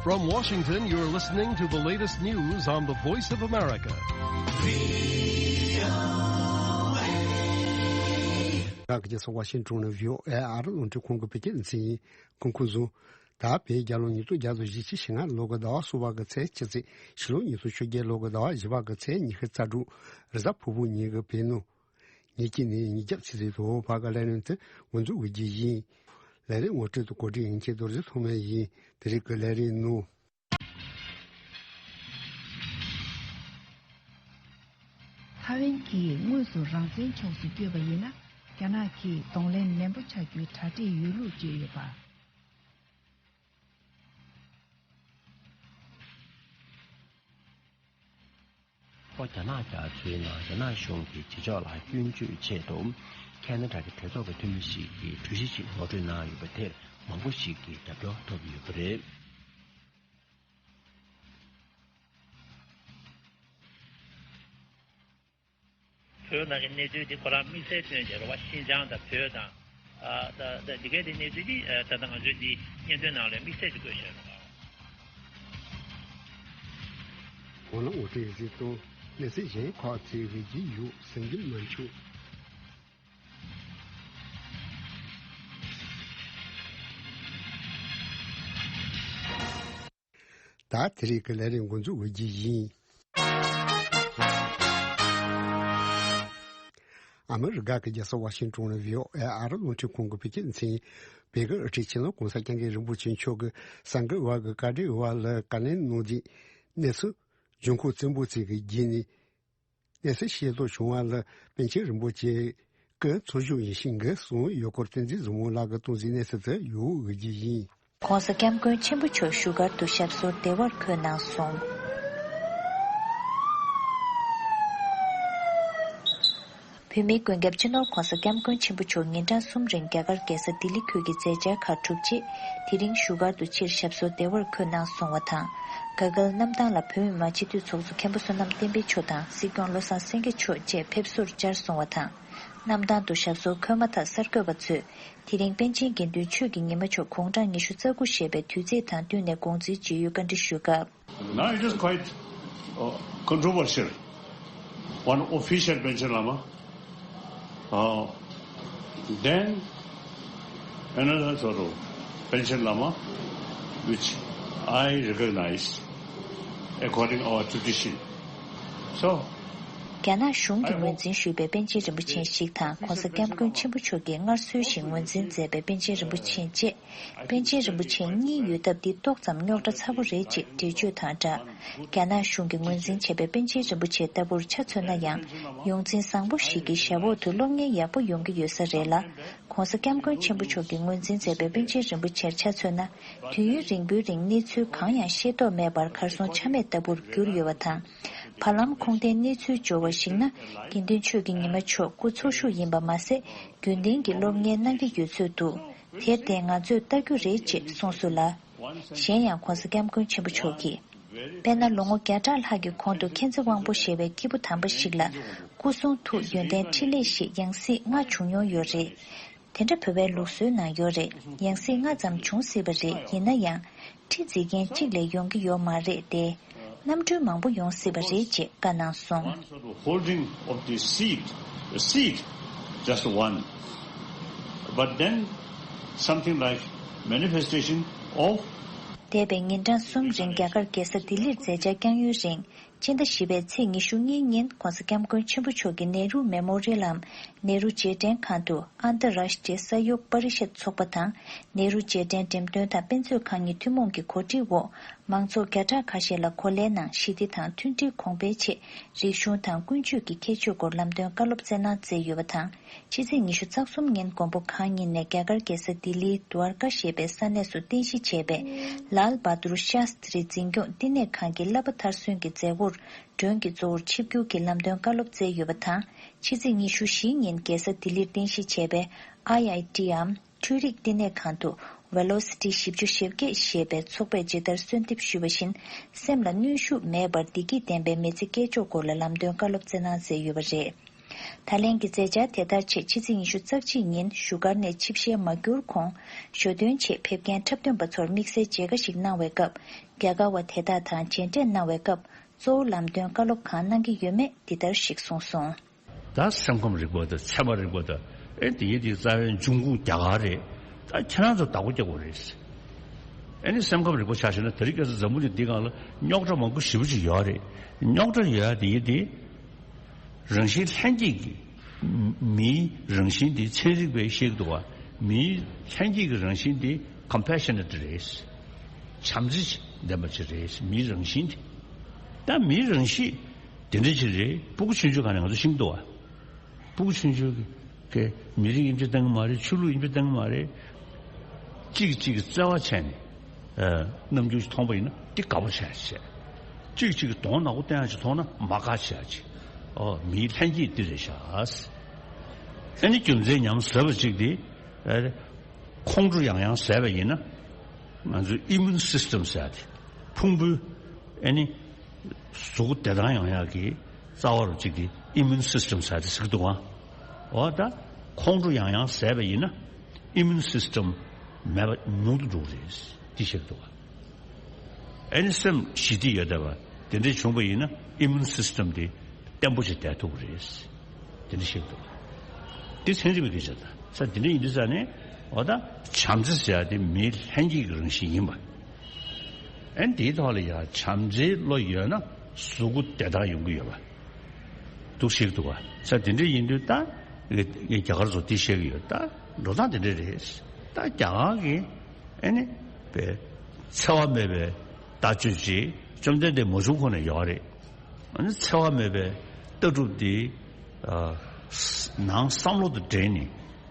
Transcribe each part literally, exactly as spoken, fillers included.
From Washington, you're listening to the latest news on the Voice of America. ཡག་གི་སོ་ཝ་ཤིང་ཏོན་ནས་བྷི་ཨོ་ཨེ་ཨ་རི་རླུང་འཕྲིན་ཁང་གི་བོད་སྐད་སྡེ་ཚན་ཡིན། གོང་གསལ་གཟིགས། ད་བོད་རྒྱལ་ལོ་ཉིས་སྟོང་བརྒྱ་དང་བཞི་བཅུ་ཞེ་ལྔ་ལོ་དགུ་ཟླ་བ་གསུམ་པ་གི་ཚེས་བཅུ་ཚེས། ཕྱི་ལོ་ཉིས་སྟོང་བཅོ་བརྒྱད་ལོ་དགུ་ཟླ་བ་བཞི་པ་གི་ཚེས་ཉི་ཤུ་རྩ་དྲུག་རེས་གཟའ་ཕུར་བུ་ཉིན་གྱི་བོད་ནང་ཉིན་གཅིག་ནས་ཉིན་རྒྱབ་ཆུ་ཚོད་དྲུག་བར་གྱི་ལས་རིམ་དེ་འགོ་འཛུགས་དགོས་ཀྱི་ཡིན། ལས་རིམ་ངོ་སྤྲོད་དང་གོ་སྒྲིག་ཡིན་མཁན་རྡོ་རྗེ་ཐོགས་མེད་ཡིན། དེ་རིང་གི་ལས་རིམ་ནང་། ཐའེ་ཝན་གྱིས་དངོས་སུ་རང་བཙན་ཕྱོགས་སུ་བསྐྱོད་པ་ཡིན་ན། རྒྱ་ནག་གིས་གདོང་ལེན་ནན་པོ་བྱ་རྒྱུའི་གྲ་སྒྲིག་ཡོད་ལུགས་བརྗོད་ཡོད་པ། ལྷོ་རྒྱ་ནག་རྒྱ་མཚོའི་ནང་རྒྱ་ནག་གཞུང་གིས་བྱེད་ཕྱོགས་ལ་སྐྱོན་བརྗོད་ཆེད་དུ། ཁེ་ན་ཌ་གི་གྲོས་ཚོགས་ཀྱི་འཐུས་མི་ཞིག་གིས་གྲོས་གཞི་ཞིག་ངོ་སྤྲོད་གནང་ཡོད་པ་དེར་མང་པོ་ཞིག་གིས་རྒྱབ་སྐྱོར་ཐོབ་ཡོད་པ་རེད། བོད་ནང་གི་གནས་ཚུལ་དེ་ཁོ་རང་དམིགས་བསལ་ཐོན་བྱས་རེད་བ། ཤིན་ཅང་དང་བོད་དང་། ཨ་ད་ད་འདི་གའི་དེ་གནས་ཚུལ་དེ་ཨ་ད་ལྟ་ང་ཚོའི་འདི་སྙན་ཐོའི་ནང་ལ་དམིགས་བསལ་གྱི་བཀོད་བཞག་རེད་བ། འོ་ན་ངོ་སྤྲོད་ཡིག་ཚད་དང་གནས་ཚུལ་གཞན་ཁག་ཚོའི་རིགས་ཀྱི་ཡོད་ཟིན་གྱི་མ་འཆུག་ད་དེ་རིང་གི་ལས་རིམ་འགོ་འཛུགས་དགོས་ཀྱི་ཡིན། ཨ་མི་རི་ཀ་གི་རྒྱལ་ས་ཝ་ཤིང་ཏོན་ནས་བྷི་ཨོ་ཨེ་ཨ་རི་རླུང་འཕྲིན་ཁང་གི་བོད་སྐད་སྡེ་ཚན་ཡིན། བོད་ཀྱི་དབུ་ཁྲིད་སྤྱི་ནོར་གོང་ས་སྐྱབས་མགོན་རིན་པོ་ཆེ་མཆོག་གིས་གསར་འགོད་པ་གི་བཀའ་འདྲི་འོག་ལ་བཀའ་ལན་གནང་རྗེས། གནས་ཚུལ་འབྱུང་ཁུངས་བཙན་པོ་ཅིག་གི་བརྒྱུད་ནས། གནས་ཚུལ་ཤེས་རྟོགས་བྱུང་བ་ལ་པཎ་ཆེན་རིན་པོ་ཆེ་གི་ཚོགས་བཞུགས་ཡིད་བཞིན་གྱི་གསུང་ཡོད་སྐོར་བསྟན་འཛིན་བཟང་མོ་ལགས་ཀྱིས་གཏོང་གཟིགས་གནས་ཚུལ་དེ་ཡོད་འོས་ཀྱི་ཡིན། ྋགོང་ས་ྋསྐྱབས་མགོན་ཆེན་པོ་མཆོག་བཞུགས་སྒར་དུ་ཞབས་སོར་བདེ་བར་འཁོད་གནང་སོང་། བོད་མིའི་མགོན་སྐྱབས་སྤྱི་ནོར་ྋགོང་ས་ྋསྐྱབས་མགོན་ཆེན་པོ་མཆོག་ཉིན་གྲངས་གསུམ་རིང་རྒྱ་གར་རྒྱལ་ས་ལྡི་ལི་ཁུལ་གྱི་མཛད་འཆར་ཁག་གྲུབ་རྗེས། དེ་རིང་བཞུགས་སྒར་དུ་ཕྱིར་ཞབས་སོར་བདེ་བར་འཁོད་གནང་སོང་བ་དང་། ག་གལ་གནམ་ཐང་ལ་བོད་མི་མང་སྤྱི་འཐུས་ཚོགས་གཙོ་མཁན་པོ་བསོད་ནམས་བསྟན་འཕེལ་མཆོག་དང་སྲིད་སྐྱོང་བློ་བཟང་སེང་གེ་མཆོག་བཅས་ཕེབས་བསུར་བཅར་སོང་བ་དང་། གནམ་ཐང་དུ་ཞབས་སོར་འཁོད་མ་ཐག་གསར་འགོད་པ་ཚོས་དེ་རིང་པཎ་ཆེན་དགེ་འདུན་ཆོས་ཀྱི་ཉི་མ་མཆོག་དགུང་གྲངས་ཉི་ཤུ་རྩ་དགུ་བཞེས་པའི་དུས་ཚིགས་དང་བསྟུན་ནས་དགོངས་ཚུལ་ཇི་ཡོད་བཀའ་འདྲི་ཞུས་སྐབས། Now it is quite uh, controversial. One official Panchen Lama, uh, then another sort of Panchen Lama, which I recognize according our tradition. So, རྒྱ་ནག་གཞུང་གིས་ངོས་འཛིན་ཞུས་པའི་པཎ་ཆེན་རིན་པོ་ཆེ་ཞིག་དང་ྋགོང་ས་ྋསྐྱབས་མགོན་ཆེན་པོ་མཆོག་གིས་སྔར་སྲོལ་བཞིན་ངོས་འཛིན་མཛད་པའི་པཎ་ཆེན་རིན་པོ་ཆེ་བཅས། པཎ་ཆེན་རིན་པོ་ཆེ་གཉིས་ཡོད་སྟབས་འདི་ཏོག་ཙམ་རྙོག་དྲ་ཚ་པོ་རེད་ཅེས་འགྲེལ་བརྗོད་དང་སྦྲགས། རྒྱ་ནག་གཞུང་གིས་ངོས་འཛིན་བྱས་པའི་པཎ་ཆེན་རིན་པོ་ཆེ་ལྟ་བུར་ཆ་མཚོན་ན་ཡང་། ཡོངས་འཛིན་བཟང་པོ་ཞིག་གི་ཞབས་འོག་ཏུ་སློབ་གཉེར་ཡག་པོ་ཡོང་གི་ཡོད་ས་རེད་ལ། ྋགོང་ས་ྋསྐྱབས་མགོན་ཆེན་པོ་མཆོག་གིས་ངོས་འཛིན་མཛད་པའི་པཎ་ཆེན་རིན་པོ་ཆེར་ཆ་མཚོན་ན། དུས་ཡུན་རིང་པོའི་རིང་གནས་ཚུལ་གང་ཡང་ཤེས་རྟོགས་མེད་པར་གར་སོང་ཆ་མེད་ལྟ་བུར་གྱུར་ཡོད་པ་དང་། བར་ལམ་ཁུངས་ལྡན་གནས་ཚུལ་འབྱོར་བར་གཞིགས་ན། དགེ་འདུན་ཆོས་ཀྱི་ཉི་མ་མཆོག་སྐུ་འཚོ་བཞུགས་ཡིན་པ་མ་ཟད། རྒྱུན་ལྡན་གྱི་སློབ་གཉེར་གནང་གི་ཡོད་ཚོད་འདུག་དེར་བརྟེན་ང་ཚོས་ལྟ་རྒྱུ་རེད་ཅེས་གསུངས་སོང་ལ། གཞན་ཡང་ྋགོང་ས་ྋསྐྱབས་མགོན་ཆེན་པོ་མཆོག་གིས། དཔེར་ན་ལོ་ངོ་བརྒྱ་ཕྲག་ལྷག་གི་གོང་དུ་མཁྱེན་བརྩེ་དབང་པོ་ཞེས་པའི་སྐྱེས་བུ་དམ་པ་ཞིག་ལ་སྐུ་གསུང་ཐུགས་ཡོན་ཏན་ཕྲིན་ལས་ཞེས་ཡང་སྲིད་ལྔ་བྱུང་མྱོང་ཡོད་རེད། དེ་འདྲ་བོད་པའི་ལུགས་སྲོལ་ནང་ཡོད་རེད། ཡང་སྲིད་ལྔ་ཙམ་བྱུང་སྲིད་པ་རེད། ཡིན་ན་ཡང་ཁྲི་འཛིན་མཁན་གཅིག་ལས་ཡོང་གི་ཡོད་མ་རེད་དེ། གནམ་གྲུ་མང་པོ་ཡོང་སྲིད་པ་རེད་ཅེས་བཀའ་གནང་སོང་། One sort of holding of the seat, the seat, just one. But then something like manifestation of འདས་པའི་ཉིན་གྲངས་གསུམ་རིང་རྒྱ་གར་རྒྱལ་ས་ལྡི་ལིར་མཛད་འཆར་བསྐྱངས་ཡུན་རིང་། སྤྱི་ཟླ་བཞི་པའི་ཚེས་ཉི་ཤུ་གཉིས་ཉིན་ྋགོང་ས་ྋསྐྱབས་མགོན་ཆེན་པོ་མཆོག་གིས་ནེ་རུ་མེ་མོ་རི་ཡལ་འམ་ནེ་རུ་རྗེས་དྲན་ཁང་དུ་ཨན་ཏི་རཱཤ་ཏྲི་ས་ཡོག་པ་རི་ཤད་ཚོགས་པ་དང་། ནེ་རུ་རྗེས་དྲན་འགྲེམས་སྟོན་དང་དཔེ་མཛོད་ཁང་གཉིས་ཐུན་མོང་གི་གོ་སྒྲིག་འོག་མང་ཚོགས་བརྒྱ་ཕྲག་ཁ་ཤས་ལ་གོ་ལའི་ནང་ཞི་བདེ་དང་མཐུན་སྒྲིལ་གོང་འཕེལ་ཆེད་རིག་གཞུང་དང་ཀུན་སྤྱོད་ཀྱི་ཁྱད་ཆོས་སྐོར་ལམ་སྟོན་བཀའ་སློབ་སྩལ་གནང་མཛད་ཡོད་པ་དང་། ཕྱི་ཚེས་ཉི་ཤུ་རྩ་གསུམ་ཉིན་མགོན་པོ་གང་ཉིད་ནས་རྒྱ་གར་རྒྱལ་ས་ལྡི་ལིའི་དུ་ཨར་ཀ་ཞེས་པའི་ས་གནས་སུ་རྟེན་གཞི་བྱས་པའི་ལཱལ་བྷ་དུར་ཤཱསྟྲིའི་འཛིན་སྐྱོང་བསྟི་གནས་ཁང་གི་བསླབ་པ་མཐར་སོན་གྱི་མཛད་སྒོར་མགྲོན་གྱི་གཙོ་བོར་ཆིབས་བསྒྱུར་གྱིས་ལམ་སྟོན་བཀའ་སློབ་སྩལ་ཡོད་པ་དང་། ཕྱི་ཚེས་ཉི་ཤུ་བཞི་ཉིན་རྒྱལ་ས་ལྡི་ལིར་རྟེན་གཞི་བྱས་པའི་ཨའི་ཨའི་ཊིའམ་འཕྲུལ་རིག་བསྟི་གནས་ཁང་དུ་ཝེ་ལོ་སི་ཊི་བཞི་བཅུ་ཞེ་བརྒྱད་ཞེས་པའི་ཚོགས་པས་ཇི་ལྟར་གསོལ་འདེབས་ཞུས་པ་བཞིན། སེམས་ལ་གནོན་ཤུགས་མེད་པར་བདེ་སྐྱིད་ལྡན་པའི་མི་ཚེ་སྐྱེལ་ཕྱོགས་སྐོར་ལ་ལམ་སྟོན་བཀའ་སློབ་སྩལ་གནང་མཛད་ཡོད་པ་རེད། ད་ལན་གྱི་མཛད་འཆར་དེ་ལྟར་ཆེད་ཕྱི་ཚེས་ཉི་ཤུ་རྩ་གཅིག་ཉིན་བཞུགས་སྒར་ནས་ཆིབས་ཞལ་མ་བསྒྱུར་གོང་ཞོ་སྟོན་ཆེད་ཕེབས་མཁན་འཁྲབ་སྟོན་པ་ཚོར་དམིགས་བསལ་མཇལ་ཁ་ཞིག་གནང་བའི་སྐབས། རྒྱ་གར་བ་དེ་དག་དང་མཇལ་འཕྲད་གནང་བའི་སྐབས་གཙོ་བོ་ལམ་སྟོན་བཀའ་སློབ་གང་གནང་གི་ཡོད་མེད་འདི་ལྟར་ཞིག་གསུངས་སོང་། ད་སེམས་ཁམས་རིག་པ་དང་ཚད་མ་རིག་པ་དང་ཨེ་དེ་ཡི་དེ་རྩ་བའི་འབྱུང་ཁུངས་རྒྱ་གར་རེད། ད་ཁྱེད་རང་ཚོ་བདག་པོ་རྒྱག་དགོས་རེད། ཨེ་ནི་སེམས་ཁམས་རིག་པ་ཆ་བཞག་ན་དེ་རིང་ཁ་སང་འཛམ་བུ་གླིང་འདི་སྒང་ལ་རྙོག་དྲ་མང་པོ་ཞེ་པོ་ཅིག་ཡོད་རེད། རྙོག་དྲ་ཡོད་ཡ་དེ་ཡི་དེ། རང་བཞིན་ལྷན་སྐྱེས་ཀྱི། མིའི་རང་བཞིན་དེ་ཚན་རིག་པས་བཤད་འདུག་བ། མིའི་ལྷན་སྐྱེས་ཀྱི་རང་བཞིན་དེ་compassionate རེད། བྱམས་བརྩེ་ལྡན་པ་ཅིག་རེད། མིའི་རང་བཞིན་དེ། ད་མིའི་རང་གཤིས་དེ་འདྲ་ཅིག་རེད། སྤུ་གུ་ཆུང་ཆུང་ག་ནས་ང་ཚོ་ཤེས་འདུག་བ། སྤུ་གུ་ཆུང་ཆུང་གི་མི་རིགས་དབྱེ་འབྱེད་བཏང་གི་མ་རེད། ཆོས་ལུགས་དབྱེ་འབྱེད་བཏང་གི་མ་རེད། གཅིག་གིས་གཅིག་གི་བརྩེ་བ་བྱས་ནས། ཨ། རྣམ་འགྱུར་ཞིག་མཐོང་པ་ཡིན་ན་དེ་དགའ་པོ་བྱས་བྱས། གཅིག་གཅིག་གི་གདོང་ནག་པོ་བསྟན་ཡག་ཅིག་མཐོང་ན་མ་དགའ་བྱས་ཅིག་ཨོ། མིའི་ལྷན་སྐྱེས་འདི་རེད་ཤག་ཨ་ནི་རྒྱུ་མཚན་ཉམས་བཟོས་པ་གཅིག་དེ། ཨ། ཁོང་ཁྲོ་ཡང་ཡང་ཟས་པ་ཡིན་ན། ང་ཚོའི་immune system ཟེར་ཡག་དེ། ཕུང་པོའི། ཨ་ནི། གཟུགས་པོ་བདེ་ཐང་ཡོང་ཡག་གི་རྩ་བ་རུ་གཅིག་གི་immune system ཟེར་ཡག་དེ་ཟེར་གི་འདུག་ཨ། འོ་ད། ཁོང་ཁྲོ་ཡང་ཡང་ཟས་པ་ཡིན་ན། immune system མེད་པ་ཉུང་དུ་འགྲོ་གི་རེད། དེ་བཤད་གི་འདུག་ཨ། ཨེ་ནི་སེམས་ཞི་བདེ་ཡོད་བསྡད་པ་དེ་འདྲས་བྱུང་བ་ཡིན་ན་immune system དེ་བརྟན་པོ་ཞིག་བསྡད་ཐུབ་ཀྱི་རེད། དེ་འདྲས་བཤད་འདུག་དེ་ཚན་རིག་པའི་སྐད་ཆ་དང་ས་དེ་འདྲས་ཡིན་དུས་ཙང་ནས་འོ་ད་བྱམས་བརྩེ་ཟེར་ཡ་དེ་མིའི་ལྷན་སྐྱེས་ཀྱི་རང་བཞིན་ཡིན་པ། ཨེ་ནི་དེའི་ཐོག་ལ་ཡ་བྱམས་བརྩེའི་བློ་ཡོད་ན་གཟུགས་པོ་བདེ་ཐང་ཡོང་གི་ཡོད་པ། འདུག་ཤེས་ཀྱི་འདུག་བ། ས་དེ་འདྲས་ཡིན་དུས་ད་ངས་རྒྱ་གར་ཚོ་དེ་བཤད་ཀྱི་ཡོད། ད་འགྲོ་སྟངས་དེ་འདྲས་རེད། ད་རྒྱ་གར་གྱི་ཨེ་ནི་པའི་འཚེ་བ་མེད་པའི་ལྟ་སྤྱོད་ཅིག་བཅོམ་ལྡན་འདས་མ་བྱུང་གོང་ནས་ཡོད་རེད། ཨ་ནི་འཚེ་བ་མེད་པའི་ལྟ་གྲུབ་འདི། ཨ། ནང་བསམ་བློ་དང་འབྲེལ་ནས་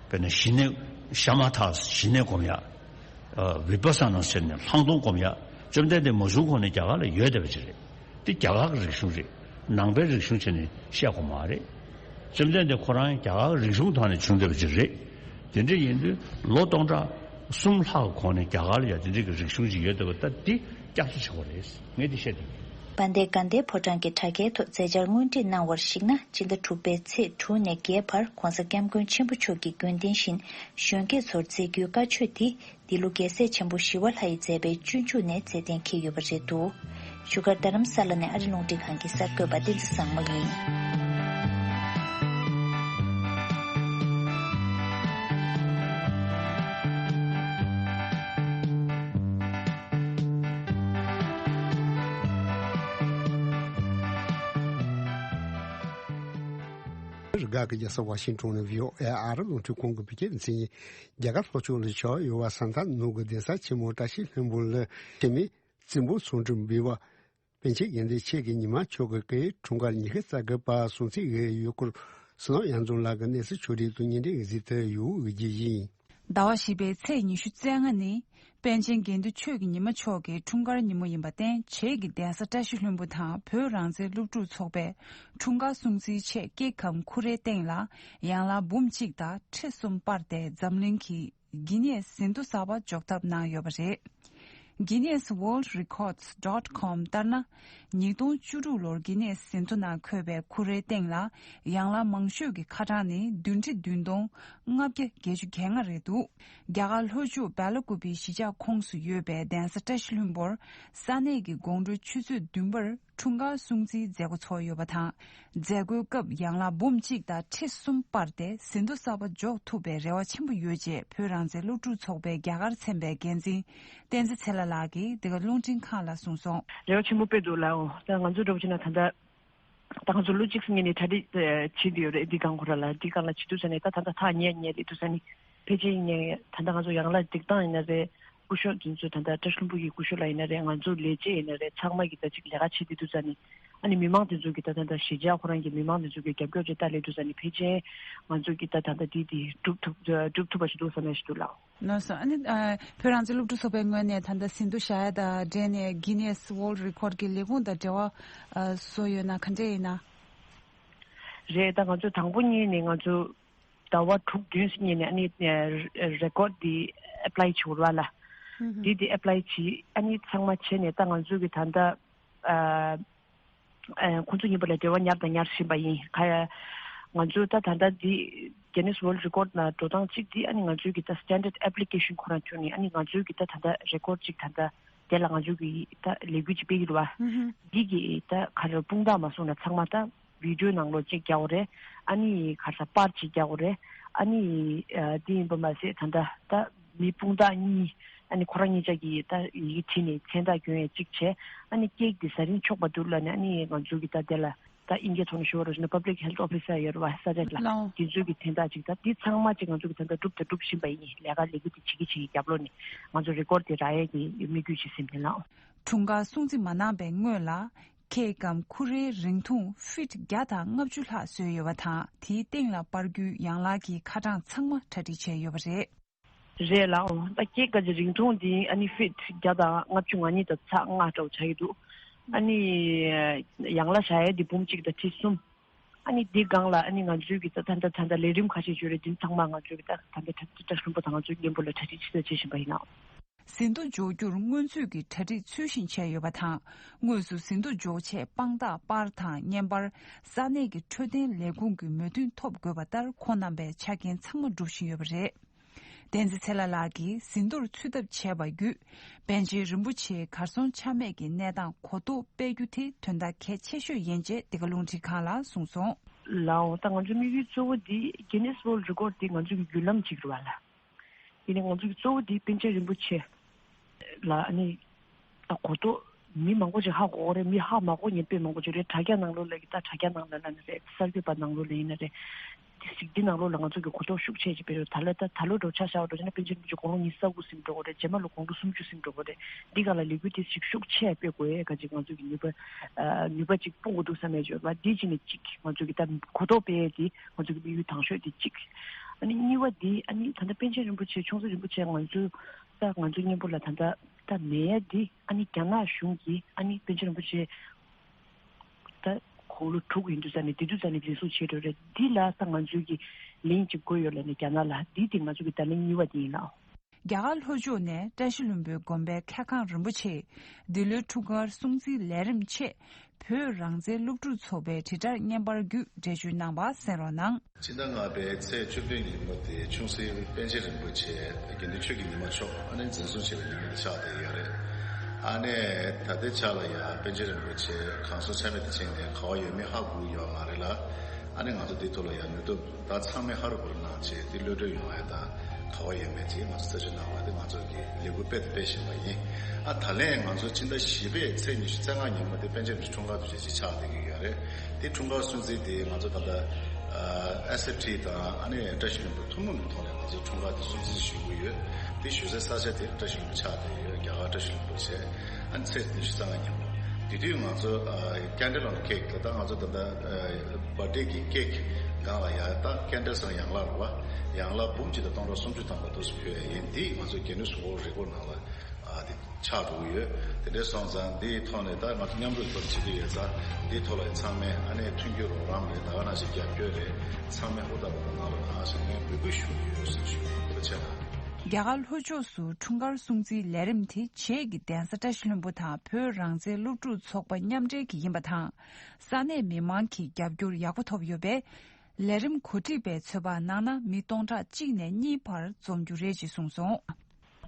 དཔེར་ན་ཞི་གནས་ཤ་མ་ཐག་ཞི་གནས་སྒོམ་ཡག་ཨ། བི་པ་ས་ན་ཟེར་ནས་ལྷག་མཐོང་སྒོམ་ཡག་བཅོམ་ལྡན་འདས་མ་བྱུང་གོང་ནས་རྒྱ་གར་ལ་ཡོད་བསྡད་པ་ཅིག་རེད། འདི་རྒྱ་གར་གྱི་རིག་གཞུང་རེད། ནང་པའི་རིག་གཞུང་བྱས་ནས་བཤད་དགོས་མ་རེད། བཅོམ་ལྡན་འདས་ཁོ་རང་རྒྱ་གར་གྱི་རིག་གཞུང་ཐོག་ནས་བྱུང་བསྡད་པ་ཅིག་རེད། དེ་འདྲ་ཡིན་དུས་ལོ་སྟོང་ཕྲག་གསུམ་ལྷག་གི་གོང་ནས་རྒྱ་གར་ལ་ཡང་དེ་འདྲ་གི་རིག་གཞུང་ཅིག་ཡོད་བསྡད་པ་ད་འདི་བསྐྱར་གསོ་བྱེད་དགོས་རེད། ངས་འདི་བཤད་དེ། དཔལ་ལྡན་དགའ་ལྡན་ཕོ་བྲང་གི་དྲ་རྒྱའི་ཐོག་མཛད་འཆར་དངོས་བྲིས་གནང་བར་གཞིགས་ན། སྤྱི་ཟླ་དྲུག་པའི་ཚེས་དྲུག་ནས་བརྒྱད་བར་༧གོང་ས་༧སྐྱབས་མགོན་ཆེན་པོ་མཆོག་གི་དགོན་སྡེ་བཞིན་གཞོན་སྐྱེས་ཚོར་མཛད་རྒྱུའི་བཀའ་ཆོས་དེ། འདི་ལོ་རྒྱལ་སྲས་ཆེན་པོ་ཞི་བ་ལྷ་ཡིས་མཛད་པའི་སྤྱོད་འཇུག་ནས་མཛད་གཏན་འཁེལ་ཡོད་པ་རེད་འདུག་བཞུགས་སྒར་རྡ་རམ་ས་ལ་ནས་ཨ་རི་རླུང་འཕྲིན་ཁང་གི་གསར་འགོད་པ་བསྟན་འཛིན་བཟང་མོ་ཡིན། རྒྱ་གར་རྒྱལ་ས་ཝ་ཤིང་ཊོན་ནས་ཝི་ཨོ་ཨེ་ཨ་རི་རླུང་འཕྲིན་ཁང་གི་བོད་སྐད་སྡེ་ཚན་ཡིན། རྒྱ་གར་ལྷོ་ཕྱོགས་ལ་བྱས་ཡོད་པ་ས་མཐའ་ནུབ་ཀྱི་གདན་ས་ཆེན་མོ་བཀྲ་ཤིས་ལྷུན་པོ་ལ་ཆེད་མི་བཙན་པོ་ཚོང་འགྲུལ་འབུལ་བ། པཎ་ཆེན་དགེ་འདུན་ཆོས་ཀྱི་ཉི་མ་མཆོག་གི་སྐུའི་འཁྲུངས་སྐར་ཉི་ཤུ་རྩ་དགུ་པ་སྲུང་བརྩི་ཡོད་སྐོར་བསོད་ནམས་དབྱངས་འཛོམས་ལགས་ཀྱིས་གནས་ཚུལ་ཕྱོགས་སྒྲིག་དང་བརྙན་འཕྲིན་གཟིགས་ཐོ་ཡོད་རྒྱུ་ཡིན། ཟླ་བ་བཞི་པའི་ཚེས་ཉི་ཤུ་རྩ་ལྔ་ནི་པཎ་ཆེན་དགེ་འདུན་ཆོས་ཀྱི་ཉི་མ་མཆོག་གི་འཁྲུངས་སྐར་ཉིན་མོ་ཡིན་པར་བརྟེན། བྱེས་ཀྱི་གདན་ས་བཀྲ་ཤིས་ལྷུན་པོ་དང་བོད་རང་བཙན་སློབ་ཕྲུག་ཚོགས་པས་འཁྲུངས་སྐར་སྲུང་བརྩིའི་ཆེད་སྐྱེ་ཁམས་ཁུ་རའི་སྟེང་ལ་ཡན་ལག་འབུམ་གཅིག་དང་ཁྲི་གསུམ་སྤར་ཏེ་འཛམ་གླིང་གི་གི་ནེས་ཟིན་ཐོ་གསར་པ་འཇོག་ཐབས་གནང་ཡོད་པ་རེད། Guinness World Records dot com ལྟར་ན། ཉིས་སྟོང་བཅུ་དྲུག་ལོར་གི་ནེས་ཟིན་ཐོ་ནང་འཁོད་པའི་ཁུ་རའི་སྟེང་ལ་ཡན་ལག་མང་ཤོས་ཀྱི་ཁ་གྲངས་ནི་བདུན་ཁྲི་བདུན་སྟོང་ལྔ་བརྒྱ་བརྒྱད་ཅུ་གྱ་ལྔ་རེད་འདུག་རྒྱ་གར་ལྷོ་ཕྱོགས་སྦེ་ལ་ཀུ་པེའི་གཞིས་ཆགས་ཁོངས་སུ་ཡོད་པའི་གདན་ས་བཀྲ་ཤིས་ལྷུན་པོར་ས་གནས་ཀྱི་དགོང་དྲོ་ཆུ་ཚོད་བདུན་པར་འཁྲུངས་སྐར་སྲུང་བརྩིའི་མཛད་སྒོ་ཚོགས་ཡོད་པ་དང་། མཛད་སྒོའི་སྐབས་ཡན་ལག་འབུམ་གཅིག་དང་ཁྲི་གསུམ་སྤར་ཏེ་ཟིན་ཐོ་གསར་པ་འཇོག་ཐུབ་པའི་རེ་བ་ཆེན་པོ་ཡོད་ཅེས་བོད་རང་བཙན་སློབ་ཕྲུག་ཚོགས་པའི་རྒྱ་གར་ཚན་པའི་འགན་འཛིན་བསྟན་འཛིན་ཚེ་ལྷ་ལགས་ཀྱིས་འདི་ག་རླུང་འཕྲིན་ཁང་ལ་གསུངས་སོང་། རེ་བ་ཆེན་པོ་དཔེ་འདུག་ལགས། ད་ང་ཚོ་འདྲ་པོ་བྱས་ན་ད་ལྟ་ད་ང་ཚོ་ལོ་གཅིག་སྔོན་ནས་གྲ་སྒྲིག་བྱེད་དུ་ཡོད་རེད། འདི་སྒང་ཁོ་ར་ལ་འདི་སྒང་ལ་བྱེད་དུས་ཙ་ནས་ད་ད་ལྟ་ཐག་ཉེ་ཉེ་རེད་དུས་ཙ་ནས་ཕལ་ཆེར་ངས་ད་ལྟ་ང་ཚོ་ཡང་ལ་སྒྲིག་སྟངས་ཡིན་ན་རེད། སྐུ་ཞབས་དེ་ཚོ་ད་ལྟ་བཀྲ་ཤིས་ལྷུན་པོ་གི་སྐུ་ཞབས་ལགས་ཡིན་ན་རེད། ང་ཚོ་ལས་བྱེད་ཡིན་ན་རེད། ཚང་མ་གི་ད་ཅིག་ལས་ཀ་བྱེད་དུས་དུས་ཙ་ནས་ཨ་ནི་མི་མང་དེ་ཚོ་གི་ད་ད་ད་གཞིས་ཆགས་ཁོ་རང་གི་མི་མང་དེ་ཚོ་གི་རྒྱབ་སྐྱོར་ཅིག་ལྟ་ལས་དུས་ཙ་ནས་ཕལ་ཆེར་ང་ཚོ་གི་ད་ད་ད་དེ་དེ་སྒྲུབ་ཐུབ་སྒྲུབ་ཐུབ་པ་ཞིག་འདུག་བསམ་ཡ་ཞིག་འདུག་ལགས། ལགས་སོ། ཨ་ནི་ཨ་བོད་རང་བཙན་སློབ་ཕྲུག་ཚོགས་པའི་ངོས་ནས་ད་ལྟ་ཟིན་ཐོ་བཞག་ཡ་དང་འབྲེལ་ནས་Guinness World Record གི་ལས་ཁུངས་དང་འབྲེལ་བ་ཨ་བཟོ་ཡོད་ན་ག་འདྲས་ཡིན་ན། རེད། ད་ང་ཚོ་དང་པོ་ཉིད་ནས་ང་ཚོ་ཟླ་བ་དྲུག་བདུན་ཙམ་ཉིན་ནས་ཨ་ནི་རེ་ཀོཌ་འདི་ཨེབ་ལའི་བྱེད་དགོས་རེད་བ་ལ། ཧུམ་ཧུམ། འདི་འདི་ཨེབ་ལའི་བྱེད་ཨ་ནི་ཚང་མ་བྱས་ནས་ད་ང་ཚོ་གི་ད་ལྟ་ཨ་ཨ་ཁོང་ཚོ་གཉིས་པོ་ལ་འབྲེལ་བ་ཉར་དང་ཉར་བཞིན་པ་ཡིན། ཁ་ ང་ཚོས་ད་ད་ལྟ་འདི་Guinness World Record ནང་འགྲོ་སྟངས་གཅིག་འདི་ཨ་ནི་ང་ཚོའི་གི་ད་standard application ཁོ་རང་བྱུང་ནས་ཨ་ནི་ང་ཚོའི་གི་ད་ད་ལྟ་record གཅིག་ད་ལྟ་དེ་ལ་ང་ཚོའི་གི་ད་ལས་འགུལ་གཅིག་སྤེལ་གྱི་འདུག་བ། ཨུ་ཧུ། འདི་གི་ད་ག་རེ་དཔུང་རྡང་མ་སོང་ན་ཚང་མ་ད་video ནང་ལོགས་གཅིག་རྒྱག་དགོས་རེད། ཨ་ནི་ག་རེ་ཟ་པར་གཅིག་རྒྱག་དགོས་རེད། ཨ་ནི་ཨ་འདི་ཡིན་པ་མ་ཟད་ད་ད་ད་མི་དཔུང་རྡང་གཉིས་ཨ་ནི་ཁོ་རང་གཉིས་ཆ་གི་ད་ཡི་གེ་བྲིས་ནས་མཚན་རྟགས་གྱོན་ཡས་གཅིག་བྱས། ཨ་ནི་cake འདི་ཟ་རིན་ཆོག་པ་འདུག་ལབ་ནས་ཨ་ནི་ང་ཚོའི་གི་ད་དེ་ལ། ད་ཨིན་སྐད་ཐོག་ནས་ཞུ་བ་རོ་ཞུ་ན་Public Health Officer ཡོད་རེད་བ། ས་ཆ་ལ་ལའོ། དེ་ཚོའི་གི་མཚན་རྟགས་ཅིག་ད་འདི་ཚང་མ་ཅིག་ང་ཚོ་གི་ད་ལྟ་སྒྲུབ་དང་སྒྲུབ་བཞིན་པ་ཡིན། ལས་ཀ་ལས་འགུལ་དེ་བྱེད་ཀྱི་བྱེད་ཀྱི་རྒྱབ་ལོགས་ནས་ང་ཚོ་record དེ་རག་ཡས་ཀྱི་དམིགས་ཡུལ་ཅིག་ཟིན་ནས་ལའོ། འཁྲུངས་སྐར་སྲུང་བརྩི་མ་གནང་པའི་སྔོན་ལ་ཁེག་གམ་ཁུ་རའི་རིང་ཐུང་ཕིཊ་བརྒྱ་དང་ལྔ་བཅུ་ལྷག་བཟོས་ཡོད་པ་དང་། དེའི་སྟེང་ལ་སྤར་རྒྱུའི་ཡང་ལག་གི་ཁ་གྲངས་ཚང་མ་གྲ་སྒྲིག་བྱས་ཡོད་པ་རེད། རེད་ལགས། འོ་ད་ཁེག་གི་རིང་ཐུང་འདི་ཨ་ནི་ཕིཊ་བརྒྱ་དང་ལྔ་བཅུ་ང་གཉིས་དང་ཚེག་ལྔ་འདྲ་བོ་ཆགས་ཀྱི་འདུག་ཨ་ནི་ཡང་ལག་བཞག་ཡས་འདི་འབུམ་གཅིག་དང་ཁྲི་གསུམ། ཨ་ནི་འདི་སྒང་ལ་ཨ་ནི་ང་ཚོའི་གི་ད་ད་ད་ད་ལས་རིམ་ཁ་ཤས་ཡོད་རེད། འདི་ཚང་མ་ང་ཚོའི་གི་ད་ད་ད་བཀྲ་ཤིས་ལྷུན་པོ་དང་ང་ཚོའི་མཉམ་པོ་ལ་གྲ་སྒྲིག་ཅི་ཙམ་བྱེད་བཞིན་པ་ཡིན་ནའང་། ཟིན་ཐོ་འཇོག་རྒྱུར་སྔོན་ཚོད་ཀྱི་གྲ་སྒྲིག་ཚུལ་བཞིན་བྱས་ཡོད་པ་དང་། དངོས་སུ་ཟིན་ཐོ་འཇོག་ཆེད་དཔང་རྟགས་པར་དང་བརྙན་པར། ས་གནས་ཀྱི་འཕྲོད་བསྟེན་ལས་ཁུངས་ཀྱི་མོས་མཐུན་ཐོབ་དགོས་པ་ལྟར་ཁོང་རྣམ་པས་ཆ་རྐྱེན་ཚང་མ་སྒྲུབ་བཞིན་ཡོད་པ་རེད། བསྟན་འཛིན་ཚེ་ལྷ་ལགས་ཀྱིས་ཟིན་ཐོར་ཚུད་ཐབས་བྱས་པ་བརྒྱུད། པཎ་ཆེན་རིན་པོ་ཆེའི་གར་སོང་ཆ་མེད་ཀྱི་གནས་སྟངས་གོ་རྟོགས་སྤེལ་རྒྱུ་དེ་དོན་དག་གལ་ཆེ་ཤོས་ཡིན་ཅེས་འདི་ག་རླུང་འཕྲིན་ཁང་ལ་གསུངས་སོང་། ལའོ། ད་ང་ཚོའི་དམིགས་ཡུལ་གཙོ་བོ་འདི་Guinness World Record འདི་ང་ཚོའི་བརྒྱུད་ལམ་ཅིག་རེད་བ་ལ། ཡིན་ནའི་ང་ཚོ་གི་གཙོ་བོ་འདི་པཎ་ཆེན་རིན་པོ་ཆེ་ལ་ཨ་ནི་ད་གོ་རྟོགས་མི་མང་པོ་ཅིག་ཧ་གོ་གི་རེད། མི་ཧ་མ་གོ་མཁན་དཔེ་མང་པོ་ཅིག་རེད། དྲ་རྒྱ་ནང་ལོགས་ལ་གི་ད་དྲ་རྒྱ་ནང་ལ་ལ་ནི་རེད། གསར་འགོད་པ་ནང་ལོགས་ལ་ཡིན་ན་རེད། དེ་གཟིགས་འདི་ནང་ལོགས་ལ་ང་ཚོ་གི་གོ་རྟོགས་ཤུགས་ཆེ་ཅིག་སྤེལ་རོགས། ད་ལོ་ད་ད་ལོ་འགྲོ་ཆ་བཞག་འགྲོ་ཆ་ན་པཎ་ཆེན་རིན་པོ་ཆེ་དགུང་ལོ་ཉི་ཤུ་རྩ་དགུ་ཟིན་འགྲོ་གི་རེད། རྗེས་མ་ལོ་དགུང་ལོ་སུམ་ཅུ་ཟིན་འགྲོ་གི་རེད། འདི་ག་ལ་ལས་འགུལ་དེ་ཞིག་ཤུགས་ཆེ་སྤེལ་དགོས་ཡས་ག་ཅིག་ང་ཚོ་གི་ནུས་པ་ནུས་པ་ཅིག་སྤུངས་དགོས་འདུག་བསམ་ཡས་ཅིག་ཡོད་པ། འདི་ཅིག་ནས་ཅིག་ང་ཚོ་གི་ད་གོ་རྟོགས་སྤེལ་ཡས་དེ་ང་ཚོ་གི་དམིགས་ཡུལ་དང་ཤོས་དེ་གཅིག་ཨ་ནི་གཉིས་པ་འདི་ཨ་ནི་ད་ལྟ་པཎ་ཆེན་རིན་པོ་ཆེ་ཆུང་སྲིད་རིན་པོ་ཆེ་ང་ཚོའི་ད་ང་ཚོའི་མཉམ་པོ་ལ་ད་ལྟ་ད་མེད་ཡ་འདི་ཨ་ནི་རྒྱ་ནག་གཞུང་གིས་ཨ་ནི་པཎ་ཆེན་རིན་པོ་ཆེ་ད་དགུང་ལོ་དྲུག་ཡིན་དུས་ཙ་ནས་དེ་དུས་ཙ་ནས་འཛིན་བཟུང་བྱས་འགྲོ་རེད། འདི་ལ་ད་ང་ཚོའི་གི་ལན་ཅིག་དགོས་ཡོད་ལ་ནི་རྒྱ་ནག་ལ་འདི་དེ་ང་ཚོ་གི་ད་ལན་གཉིས་པ་འདི་ཡིན་ལ། རྒྱ་གར་ལྷོ་ཕྱོགས་ནས་བཀྲ་ཤིས་ལྷུན་པོའི་དགོན་པའི་མཁས་ཁང་རིན་པོ་ཆེས་འདི་ལོའི་འཁྲུངས་སྐར་སྲུང་བརྩིའི་ལས་རིམ་ཆེད་བོད་རང་བཙན་སློབ་ཕྲུག་ཚོགས་པའི་དྲིལ་བསྒྲགས་བརྙན་པར་བརྒྱུད་འགྲེལ་བརྗོད་གནང་བ་གསན་རོགས་གནང་། སྤྱི་ཟླ་ལྔ་པའི་ཚེས་བཅུ་བདུན་ཉིན་མོ་དེ་ཆུང་སྲིད་པཎ་ཆེན་རིན་པོ་ཆེ་དགེ་འདུན་ཆོས་ཀྱི་ཉི་མ་མཆོག་ཨ་ནེ་འཛིན་བཟུང་བྱས་པའི་ཉིན་མོ་དེ་ཆགས་བསྡད་ཡོད་རེད། ཨ་ནེ་ད་ལྟའི་ཆ་ལ་ཡང་པཎ་ཆེན་རིན་པོ་ཆེ་གང་སོ་ཆ་མེད་དུ་ཕྱིན་ནས་ག་བ་ཡོད་མེད་ཧ་གོ་ཡོད་མ་རེད་ལ། ཨ་ནེ་ང་ཚོ་འདི་ཐོག་ལ་ཡང་ནུས་སྟོབས། ད་ཚང་མས་ཧ་རུ་བུ་རུ་གནང་བྱས་དེ་གློད་གྲོལ་ཡོང་ཡ་དང་ག་བ་ཡོད་མེད་ཅིག་ང་ཚོ་རྩད་གཅོད་གནང་བ་དེ་ང་ཚོ་གི་ལས་འགུལ་སྤེལ་དང་སྤེལ་བཞིན་པ་ཡིན། ཨ་ད་ལན་ང་ཚོ་ཕྱི་ཟླ་བཞི་པའི་ཚེས་ཉི་ཤུ་རྩ་ལྔ་ཉིན་མོ་དེ་པཎ་ཆེན་རིན་པོ་ཆེ་འཁྲུངས་སྐར་དུས་ཆེན་ཞིག་ཆགས་བསྡད་ཀྱི་ཡོད་རེད། དེ་འཁྲུངས་སྐར་སྲུང་བརྩི་དེ་ང་ཚོ་ད་ལྟ་ཨ་ཨེས་ཨེཕ་ཊི་དང་ཨ་ནེ་བཀྲ་ཤིས་ལྷུན་པོ་ཐུན་མོང་གི་ཐོག་ནས་ང་ཚོ་འཁྲུངས་སྐར་དེ་སྲུང་བརྩི་ཞུ་གི་ཡོད། དེ་ཞུ་སའི་ས་ཆ་དེ་བཀྲ་ཤིས་ལྷུན་པོ་ཆགས་བསྡད་ཡོད། རྒྱ་གར་བཀྲ་ཤིས་ལྷུན་པོ་བྱས། ཨ་ནི་ཚེས་ཉི་ཤུ་རྩ་ལྔ་ཉིན་མོ། དེ་དུས་ང་ཚོ་ཨ་ཀེན་ཌལ་ཨོན་ཁེག་ད་ལྟ་ང་ཚོ་ད་ལྟ་ཨ་བར་ཐི་ཌེ་གི་ཁེག་སྒང་ལ་ཡ་ད་ཀེན་ཌལ་སང་ཡང་ལག་རེད་བ། ཡང་ལག་འབུམ་གཅིག་དང་སྟོང་ཕྲག་སུམ་ཅུ་ཐམ་པ་འདུག་སེ་ཕུལ་ཡ་ཡིན། འདི་ང་ཚོ་གེ་ནི་སི་ཝོལ་རེ་ཀོཌ་ནང་ལ་ཨ་དེ་ཆགས་འགྲོ་གི་ཡོད། དེ་འདྲ་སོང་ཙང་འདིའི་ཐོག་ནས་ད་ང་ཚོ་མཉམ་རུབ་ཐོག་བྱེད་ཀྱི་ཡོད་ཙང་འདིའི་ཐོག་ལ་ཡ་ཚང་མས་ཨ་ནེ་མཐུན་འགྱུར་རོགས་རམ་རེད། ད་ག་ནང་བཞིན་རྒྱབ་སྐྱོར་རེད། ཚང་མས་ཧུར་ཐག་པ་གནང་རོགས་གནང་ཞེས་ངས་འབོད་སྐུལ་ཞུ་གི་ཡོད་ཟེར་ཞུ་ཐུགས་རྗེ་ཆེ་གནང་། རྒྱ་གར་ལྷོ་ཕྱོགས་སུ་འཁྲུངས་སྐར་སྲུང་བརྩིའི་ལས་རིམ་དེ་བྱེས་ཀྱི་གདན་ས་བཀྲ་ཤིས་ལྷུན་པོ་དང་བོད་རང་བཙན་སློབ་ཕྲུག་ཚོགས་པ་མཉམ་འབྲེལ་གྱི་ཡིན་པ་དང་། ས་གནས་མི་མང་གི་རྒྱབ་སྐྱོར་ཡག་པོ་ཐོབ་ཡོད་པས། ལས་རིམ་གོ་སྒྲིག་པས་ཚོད་དཔག་གནང་ན་མི་སྟོང་ཕྲག་གཅིག་ནས་གཉིས་བར་འཛོམས་རྒྱུ་རེད་ཅེས་གསུངས་སོང་།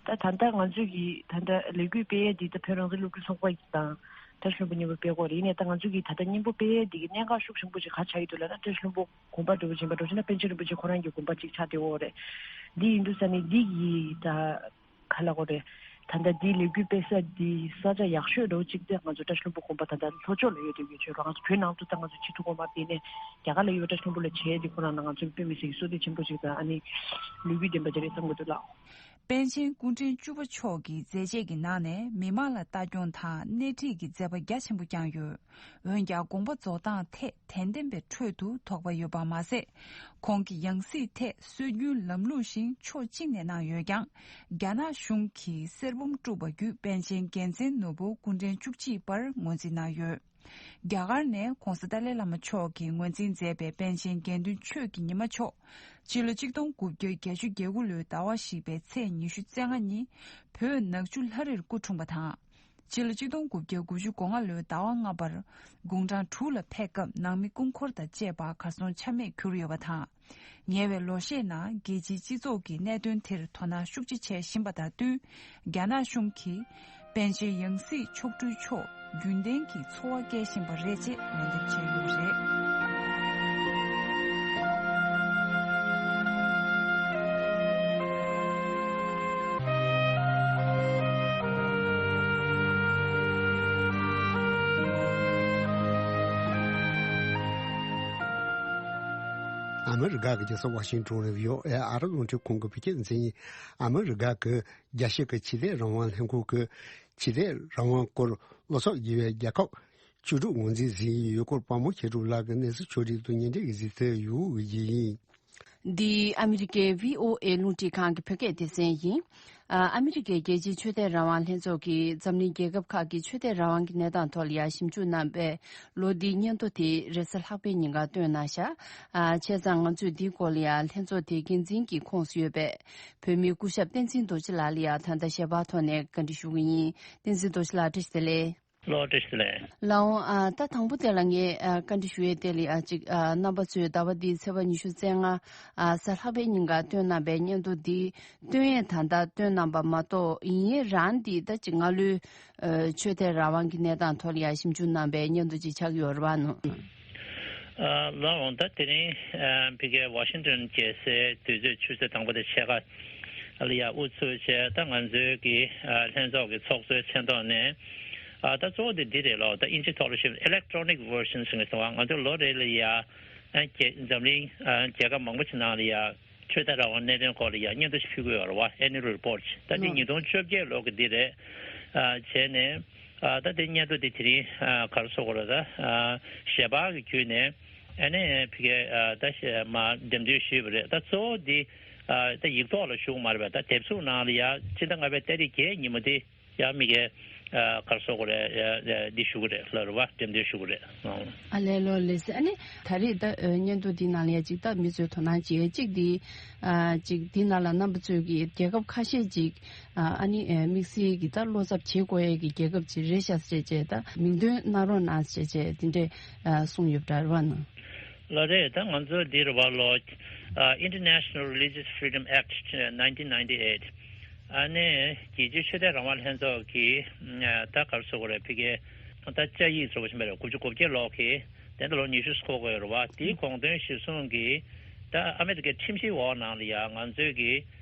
ད་ད་ལྟ་ང་ཚོས་ཀྱི་ད་ལྟ་ལས་འགུལ་སྤེལ་ཡས་འདི་ད་བོད་རང་བཙན་སློབ་ཕྲུག་ཚོགས་པ་ཡིན་དང་བཀྲ་ཤིས་ལྷུན་པོ་མཉམ་པོ་སྤེལ་དགོས་རེད། ཡིན་ནའི་ད་ང་ཚོས་ཀྱི་ད་ལྟ་མཉམ་པོ་སྤེལ་ཡས་འདི་གི་གནད་འགག་ཤུགས་ཆེན་པོ་ཅིག་ག་ཆགས་ཡོད་འདུག་ལབ་ན། བཀྲ་ཤིས་ལྷུན་པོ་དགོན་པ་འདྲ་བོ་ཅིག་ཡིན་པ་འདྲ་བོ་ཞིག་ན་པཎ་ཆེན་རིན་པོ་ཆེ་ཁོ་རང་གི་དགོན་པ་ཅིག་ཆགས་བསྡད་ཡོད་རེད། འདི་ཡིན་དུས་ས་ནི་འདི་གི་ད་ག་ལབ་དགོས་རེད། ད་ལྟ་འདི་ལས་འགུལ་སྤེལ་ས་འདི་ས་ཆ་ཡག་ཤོས་འདྲ་བོ་ཅིག་དེ་ང་ཚོ་བཀྲ་ཤིས་ལྷུན་པོ་དགོན་པ་ད་ལྟ་ལྷོ་ཕྱོགས་ལ་ཡོད་དུས་ཡོད་ཆོས་རོགས། ང་ཚོ་བོད་ནང་དུ་ད་ང་ཚོ་ཆེས་ཐུགས་དགོངས་མ་དཔེ་ནས་རྒྱ་གར་ལ་ཡོད་བཀྲ་ཤིས་ལྷུན་པོ་ལ་བྱས་དེ་ཁོ་རང་ལ་ང་ཚོ་དཔེ་མི་སྲིད་ཀྱི་བསོད་བདེ་ཆེན་པོ་ཅིག་དང་ཨ་ནི་ལས་འགུལ་ལྡན་པ་ཅིག་རེད་བསམ་གྱི་འདུག་ལགས། པཎ་ཆེན་སྐུ་ཕྲེང་བཅུ་པ་མཆོག་གི་མཛད་རྗེས་ཀྱི་ནང་ནས་མི་མང་ལ་ལྟ་སྐྱོང་དང་སྣེ་ཁྲིད་ཀྱི་མཛད་པ་རྒྱ་ཆེན་པོ་བསྐྱངས་ཡོད། འོན་ཀྱང་དགོངས་པ་རྫོགས་སྟངས་ཐད་དད་ལྡན་པའི་ཁྲོད་དུ་དོགས་པ་ཡོད་པ་མ་ཟད། ཁོང་གི་ཡང་སྲིད་ཐད་སྲོལ་རྒྱུན་ལམ་ལུགས་བཞིན་ཕྱོགས་གཅིག་ནས་གནང་ཡོད་ཀྱང་། རྒྱ་ནག་གཞུང་གིས་གསེར་བུམ་དཀྲུགས་པ་བརྒྱུད་པཎ་ཆེན་རྒྱལ་མཚན་ནོར་བུ་སྐུ་ཕྲེང་བཅུ་གཅིག་པར་ངོས་འཛིན་གནང་ཡོད། རྒྱ་གར་ནས་༧གོང་ས་ཏཱ་ལའི་བླ་མ་མཆོག་གིས་ངོས་འཛིན་མཛད་པའི་པཎ་ཆེན་དགེ་འདུན་ཆོས་ཀྱི་ཉི་མ་མཆོག་ཕྱི་ལོ་ཆིག་སྟོང་དགུ་བརྒྱ་བརྒྱད་ཅུ་གྱ་དགུ་ལོའི་ཟླ་བ་བཞི་པའི་ཚེས་ཉི་ཤུ་རྩ་ལྔ་ཉིན་བོད་ནག་ཆུ་ལྷ་རིར་སྐུ་འཁྲུངས་པ་དང་། སྤྱི་ལོ་གཅིག་སྟོང་དགུ་བརྒྱ་དགུ་བཅུ་གོ་ལྔ་ལོའི་ཟླ་བ་ལྔ་པར་དགུང་གྲངས་དྲུག་ལ་ཕེབས་སྐབས་ནང་མི་སྐུ་འཁོར་དང་བཅས་པ་གར་སོང་ཆ་མེད་གྱུར་ཡོད་པ་དང་། ཉེ་བའི་ལོ་ཤས་ནང་རྒྱལ་སྤྱིའི་སྤྱི་ཚོགས་ཀྱིས་གནད་དོན་དེར་དོ་སྣང་ཤུགས་ཆེ་བྱེད་བཞིན་པ་དང་བསྟུན། རྒྱ་ནག་གཞུང་གིས་པཎ་ཆེན་ཡང་སྲིད་མཆོག་སྤྲུལ་མཆོག་རྒྱུན་ལྡན་གྱི་འཚོ་བ་སྐྱེལ་བཞིན་པ་རེད་ཅེས་ལན་འདེབས་བྱས་ཡོད་པ་རེད། ཨ་མི་རི་ཀ་གི་རྒྱལ་ས་ཝ་ཤིང་ཏོན་ནས་བྷི་ཨོ་ཨེ་ཨ་རི་རླུང་འཕྲིན་ཁང་གི་བོད་སྐད་སྡེ་ཚན་ཡིན། ཨ་མི་རི་ཀ་གི་རྒྱལ་སྤྱི་གི་ཆོས་དད་རང་དབང་ལྷན་ཁང་གི་ཆོས་དད་རང་དབང་སྐོར་སློབ་ཚོགས་བགྱིས་པའི་རྒྱལ་ཁབ་བཅུ་དྲུག་ངོས་འཛིན་ཟིན་ཡོད་སྐོར་དཔའ་མོ་མཁས་གྲུབ་ལགས་ཀྱིས་གནས་ཚུལ་ཕྱོགས་སྒྲིག་ཏུ་སྙན་སྒྲོན་གྱི་གཟིགས་ཚུལ་ཡོད་ཀྱི་ཡིན། འདི་ཨ་མི་རི་ཀའི་བྷི་ཨོ་ཨེ་རླུང་འཕྲིན་ཁང་གི་བོད་སྐད་སྡེ་ཚན་ཡིན། ཨ་ཨ་མི་རི་ཀའི་རྒྱལ་སྤྱིའི་ཆོས་དད་རང་དབང་ལྷན་ཚོགས་ཀྱིས་འཛམ་གླིང་རྒྱལ་ཁབ་ཁག་གི་ཆོས་དད་རང་དབང་གི་གནས་སྟངས་ཐོག་ལ་ཡང་ཞིབ་འཇུག་གནང་བའི་ལོ་འདིའི་སྙན་ཐོ་དེ་རེས་གཟའ་ལྷག་པའི་ཉིན་ཀ་བཏོན་གནང་བཞག་ཨ་བྱས་ཙང་ང་ཚོས་འདིའི་སྐོར་ལ་ཡང་ལྷན་ཚོགས་དེའི་འགན་འཛིན་གྱི་ཁོངས་སུ་ཡོད་པའི་བོད་མིའི་སྐུ་ཞབས་བསྟན་འཛིན་རྡོ་རྗེ་ལགས་ལ་ཡང་ད་ལྟ་ཞལ་པར་ཐོག་ནས་བཀའ་འདྲི་ཞུ་གི་ཡིན། བསྟན་འཛིན་རྡོ་རྗེ་ལགས་བཀྲ་ཤིས་བདེ་ལེགས། ལོ་བཀྲ་ཤིས་བདེ་ལེགས། ལགས་འོང་། ཨ་ད་དང་པོ་དེ་ལ་ངས་ཨ་བཀའ་འདྲི་ཞུ་ཡས་དེ་ལ་ཨ་ཅིག་ཨ་རྣམ་པ་ཚོས་ཟླ་བ་འདིའི་ཚེས་པ་ཉི་ཤུ་རྩ་ལྔ་ཨ་གཟའ་ལྷག་པའི་ཉིན་ཀ་བཏོན་གནང་པའི་སྙན་ཐོ་འདི་བཏོན་ཡས་ད་ལྟ་བཏོན་གནང་པ་མ་གཏོགས་ཡིན་ཡས་རང་འདི་ད་ཅིག་སྔ་ལོའི་ཨ་ཆོས་དད་རང་དབང་གི་གནས་སྟངས་ཐོག་ལ་ཡང་ཞིབ་འཇུག་གནང་པའི་སྙན་ཐོ་ཅིག་ཆགས་ཀྱི་ཡོད་རེད་པ་ནོ། ཨ་ལགས་འོང་། ད་དེ་རིང་ཨ་ཕ་གིའི་ཝ་ཤིང་ཏོན་རྒྱལ་སའི་དུས་ཚོད་ཆུ་ཚོད་དང་པོ་དང་ཕྱེད་ཀ་ལ་ཡ་དབུ་ཚུགས་བྱས། ད་ང་ཚོའི་གི་ཨ་ལྷན་ཚོགས་ཀྱི་ཚོགས་གཙོའི་མཚན་ཐོག་ནས་ཨ་ད་གཙོ་བོ་དེ་འདི་རེད་ལོ། ད་དབྱིན་ཇི་ཐོག་ལ་ཞུས་electronic version ཟེར་གི་སོང་བ། ང་ཚོ་ལོ་རེ་ལ་ཡ་ཨ་རྒྱལ་འཛམ་གླིང་ཨ་རྒྱལ་ཁབ་མང་པོ་ཞིག་ནང་ལ་ཡ་ཆོས་དད་རང་དབང་གནད་དོན་སྐོར་ལ་ཡ་སྙན་ཐོ་ཞིག་ཕུལ་གི་ཡོད་རེད་བ། Annual Report ད་འདི་ཨ་ཉིས་སྟོང་བཅོ་བརྒྱད་ལོ་གི་འདི་རེད། ཨ་བྱས་ནས་ཨ་ད་དེ་སྙན་ཐོ་འདི་དེ་རིང་ཨ་ག་རེ་ཟེར་དགོས་རེད། ད་ཨ་ཞལ་པར་གྱི་བརྒྱུད་ནས་ཨ་ནི་ཕ་གིའི་ཨ་ད་ཞལ་མར་འགྲེམས་སྟོན་ཞུས་པ་རེད། ད་གཙོ་བོ་འདི་ཨ་ད་ཡིག་ཐོག་ལ་ཞུ་གི་མ་རེད་པས། ད་དེབ་གཟུགས་ནང་ལ་ཡ་ཕྱི་ཟླ་ལྔ་པའི་ཏ་རིག་བརྒྱད་ཉིན་མོ་འདི་ཡ་མི་གའི་ཨ་ག་རེ་ཟེར་དགོས་རེད། ཡ་ཡ་འདི་ཞུ་གི་རེད་ལབ་རེད་བ། འགྲེམས་སྟོན་ཞུ་གི་རེད། ཨང་། ཨ་ལས་ལོ་ལེགས་སེ། ཨ་ནི་ད་རེས་ད་ཨ་སྙན་ཐོ་འདི་ནང་ལ་ཡ་ཅིག་ད་མི་ཚོས་དོ་སྣང་བྱེད་ཡ་གཅིག་འདི་ཨ་ཅིག་འདི་ནང་ལ་རྣམ་པ་ཚོས་ཀྱི་རྒྱལ་ཁབ་ཁ་ཤས་ཅིག་ཨ་ཨ་ནི་ཨ་དམིགས་བསལ་གྱི་ད་བློ་འཚབ་བྱེད་དགོས་ཡ་གི་རྒྱལ་ཁབ་ཅིག་རེད་ཤག་ཟེར་བྱས་ད་མིང་འདོན་གནང་རོགས་གནང་ཟེར་བྱས་འདི་འདྲས་ཨ་གསུངས་ཡོད་པ་འདྲ་རེད་བ་ན། ལགས་རེད། ད་ང་ཚོ་འདི་རེད་བ་ལོ། ཨ་International Religious Freedom Act nineteen ninety-eight ཨ་ནི་རྒྱལ་སྤྱིའི་ཆོས་དད་རང་དབང་ལྷན་ཚོགས་ཀྱིས་ཨ་ད་ག་རེ་ཟེར་དགོས་རེད། ཕ་གིའི་ད་བཅའ་ཡིག་ཟེར་བ་ཞིག་མ་རེད། དགུ་བཅུ་གོ་བརྒྱད་ལོ་གི་དེ་འདྲ་ལོ་ཉི་ཤུ་འཁོར་གྱི་ཡོད་རེད་བ། དེའི་དགོངས་དོན་གཞིར་བཟུང་གིས་ད་ཨ་མི་རི་ཀའི་ཁྲིམས་གཞིའི་འོག་ནང་ལ་ཡ་ང་ཚོའི་གི་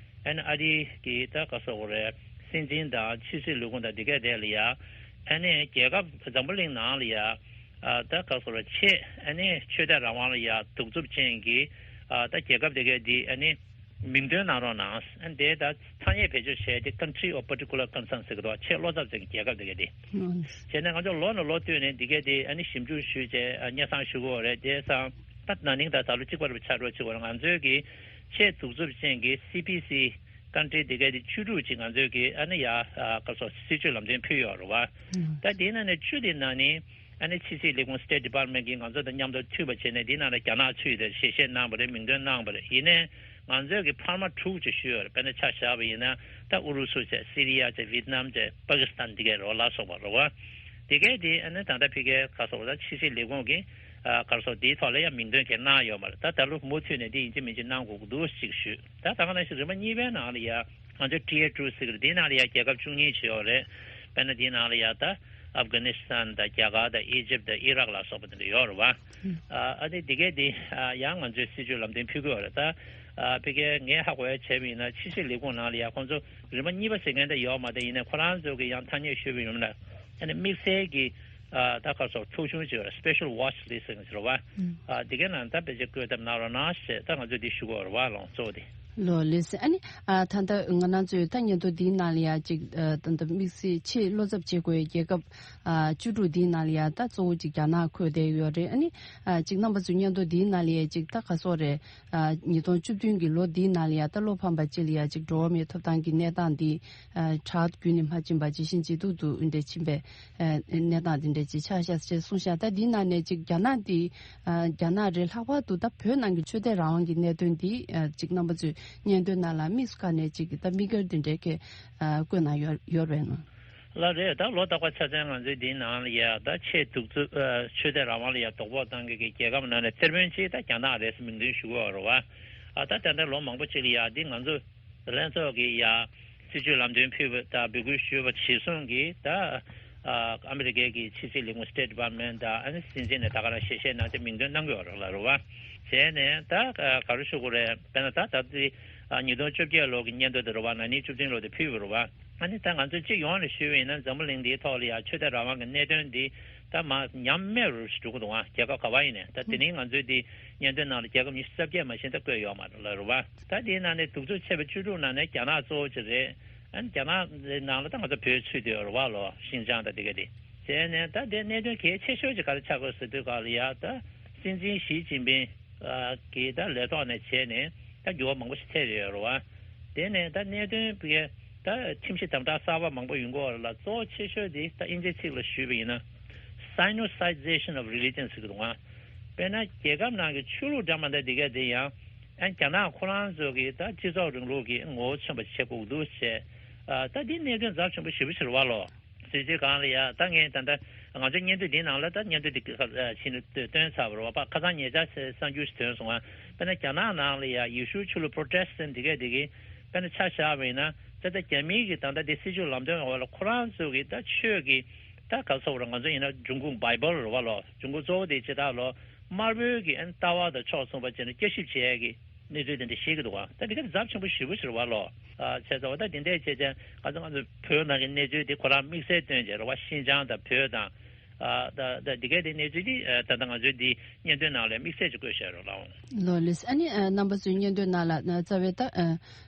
ཨ་ནི་ཨ་རིའི་གི་ད་ག་རེ་ཟེར་དགོས་རེད། སྲིད་འཛིན་དང་ཕྱི་སྲིད་ལས་ཁུངས་དང་དེ་གས་དེ་ལ་ཡ་ཨ་ནི་རྒྱལ་ཁབ་འཛམ་བུ་གླིང་ནང་ལ་ཡ་ཨ་ད་ག་རེ་ཟེར་དགོས་རེད། ཆེས་ཨ་ནི་ཆོས་དད་རང་དབང་ལ་ཡ་གདུག་རྩུབ་ཅན་གྱི་ཨ་ད་རྒྱལ་ཁབ་དེ་གས་དེ་ཨ་ནི་མིང་འདོན་གནང་རོགས་གནང་། ཨ་ནི་དེ་ད་ཐ་སྙད་བེད་སྤྱོད་བྱས་ཏེ་country of particular concern ཟེར་གི་འདུག་ཆེས་བློ་འཚབ་ཅན་གྱི་རྒྱལ་ཁབ་དེ་གས་དེ། ཨང་། བྱས་ནས་ང་ཚོ་ལོ་ནས་ལོ་བསྟུད་ནས་འདི་གས་དེ་ཨ་ནི་ཞིབ་འཇུག་ཞུས་བྱས་ཨ་སྙན་སེང་ཞུ་གི་ཡོད་རེད། དེ་སང་ད་ན་ནིང་ད་ད་ལོ་གཅིག་པ་རེད་པ། ཆ་འགྲོ་གཅིག་པ་རེད། ང་ཚོའི་གི་ཆེས་གདུག་རྩུབ་ཅན་གྱི་སི་པི་སི་country དེ་གས་དེ་བཅུ་དྲུག་ཅིག་ང་ཚོའི་གི་ཨ་ནི་ཡ་ཨ་ག་རེ་ཟེར་སྲིད་བྱུས་ལམ་སྟོན་ཕུལ་ཡོད་རེད་བ། ཨང་། ད་དེའི་ནང་ནས་བཅུ་དེ་ནང་ནི་ཨ་ནི་ཕྱི་སྲིད་ལས་ཁུངས་State Department གིས་ང་ཚོ་དང་མཉམ་དུ་མཐུད་པ་བྱས་ནས་དེའི་ནང་ལ་རྒྱ་ནག་ཚུད་དེ་ཞལ་བཞེས་གནང་བ་རེད། མིང་འདོན་གནང་བ་རེད། ཡིན་ནའི་ང་ཚོས་ཀྱི་འཕར་མ་དྲུག་ཅིག་ཞུས་ཡོད་རེད། དཔེར་ན་ཆ་བཞག་པ་ཡིན་ན་ད་ཨུ་རུ་སུ་བྱས། སི་རི་ཡ་བྱས། ཝི་ཏི་ནམ་བྱས། པ་ཀི་སི་ཐན་འདི་གས་རོ་ལ་སོགས་པ་རེད་བ། འདི་གས་དེ་ཨ་ནི་ད་ལྟ་ཕ་གིའི་ག་རེ་ཟེར་དགོས་རེད། ཕྱི་སྲིད་ལས་ཁུངས་ཀྱིས་ཨ་ག་རེ་ཟེར་དེའི་ཐོག་ལ་ཡང་མིང་འདོན་གྱི་གནང་ཡོད་མ་རེད། ད་ད་ལོ་མུ་མཐུད་ནས་འདི་ཡིན་གཅིག་མིན་གཅིག་གནང་དགོས་ཀྱི་འདུག་ཅིག་ཞུས། ད་ད་ག་ནང་བཞིན་རིམ་པ་གཉིས་པའི་ནང་ལ་ཡ་ང་ཚོ་ཊི་ཨེ་ཊུ་ཟེར་གི་རེད། འདིའི་ནང་ལ་ཡ་རྒྱལ་ཁབ་བཅུ་གཉིས་ཅིག་ཡོད་རེད། དཔེར་ན་འདིའི་ནང་ལ་ཡ་ད་ཨབ་གྷ་ནི་སི་ཐན་དང་། རྒྱ་གར་དང་། ཨི་ཇིབ་དང་། ཨི་རག་ལ་སོགས་པ་དེ་འདྲ་ཡོད་རེད་བ། ཨ་ཨ་ནི་འདི་གས་འདི་ཨ་ཡང་ང་ཚོས་སྲིད་བྱུས་ལམ་སྟོན་ཕུལ་གི་ཡོད་རེད། ད་ཨ་ཕ་གིའི་ངས་ཧ་གོ་ཡ་བྱས་པ་ཡིན་ན་ཕྱི་སྲིད་ལས་ཁུངས་ནང་ལ་ཡ་ཁོང་ཚོ་རིམ་པ་གཉིས་པ་ཟེར་མཁན་དེ་ཡོད་མ་རེད། ཡིན་ནའི་ཁོ་རང་ཚོ་གི་ཡང་ཐ་སྙད་ཞུས་པ་ཡིན་ན་ཨ་ནི་དམིགས་བསལ་གྱི་ཨ་ད་ག་རེ་ཟེར་ཚོགས་ཆུང་ཅིག་ཡོད་རེད། Special Watch List ཟེར་གི་རེད་བ། ཨ་འདི་གའི་ནང་ད་ཕལ་ཆེར་བཀོད་ཐབས་གནང་རོགས་གནང་ཞེས་ད་ང་ཚོས་འདི་ཞུ་གི་ཡོད་རེད་བ། ལགས་འོང་། གཙོ་བོ་དེ། ལགས་ལེགས་སེ། ཨ་ནི་ཨ་ད་ལྟ་ང་རང་ཚོས་ད་སྙན་ཐོ་འདིའི་ནང་ལ་ཡ་ཅིག་ཨ་ད་ལྟ་དམིགས་བསལ་ཆེས་བློ་འཚབ་བྱེད་དགོས་པའི་རྒྱལ་ཁབ་ཨ་བཅུ་དྲུག་འདིའི་ནང་ལ་ཡ་ད་གཙོ་བོ་ཅིག་རྒྱ་ནག་འཁོད་བསྡད་ཡོད་རེད། ཨ་ནི་ཨ་ཅིག་རྣམ་པ་ཚོས་སྙན་ཐོ་འདིའི་ནང་ལ་ཡ་ཅིག་ད་ག་སོགས་རེད། ཨ་ཉིས་སྟོང་བཅུ་བདུན་གྱི་ལོ་འདིའི་ནང་ལ་ཡ་ད་བློ་ཕམ་པ་སྤྱི་ལ་ཡ་ཅིག་འགྲོ་བ་མིའི་ཐོབ་ཐང་གི་གནས་སྟངས་འདི་ཨ་དྲག་རྒྱུན་ནས་མ་ཕྱིན་པ་ཇེ་ཞན་ཇེ་སྡུག་ཏུ་འདྲ་ཕྱིན་པའི་ཨ་གནས་སྟངས་འདི་འདྲ་ཅིག་ཆགས་ཤག་ཅེས་གསུངས་ཤག་ད་འདིའི་ནང་ནས་ཅིག་རྒྱ་ནག་འདི་ཨ་རྒྱ་ནག་རེད། ལྷག་པར་དུ་ད་བོད་ནང་གི་ཆོས་དད་རང་དབང་གི་གནད་དོན་འདི་ཨ་ཅིག་རྣམ་པ་ཚོས་སྙན་ཐོའི་ནང་ལ་དམིགས་སུ་བཀར་ནས་ཅིག་ད་དམིགས་བཀར་འདི་འདྲའི་གི་ཨ་བཀོད་གནང་ཡོད་ཡོད་རེད་ན། ལགས་རེད། ད་ལོ་རྟག་པར་ཆ་ཚང་ང་ཚོའི་འདིའི་ནང་ལ་ཡ་ད་ཆེས་གདུག་རྩུབ་ཨ་ཆོས་དད་རང་དབང་ལ་ཡ་དོ་ཕོག་བཏང་མཁན་གྱི་རྒྱལ་ཁབ་ནང་ནས་གཏེར་དཔོན་གཅིག་ད་རྒྱ་ནག་རེད་ཟེར་མིང་འདོན་ཞུ་གི་ཡོད་རེད་བ། ཨ་ད་ད་ལྟ་ལོ་མང་པོ་ཅིག་ལ་ཡ་འདི་ང་ཚོ་ལྷན་ཚོགས་ཀྱི་ཡ་སྲིད་བྱུས་ལམ་སྟོན་ཕུལ་བ་དང་འབོད་སྐུལ་ཞུས་པ་གཞིར་བཟུང་གིས་ད་ཨ་ཨ་མི་རི་ཀའི་གི་ཕྱི་སྲིད་ལས་ཁུངས་State Department དང་ཨ་ནི་སྲིད་འཛིན་ནས་ད་ག་རང་ཞལ་བཞེས་གནང་སྟེ་མིང་འདོན་གནང་གི་ཡོད་རེད་ལ་རེད་བ། བྱས་ནས་ད་ག་རེ་ཞུ་དགོས་རེད། དཔེར་ན་ད་ད་ལྟ་ཨ་ཉིས་སྟོང་བཅོ་བརྒྱད་ལོ་གི་སྙན་ཐོ་དེ་རེད་བ། ན་ནིང་བཅུ་བདུན་ལོ་དེ་ཕུལ་བ་རེད་བ། ཨ་ནི་ད་ང་ཚོས་སྤྱི་ཡོངས་ནས་ཞུས་པ་ཡིན་ན་འཛམ་བུ་གླིང་འདིའི་ཐོག་ལ་ཡང་ཆོས་དད་རང་དབང་གི་གནད་དོན་འདི་ད་མར་ཉམས་དམས་རུ་འགྲོ་གི་འདུག་ཨ་རྒྱལ་ཁབ་ག་བ་ཡིན་ནས་ད་དེ་རིང་ང་ཚོའི་འདི་སྙན་ཐོའི་ནང་ལ་རྒྱལ་ཁབ་ཉི་ཤུ་རྩ་བརྒྱད་མ་ཤེས་ད་བཀོད་ཡོད་མ་རེད་ལ་རེད་བ། ད་དེའི་ནང་ནས་གདུག་རྩུབ་ཆེ་བའི་བཅུ་དྲུག་ནང་ནས་རྒྱ་ནག་གཙོ་བོ་ཅིག་རེད། ཨ་ནི་རྒྱ་ནག་ནང་ལ་ད་ང་ཚོ་བོད་ཚུད་དུ་ཡོད་རེད་བ་ལོ། ཤིན་ཅང་ད་དེ་ག་དེ། བྱས་ནས་ད་དེ་གནད་དོན་གལ་ཆེ་ཤོས་ཅིག་ག་རེ་ཆགས་དགོས་ཟེར་དུས་ག་ལ་ཡ་ད་སྲིད་འཛིན་ཞི་ཅིན་ཕིང་གི་ད་ལས་ཐོག་ནས་བྱས་ནས་ད་འགྱུར་བ་མང་པོ་ཞིག་ཐེབས་ཡོད་རེད་བ། དེ་ནས་ད་གནད་དོན་བི་ད་ཁྲིམས་གཞི་དམ་དྲག་གསར་པ་མང་པོ་ཡོང་གི་ཡོད་རེད་ལ། གཙོ་བོ་ཆེ་ཤོས་དེ་ད་དབྱིན་ཇིའི་ཚིག་ལ་ཞུས་པ་ཡིན་ན་Sinicization of religion ཟེར་གི་འདུག་ཨ། དཔེར་ན་རྒྱལ་ཁབ་ནང་གི་ཆོས་ལུགས་འདྲ་མི་འདྲ་འདི་ག་དེ་ཡང་ཨ་རྒྱ་ནག་ཁོ་རང་ཚོ་གི་ད་སྤྱི་ཚོགས་རིང་ལུགས་ཀྱི་ངོ་བོ་མཚོན་པ་བྱེད་དགོས་འདུག་ཟེར། ཨ་ད་འདི་གནད་དོན་ཚབས་ཆེན་པོ་ཞེ་པོ་ཅིག་རེད་བ་ལོ། ཟེར་བྱས་གང་ལ་ཡ་ད་ངས་ད་ལྟ་ང་ཚོའི་སྙན་ཐོ་འདིའི་ནང་ལ་ད་སྙན་ཐོ་འདི་གི་ཁ་ཕྱིན་ནས་བཏོན་ཚར་བ་རེད་བ། ཁ་སང་ཉེ་ཆར་གསར་འགྱུར་ཞིག་ཐོན་སོང་ང་། དཔེར་ན་རྒྱ་ནག་ནང་ལ་ཡ་ཡེ་ཤུ་ཆོས་ལུགས་Protestant་འདི་གས་འདི་གི་དཔེར་ན་ཆ་བཞག་པ་ཡིན་ན་ད་ལྟ་རྒྱ་མིའི་གི་ད་ལྟ་འདི་སྲིད་བྱུས་ལམ་སྟོན་འོག་ལ་ཁོ་རང་ཚོ་གི་ད་ཆོས་ཀྱི་ད་ག་ཚོད་རེད། ང་ཚོ་ཡིན་ན་འབྱུང་ཁུངས་བྷའི་བལ་རེད་བ་ལོ། འབྱུང་ཁུངས་གཙོ་བོ་དེ་ཇི་ལྟར་ལོ་དམར་པོའི་གི་ཨན་ལྟ་བ་དང་ཕྱོགས་མཚུངས་པ་བྱས་ནས་བསྐྱར་ཞིབ་བྱེད་ཡས་གི་གནས་ཚུལ་དེ་འདྲ་བཤད་ཀྱི་འདུག་བ། ད་འདི་ག་ཚབས་ཆེན་པོ་ཞེ་པོ་ཞིག་རེད་བ་ལོ། ཨ་བྱས་ཙང་བ་ད་འདི་འདྲའི་བྱས་ཙང་ང་ཚོ་ང་ཚོ་བོད་ནང་གི་གནས་ཚུལ་དེ་ཁོ་རང་དམིགས་བསལ་སྟོན་བྱས་རེད་བ། ཤིན་ཅང་དང་བོད་དང་ཨ་ད་ད་འདི་གའི་དེ་གནས་ཚུལ་དེ་ཨ་ད་ལྟ་ང་ཚོའི་འདི་སྙན་ཐོའི་ནང་ལ་དམིགས་བསལ་གྱི་བཀོད་བཞག་རེད་ལགས། ལགས་ལགས། ཨ་ནི་ཨ་རྣམ་པ་ཚོའི་སྙན་ཐོའི་ནང་ལ་ཨ་རྩ་བའི་ད་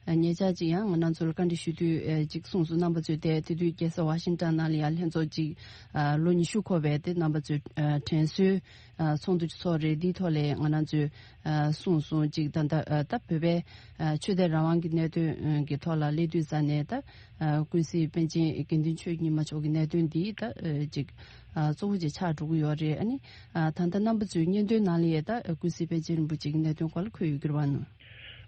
ཨ་ཉེ་ཆར་ཅིག་ཡང་ང་རང་ཚོར་བཀའ་འདྲི་ཞུ་དུས་ཨ་ཅིག་གསུངས་སོང་། རྣམ་པ་ཚོས་དེ་དེ་དུས་རྒྱལ་ས་ཝ་ཤིང་ཊོན་ནང་ལ་ཡང་ལྷན་ཚོགས་ཅིག་ཨ་ལོ་ཉི་ཤུ་འཁོར་བའི་དེ་རྣམ་པ་ཚོའི་ཨ་དྲན་གསོའི་ཨ་ཚོགས་འདུ་ཚོགས་རེད། འདིའི་ཐོག་ལ་ང་རང་ཚོས་ཨ་གསུངས་སོང་། གཅིག་ད་ལྟ་ཨ་ད་བོད་པའི་ཨ་ཆོས་དད་རང་དབང་གི་གནད་དོན་ཨ་གི་ཐོག་ལ་སླེབས་དུས་ཙ་ནས་ད་ཨ་ཀུན་གཟིགས་པཎ་ཆེན་དགེ་འདུན་ཆོས་ཉི་མ་མཆོག་གི་གནད་དོན་འདི་ད་ཨ་གཅིག་ཨ་གཙོ་བོ་ཅིག་ཆགས་འགྲོ་གི་ཡོད་རེད། ཨ་ནི་ཨ་ད་ལྟ་རྣམ་པ་ཚོའི་སྙན་ཐོའི་ནང་ལ་ཡང་ད་ཨ་ཀུན་གཟིགས་པཎ་ཆེན་རིན་པོ་ཆེ་གི་གནད་དོན་སྐོར་ལ་འཁོད་ཡོད་ཀྱི་རེད་བ་ནོ།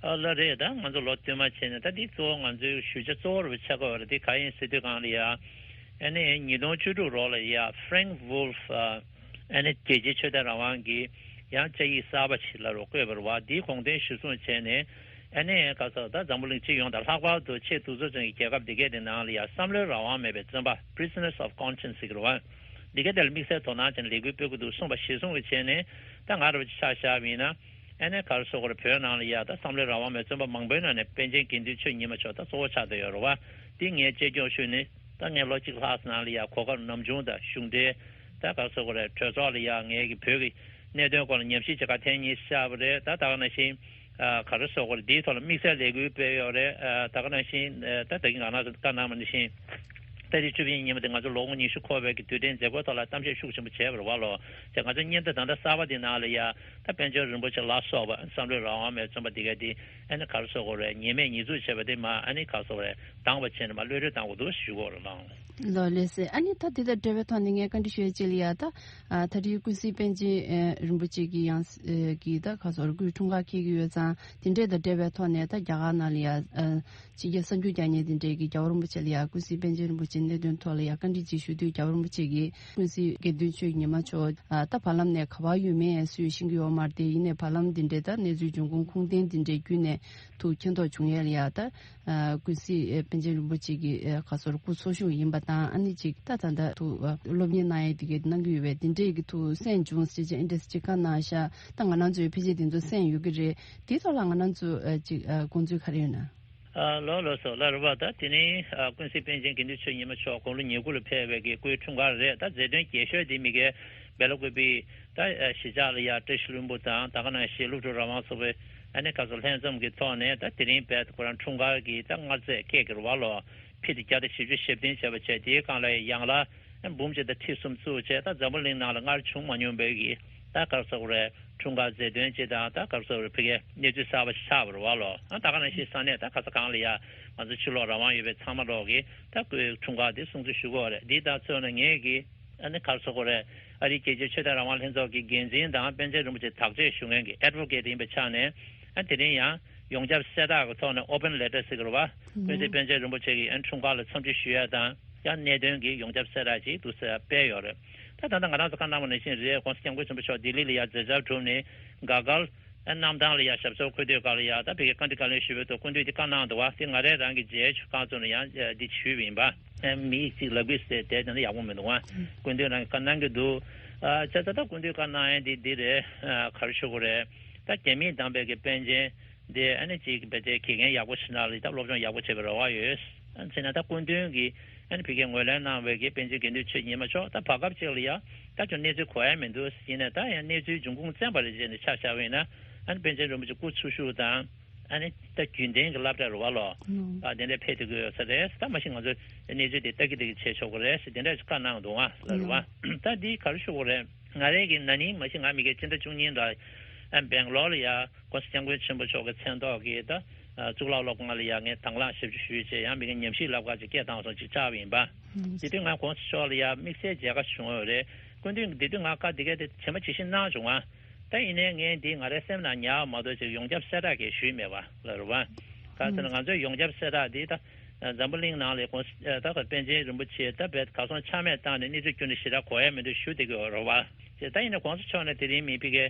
ཨ་ལགས་རེད། ད་ང་ཚོ་ལོ་བསྟུད་མར་བྱས་ནས་ད་འདི་གཙོ་བོ་ང་ཚོའི་ཞུ་བྱ་གཙོ་བོ་རུ་ཆགས་ཀྱི་ཡོད་རེད། འདི་ག་ཡིན་ཟེར་དུས་སྒང་ལ་ཡ། ཨ་ནི་ཉིས་སྟོང་བཅུ་དྲུག་ལོ་ལ་ཡ་Frank Wolf ཨ་ནི་རྒྱལ་སྤྱིའི་ཆོས་དད་རང་དབང་གི་ཡང་བཅའ་ཡིག་གསར་པ་ཞིག་ལ་རུ་བཀོད་པ་རེད་བ། འདིའི་དགོངས་དོན་གཞིར་བཟུང་བྱས་ནས་ཨ་ནི་ག་ས་ད་འཛམ་བུ་གླིང་སྤྱི་ཡོངས་དང་ལྷག་པར་དུ་ཆེས་གདུག་རྩུབ་ཅན་གྱི་རྒྱལ་ཁབ་འདི་གའི་དེ་ནང་ལ་ཡ་བསམ་བློའི་རང་དབང་མེད་པའི་བཙོན་པ་prisoners of conscience ཟེར་གྱི་རེད་བ། འདི་གའི་དེ་ལ་དམིགས་བསལ་དོ་སྣང་བྱས་ནས་ལས་འགུལ་སྤེལ་དགོས་འདུག་གསུངས་པ་གཞིར་བཟུང་གིས་བྱས་ནས་ད་ང་རང་ཆ་བཞག་པ་ཡིན་ན། ཨ་ནི་ག་རེ་ཟེར་དགོས་རེད། བོད་ནང་ལ་ཡ་ད་བསམ་བློའི་རང་དབང་མེད་བཙོན་པ་མང་པོའི་ནང་ནས་པཎ་ཆེན་དགེ་འདུན་ཆོས་ཉི་མ་མཆོག་ད་གཙོ་བོ་ཆགས་བསྡད་ཡོད་རེད་བ། འདི་ངས་གཅེས་སྐྱོང་ཞུས་ནས་ད་ངས་ལོ་གཅིག་ལྷག་ཙམ་ནང་ལ་ཡ་གོ་སྐབས་ནམ་བྱུང་དང་གཞུང་འབྲེལ་ད་ག་རེ་ཟེར་དགོས་རེད། གྲོས་ཚོགས་ལ་ཡ་ངས་ཀྱི་བོད་ཀྱི་གནད་དོན་སྐོར་ལ་ཉམས་ཞིབ་བྱེད་ག་ཐེངས་གཉིས་བཞག་པ་རེད། ད་ད་ག་ནང་བཞིན་ཨ་ག་རེ་ཟེར་དགོས་རེད། འདིའི་ཐོག་ལ་དམིགས་བསལ་ལས་འགུལ་སྤེལ་ཡོད་རེད། ཨ་ད་ག་ནང་བཞིན་ཨ་ད་ད་གིན་ང་རང་ཚོ་བཀའ་གནང་བ་ནང་བཞིན། ཏ་རིག་བཅུ་བཞི་ཉིན་མོ་དེ་ང་ཚོ་ལོ་ངོ་ཉི་ཤུ་འཁོར་བའི་གི་དུས་དྲན་མཛད་སྒོའི་ཐོག་ལ་གཏམ་བཤད་ཤུགས་ཆེན་པོ་བྱས་པ་རེད་བ་ལོ། བྱས་ང་ཚོ་སྙན་ཐོ་ད་ལྟ་གསར་པ་འདི་ནང་ལ་ཡ་ད་པཎ་ཆེན་རིན་པོ་ཆེ་ལ་སོགས་པ་བསམ་བློའི་རང་དབང་མེད་བཙོན་པ་འདི་ག་འདི་ཨ་ནི་ག་རེ་ཟེར་དགོས་རེད། ཉེས་མེད་ཉེས་འཛུགས་བྱས་པ་འདི་མ་ཨ་ནི་ག་རེ་ཟེར་དགོས་རེད། དྭངས་པ་བྱས་ནས་མ་གློད་གྲོལ་གཏང་དགོས་འདུག་ཞུ་དགོས་རེད་ལགས། ལགས་ལགས་སེ། ཨ་ནི་ད་དེ་དང་འབྲེལ་བའི་ཐོག་ནས་ངས་བཀའ་འདྲི་ཞུ་ཡ་ཅིག་ལ་ཡ་ད་ཨ་ད་རེས་ཀུན་གཟིགས་པཎ་ཆེན་ཨ་རིན་པོ་ཆེ་གི་ཡང་ཨ་གི་ད་ག་རེ་ཟེར་དགོས་རེད། སྐུའི་འཁྲུངས་སྐར་འཁེལ་གི་ཡོད་ཙང་དེ་འདྲས་དང་འབྲེལ་བའི་ཐོག་ནས་ད་རྒྱ་གར་ནང་ལ་ཡ་ཨ། ཕྱི་རྒྱལ་གསར་འགྱུར་རྒྱག་མཁན་དེ་འདྲས་ཀྱིས་རྒྱལ་བ་རིན་པོ་ཆེ་ལ་ཡང་ཀུན་གཟིགས་པཎ་ཆེན་རིན་པོ་ཆེའི་གནད་དོན་ཐོག་ལ་ཡང་བཀའ་འདྲི་ཅིག་ཞུ་དུས་རྒྱལ་བ་རིན་པོ་ཆེ་གིས་ཀུན་གཟིགས་དགེ་འདུན་ཆོས་ཉི་མ་མཆོག་ཨ་ད་བར་ལམ་ནས་ག་པར་ཡོད་མེད་སུས་ཤེས་ཀྱི་ཡོད་མ་རེད་དེ། ཡིན་ནའི་བར་ལམ་འདི་འདྲས་ད་གནས་ཚུལ་འབྱུང་ཁུངས་ཁུངས་ལྡན་འདི་འདྲས་བརྒྱུད་ནས་ཐུགས་མཁྱེན་རྟོགས་བྱུང་ཡས་ལ་ཡང་ད་ཨ་ཀུན་གཟིགས་པཎ་ཆེན་རིན་པོ་ཆེ་གི་ཨ་ག་རེ་ཟེར་སྐུ་འཚོ་བཞུགས་ཡིན་པ་དང་། ཨ་ནི་ཅིག་ད་ད་ད་ཐུགས་ཨ་སློབ་གཉེར་གནང་ཡས་དེ་གས་གནང་གི་ཡོད་པས་དེ་འདྲས་ཀྱི་ཐུགས་སེམས་བྱུང་ཟེར་ཅིག་ཨེ་འདྲས་ཅིག་བཀའ་གནང་ཤག་ད་ང་རང་ཚོའི་ཕལ་ཆེར་དེ་ཚོ་སེམས་ཡོད་ཀྱི་རེད། དེའི་ཐོག་ལ་ང་རང་ཚོ་ཨ་ཅིག་ཨ་དགོངས་ཚུལ་ག་རེ་ཡོད་ན། ཨ་ལོ་ལོ་སོ་ལ་རུ་བ་ད་དེ་ནི་ཨ་ཀུན་གཟིགས་པཎ་ཆེན་དགེ་འདུན་ཆོས་ཉི་མ་མཆོག་དགུང་ལོ་ཉེར་དགུ་ལ་ཕེབས་པའི་གི་སྐུའི་འཁྲུངས་སྐར་རེད། ད་མཛད་དོན་རྒྱས་ཤོས་དེ་མི་གའི་སྦེལ་ཀོབ་པི་ད་ཨ་གཞིས་ཆགས་ལ་ཡ་བཀྲ་ཤིས་ལྷུན་པོ་དང་ད་ག་ནང་བཞིན་སློབ་ཕྲུག་རང་དབང་ཚོགས་པའི་ཨ་ནི་ཁ་སོ་ལྷན་འཛོམས་ཀྱི་ཐོག་ནས་ད་དེ་རིང་བལ་ཁོ་རང་འཁྲུངས་སྐར་གྱི་ད་མངར་ཚད་སྐད་ཀྱི་རུ་བ་ལོ་ཕི་ཏི་བརྒྱ་དང་བཞི་བཅུ་ཞེ་བདུན་བྱས་པ་བྱས་དེའི་སྒང་ལ་ཡ་འབུམ་གཅིག་དང་ཁྲི་གསུམ་བཙུགས་བྱས་ད་འཛམ་བུ་གླིང་ནང་ལ་སྔར་བྱུང་མ་མྱོང་བའི་གི་ད་ག་རེ་ཟེར་དགོས་རེད། འཁྲུངས་སྐར་མཛད་དོན་སྤྱི་དང་ད་ག་རེ་ཟེར་བའི་ཕ་གིའི་གནས་ཚུལ་གསར་པ་ཞིག་ཆགས་པ་རེད་བ་ལོ། ཨ་ད་ག་ནང་བཞིན་ས་གནས་ད་ག་ས་གང་ལ་ཡ་ང་ཚོ་ཕྱི་ལོགས་རང་དབང་ཡོད་པའི་ཚང་མ་ལོག་གིས་ད་སྐུའི་འཁྲུངས་སྐར་འདི་སྲུང་བརྩི་ཞུ་གི་ཡོད་རེད། འདི་ད་མཚོན་ན་ངས་ཀྱིས་ཨ་ནི་ག་རེ་ཟེར་དགོས་རེད། ཨ་རིའི་རྒྱལ་སྤྱིའི་ཆོས་དད་རང་དབང་ལྷན་ཚོགས་ཀྱི་འགན་འཛིན་དང་པཎ་ཆེན་རིན་པོ་ཆེ་དག་བཅོས་ཞུ་མཁན་གྱི་advocate་ཡིན་པའི་ཆ་ནས་ཨ་དེ་རིང་ཡང་ཡོངས་ཁྱབ་གསལ་བསྒྲགས་ཀྱི་ཐོག་ནས་open letter་ཟེར་གི་རེད་བ། ཀུན་གཟིགས་པཎ་ཆེན་རིན་པོ་ཆེ་གི་ཨ་ནི་འཁྲུངས་སྐར་ལ་འཚམས་འདྲི་ཞུ་ཡ་དང་། ཡང་གནད་དོན་གྱི་ཡོངས་ཁྱབ་གསལ་བསྒྲགས་ཅིག་འདུག་སེ་སྤེལ་ཡོད་རེད། ད་ད་ལྟ་ང་རང་ཚོ་བཀའ་གནང་བ་ནང་བཞིན་རེད། ༸གོང་ས་༸སྐྱབས་མགོན་ཆེན་པོ་མཆོག་ལྡི་ལི་ལ་ཡ་མཛད་འཆར་གྲུབ་ནས་དགའ་དགའ་གནམ་ཐང་ལ་ཡ་ཞབས་སོར་འཁོད་དུས་སྐབས་ལ་ཡ་ད་ཕ་གིའི་བཀའ་འདྲི་བཀའ་ལན་ཞུ་བའི་ཐོག་སྐུ་མདུན་དེ་བཀའ་གནང་འདུག་བ། དེ་ང་རང་རང་གི་མཇལ་ཁ་ཚོ་ནས་ཡང་འདི་ཞུས་པ་ཡིན་པ། མི་གཅིག་ལབ་དགོས་ཟེར་དེ་དེ་འདྲ་ཡག་པོ་མི་འདུག་བ། སྐུ་མདུན་རང་གི་བཀའ་གནང་གི་འདུག་བྱས་ཙང་ད་སྐུ་མདུན་བཀའ་གནང་ཡས་འདི་འདི་རེད། ག་རེ་ཞུ་དགོས་རེད། ད་རྒྱ་མིས་བདམས་པའི་གི་པཎ་ཆེན་དེ་ཨ་ནི་ཅིག་བེད་སྤྱོད་དགེ་རྒན་ཡག་པོ་བྱེད་ན་ལ་ད་སློབ་སྦྱོང་ཡག་པོ་བྱེད་པའི་རེ་བ་ཡོད། ཨ་ནི་བྱས་ན་ད་སྐུ་མདུན་གྱིས་ཨ་ནི་ཕ་གིར་ངོས་ལེན་གནང་བའི་གི་པཎ་ཆེན་དགེ་འདུན་ཆོས་ཉི་མ་མཆོག་ད་བར་སྐབས་ཅིག་ལ་ཡ་ད་ཅུང་གནས་ཚུལ་གོ་ཡ་མི་འདུག་ཟེར་ནས། ད་ཡང་གནས་ཚུལ་འབྱུང་ཁུངས་བཙན་པ་རེད་ཅེས་ནས་ཆ་བཞག་པ་ཡིན་ན། ཨ་ནི་པཎ་ཆེན་རིན་པོ་ཆེ་སྐུ་འཚོ་བཞུགས་དང་ཨ་ནི་ད་རྒྱུན་ལྡན་གྱི་སློབ་གྲྭ་རེད་བ་ལོ། ཨ་དེ་འདྲ་ཕེབས་ཐུབ་ཀྱི་ཡོད་ས་རེད། ད་མ་གཞི་ང་ཚོས་གནས་ཚུལ་དེ་ལྟ་གི་ལྟ་གི་བྱས་ཆོག་གི་རེད་ཟེར་དེ་འདྲ་ཞིག་བཀའ་གནང་འདུག་ཨ་ལ་རེད་བ། ད་འདི་ག་རེ་ཞུ་དགོས་རེད། ང་རང་གི་ན་ནིང་མ་གཞི་ང་མི་རྒན་སྤྱི་ཟླ་བཅུ་གཉིས་ལ་ཨ་སྦེང་ལོར་ལ་ཡ་༸གོང་ས་༸སྐྱབས་མགོན་ཆེན་པོ་མཆོག་གི་མཚན་ཐོག་གི་ད་གཙུག་ལག་སློབ་ཁང་ལ་ཡ་ངས་དང་བླངས་ཞབས་ཞུ་ཞུས་བྱས། ཡང་མི་རྒན་ཉམས་ཞིབ་སློབ་ཁང་ཅིག་སྐད་བཏང་སོང་ཅིག་བཅར་བ་ཡིན་པ། དེ་དུས་ང་༸གོང་ས་མཆོག་ལ་ཡ་དམིགས་བསལ་མཇལ་ཁ་བྱུང་ཡོད་རེད། སྐུ་མདུན་གྱིས་དེ་དུས་ང་བཀའ་དེ་ག་དེ་ཇི་མ་ཇི་བཞིན་གནང་བྱུང་བ། ད་ཡིན་ནའི་ངས་འདི་ང་རའི་སེམས་ནང་ཉར་བ་མ་གཏོགས་ཅིག་ཡོངས་ཁྱབ་གསལ་བསྒྲགས་གས་ཞུས་མེད་པ་ལ་རེད་བ། ག་ཚོད་ན་ང་ཚོའི་ཡོངས་ཁྱབ་གསལ་བསྒྲགས་འདི་ད་འཛམ་བུ་གླིང་ནང་ལ་༸གོང་ས་ད་ག་པཎ་ཆེན་རིན་པོ་ཆེ་ད་བས་གར་སོང་ཆ་མེད་བཏང་ནས་གནས་ཚུལ་ཁྱོན་ནས་ཞེ་དྲག་གོ་ཡ་མི་འདུག་ཞུ་བསྡད་ཀྱི་ཡོད་རེད་བ། ཅེས་ད་ཡིན་ན་༸གོང་ས་མཆོག་ནས་དེ་རིང་མི་ཕ་གིའི་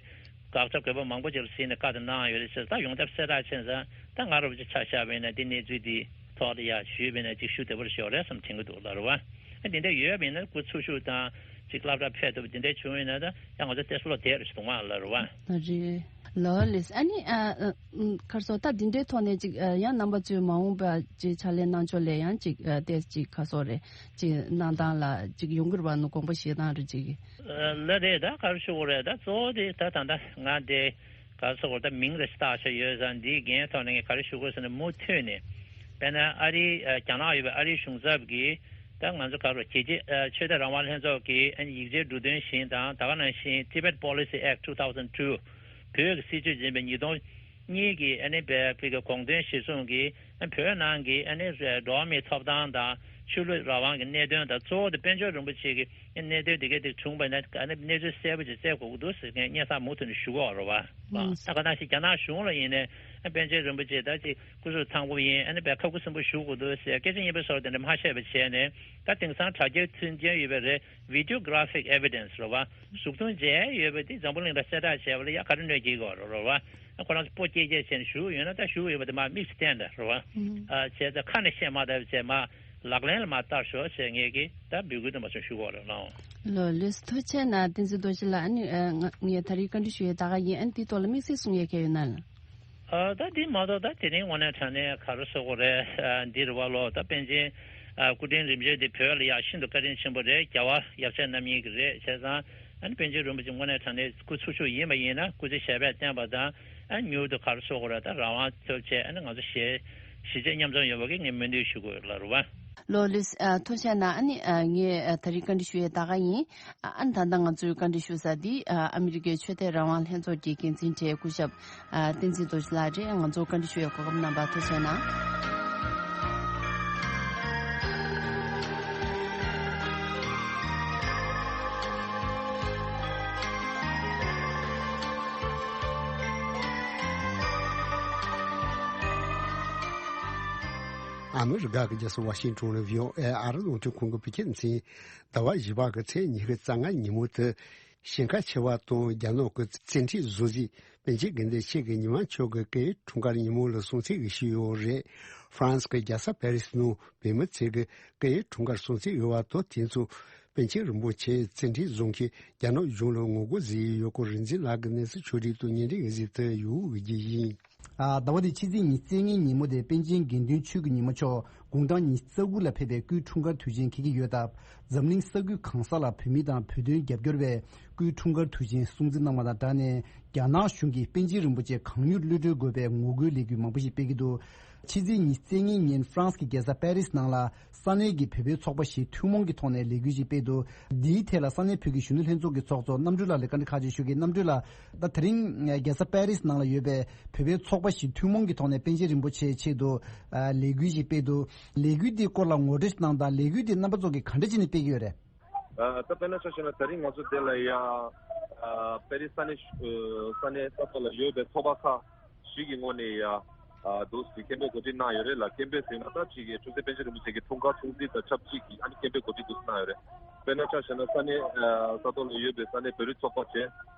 དགག་བྱ་དགོས་པ་མང་པོ་ཅིག་ལ་གཟིགས་ནས་བཀའ་དེ་གནང་ཡོད་རེད་ཟེར། ད་ཡོངས་ཁྱབ་གསལ་བསྒྲགས་ཕྱིན་ཙང་ད་ང་རང་ཚོ་ཆ་བཞག་པ་ཡིན་ན་འདི་གནས་ཚུལ་འདི་ཐོག་ལ་ཡ་ཞུས་པ་ཡིན་ན་ཅིག་ཞུ་བདེ་པོ་ཞིག་ཡོད་རེད་བསམ་དྲན་གྱི་འདུག་ལ་རེད་བ། ཨ་དེ་འདྲ་ཡོད་པ་ཡིན་ན་སྐུ་འཚོ་བཞུགས་དང་ཅིག་སློབ་གྲྭ་ཕེབས་ཐུབ་པ་དེ་འདྲ་བྱུང་ཡོད་ན་ད་ཡང་ང་ཚོ་ཏོག་ཙམ་བློ་བདེ་རུ་ཞིག་གཏོང་བ་ལ་རེད་བ། རེད། ལོ་ལེས་ཨ་ནི་ཨ་ཨ་ཁར་སོ་ད་འདི་འདྲའི་ཐོག་ནས་ཅིག་ཨ་ཡང་རྣམ་པ་ཚོས་མ་འོངས་པ་ཅིག་ཕྱག་ལས་གནང་ཕྱོགས་ལ་ཡང་ཅིག་ཨ་ཏོག་ཙམ་ཅིག་ཁར་སོ་རེད་ཅིག་གནང་སྟངས་ལ་ཅིག་ཡོང་གི་རེད་བ། ནུ་དགོངས་པ་བཞེས་སྟངས་རེད་ཅིག་ལ་རེད། ད་ག་རེ་ཞུ་དགོས་རེད། ད་གཙོ་བོ་དེ་ད་ད་ད་ང་དེ་ག་རེ་ཟེར་དགོས་རེད། ད་མིང་རེ་ཞིག་བཏགས་བྱས་ཡོད་ཙང་འདིའི་འགན་ཐོག་ནས་ངས་ག་རེ་ཞུ་དགོས་ཟེར་ན། མུ་མཐུད་ནས་དཔེར་ན་ཨ་རིའི་རྒྱ་ནག་ཡོད་པའི་ཨ་རིའི་གཞུང་ཚབ་ཀྱིས་ད་ང་ཚོ་ག་རེ་རྒྱལ་སྤྱི་ཆོས་དད་རང་དབང་ལྷན་ཚོགས་ཀྱི་ཡིག་ཆའི་འབྲུ་དོན་བཞིན་དང་ད་ག་ནང་བཞིན་Tibet Policy Act two thousand two བོད་ཀྱི་སྲིད་བྱུས་འཛིན་པའི་ཉིས་སྟོང་གཉིས་ཀྱི་ཨ་ནི་བོད་ཀྱི་དགོངས་དོན་གཞིར་བཟུང་གིས་བོད་ནང་གི་ཨ་ནི་འགྲོ་བ་མིའི་ཐོབ་ཐང་དང་ཆོས་ལུགས་རང་དབང་གི་གནད་དོན་དང་། གཙོ་བོ་དེ་དཔལ་འབྱོར་རིན་པོ་ཆེ་གི་གནད་དོན་དེ་ག་དེ་བྱུང་བ་ན་ཨ་ནི་གནས་ཚུལ་གསལ་པོ་ཅིག་བཙལ་དགོས་ཀྱི་འདུག་ཟེར་མཁན་སྙན་སེང་མུ་མཐུད་ནས་ཞུ་གི་ཡོད་རེད་བ། ད་ག་ནང་བཞིན་རྒྱ་ནག་གཞུང་ལ་ཡིན་ནའི་དཔལ་འབྱོར་རིན་པོ་ཆེ་ད་ཅིག་སྐུ་གཟུགས་ཐང་པོ་ཡིན། ཨ་ནི་བས་ཁ་ཁུ་སིམ་པོ་བཞུགས་དགོས་འདུག་ཟེར་སྐད་ཆ་སྙན་པོ་སོགས་དེ་འདྲ་མ་བཤད་པ་བྱས་ནས། ད་དེང་སང་དྲ་རྒྱའི་མཐུན་རྐྱེན་ཡོད་པ་རེད། Videographic Evidence རེད་བ། གཟུགས་མཐོང་མཇལ་ཡོད་པ་དེ་འཛམ་བུ་གླིང་ལ་གསལ་བསྒྲགས་བྱས་པ་ལ་ཡ་ག་རེ་གནོད་སྐྱེལ་གྱི་ཡོད་རེད་བ། ཁོ་རང་ཚོ་སྤོ་སྐྱེལ་སྐྱེལ་བྱས་ནས་བཞུགས་ཡོད་ན་ད་བཞུགས་ཡོད་པ་དེ་མར་དམིགས་སུ་བསྟན་ད་རེད་བ། ཨ་བྱས་ཙང་ཁ་ནས་བཤད་མ་ཐུབ་བྱས་མར་ལག་ལེན་ལ་མར་བསྟར་ཤོག་ཟེར་ངས་ཀྱིས་ད་འབོད་སྐུལ་དུ་མ་སོང་ཞུ་གི་ཡོད་རེད་ལགས། ལོ་ལོས་ཐུགས་རྗེ་གནང་། བསྟན་འཛིན་རྡོ་རྗེ་ལགས། ཨ་ནི་ཨ་ང་ངས་ད་རེས་བཀའ་འདྲི་ཞུ་ཡས་ད་ག་ཡིན། ཨ་ནི་དེའི་ཐོག་ལ་དམིགས་བསལ་གསུང་ཡས་ག་ཡོད་ན་ལགས། ཨ་ད་འདི་མ་གཏོགས་ད་དེ་རིང་དངོས་གནས་དྲང་གནས་ག་རེ་ཟེར་དགོས་རེད། ཨ་འདི་རེད་བ་ལོ། ད་པཎ་ཆེན་ཨ་སྐུ་ཕྲེང་རིམ་བྱོན་འདི་བོད་ལ་ཡ་ཤིན་ཏུ་བཀའ་དྲིན་ཆེན་པོ་རེད། རྒྱལ་བ་ཡབ་སྲས་རྣམ་གཉིས་ཀྱི་རེད། བྱས་ཙང་ཨ་ནི་པཎ་ཆེན་རིན་པོ་ཆེ་དངོས་གནས་དྲང་གནས་སྐུ་འཚོ་བཞུགས་ཡིན་པ་ཡིན་ན་སྐུ་ཚེ་ཞབས་པད་བརྟན་པ་དང་། ཨ་མྱུར་དུ་ག་རེ་ཟེར་དགོས་རེད། ད་རང་དབང་ཐོབ་བྱས་ཨ་ནི་ང་ཚོ་གཞིས་གཞིས་བྱེས་མཉམ་འཛོམས་ཡོང་བ་གི་ངས་སྨོན་འདུན་ཞུ་དགོས་ལ་རེད་བ། ལོ་ལོས་ཨ་ཐུགས་རྗེ་གནང་། ཨ་ནི་ཨ་ངས་ཨ་ད་རེས་བཀའ་འདྲི་ཞུ་ཡས་ད་ག་ཡིན། ཨ་ཨ་ནི་ད་ལྟ་ང་ཚོའི་བཀའ་འདྲི་ཞུ་ས་འདི་ཨ་ཨ་མི་རི་ཀའི་ཆོས་དད་རང་དབང་ལྷན་ཚོགས་ཀྱི་འགན་འཛིན་གྲས་སྐུ་ཞབས་ཨ་བསྟན་འཛིན་རྡོ་རྗེ་ལགས་རེད། ང་ཚོ་བཀའ་འདྲི་ཞུ་ཡས་གོ་སྐབས་གནང་བར་ཐུགས་རྗེ་གནང་། ཨ་མི་རི་ཀ་གི་རྒྱལ་ས་ཝ་ཤིང་ཊོན་ནས་བྷི་ཨོ་ཨེ་ཨ་རི་རླུང་འཕྲིན་ཁང་གི་བོད་སྐད་སྡེ་ཚན། ཟླ་བ་བཞི་པ་གི་ཚེས་ཉི་ཤུ་རྩ་ལྔ་ཉིན་མོ་དེ་ཞིང་ཁ་ཆེ་བ་དང་རྒྱ་ནག་གི་བཙན་ཁྲིད་བཟོ་རྩིས་པཎ་ཆེན་དགེ་འདུན་ཆོས་ཀྱི་ཉི་མ་མཆོག་གི་སྐུའི་འཁྲུངས་སྐར་ཉིན་མོ་ལ་སྲུང་བརྩི་ཞུས་ཡོད་རེད། ཧྥ་རན་སི་གི་རྒྱལ་ས་པེ་རི་སི་ནང་བོད་མི་ཚོས་ཀྱི་སྐུའི་འཁྲུངས་སྐར་སྲུང་བརྩི་ཞུ་བ་དང་། དེ་མཚུངས་པཎ་ཆེན་རིན་པོ་ཆེ་བཙན་ཁྲིད་བཟོ་མཁན་རྒྱ་ནག་གཞུང་ལ་ངོ་རྒོལ་བཟོས་ཡོད་སྐོར་རིག་འཛིན་ལགས་ཀྱི་གནས་ཚུལ་ཕྱོགས་སྒྲིག་དང་བརྙན་འཕྲིན་གཟིགས་ཏེ་ཡོང་བའི་རྒྱུ་ཡིན། ཨ་ཟླ་བ་འདིའི་ཕྱི་ཚེས་ཉི་ཤུ་རྩ་ལྔའི་ཉིན་མོ་དེ་པཎ་ཆེན་དགེ་འདུན་ཆོས་ཀྱི་ཉི་མ་མཆོག་དགུང་གྲངས་ཉི་ཤུ་རྩ་དགུ་ལ་ཕེབས་པའི་སྐུའི་འཁྲུངས་སྐར་དུས་ཆེན་འཁེལ་གྱི་ཡོད་སྟབས། འཛམ་གླིང་ས་ཁུལ་གང་ས་ལ་བོད་མི་དང་བོད་དོན་རྒྱབ་སྐྱོར་བས་སྐུའི་འཁྲུངས་སྐར་དུས་ཆེན་སྲུང་བརྩི་གནང་བ་དང་སྦྲགས་ནས། རྒྱ་ནག་གཞུང་གིས་པཎ་ཆེན་རིན་པོ་ཆེ་གང་མྱུར་གློད་གྲོལ་དགོས་པའི་ངོ་རྒོལ་ལས་འགུལ་མང་པོ་ཞིག་སྤེལ་གྱི་འདུག་ཕྱི་ཚེས་ཉི་ཤུ་རྩ་ལྔའི་ཉིན་ཧྥ་རན་སི་གི་རྒྱལ་ས་པེ་རི་སི་ནང་ལ་ས་གནས་ཀྱི་བོད་པའི་ཚོགས་པ་ཞིག་ཐུན་མོང་གི་ཐོག་ནས་ལས་འགུལ་ཞིག་སྤེལ་འདུག་འདིའི་ཐད་ལ་ས་གནས་བོད་ཀྱི་གཞོན་ནུ་ལྷན་ཚོགས་ཀྱི་ཚོགས་གཙོ་རྣམ་གྲོལ་ལགས་ལ་བཀའ་འདྲི་ཁག་ཅིག་ཞུ་གི། རྣམ་གྲོལ་ལགས། ད་དེ་རིང་རྒྱལ་ས་པེ་རི་སི་ནང་ལ་ཡོད་པའི་བོད་པའི་ཚོགས་པ་ཞིག་ཐུན་མོང་གི་ཐོག་ནས་པཎ་ཆེན་རིན་པོ་ཆེའི་ཆེད་དུ་ལས་འགུལ་ཞིག་སྤེལ་འདུག་ལས་འགུལ་འདིའི་སྐོར་ལ་ངོ་སྤྲོད་ཞིག་གནང་དང་། ལས་འགུལ་འདི་རྣམ་པ་ཚོ་གིས་ག་འདྲ་བྱས་ནས་སྤེལ་གྱི་ཡོད་རེད། ད་དཔེར་ན་ཆ་བཞག་ན་ད་རིང་ང་ཚོ་འདི་ལ་ཡ་པེ་རི་སི་ས་གནས་ས་གནས་ས་ཐོག་ལ་ཡོད་པའི་ཚོགས་པ་ཁག་ཞིག་གི་ངོས་ནས་ཡ་ ཨ་འདུག་སེ་སྐད་འབོད་གོ་སྒྲིག་གནང་ཡོད་རེད་ལ། སྐད་འབོད་ཟེར་ན་ད་ཅིག་གི་ཁྲུང་ཆེན་པཎ་ཆེན་རིན་པོ་ཆེ་གི་འཁྲུངས་སྐར་སྲུང་བརྩི་དང་ཆབས་ཅིག་གི་ཨ་ནི་སྐད་འབོད་གོ་སྒྲིག་འདུག་སེ་གནང་ཡོད་རེད། དཔེར་ན་ཆ་བཞག་ན་ས་གནས་ཨ་ས་ཐོག་ལ་ཡོད་པའི་ས་གནས་བོད་རིགས་ཚོགས་པ་བྱས།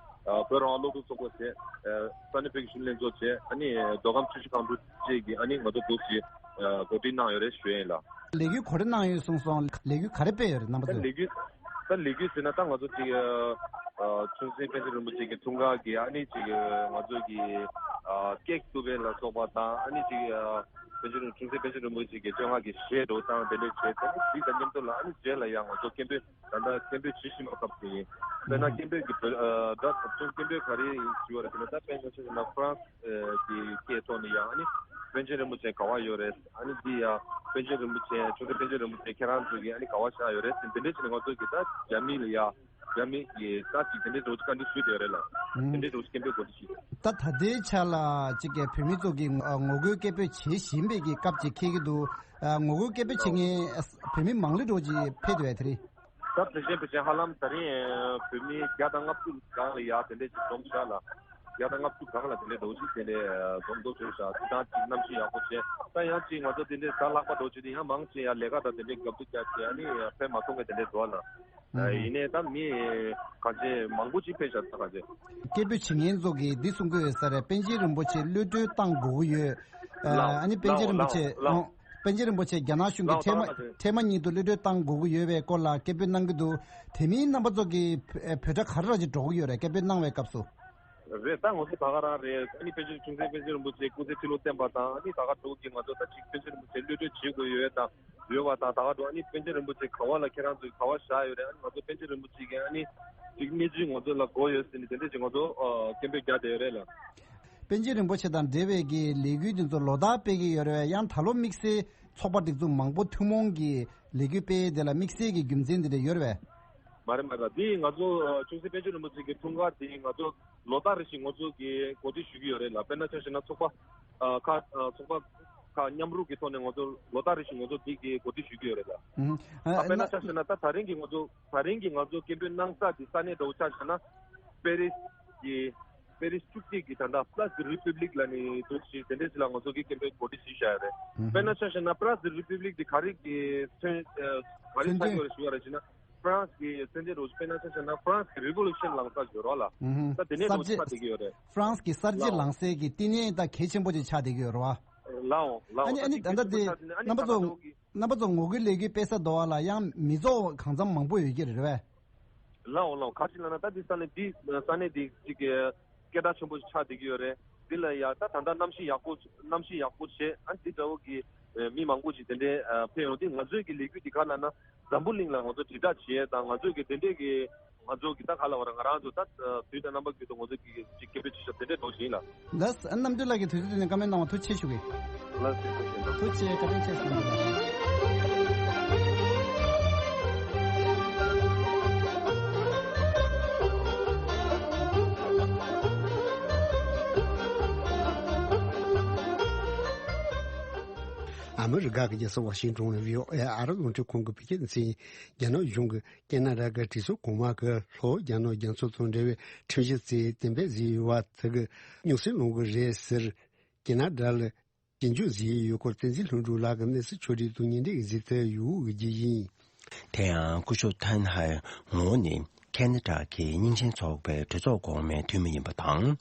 ཨ་བོད་རང་དབང་སློབ་ཕྲུག་ཚོགས་པ་བྱས། ཨ་ས་གནས་བོད་ཀྱི་གཞོན་ནུ་ལྷན་ཚོགས་བྱས། ཨ་ནི་མདོ་ཁམས་ཆུ་བཞི་སྒང་དྲུག་བཅས་ཀྱིས་ཨ་ནི་ང་ཚོ་འདུག་སེ་ཨ་གོ་སྒྲིག་གནང་ཡོད་རེད་ཞུ་ཡ་ཡིན་ལགས། ལས་འགུལ་ག་རེ་གནང་ཡོད་གསུངས་སོང་། ལས་འགུལ་ག་རེ་སྤེལ་ཡོད་རེད་རྣམ་པ་ད་ཚོས། ལས་འགུལ་ད་ལས་འགུལ་ཟེར་ན་ད་ང་ཚོ་ཅིག་ཨ་ཁྲུང་ཆེན་པཎ་ཆེན་རིན་པོ་ཆེ་གི་འཁྲུངས་སྐར་གྱི་ཨ་ནི་ཅིག་ང་ཚོ་གི་ཨ་ཀེག་གཏུབ་པ་ལ་སོགས་པ་དང་། ཨ་ནི་ཅིག་ཨ་པཎ་ཆེན་རིན་ཁྲུང་ཆེན་པཎ་ཆེན་རིན་པོ་ཆེ་གི་བཅོ་ལྔ་གི་གཞས་འགྲོ་སྟངས་དེ་འདྲ་བྱས། དེ་ནས་དེ་དང་མཉམ་དུ་ལ་ཨ་ནི་རྗེས་ལ་ཡང་ང་ཚོ་སྐད་འབོད་ད་ལྟ་སྐད་འབོད་བྱེད་བཞིན་པའི་སྐབས་སུ་ཡིན། དཔེར་ན་སྐད་འབོད་ཀྱི་བོད་ཨ་ད་ད་དུང་སྐད་འབོད་ག་རེ་ཡིན་ཞུ་བ་རེད་ཟེར་ན། ད་དཔེར་ན་ཆ་བཞག་ན་ཧྥ་རན་སི་གི་སྐད་ཐོག་ནས་ཡང་ཨ་ནི་པཎ་ཆེན་རིན་པོ་ཆེ་ག་པར་ཡོད་རེད། ཨ་ནི་འདི་ཡང་པཎ་ཆེན་རིན་པོ་ཆེ་ཁྲུང་ཆེན་པཎ་ཆེན་རིན་པོ་ཆེ་ཁྱེད་རང་ཚོ་གིས་ཨ་ནི་ག་པར་བཞག་ཡོད་རེད་ཟེར། འདི་འདྲས་བྱས་ནས་ང་ཚོ་གིས་ད་རྒྱ་མི་ལ་ཡ་རྒྱ་མི་གི་ད་ཅིག་དེ་འདྲས་འདྲ་བོ་ཅིག་བཀའ་འདྲི་ཞུས་བསྡད་ཡོད་རེད་ལ། ཨུམ། དེ་འདྲས་འདྲ་བོ་ཅིག་སྐད་འབོད་གོ་སྒྲིག་ཞུས། ད་ད་ལྟའི་ཆ་ལ་ཅིག་གི་བོད་མི་ཚོ་གི་ཨ་ངོ་རྒོལ་སྐད་འབོད་བྱེད་བཞིན་པའི་གི་སྐབས་ཅིག་འཁེལ་གྱི་འདུག་ཨ་ངོ་རྒོལ་སྐད་འབོད་བྱེད་མཁན་བོད་མི་མང་ལོས་འདྲ་བོ་ཅིག་ཕེབས་བསྡད་ཡོད་དེ་རེད། ད་དེ་བཞིན་དེ་བཞིན་ཧ་ལམ་ད་རིང་བོད་མི་བརྒྱ་དང་ལྔ་བཅུ་སྒང་ལ་ཡ་དེ་འདྲས་ཅིག་འཛོམས་ཤག་ལ། བརྒྱ་དང་ལྔ་བཅུ་སྒང་ལ་དེ་འདྲས་འདྲ་བོ་ཅིག་དེ་འདྲས་འཛོམས་འདུག་ཞུ་ཤག་དེ་དང་ཅིག་གནམ་གཤིས་ཡག་པོ་བྱས། ད་ཡང་ཅིག་ང་ཚོ་དེ་འདྲས་གཟའ་ལྷག་པ་འདྲ་བོ་ཅིག་དེ་ཡང་མང་ཆེ་ཡང་ལས་ཀ་དང་དེ་འདྲས་རྒྱབ་ཏུ་བཅར་བྱས། ཨ་ནི་ཕེབས་མ་ཐུབ་མཁན་དེ་འདྲས་འདུག་ལ། ཨ་ཡིན་ནའི་ད་མི་གང་ཅི་མང་པོ་ཅིག་ཕེབས་ཤག་ད་གང་ཅི། སྐད་འབོད་བྱེད་མཁན་ཚོ་གིས་འདི་གསུང་གི་ཡོད་ས་རེད། པཎ་ཆེན་རིན་པོ་ཆེ་གློད་གྲོལ་བཏང་དགོས་ཀྱི་ཡོད། ཨ་ལའོ་ཨ་ནི་པཎ་ཆེན་རིན་པོ་ཆེ་ལའོ་ལའོ། ཨོ། པཎ་ཆེན་རིན་པོ་ཆེ་རྒྱ་ནག་གཞུང་གིས་ལའོ་ཐེངས་མ་ལའོ་ཐེངས་མ་གཉིས་དུ་གློད་གྲོལ་བཏང་དགོས་ཀྱི་ཡོད་པའི་སྐོར་ལ་སྐད་འབོད་གནང་གི་འདུག་དེ་མིན་རྣམ་པ་ཚོ་གིས་བོད་སྒྲ་ག་རེ་ར་ཅིག་སྒྲོག་གི་ཡོད་རེད། སྐད་འབོད་གནང་བའི་སྐབས་སུ། རེད། ད་ང་ཚོ་ད་ག་རང་རེད། ཨ་ནི་པཎ་ཆེན་ཁྲུང་ཆེན་པཎ་ཆེན་རིན་པོ་ཆེ་སྐུ་ཚེ་ཁྲི་ལོ་བརྟན་པ་དང་། ཨ་ནི་ད་ག་འགྲོ་གི་ང་ཚོ་ད་ཅིག་པཎ་ཆེན་རིན་པོ་ཆེ་གློད་གྲོལ་བྱེད་དགོས་ཡོད་དང་ཡོད་པ་དང་། ད་ག་འགྲོ་ཨ་ནི་པཎ་ཆེན་རིན་པོ་ཆེ་ག་པ་ལ་ཁྱེད་རང་ཚོས་ག་པ་བཞག་ཡོད་རེད། ཨ་ནི་ང་ཚོ་པཎ་ཆེན་རིན་པོ་ཆེ་གི་ཨ་ནི་ཅིག་གནས་ཚུལ་ང་ཚོ་ལ་དགོས་ཡོད་ཟེར་ནས་དེ་འདྲས་ཅིག་ང་ཚོ་སྐད་འབོད་རྒྱག་བསྡད་ཡོད་རེད་ལ། པཎ་ཆེན་རིན་པོ་ཆེ་དང་འབྲེལ་བའི་གི་ལས་འགུལ་འདི་ཚོ་ལོ་ལྟར་སྤེལ་གི་ཡོད་རེད་པས། ཡང་ད་ལོ་དམིགས་བསལ་ཚོགས་པ་སྒྲིག་འཛུགས་མང་པོ་ཐུན་མོང་གི་ལས་འགུལ་སྤེལ་ཡས་དེ་ལ་དམིགས་བསལ་གྱི་རྒྱུ་མཚན་འདི་འདྲ་ཡོད་རེད་པས། མ་རེད་མ་རེད། འདི་ང་ཚོ་ཁྲུང་ཆེན་པཎ་ཆེན་རིན་པོ་ཆེ་གི་འཁྲུངས་སྐར་འདི་ང་ཚོ་ལོ་ལྟར་རེ་བཞིན་ང་ཚོ་གི་གོ་སྒྲིག་ཞུ་གི་ཡོད་རེད་ལ། དཔེར་ན་ཆ་བཞག་ན་ཚོགས་པ་ཨ་ཁག་ཨ་ཚོགས་པ་ཁག་མཉམ་རུབ་ཀྱི་ཐོག་ནས་ང་ཚོ་ལོ་ལྟར་རེ་བཞིན་ང་ཚོ་འདི་གི་གོ་སྒྲིག་ཞུ་གི་ཡོད་རེད་ལ། ཨུ་ཧུམ། ཨ་དཔེར་ན་ཆ་བཞག་ན་ད་ད་རིང་གི་ང་ཚོ་ད་རིང་གི་ང་ཚོ་སྐད་འབོད་གནང་ས་འདི་ས་གནས་འདྲ་བོ་ཆ་བཞག་ན་པེ་རིས་གི་པེ་རིས་བཅུ་གཅིག་གི་ད་ལྟ་Place de République ལབ་ནས་འདུག་ཞེས་དེ་འདྲས་ཞིག་ལ་ང་ཚོ་གི་སྐད་འབོད་གོ་སྒྲིག་ཞུས་བཞག་ཡོད་རེད། ཨུ་ཧུམ། དཔེར་ན་ཆ་བཞག་ན་Place de République འདི་ག་རེ་གི་མཚོན་ཨ་ག་རེ་མཚོན་ཆ་ཆགས་ཡོད་རེད་ཞུ་བ་རེད་ཅེ་ན། ཧྥ་རན་སི་གི་མཚོན་ཆ་འདྲ་བོ་ཞིག་དཔེར་ན་ཆ་བཞག་ན་ཧྥ་རན་སི་གི་རི་ཝོ་ལུ་ཤན་ལངས་ས་ཞིག་ཡོད་རེད་བ་ལ། ཨུ་ཧུམ། ད་དེ་ནས་འདྲ་བོ་ཞིག་ཆགས་བསྡད་ཀྱི་ཡོད་རེད། ཧྥ་རན་སི་གི་གསར་བརྗེ་ལའོ། ལངས་སའི་གི་བསྟི་གནས་ད་གལ་ཆེན་པོ་ཅིག་ཆགས་བསྡད་ཀྱི་ཡོད་རེད་བ། ལའོ་ལའོ། ཨ་ནི་ཨ་ནི་ད་ལྟ་དེ་རྣམ་པ་ཚོ་རྣམ་པ་ཚོ་ངོ་རྒོལ་ལས་འགུལ་སྤེལ་ས་འདྲ་བ་ལ་ཡང་མི་ཚོགས་གང་འཚམ་མང་པོ་ཡོད་ཀྱི་རེད་བས། ལའོ་ལའོ། ག་ཅི་ལབ་ན་ད་འདི་ས་གནས་འདི་ས་གནས་འདི་གཅིག་གི་སྐད་གྲགས་ཆེན་པོ་ཞིག་ཆགས་བསྡད་ཀྱི་ཡོད་རེད། འདི་ལ་ཡ་ད་ད་ལྟ་གནམ་གཤིས་ཡག་པོ་གནམ་གཤིས་ཡག་པོ་བྱས། ཨ་འདི་འདྲ་བོ་གི་མི་མང་པོ་ཞིག་དེ་འདྲའི་ཕེབས་ཡོང་དུས་ང་ཚོའི་གི་ལས་འགུལ་འདི་ག་ལབ་ན་འཛམ་བུ་གླིང་ལ་ང་ཚོ་དྲིལ་བསྒྲགས་བྱེད་ཡས་དང་། ང་ཚོའི་གི་དེ་འདྲའི་གི་ང་ཚོ་གི་ད་ག་ལབ་དགོས་རེད། ང་རང་ཚོ་ད་དུས་དང་རྣམ་པ་ཀུན་ཏུ་ང་ཚོ་གི་ཅིག་སྐད་འབོད་བྱེད་ཤོག་དེ་འདྲའི་འདྲ་བོ་ཞིག་ཡིན་ལ། ལགས་སོ། རྣམ་འགྲེལ་ལགས་ཀྱིས་དུས་ཚོད་བཏོན་ནས་བཀའ་མོལ་གནང་བར་ཐུགས་རྗེ་ཆེ་ཞུ་གི། ལགས་སོ། ཐུགས་རྗེ་ཆེ། བཀའ་དྲིན་ཆེ་ཞུ་གི། ཨ་མི་རི་ཀ་གི་རྒྱལ་ས་ཝ་ཤིང་ཏོན་ནས་བྷི་ཨོ་ཨེ་ཨ་རི་རླུང་འཕྲིན་ཁང་གི་བོད་སྐད་སྡེ་ཚན་ཡིན། རྒྱ་ནག་གཞུང་གིས་ཁེ་ན་ཌ་གི་གྲོས་ཚོགས་གོང་མ་གི་ལྷོ་རྒྱ་ནག་རྒྱ་མཚོ་དང་འབྲེལ་བའི་ཁྲིམས་གཞི་བརྩིས་གཏན་འབེབས་བཟོས་ཡོད་པ་དེ་གི་རྙོག་ཟིང་སློང་གི་རེད་ཟེར། ཁེ་ན་ཌ་ལ་ཞིབ་འཇུག་བཟོས་ཡོད་སྐོར་བསྟན་འཛིན་ལྷུན་གྲུབ་ལགས་ཀྱིས་གནས་ཚུལ་ཕྱོགས་སྒྲིག་དང་སྙན་སྒྲོན་གཟིགས་ཚུལ་ཡོད་རྒྱུ་ཡིན། དེ་ཡང་སྐུ་ཞབས་ཐན་ཧའེ་ངོ་ནི་ཁེ་ན་ཌ་གི་རྙིང་ཞེན་ཚོགས་པའི་གྲོས་ཚོགས་གོང་མའི་འཐུས་མི་ཡིན་པ་དང་།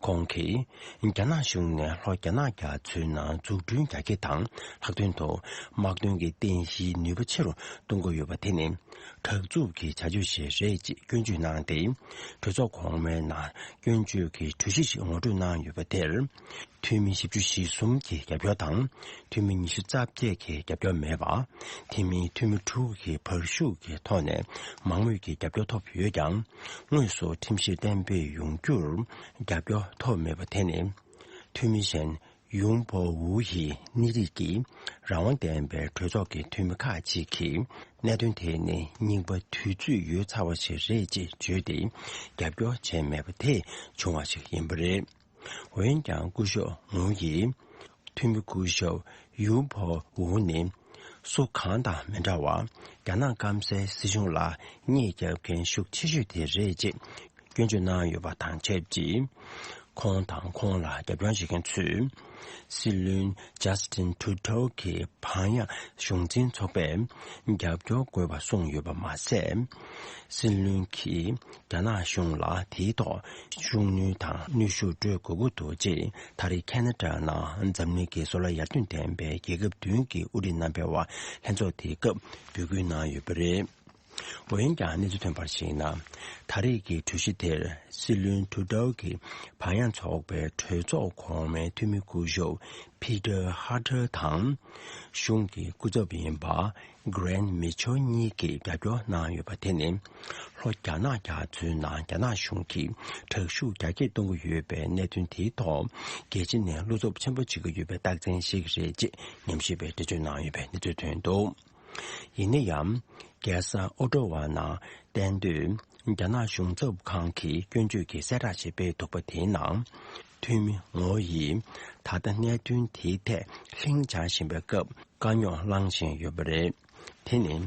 ཁོང་གིས་རྒྱ་ནག་གཞུང་ནས་ལྷོ་རྒྱ་ནག་རྒྱ་མཚོའི་ནང་འཛུགས་སྐྲུན་རྒྱ་སྐྱེད་དང་ལྷག་དོན་དུ་དམག་དོན་གྱི་རྟེན་གཞིའི་ནུས་པ་ཆེ་རུ་གཏོང་གི་ཡོད་པ་དེ་ནི་དྲག་རྩུབ་ཀྱི་བྱ་སྤྱོད་ཞིག་རེད་ཅེས་སྐྱོན་བརྗོད་གནང་སྟེ། གྲོས་ཚོགས་གོང་མའི་ནང་སྐྱོན་བརྗོད་ཀྱི་གྲོས་གཞི་ཞིག་ངོ་སྤྲོད་གནང་ཡོད་པ་དེར། འཐུས་མི་བཞི་བཅུ་ཞེ་གསུམ་གྱི་རྒྱབ་སྐྱོར་དང་། འཐུས་མི་ཉི་ཤུ་རྩ་བརྒྱད་ཀྱི་རྒྱབ་སྐྱོར་མེད་པ། དེ་མིན་འཐུས་མི་དྲུག་གིས་བར་ཞུགས་ཀྱི་ཐོག་ནས་མང་མོས་ཀྱི་རྒྱབ་སྐྱོར་ཐོབ་ཡོད་ཀྱང་། དངོས་སུ་ཁྲིམས་གཞི་གཏན་འབེབས་ཡོང་རྒྱུར་རྒྱབ་སྐྱོར་ཐོབ་མེད་པ་དེ་ནི། འཐུས་མི་གཞན་ཡུང་པོ་ཝུ་ཡི་གནས་རིགས་ཀྱི་རང་དབང་ལྡན་པའི་གྲོས་ཚོགས་ཀྱི་འཐུས་མི་ཁག་ཅིག་གིས། གནད་དོན་དེ་ནི་རྙིང་པ་དུས་ཚོད་ཡོལ་ཚར་བ་ཞིག་རེད་ཅེས་བརྗོད་དེ། རྒྱབ་སྐྱོར་བྱས་མེད་པ་དེས་བྱུང་བ་ཞིག་ཡིན་པ་རེད། འོན་ཀྱང་སྐུ་ཞབས་ངུ་ཡིས། འཐུས་མི་སྐུ་ཞབས་ཡུ་ཕོ་ཝུ་ནི། སུ་གང་དང་མི་འདྲ་བར། རྒྱ་ནག་སྐམ་སའི་སྲིད་གཞུང་ལ་གཉེར་རྒྱབ་མཁན་ཤུགས་ཆེ་ཤོས་དེ་རེད་ཅེས་སྐྱོན་བརྗོད་གནང་ཡོད་པ་དང་ཆབས་ཅིག་ཁོང་དང་ཁོང་ལ་རྒྱབ་སྐྱོར་བྱེད་མཁན་ཚོས། སྲིད་བློན་ཇ་སི་ཊིན་ཊུ་ཌོ་གི་བག་ཡངས་གཞུང་འཛིན་ཚོགས་པས་རྒྱབ་སྐྱོར་དགོས་པ་གསུངས་ཡོད་པ་མ་ཟད། སྲིད་བློན་གྱིས་རྒྱ་ནག་གཞུང་ལ་དེའི་ཐོག་ཤུགས་སྣོན་དང་གནོན་ཤུགས་སྤྲོད་དགོས་ཀྱི་འདུག་ཅེས་ད་རེས་ཁེ་ན་ཌ་ནང་འཛམ་གླིང་གི་བཟོ་ལས་ཡར་ཐོན་ལྡན་པའི་རྒྱལ་ཁབ་བདུན་གྱི་དབུ་ཁྲིད་རྣམ་པའི་དབར་ལྷན་ཚོགས་དེའི་སྐབས་འབོད་སྐུལ་གནང་ཡོད་པ་རེད། འོན་ཀྱང་གནས་ཚུལ་ཐོན་པར་གཞིགས་ན། ད་རེས་ཀྱི་གྲོས་གཞི་དེར་སྲིད་བློན་ཊུ་ཌོ་གི་བག་ཡངས་ཚོགས་པའི་གྲོས་ཚོགས་གོང་མའི་འཐུས་མི་སྐུ་ཞབས་པི་ཊར་ཧར་ཊར་དང་། གཞུང་གི་སྐུ་ཚབ་ཡིན་པ་གྷི་རེན་མི་ཆེལ་གཉིས་ཀྱིས་རྒྱབ་སྐྱོར་གནང་ཡོད་པ་དེ་ནི། ལྷོ་རྒྱ་ནག་རྒྱ་མཚོའི་ནང་རྒྱ་ནག་གཞུང་གིས་དྲག་ཤུགས་རྒྱ་སྐྱེད་གཏོང་གི་ཡོད་པའི་གནད་དོན་དེའི་ཐོག་རྒྱལ་སྤྱི་ནས་བློ་འཚབ་ཆེན་པོ་བྱེད་ཀྱི་ཡོད་པའི་རྟགས་མཚན་ཞིག་རེད་ཅེས་ཉམས་ཞིབ་པས་འགྲེལ་བརྗོད་གནང་ཡོད་པའི་གནས་ཚུལ་ཐོན་འདུག་ཡིན་ན་ཡང་། རྒྱལ་ས་ཨོ་ཊོ་བ་ནང་བསྟན་དུས། རྒྱ་ནག་གཞུང་ཚབ་ཁང་གིས་སྐྱོན་བརྗོད་ཀྱི་གསལ་བསྒྲགས་ཤིག་སྤེལ་འདུག་པ་དེའི་ནང་། འཐུས་མི་ངོ་ཡིས་ད་ལྟ་གནད་དོན་དེའི་ཐད་ལྷིང་འཇགས་བཞིན་པའི་སྐབས་དཀའ་རྙོག་བསླངས་བཞིན་ཡོད་པ་རེད། དེ་ནི།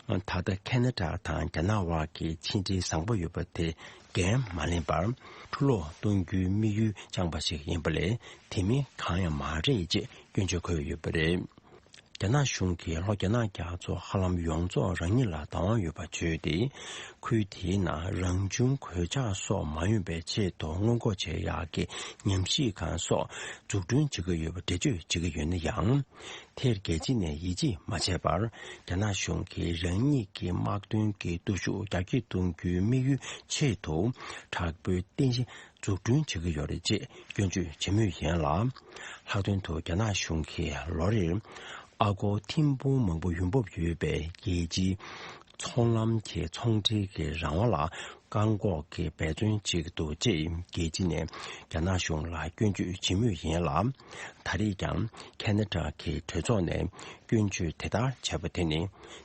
ད་ལྟ་ཁེ་ན་ཌ་དང་རྒྱ་ནག་དབར་གྱི་ཕྱི་འབྲེལ་བཟང་པོ་ཡོད་པ་དེ་འགན་མ་ལེན་པར་འཕྲུ་སློག་གཏོང་རྒྱུའི་དམིགས་ཡུལ་བཅངས་པ་ཞིག་ཡིན་པ་ལས་དེ་མིན་གང་ཡང་མ་རེད་ཅེས་སྐྱོན་བརྗོད་འཁོད་ཡོད་པ་རེད། རྒྱ་ནག་གཞུང་གིས་ལྷོ་རྒྱ་ནག་རྒྱ་མཚོ་ཧ་ལམ་ཡོངས་རྫོགས་རང་ཉིད་ལ་བདག་དབང་ཡོད་པར་བརྗོད་དེ། ཁུལ་དེའི་ནང་རང་བྱུང་གོད་ཆག་སོགས་མ་ཡོང་བའི་ཆེད་དུ་སྔོན་འགོག་བྱེད་ཡག་གི་ཉམས་ཞིབ་ཁང་སོགས་འཛུགས་སྐྲུན་བྱེད་ཀྱི་ཡོད་པ་འགྲེལ་བརྗོད་བྱེད་ཀྱི་ཡོད་ན་ཡང་། དེར་རྒྱལ་སྤྱི་ནས་ཡིད་ཆེས་མ་བྱས་པར། རྒྱ་ནག་གཞུང་གིས་རང་ཉིད་ཀྱི་དམག་དོན་གྱི་སྟོབས་ཤུགས་རྒྱ་སྐྱེད་གཏོང་རྒྱུའི་དམིགས་ཡུལ་ཆེད་དུ། དྲག་པོའི་རྟེན་གཞི་འཛུགས་སྐྲུན་བྱེད་ཀྱི་ཡོད་རེད་ཅེས་སྐྱོན་བརྗོད་བྱེད་མུས་ཡིན་ལ། ལྷག་དོན་དུ་རྒྱ་ནག་གཞུང་གིས་ལོ་རེར་ཨ་སྒོར་ཐེར་འབུམ་མང་པོ་ཡོང་འབབ་ཡོད་པའི་རྒྱལ་སྤྱིའི་ཚོང་ལམ་གྱི་ཚོང་འབྲེལ་གྱི་རང་དབང་ལ་བཀག་འགོག་གི་འབད་བརྩོན་བྱེད་ཀྱི་འདུག་ཅེས་རྒྱལ་སྤྱི་ནས་རྒྱ་ནག་གཞུང་ལ་སྐྱོན་བརྗོད་བྱེད་མུས་ཡིན་ལ། ད་རེས་ཀྱང་ཁེ་ན་ཌ་གི་གྲོས་ཚོགས་ནས་སྐྱོན་བརྗོད་དེ་ལྟར་བྱས་པ་དེ་ནི་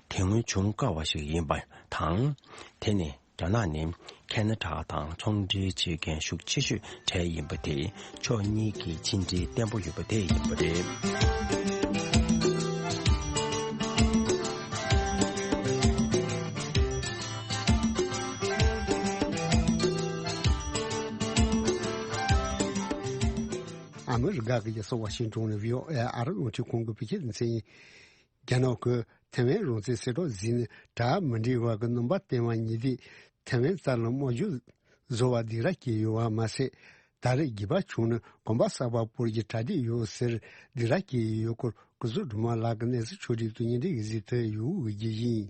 དེ་སྔོན་བྱུང་དཀའ་བ་ཞིག་ཡིན་པ་དང་། དེ་ནི། རྒྱ་ནག་ནི་ཁེ་ན་ཌ་དང་ཚོང་འབྲེལ་བྱེད་མཁན་ཤུགས་ཆེ་ཤོས་གྲས་ཡིན་པ་དེས་ཕྱོགས་གཉིས་ཀྱི་ཕྱི་འབྲེལ་བརྟན་པོ་ཡོད་པ་དེ་ཡིན་པ་རེད། ཨ་མི་རི་ཀ་གི་རྒྱལ་ས་ཝ་ཤིང་ཏོན་ནས་བྷི་ཨོ་ཨེ་ཨ་རི་རླུང་འཕྲིན་ཁང་གི་བོད་སྐད་སྡེ་ཚན་ཡིན། རྒྱ་ནག་གིས་ཐའེ་ཝན་རང་བཙན་གསལ་བསྒྲགས་ཟིན་ནས་གྲ་མི་འགྲིག་བར་གྱི་རྣམ་པ་བསྟན་པ་ཉིས་ལྡན་ཐའེ་ཝན་རྩ་ལ་དམག་རྒྱག་བཟོ་བར་སྡིགས་ར་བསྐྱལ་ཡོད་པ་མ་ཟད། ད་རེས་རྒྱུད་པ་བྱུང་ནས་གོམ་པ་གསར་པ་སྤོ་རྒྱུའི་གྲ་སྒྲིག་ཡོད་ཟེར་སྡིགས་ར་བསྐྱལ་ཡོད་སྐོར་སྐུ་ཞབས་སྒྲོལ་མ་ལགས་ཀྱིས་གནས་ཚུལ་ཕྱོགས་སྒྲིག་ཏུ་སྙན་སྒྲོན་ཞིག་གཟིགས་ཐུབ་ཡོད་ཀྱི་ཡིན།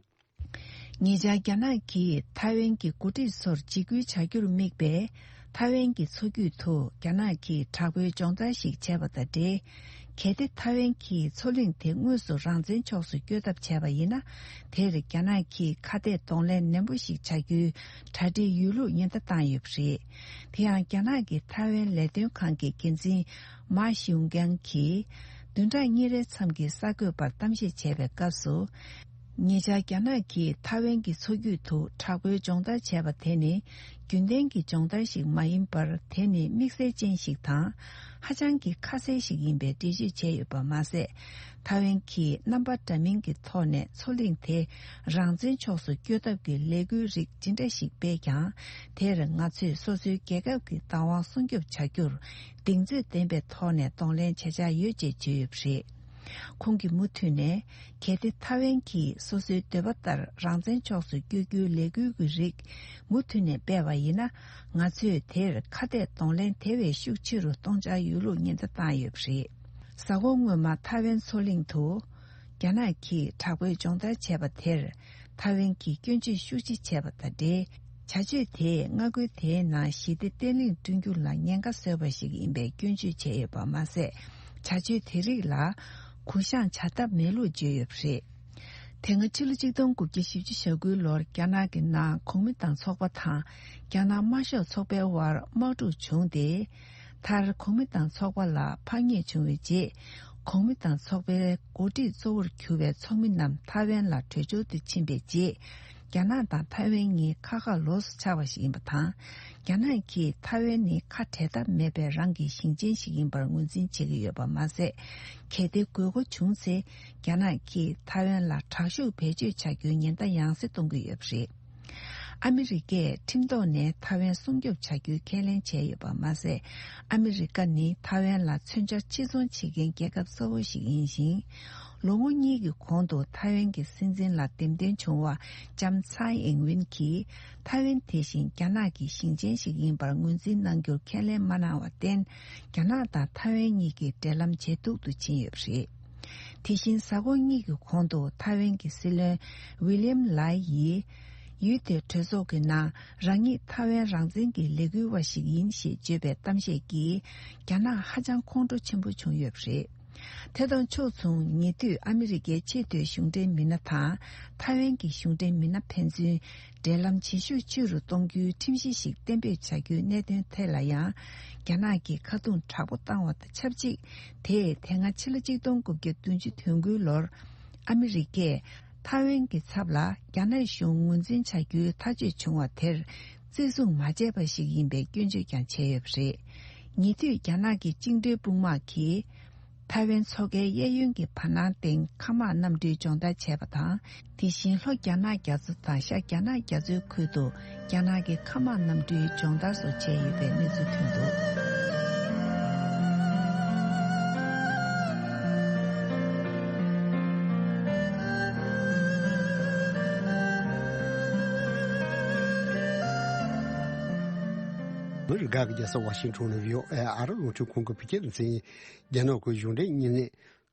ཉེ་ཆར་རྒྱ་ནག་གིས་ཐའེ་ཝན་གྱི་འགོ་ཁྲིད་ཚོར་འཇིགས་སྐུལ་བྱ་རྒྱུར་དམིགས་པའི་ཐའེ་ཝན་གྱི་མཚོ་རྒྱུད་དུ་རྒྱ་ནག་གིས་དྲག་པོའི་སྦྱོང་བརྡར་ཞིག་བྱས་པ་དང་འབྲེལ། གལ་ཏེ་ཐའེ་ཝན་གྱིས་མཚོ་གླིང་དེ་དངོས་སུ་རང་བཙན་ཕྱོགས་སུ་བསྐྱོད་ཐབས་བྱས་པ་ཡིན་ན། དེར་རྒྱ་ནག་གིས་ཁ་གཏད་གདོང་ལེན་ནན་པོ་ཞིག་བྱ་རྒྱུའི་གྲ་སྒྲིག་ཡོད་ལུགས་ཉེན་བརྡ་བཏང་ཡོད་པ་རེད། དེ་ཡང་རྒྱ་ནག་གི་ཐའེ་ཝན་ལས་དོན་ཁང་གི་འགན་འཛིན་མཱ་ཞིའུ་ཀང་གིས། བདུན་ཕྲག་གཉིས་རེའི་མཚམས་ཀྱི་གསར་འགོད་པར་གཏམ་བཤད་བྱས་པའི་སྐབས་སུ། ཉེ་ཆར་རྒྱ་ནག་གིས་ཐའེ་ཝན་གྱི་མཚོ་རྒྱུད་དུ་དྲག་པོའི་སྦྱོང་བརྡར་བྱས་པ་དེ་ནི་རྒྱུན་ལྡན་གྱི་སྦྱོང་བརྡར་ཞིག་མ་ཡིན་པར། དེ་ནི་དམིགས་བསལ་ཅན་ཞིག་དང་། ཧ་ཅང་གི་ཁ་གསལ་ཞིག་ཡིན་པའི་འགྲེལ་བརྗོད་བྱས་ཡོད་པ་མ་ཟད། ཐའེ་ཝན་གྱིས་རྣམ་པ་འདྲ་མིན་གྱི་ཐོག་ནས་མཚོ་གླིང་དེ་རང་བཙན་ཕྱོགས་སུ་བསྐྱོད་ཐབས་ཀྱི་ལས་འགུལ་རིགས་ཇི་འདྲ་ཞིག་སྤེལ་ཀྱང་། དེར་ང་ཚོས་སོ་སོའི་རྒྱལ་ཁབ་ཀྱི་བདག་དབང་སྲུང་སྐྱོབ་བྱ་རྒྱུར་གདེང་ཚོད་ལྡན་པའི་ཐོག་ནས་གདོང་ལེན་བྱེད་འཆར་ཡོད་ཅེས་བརྗོད་ཡོད་པ་རེད། ཁོང་གིས་མུ་མཐུད་ནས། གལ་ཏེ་ཐའེ་ཝན་གྱིས་སོ་སོའི་འདོད་པ་ལྟར་རང་བཙན་ཕྱོགས་སུ་བསྐྱོད་རྒྱུའི་ལས་འགུལ་གྱི་རིགས་མུ་མཐུད་ནས་སྤེལ་བ་ཡིན་ན། ང་ཚོས་དེར་ཁ་གཏད་གདོང་ལེན་དེ་བས་ཤུགས་ཆེ་རུ་གཏོང་འཆར་ཡོད་ལུགས་ཉེན་བརྡ་བཏང་ཡོད་པ་རེད། གཟའ་འཁོར་སྔོན་མ་ཐའེ་ཝན་མཚོ་གླིང་དུ། རྒྱ་ནག་གིས་དྲག་པོའི་སྦྱོང་བརྡར་བྱས་པ་དེར། ཐའེ་ཝན་གྱིས་སྐྱོན་བརྗོད་ཤུགས་ཆེ་བྱས་པ་དང་འབྲེལ། བྱ་སྤྱོད་དེས་མངའ་ཁུལ་དེའི་ནང་ཞི་བདེ་བརྟན་ལྷིང་བསྐྲུན་རྒྱུ་ལ་ཉེན་ཁ་བཟོས་པ་ཞིག་ཡིན་པའི་སྐྱོན་བརྗོད་བྱས་ཡོད་པ་མ་ཟད། བྱ་སྤྱོད་དེ་རིགས་ལ་གུ་བཤངས་བྱ་ཐབས་མེད་ལུགས་བརྗོད་ཡོད་པ་རེད། དེ་སྔ་ཕྱི་ལོ་ཆིག་སྟོང་དགུ་བརྒྱ་བཞི་བཅུ་ཞེ་དགུའི་ལོར་རྒྱ་ནག་གི་ནང་གོང་མ་དང་ཚོགས་པ་དང་རྒྱ་ནག་དམར་ཤོག་ཚོགས་པའི་དབར་དམག་འཁྲུག་བྱུང་སྟེ། མཐར་གོང་མ་དང་ཚོགས་པ་ལ་ཕམ་ཉེས་བྱུང་བའི་རྗེས། གོང་མ་དང་ཚོགས་པའི་འགོ་ཁྲིད་གཙོ་བོར་གྱུར་བའི་ཚོགས་མི་རྣམས་ཐའེ་ཝན་ལ་བྲོས་བྱོལ་དུ་ཕྱིན་པའི་རྗེས། རྒྱ་ནག་དང་ཐའེ་ཝན་གཉིས་ཁ་ཁ་ལོགས་སུ་ཆགས་པ་ཞིག་ཡིན་པ་དང་། རྒྱ་ནག་གིས་ཐའེ་ཝན་ནི་ཁ་བྲལ་ཐབས་མེད་པའི་རང་གི་ཞིང་ཆེན་ཞིག་ཡིན་པར་ངོས་འཛིན་བྱེད་ཀྱི་ཡོད་པ་མ་ཟད། གལ་ཏེ་དགོས་མཁོ་བྱུང་ཚེ། རྒྱ་ནག་གིས་ཐའེ་ཝན་ལ་དྲག་ཤུགས་བེད་སྤྱོད་བྱ་རྒྱུའི་ཉེན་བརྡ་ཡང་སེ་གཏོང་གི་ཡོད་པ་རེད། ཨ་མི་རི་ཀས་ཁྲིམས་ཐོག་ནས་ཐའེ་ཝན་སྲུང་སྐྱོབ་བྱ་རྒྱུའི་ཁས་ལེན་བྱས་ཡོད་པ་མ་ཟད། ཨ་མི་རི་ཀ་ནི་ཐའེ་ཝན་ལ་མཚོན་ཆ་ཕྱིར་ཚོང་བྱེད་མཁན་རྒྱལ་ཁབ་གཙོ་བོ་ཞིག་ཡིན་ཞིང་། ལོ་ངོ་གཉིས་ཀྱི་གོང་དུ་ཐའེ་ཝན་གྱི་སྲིད་འཛིན་ལ་འདེམས་ཐོན་བྱུང་བ་ལྕམ་ཚའེ་ཨིང་ཝིན་གྱིས། ཐའེ་ཝན་དེ་བཞིན་རྒྱ་ནག་གི་ཞིང་ཆེན་ཞིག་ཡིན་པར་ངོས་འཛིན་གནང་རྒྱུར་ཁས་ལེན་མ་གནང་བར་བརྟེན། རྒྱ་ནག་དང་ཐའེ་ཝན་གཉིས་ཀྱི་འབྲེལ་ལམ་ཇེ་སྡུག་ཏུ་ཕྱིན་ཡོད་པ་རེད། དེ་བཞིན་གཟའ་འཁོར་གཉིས་ཀྱི་གོང་དུ་ཐའེ་ཝན་གྱི་སྲིད་བློན་ཝི་ལི་ཡམ་ལའེ་ཡིས། ཡུལ་དེའི་གྲོས་ཚོགས་ཀྱི་ནང་རང་ཉིད་ཐའེ་ཝན་རང་བཙན་གྱི་ལས་འགུལ་བ་ཞིག་ཡིན་ཞེས་བརྗོད་པའི་གཏམ་བཤད་ཀྱིས། རྒྱ་ནག་ཧ་ཅང་ཁོང་ཁྲོ་ཆེན་པོ་བྱུང་ཡོད་པ་རེད། དེ་དང་ཕྱོགས་མཚུངས། ཉེ་དུས་ཨ་མི་རི་ཀའི་ཆེས་མཐོའི་གཞུང་འབྲེལ་མི་སྣ་དང་ཐའེ་ཝན་གྱི་གཞུང་འབྲེལ་མི་སྣ་ཕན་ཚུན་འབྲེལ་ལམ་ཇེ་ཤུགས་ཆེ་རུ་གཏོང་རྒྱུའི་ཁྲིམས་གཞི་ཞིག་གཏན་འབེབས་བྱ་རྒྱུའི་གནད་དོན་ཐད་ལ་ཡང་། རྒྱ་ནག་གིས་ཁ་རྡུང་དྲག་པོ་བཏང་བ་དང་ཆབས་ཅིག་དེས་དེ་སྔ་ཕྱི་ལོ་ཆིག་སྟོང་དགུ་བརྒྱ་བདུན་ཅུ་དོན་དགུའི་ལོར་ཨ་མི་རི་ཀས་ཐའེ་ཝན་གྱི་ཚབ་ལ་རྒྱ་ནག་གཞུང་ངོས་འཛིན་བྱ་རྒྱུའི་ཐག་གཅོད་བྱུང་བ་དེར་བརྩི་སྲུང་མ་བྱས་པ་ཞིག་ཡིན་པའི་སྐྱོན་བརྗོད་ཀྱང་བྱས་ཡོད་པ་རེད། ཉེ་དུས་རྒྱ་ནག་གི་བཅིངས་འགྲོལ་དཔུང་དམག་གིས། ཐའེ་ཝན་མཚོ་ཁའི་གཡས་གཡོན་གྱི་བར་སྣང་སྟེང་མཁའ་དམག་གནམ་གྲུའི་སྦྱོང་བརྡར་བྱས་པ་དང་། དེ་བཞིན་ལྷོ་རྒྱ་ནག་རྒྱ་མཚོ་དང་ཤར་རྒྱ་ནག་རྒྱ་མཚོའི་ཁུལ་དུ་རྒྱ་ནག་གི་མཁའ་དམག་གནམ་གྲུའི་སྦྱོང་བརྡར་སོགས་བྱས་ཡོད་པའི་གནས་ཚུལ་ཐོན་འདུག། མི་རིགས་ཁག་གི་རྒྱལ་ས་ཝ་ཤིང་ཊོན་ནས་བྷི་ཨོ་ཨེ་ཨ་རི་རླུང་འཕྲིན་ཁང་གི་བོད་སྐད་སྡེ་ཚན། རྒྱ་ནག་གི་གཞུང་འབྲེལ་བརྙན་ལེན་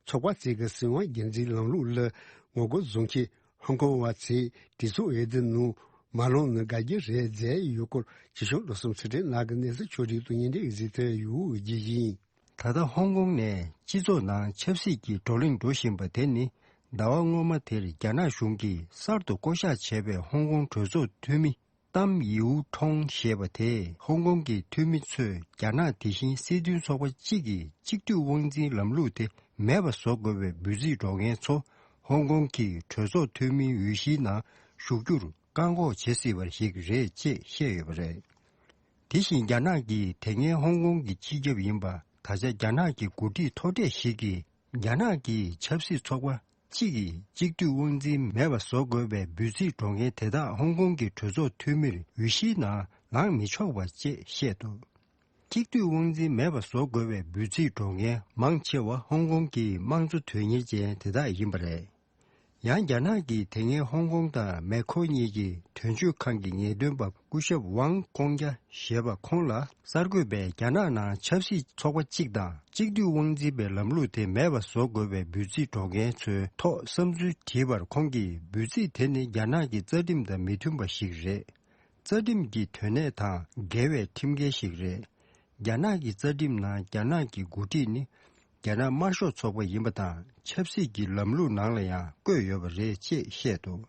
ཚོགས་པ་ཚོས་ཀྱི་སྲིད་དབང་སྒེར་འཛིན་ལམ་ལུགས་ལ་ངོ་རྒོལ་བཟོ་མཁན་ཧོང་ཀོང་བ་ཚོས་དུས་ཚོད་འོས་བསྡུ་ནང་མ་ལངས་ན་དགའ་རྒྱུ་རེད་ཟེར་ཡོད་སྐོར། ཅི་ཞུ་བློ་བཟང་ཚེ་བརྟན་ལགས་ཀྱིས་གནས་ཚུལ་ཕྱོགས་སྒྲིག་དང་བརྙན་འཕྲིན་གཟིགས་ཐོན་ཡོད་ཀྱི་ཡིན། ད་ལྟ་ཧོང་ཀོང་ནས་སྤྱི་ཚོགས་ནང་ཆབ་སྲིད་ཀྱི་བགྲོ་གླེང་འགྲོ་བཞིན་པ་དེ་ནི། ཟླ་བ་སྔོན་མ་དེར་རྒྱ་ནག་གཞུང་གིས་གསར་དུ་བསྐོ་གཞག་བྱས་པའི་ཧོང་ཀོང་གྲོས་ཚོགས་འཐུས་མི། ཏམ་ཡིའུ་ཁྲོང་ཞེས་པ་དེས་ཧོང་ཀོང་གི་འཐུས་མི་ཚོས་རྒྱ་ནག་དེ་བཞིན་སྲིད་དོན་ཚོགས་པ་གཅིག་གི་གཅིག་སྡུད་དབང་འཛིན་ལམ་ལུགས་དེ་མེད་པ་བཟོ་དགོས་པའི་འབོད་ཚིག་སྒྲོག་མཁན་ཚོ་ཧོང་ཀོང་གི་གྲོས་ཚོགས་འཐུས་མིའི་འོས་གཞིའི་ནང་ཞུགས་རྒྱུར་བཀག་འགོག་བྱེད་སྲིད་པ་ཞིག་རེད་ཅེས་བཤད་ཡོད་པ་རེད། དེ་བཞིན་རྒྱ་ནག་གིས་དེ་སྔའི་ཧོང་ཀོང་གི་སྤྱི་ཁྱབ་ཡིན་པ། ད་ཆ་རྒྱ་ནག་གི་འགོ་ཁྲིད་མཐོ་གྲས་ཤིག་གིས་རྒྱ་ནག་གི་ཆབ་སྲིད་ཚོགས་པ་གཅིག་གིས་གཅིག་སྡུད་དབང་འཛིན་མེད་པ་བཟོ་དགོས་པའི་འབོད་ཚིག་སྒྲོག་མཁན་དེ་དག་ཧོང་ཀོང་གི་གྲོས་ཚོགས་འཐུས་མིར་འོས་གཞིའི་ནང་ལངས་མི་ཆོག་པ་ཅེས་བཤད་འདུག། གཅིག་སྡུད་དབང་འཛིན་མེད་པ་བཟོ་དགོས་པའི་འབོད་ཚིག་སྒྲོག་མཁན་མང་ཆེ་བ་ཧོང་ཀོང་གི་དམངས་གཙོ་དོན་གཉེར་ཅན་དེ་དག་ཡིན་པ་རེད། ཡང་རྒྱ་ནག་གིས་དེ་སྔའི་ཧོང་ཀོང་དང་མེ་ཁོ་གཉིས་ཀྱི་དོན་གཅོད་ཁང་གི་ངེས་སྟོན་པ་སྐུ་ཞབས་ཝང་ཀོང་ཀྱ་ཞེས་པ་ཁོང་ལ་གསར་འགོད་པས་རྒྱ་ནག་ནང་ཆབ་སྲིད་ཚོགས་པ་གཅིག་དང་གཅིག་སྡུད་དབང་འཛིན་པའི་ལམ་ལུགས་དེ་མེད་པ་བཟོ་དགོས་པའི་འབོད་ཚིག་སྒྲོག་མཁན་ཚོའི་ཐོག་བསམ་ཚུལ་དྲིས་པར་ཁོང་གིས་འབོད་ཚིག་དེ་ནི་རྒྱ་ནག་གི་རྩ་ཁྲིམས་དང་མི་མཐུན་པ་ཞིག་རེད། རྩ་ཁྲིམས་ཀྱི་དོན་གནད་དང་འགལ་བའི་ཁྲིམས་འགལ་ཞིག་རེད། རྒྱ་ནག་གི་རྩ་ཁྲིམས་ནང་རྒྱ་ནག་གི་འགོ་ཁྲིད་ནི་རྒྱ་ནག་དམར་ཤོག་ཚོགས་པ་ཡིན་པ་དང་ཆབ་སྲིད་ཀྱི་ལམ་ལུགས་ནང་ལ་ཡང་བཀོད་ཡོད་པ་རེད་ཅེས་བཤད་འདུག།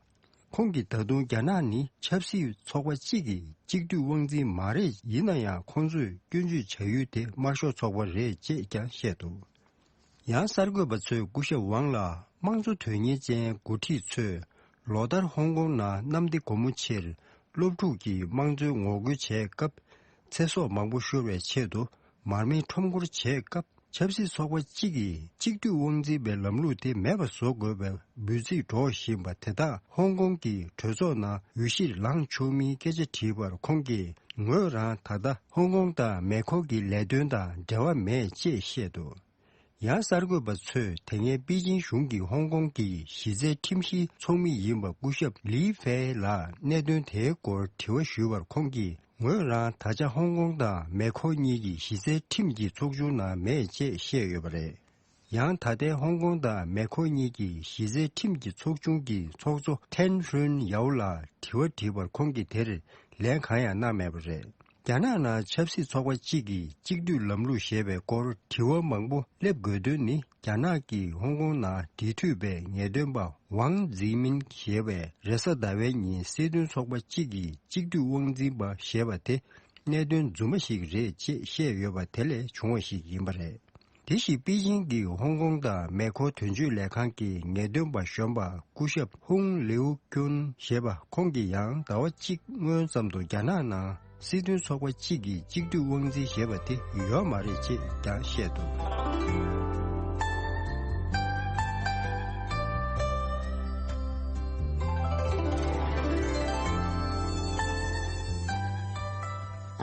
ཁོང་གིས་ད་དུང་རྒྱ་ནག་ནི་ཆབ་སྲིད་ཚོགས་པ་གཅིག་གི་གཅིག་སྡུད་དབང་འཛིན་མ་རེད། ཡིན་ན་ཡང་ཁོང་ཚོས་སྐྱོན་བརྗོད་བྱ་ཡུལ་དེ་དམར་ཤོག་ཚོགས་པ་རེད་ཅེས་ཀྱང་བཤད་འདུག། ཡང་གསར་འགོད་པ་ཚོས་སྐུ་ཞབས་ཝང་ལ་དམངས་གཙོ་དོན་གཉེར་ཅན་འགོ་ཁྲིད་ཚོས་ལོ་ལྟར་ཧོང་ཀོང་ནང་གནམ་བདེ་སྒོ་མོ་ཆེར་སློབ་ཕྲུག་གི་དམངས་གཙོའི་ངོ་རྒོལ་བྱས་སྐབས་ཚེ་སྲོག་མང་པོ་ཤོར་བའི་ཆེད་དུ་མར་མེ་ཁྲོམ་སྐོར་བྱས་སྐབས་ཆབ་སྲིད་ཚོགས་པ་གཅིག་གིས་གཅིག་སྡུད་དབང་འཛིན་པའི་ལམ་ལུགས་དེ་མེད་པ་བཟོ་དགོས་པའི་འབོད་ཚིག་སྒྲོག་བཞིན་པ་དེ་དག་ཧོང་ཀོང་གི་གྲོས་ཚོགས་ནང་འོས་གཞིར་ལངས་ཆོག་མིན་སྐད་ཆ་དྲིས་པར་ཁོང་གིས་ངོས་རང་ད་ལྟ་ཧོང་ཀོང་དང་མེ་ཁོ་གི་ལས་དོན་དང་འབྲེལ་བ་མེད་ཅེས་བཤད་འདུག། ཡང་གསར་འགོད་པ་ཚོས་དེ་སྔའི་པེ་ཅིང་གཞུང་གིས་ཧོང་ཀོང་གི་གཞི་རྩའི་ཁྲིམས་གཞིའི་ཚོགས་མི་ཡིན་པ་སྐུ་ཞབས་ལི་ཧྥེ་ལ་གནད་དོན་དེའི་སྐོར་དྲི་བ་ཞུས་པར་ཁོང་གིས་ངོས་རང་ད་ཆ་ཧོང་ཀོང་དང་མེ་ཁོ་གཉིས་ཀྱི་གཞི་རྩའི་ཁྲིམས་ཀྱི་ཚོགས་ཆུང་ནང་མེད་ཅེས་བཤད་ཡོད་པ་རེད། ཡང་ད་ལྟའི་ཧོང་ཀོང་དང་མེ་ཁོ་གཉིས་ཀྱི་གཞི་རྩའི་ཁྲིམས་ཀྱི་ཚོགས་ཆུང་གི་ཚོགས་གཙོ་ཐན་ཧྲུན་ཡའོ་ལ་དྲི་བ་དྲིས་པར་ཁོང་གིས་དེར་ལན་གང་ཡང་གནང་མེད་པ་རེད། རྒྱ་ནག་ནང་ཆབ་སྲིད་ཚོགས་པ་གཅིག་གིས་གཅིག་སྡུད་ལམ་ལུགས་ཞེས་པའི་སྐོར་དྲི་བ་མང་པོ་སླེབས་དགོས་དོན་ནི། རྒྱ་ནག་གིས་ཧོང་ཀོང་ནང་འབྲེལ་མཐུད་པའི་ངེས་སྟོན་པ་ཝང་ཛི་མིན་ཞེས་པས་རེས་གཟའ་ཟླ་བའི་ཉིན་སྲིད་དོན་ཚོགས་པ་གཅིག་གི་གཅིག་སྡུད་དབང་འཛིན་པ་ཞེས་པ་དེ་གནད་དོན་རྫུན་མ་ཞིག་རེད་ཅེས་བཤད་ཡོད་པ་དེ་ལས་བྱུང་བ་ཞིག་ཡིན་པ་རེད། དེ་བཞིན་པེ་ཅིང་གི་ཧོང་ཀོང་དང་མེ་ཁོ་དོན་གཅོད་ལས་ཁང་གི་ངེས་སྟོན་པ་གཞོན་པ་སྐུ་ཞབས་ཧུང་ལིའུ་ཀུན་ཞེས་པ་ཁོང་གིས་ཡང་ཟླ་བ་གཅིག་སྔོན་ཙམ་དུ་རྒྱ་ནག་ནང་སྲིད་དོན་ཚོགས་པ་གཅིག་གིས་གཅིག་སྡུད་དབང་འཛིན་ཞེས་པ་དེ་ཡོད་མ་རེད་ཅེས་ཀྱང་བཤད་འདུག།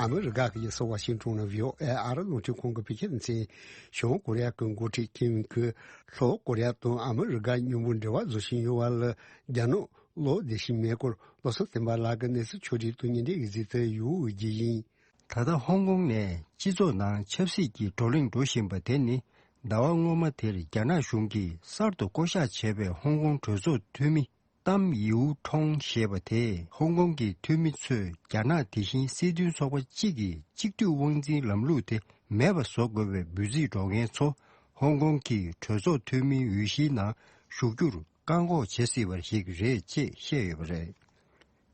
ཨ་མི་རི་ཀ་གི་རྒྱལ་ས་ཝ་ཤིང་ཊོན་ནས་བྷི་ཨོ་ཨེ་ཨ་རི་རླུང་འཕྲིན་ཁང་གིས་བོད་སྐད་སྡེ་ཚན། བྱང་ཀོ་རི་ཡ་གི་འགོ་ཁྲིད་ཀིམ་གྱིས་ལྷོ་ཀོ་རི་ཡ་དང་ཨ་མི་རི་ཀ་མཉམ་པོ་འབྲེལ་བ་བཟོ་བཞིན་ཡོད་པ་ལ་རྒྱ་ནག་བློ་བདེ་ཞིག་མེད་སྐོར། བློ་བཟང་བསྟན་པ་ལགས་ཀྱིས་གནས་ཚུལ་ཕྱོགས་བསྒྲིགས་དང་སྙན་སྒྲོན་ཡིག་གཟིགས་དེ་ཡུ་འོས་རྒྱལ་ཡིན། ད་ལྟ་ཧོང་ཀོང་ནས་སྤྱི་ཚོགས་ནང་ཆབ་སྲིད་ཀྱི་བགྲོ་གླེང་འགྲོ་བཞིན་པ་དེ་ནི། ཟླ་བ་སྔོན་མ་དེར་རྒྱ་ནག་གཞུང་གིས་གསར་དུ་བསྐོ་གཞག་བྱས་པའི་ཧོང་ཀོང་གྲོས་ཚོགས་འཐུས་མི་ཏམ་ཡིའུ་ཁྲོང་ཞེས་པ་དེས། ཧོང་ཀོང་གི་འཐུས་མི་ཚོས་རྒྱ་ནག་དེ་བཞིན་སྲིད་དོན་ཚོགས་པ་གཅིག་གི་གཅིག་སྡུད་དབང་འཛིན་ལམ་ལུགས་དེ་མེད་པ་བཟོ་དགོས་པའི་འབོད་ཚིག་སྒྲོག་མཁན་ཚོ། ཧོང་ཀོང་གི་གྲོས་ཚོགས་འཐུས་མིའི་འོས་གཞིའི་ནང་ཞུགས་རྒྱུར་བཀག་འགོག་བྱེད་སྲིད་པ་ཞིག་རེད་ཅེས་བཤད་ཡོད་པ་རེད།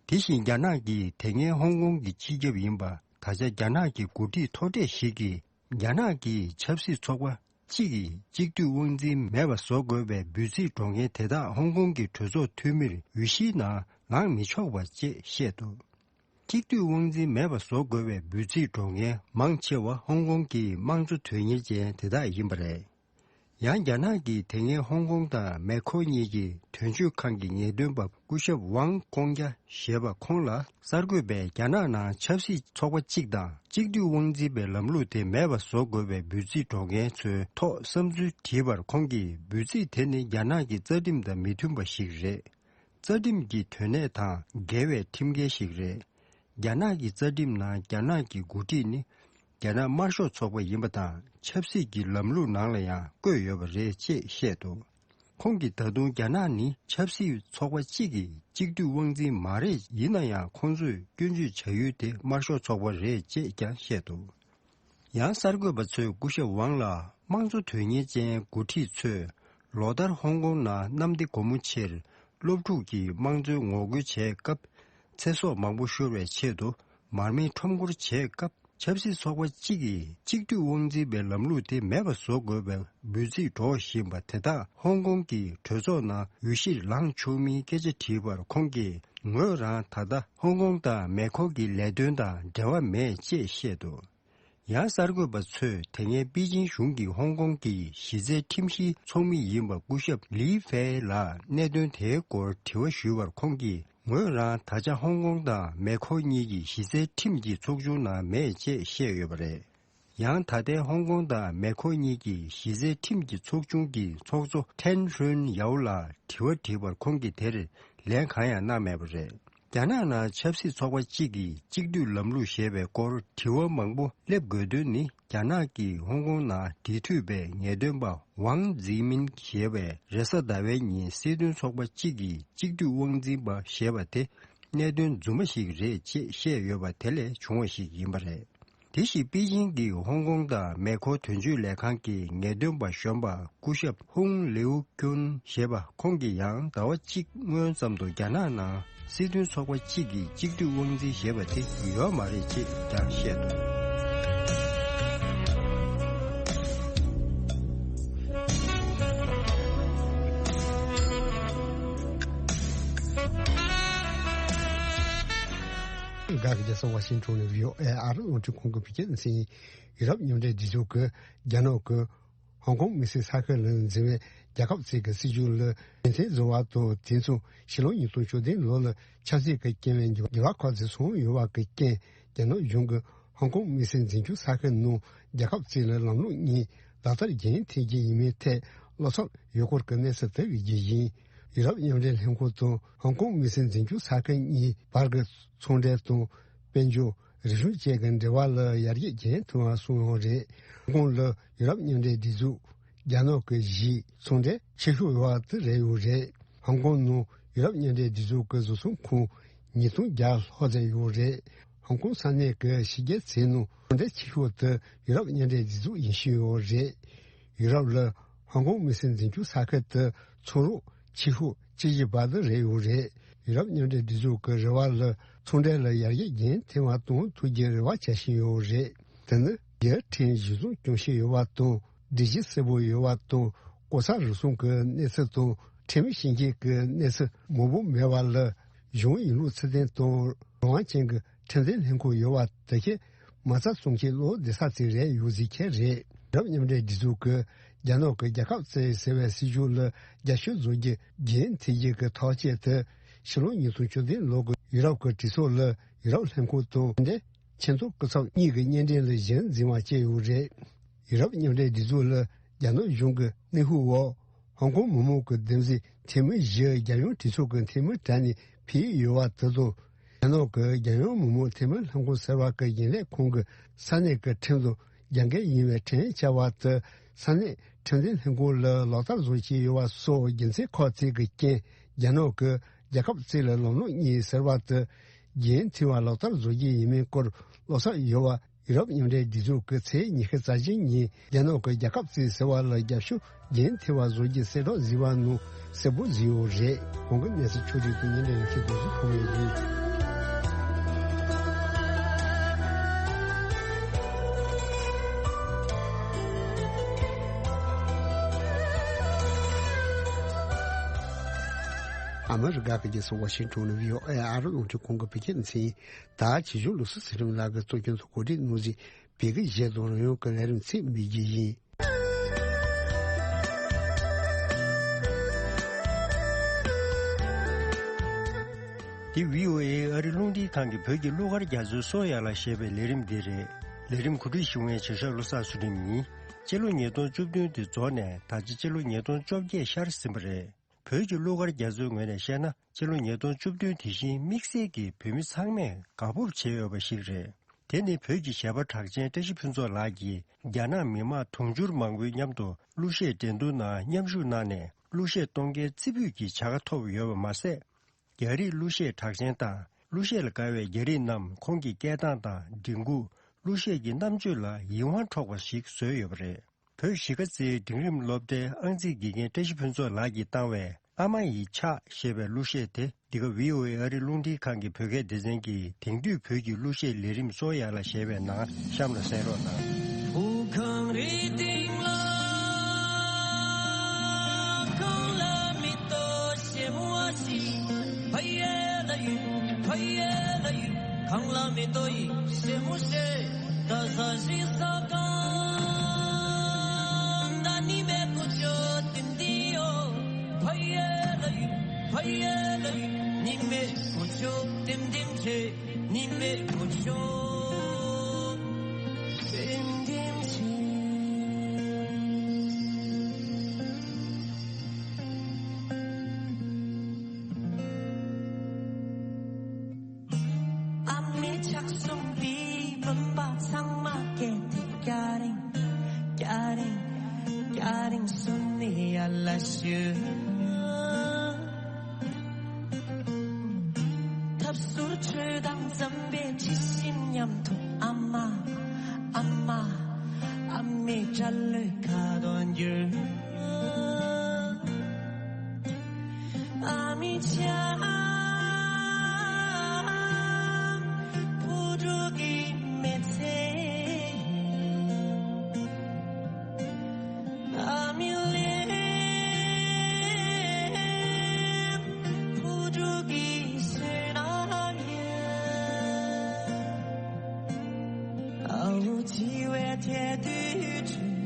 དེ་བཞིན་རྒྱ་ནག་གི་དེ་སྔའི་ཧོང་ཀོང་གི་སྤྱི་ཁྱབ་ཡིན་པ། ད་ཆ་རྒྱ་ནག་གི་འགོ་ཁྲིད་མཐོ་གྲས་ཤིག་གིས། རྒྱ་ནག་གི་ཆབ་སྲིད་ཚོགས་པ་གཅིག་གིས་གཅིག་སྡུད་དབང་འཛིན་མེད་པ་བཟོ་དགོས་པའི་འབོད་ཚིག་སྒྲོག་མཁན་དེ་དག་ཧོང་ཀོང་གི་གྲོས་ཚོགས་འཐུས་མིར་འོས་གཞིའི་ནང་ལངས་མི་ཆོག་པ་ཅེས་བཤད་འདུག་གཅིག་སྡུད་དབང་འཛིན་མེད་པ་བཟོ་དགོས་པའི་འབོད་ཚིག་སྒྲོག་མཁན་མང་ཆེ་བ་ཧོང་ཀོང་གི་དམངས་གཙོ་དོན་གཉེར་ཅན་དེ་དག་ཡིན་པ་རེད། ཡང་རྒྱ་ནག་གིས་དེ་སྔའི་ཧོང་ཀོང་དང་མེ་ཁོ་གཉིས་ཀྱི་དོན་གཅོད་ཁང་གི་ངེས་སྟོན་པ་སྐུ་ཞབས་ཝང་ཀོང་ཀྱ་ཞེས་པ་ཁོང་ལ། གསར་འགོད་པས་རྒྱ་ནག་ནང་ཆབ་སྲིད་ཚོགས་པ་གཅིག་དང་གཅིག་སྡུད་དབང་འཛིན་པའི་ལམ་ལུགས་དེ་མེད་པ་བཟོ་དགོས་པའི་འབོད་ཚིག་སྒྲོག་མཁན་ཚོའི་ཐོག་བསམ་ཚུལ་དྲིས་པར། ཁོང་གིས་འབོད་ཚིག་དེ་ནི་རྒྱ་ནག་གི་རྩ་ཁྲིམས་དང་མི་མཐུན་པ་ཞིག་རེད། རྩ་ཁྲིམས་ཀྱི་དོན་གནད་དང་འགལ་བའི་ཁྲིམས་འགལ་ཞིག་རེད། རྒྱ་ནག་གི་རྩ་ཁྲིམས་ནང་རྒྱ་ནག་གི་འགོ་ཁྲིད་ནི་རྒྱ་ནག་དམར་ཤོག་ཚོགས་པ་ཡིན་པ་དང་། ཆབ་སྲིད་ཀྱི་ལམ་ལུགས་ནང་ལ་ཡང་བཀོད་ཡོད་པ་རེད་ཅེས་བཤད་འདུག་ཁོང་གིས་ད་དུང་རྒྱ་ནག་ནི་ཆབ་སྲིད་ཚོགས་པ་གཅིག་གི་གཅིག་སྡུད་དབང་འཛིན་མ་རེད། ཡིན་ན་ཡང་ཁོང་ཚོས་སྐྱོན་བརྗོད་བྱ་ཡུལ་དེ་དམར་ཤོག་ཚོགས་པ་རེད་ཅེས་ཀྱང་བཤད་འདུག་ཡང་གསར་འགོད་པ་ཚོས་སྐུ་ཞབས་ཝང་ལ་དམངས་གཙོ་དོན་གཉེར་ཅན་འགོ་ཁྲིད་ཚོས་ལོ་ལྟར་ཧོང་ཀོང་ནང་གནམ་བདེ་སྒོ་མོ་ཆེར་སློབ་ཕྲུག་གིས་དམངས་གཙོའི་ངོ་རྒོལ་བྱས་སྐབས། ཚེ་སྲོག་མང་པོ་ཤོར་བའི་ཆེད་དུ་མར་མེ་ཁྲོམ་སྐོར་བྱས་སྐབས། ཆབ་སྲིད་ཚོགས་པ་གཅིག་གིས་གཅིག་སྡུད་དབང་འཛིན་པའི་ལམ་ལུགས་དེ་མེད་པ་བཟོ་དགོས་པའི་འབོད་ཚིག་སྒྲོག་བཞིན་པ་དེ་དག་ཧོང་ཀོང་གི་གྲོས་ཚོགས་ནང་འོས་གཞིར་ལངས་ཆོག་མིན་སྐད་ཆ་དྲིས་པར། ཁོང་གིས་ངོས་རང་ད་ལྟ་ཧོང་ཀོང་དང་མེ་ཁོ་གི་ལས་དོན་དང་འབྲེལ་བ་མེད་ཅེས་བཤད་འདུག་ཡང་གསར་འགོད་པ་ཚོས་དེ་སྔའི་པེ་ཅིང་གཞུང་གིས་ཧོང་ཀོང་གི་གཞི་རྩའི་ཁྲིམས་ཞིབ་ཚོགས་མི་ཡིན་པ་སྐུ་ཞབས་ལི་ཧྥེ་ལ་གནད་དོན་དེའི་སྐོར་དྲི་བ་ཞུས་པར། ཁོང་གིས་ངོས་རང་ད་ཆ་ཧོང་ཀོང་དང་མེ་ཁོ་གཉིས་ཀྱི་གཞི་རྩའི་ཁྲིམས་ཀྱི་ཚོགས་ཆུང་ནང་མེད་ཅེས་བཤད་ཡོད་པ་རེད། ཡང་ད་ལྟའི་ཧོང་ཀོང་དང་མེ་ཁོ་གཉིས་ཀྱི་གཞི་རྩའི་ཁྲིམས་ཀྱི་ཚོགས་ཆུང་གི་ཚོགས་གཙོ་ཐན་ཧྲུན་ཡའོ་ལ་དྲི་བ་དྲིས་པར། ཁོང་གིས་དེར་ལན་གང་ཡང་གནང་མེད་པ་རེད། རྒྱ་ནག་ནང་ཆབ་སྲིད་ཚོགས་པ་གཅིག་གི་གཅིག་སྡུད་ལམ་ལུགས་ཞེས་པའི་སྐོར་དྲི་བ་མང་པོ་སླེབས་དགོས་དོན་ནི། རྒྱ་ནག་གིས་ཧོང་ཀོང་ནང་འབྲེལ་མཐུད་པའི་ངེས་སྟོན་པ་ཝང་ཛི་མིན་ཞེས་པས་རེས་གཟའ་ཟླ་བའི་ཉིན་སྲིད་དོན་ཚོགས་པ་གཅིག་གི་གཅིག་སྡུད་དབང་འཛིན་པ་ཞེས་པ་དེ་གནད་དོན་རྫུན་མ་ཞིག་རེད་ཅེས་བཤད་ཡོད་པ་དེ་ལས་བྱུང་བ་ཞིག་ཡིན་པ་རེད། དེ་བཞིན་པེ་ཅིང་གི་ཧོང་ཀོང་དང་མེ་ཁོ་དོན་གཅོད་ལས་ཁང་གི་ངེས་སྟོན་པ་གཞོན་པ་སྐུ་ཞབས་ཧུང་ལིའུ་ཀུན་ཞེས་པ་ཁོང་གིས་ཡང་ཟླ་བ་གཅིག་སྔོན་ཙམ་དུ་རྒྱ་ནག་ནང་སྲིད་དོན་ཚོགས་པ་གཅིག་གི་གཅིག་སྡུད་དབང་འཛིན་ཞེས་པ་དེ་ཡོད་མ་རེད་ཅེས་ཀྱང་བཤད་འདུག་འགག་རྒྱལ་ས་ཝ་ཤིང་ཊོན་ནས་བྷི་ཨོ་ཨེ་ཨ་རི་རླུང་འཕྲིན་ཁང་གི་བོད་སྐད་སྡེ་ཚན་ཡིན། ཡུ་རོབ་མཉམ་འབྲེལ་སྒྲིག་འཛུགས་ཀྱིས་རྒྱ་ནག་གི་ཧོང་ཀོང་མི་སེར་ས་ཁུལ་ལ་འཛིན་པའི་རྒྱལ་ཁབ་ཅིག་གི་སྲིད་ཇུས་ལ་ཡིད་མཐུན་བཟོ་བ་དང་། དེ་མཚུངས་ཕྱི་ལོ་ཉིས་སྟོང་བཅུ་བདུན་ལོ་ལ་ཆབ་སྲིད་ཀྱི་རྐྱེན་པས་འགྱུར་བ་ཁག་ཅིག་སོང་ཡོད་པ་གི་རྐྱེན། རྒྱ་ནག་གཞུང་གིས་ཧོང་ཀོང་མི་སེར་འཛིན་སྐྱོང་ས་ཁུལ་ནང་རྒྱལ་ཁབ་ཅིག་ལ་ལམ་ལུགས་གཉིས་ལག་བསྟར་རྒྱུན་མཐུད་རྒྱུ་ཡིན་མིན་ཐད་བློ་འཚབ་ཡོད་སྐོར་གྱི་གནས་ཚུལ་དེ་བརྗོད་རྒྱུ་ཡིན། ཡུ་རོབ་མཉམ་འབྲེལ་ལྷན་ཁང་དང་ཧོང་ཀོང་མི་སེར་འཛིན་སྐྱོང་ས་ཁུལ་གཉིས་བར་གྱི་ཚོང་འབྲེལ་དང་། དཔལ་འབྱོར། རིག་གཞུང་བཅས་ཀྱི་འབྲེལ་བ་ལ་ཡར་རྒྱས་རྒྱུན་མཐུད་པ་སོང་ཡོད་རེད། ཧོང་ཀོང་ལ་ཡུ་རོབ་མཉམ་འབྲེལ་སྒྲིག་འཛུགས་རྒྱ་ནག་གི་གཞིས་ཚོང་འབྲེལ་ཆེ་ཤོས་ཡོད་པ་དེ་རེད་ཡོད་རེད། ཧོང་ཀོང་ནང་ཡུ་རོབ་མཉམ་འབྲེལ་སྒྲིག་འཛུགས་ཀྱི་བཟོ་ཚོང་ཁང་ཉིས་སྟོང་བརྒྱ་ལྷག་ཙམ་ཡོད་རེད། ཧོང་ཀོང་ས་གནས་ཀྱི་ཕྱི་རྒྱལ་ཚོང་ནང་ཚོང་འབྲེལ་ཆེ་ཤོས་དེ་ཡུ་རོབ་མཉམ་འབྲེལ་སྒྲིག་འཛུགས་ཡིན་བཞིན་ཡོད་རེད། ཡུ་རོབ་ལ་ཧོང་ཀོང་མི་སེར་འཛིན་སྐྱོང་ས་ཁུལ་དུ་ཚོང་རོགས་ཆེ་ཤོས་བཅུ་བཞི་པ་དེ་རེད་ཡོད་རེད། ཡུ་རོབ་མཉམ་འབྲེལ་སྒྲིག་འཛུགས་ཀྱི་རེ་བ་ལ་ཚོང་འབྲེལ་ལ་ཡར་རྒྱས་རྒྱུན་མཐུད་པ་གཏོང་ཐུབ་རྒྱུའི་རེ་བ་བྱ་བཞིན་ཡོད་རེད། དེ་ནི་རྒྱལ་ཕྲན་གཞི་བཟུང་སྐྱོང་བཞིན་ཡོད་པ་དང་། སྒྲིག་གཞི་གསལ་པོ་ཡོད་པ་དང་། ལྐོག་ཟ་རུལ་སུངས་ཀྱི་གནས་ཚུལ་དང་ཁྲིམས་མེད་བྱིན་གྱིས་ཀྱི་གནས་ཚུལ་མང་པོ་མེད་པ་ལ་གཞུང་ཡིན་ལུགས་ཚུལ་ལྡན་དང་རང་དབང་ཅན་གྱི་ཁྲིམས་འཛིན་ལྷན་ཁང་ཡོད་པ་དེ་ཁྱེད་མ་རྩ་བཙོང་མཁན་བློ་བདེ་ས་ཅིག་རེད་ཡོད་ཟེར་མཁན་རེད། ཡུ་རོབ་མཉམ་འབྲེལ་སྒྲིག་འཛུགས་ཀྱིས་རྒྱ་ནག་གི་རྒྱལ་ཁབ་བཙན་ཟེར་བའི་སྲིད་ཇུས་ལ་རྒྱབ་སྐྱོར་བཟོ་རྒྱུ་རྒྱུན་མཐུད་རྒྱུ་གི་ཐག་བཅད་དེ་ཕྱི་ལོ་ཉིས་སྟོང་བཅུ་བདུན་ལོ་གི་ཡུ་རོབ་ཀྱི་གྲོས་ཚོགས་ལ་ཡུ་རོབ་ལྷན་ཁང་དང་འབྲེལ། ཆེས་མཐོའི་སྐུ་ཚབ་གཉིས་ཀྱི་སྙན་སྒྲོན་ལ་གཞི་འཛིན་པ་བཅས་ཡོད་རེད། ཡུ་རོབ་མཉམ་འབྲེལ་སྒྲིག་འཛུགས་ལ་རྒྱ་ནག་གཞུང་གི་གནོན་ཤུགས་འོག་ཧོང་ཀོང་མི་མང་གི་བདེན་འཛིན་འཐུས་མི་བཞི་རྒྱལ་ཡོངས་གྲོས་ཚོགས་ཀྱི་འཐུས་མི་གྲས་ནས་ཕུད་ཡོད་པ་དེ་དང་། རྒྱ་ནག་གི་རྒྱལ་ཡོངས་མི་མང་འཐུས་མི་ལྷན་ཁང་ཟེར་བ་གི་ཡིན་ལས་ཁང་གི་ས་གནས་ཀྱི་ཁྲིམས་དང་རྒྱབ་འགལ་ཡིན་པའི་ཁྲིམས་བྱ་བ་དེ་ས་གནས་ཁྲིམས་འཛིན་ལྷན་ཁང་ལ་ལག་བསྟར་བཟོ་བཞིན་ཡོད་པ་སོགས་རྒྱུ་མཚན་ཁག་ཅིག་གི་རྐྱེན། རྒྱ་ནག་གི་རྒྱལ་ཁབ་གཅིག་ལ་ལམ་ལུགས་གཉིས་ཟེར་བ་དེ་རྒྱུན་མཐུད་པ་ལག་བསྟར་བཟོ་རྒྱུ་ཡིན་མིན་སྐོར་ལོ་གསར་ཡོད་པ། ཡུ་རོབ་མཉམ་འབྲེལ་སྒྲིག་འཛུགས་ཀྱིས་ཚེས་ཉི་ཤུ་རྩ་བཞི་ཉིན་རྒྱ་ནག་གི་རྒྱལ་ཁབ་གཅིག་ཟེར་བ་ལ་རྒྱབ་སྐྱོར་རྒྱུན་མཐུད་པ་བཟོ་རྒྱུའི་གསལ་བསྒྲགས་བཟོས་པ་ནང་གསལ་པོ་བཟོས་ཡོད་རེད། གོང་གི་གནས་ཚུལ་ཕྱོགས་སྒྲིག་དང་སྙན་སྒྲོན་ཡང་ཁྱེད་དུ་གཟིགས་ཕུལ་ཡོད་ཡིན། ཨ་མི་རི་ཀ་གི་རྒྱལ་ས་ཝ་ཤིང་ཊོན་ནས་བྷི་ཨོ་ཨེ་ཨ་རི་རླུང་འཕྲིན་ཁང་གི་བོད་སྐད་སྡེ་ཚན་ཡིན། ད་བྱིས་སྐྱོང་ལུགས་སྲོལ་ཚེ་རིང་ལགས་ཀྱིས་གཙོ་སྐྱོང་དུ་གོ་སྒྲིག་གནང་ཟིན་བོད་སྐད་གཞས་དང་རང་དབང་གི་ལས་རིམ་ཚིག་སྨྲས་རྒྱུ་ཡིན། འདི་བྷི་ཨོ་ཨེ་ཨ་རི་རླུང་འཕྲིན་ཁང་གི་བོད་ཀྱི་གླུ་གར་རྒྱ་མཚོའི་སོ་ཡ་ལ་ཞེས་པའི་ལས་རིམ་འདི་རེད། ལས་རིམ་གོ་སྒྲིག་ཞུ་མཁན་བྱེད་ཤག་བློ་བཟང་ཚུལ་ཁྲིམས་ཡིན། སྤྱི་ལོ་ཉིས་སྟོང་བཅུ་བདུན་དུ་རྫོགས་ནས་ད་ཆ་སྤྱི་ལོ་ཉིས་སྟོང་བཅོ་བརྒྱད་ཤར་ཟིན་པ་རེད། བོད་ཀྱི་གླུ་གར་རྒྱ་མཚོའི་ངོས་ནས་བཤད་ན། སྤྱི་ལོ་ཉིས་སྟོང་བཅུ་བདུན་དེ་བཞིན་དམིགས་བསལ་གྱིས་བོད་མི་ཚང་མས་དགའ་སྤོབས་བྱེད་འོས་པ་ཞིག་རེད། དེ་ནི་བོད་ཀྱི་གཞས་པ་གྲགས་ཅན་བཀྲ་ཤིས་ཕུན་ཚོགས་ལགས་ཀྱིས་རྒྱ་ནག་མི་དམངས་དུང་ཕྱུར་མང་པོའི་མཉམ་དུ་གླུ་གཞས་འགྲན་བསྡུར་ནང་མཉམ་ཞུགས་གནང་ནས་གླུ་གཞས་གཏོང་མཁན་རྩེ་ཕུད་ཀྱི་བྱ་དགའ་ཐོབ་ཡོད་པ་མ་ཟད། རྒྱ་རིགས་གླུ་གཞས་གྲགས་ཅན་དང་གླུ་གཞས་ལ་དགའ་བའི་རྒྱ་རིགས་རྣམས་ཁོང་གི་སྐད་གདངས་དང་མགྲིན་ཁུག་གླུ་གཞས་ཀྱི་རྣམ་དཔྱོད་ལ་ཡིད་དབང་འཕྲོག་པ་ཞིག་བཟོས་ཡོད་པ་རེད། བོད་གཞིས་ཀ་རྩེའི་འབྲིང་རིམ་སློབ་གྲྭའི་ཨང་རྩིས་དགེ་རྒན་བཀྲ་ཤིས་ཕུན་ཚོགས་ལགས་ཀྱིས་བཏང་བའི་ཨ་མ་ཡི་ཕྱག་ཞེས་པའི་གླུ་གཞས་དེ་འདི་ག་བྷི་ཨོ་ཨེ་ཨ་རི་རླུང་འཕྲིན་ཁང་གི་བོད་སྐད་སྡེ་ཚན་གྱི་དེང་དུས་བོད་ཀྱི་གླུ་གཞས་ལས་རིམ་སོ་ཡ་ལ་ཞེས་པའི་ནང་གཤམ་ལ་གསན་རོགས་གནང་། བུ་གངས་རིའི་སྟེང་ལ་གངས་ལ་མེ་ཏོག་ཞིམ་པོ་ཞིག་ཕ་ཡེ་ལ་ཡུ་ཕ་ཡེ་ལ་ཡུ། གངས་ལ་མེ་ཏོག་ཡིན་ཞེ་མོ་ཞེ། ད་ས་ཞིང་ས་གང་ད་ནི་མེ་ཀོ་ཅོ་ཏིམ་ཏིམ་ཡོ། ཕ་ཡེ་ལ་ཡུ་ཕ་ཡེ་ལ་ཡུ། ནི་མེ་ཀོ་ཅོ་ཏིམ་ཏིམ་ཆེ། ནི་མེ་ཀོ་ཅོ་ཏིམ་ཏིམ་ཆེ། ཨ་མའི་ཕྱག་ཟུང་གིས་བུམ་པ་ཚང་མ་སྐྱེལ་ཏེ་སྐྱ་རེངས་སྐྱ་རེངས་སྐྱ་རེངས་སུ་ནི་ཡར་ལ་ཞུ། ཐབ་ཟུར་ཆོས་དང་འཛོམས་པའི་དྲི་ཞིམ་མཉམ་དུ་ཨ་མ་ཨ་མ་ཨ་མའི་སྐྲ་ལོའི་ཁ་དོག་འགྱུར། ཨ་མའི་ཕྱག་བུ་ཕྲུག་གི་མི་ཚེ། ཨ་མའི་ལུས་བུ་ཕྲུག་གི་བསོད་ནམས་ཡིན། ཨ་བུ་འཆི་བའི་ཐད་དུ་སྤྲུལ།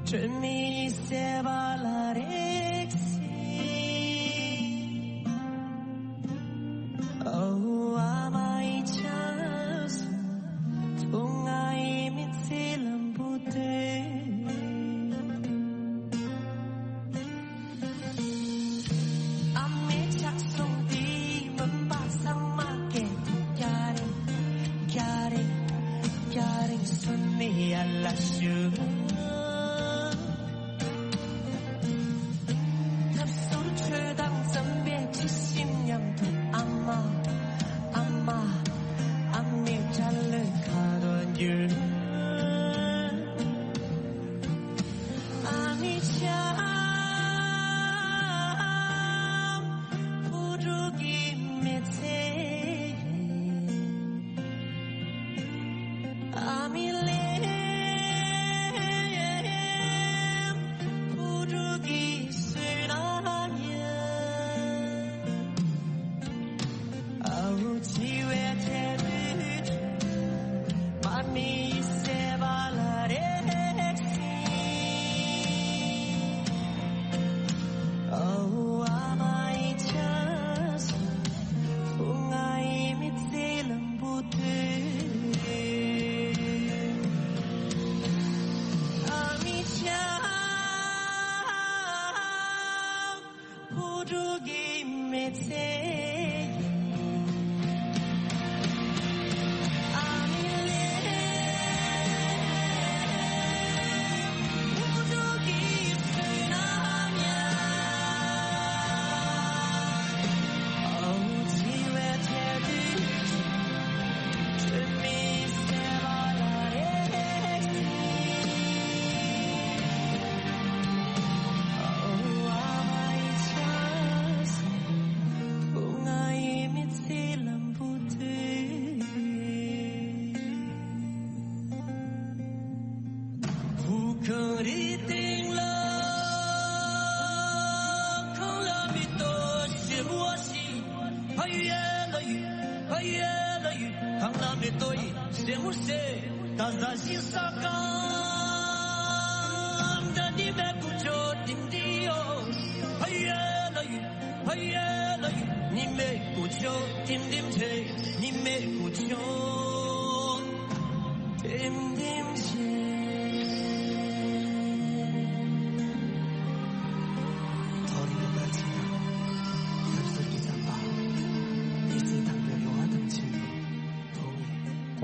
སྤྲུལ་མི་ཡི་སྲིད་པ་ལ་རེག་སྲིད། ཨོ་ཨ་མ་ཡི་ཕྱག་སོ། ཐུགས་ང་ཡི་མི་ཚེ་ལམ་བུ་དེ། ཨ་མའི་ཕྱག་ཟུང་གིས་བུམ་པ་ཚང་མ་སྐྱེལ་ཏེ་སྐྱ་རེངས་སྐྱ་རེངས་སྐྱ་རེངས་སུ་ནི་ཡར་ལ་ཞུ།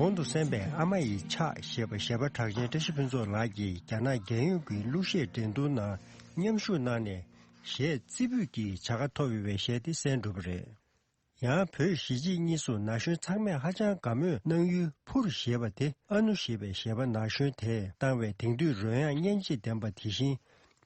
གོང་དུ་གསན་པའི་ཨ་མ་ཡི་ཕྱག་ཞེས་པ་གཞས་པ་གྲགས་ཅན་བཀྲ་ཤིས་ཕུན་ཚོགས་ལགས་ཀྱིས་རྒྱ་ནག་རྒྱལ་ཡོངས་ཀྱི་གླུ་གཞས་འགྲན་བསྡུར་ནང་མཉམ་ཞུགས་གནང་ནས་གཞས་རྩེ་ཕུད་ཀྱི་བྱ་དགའ་ཐོབ་ཡོད་པའི་གཞས་དེ་གསན་གྲུབ་པ་རེད། ཡང་བོད་གཞིས་བྱེས་གཉིས་སུ་ན་གཞོན་ཚང་མས་ཧ་ཅང་དགའ་མོས་གནང་ཡུལ་ཕུར་ཞེས་པ་དེ་ཨ་ནུ་ཞེས་པའི་གཞས་པ་ན་གཞོན་དེས་བཏང་བའི་དེང་དུས་རོལ་དབྱངས་སྙན་འཇེབས་ལྡན་པ་དེ་བཞིན་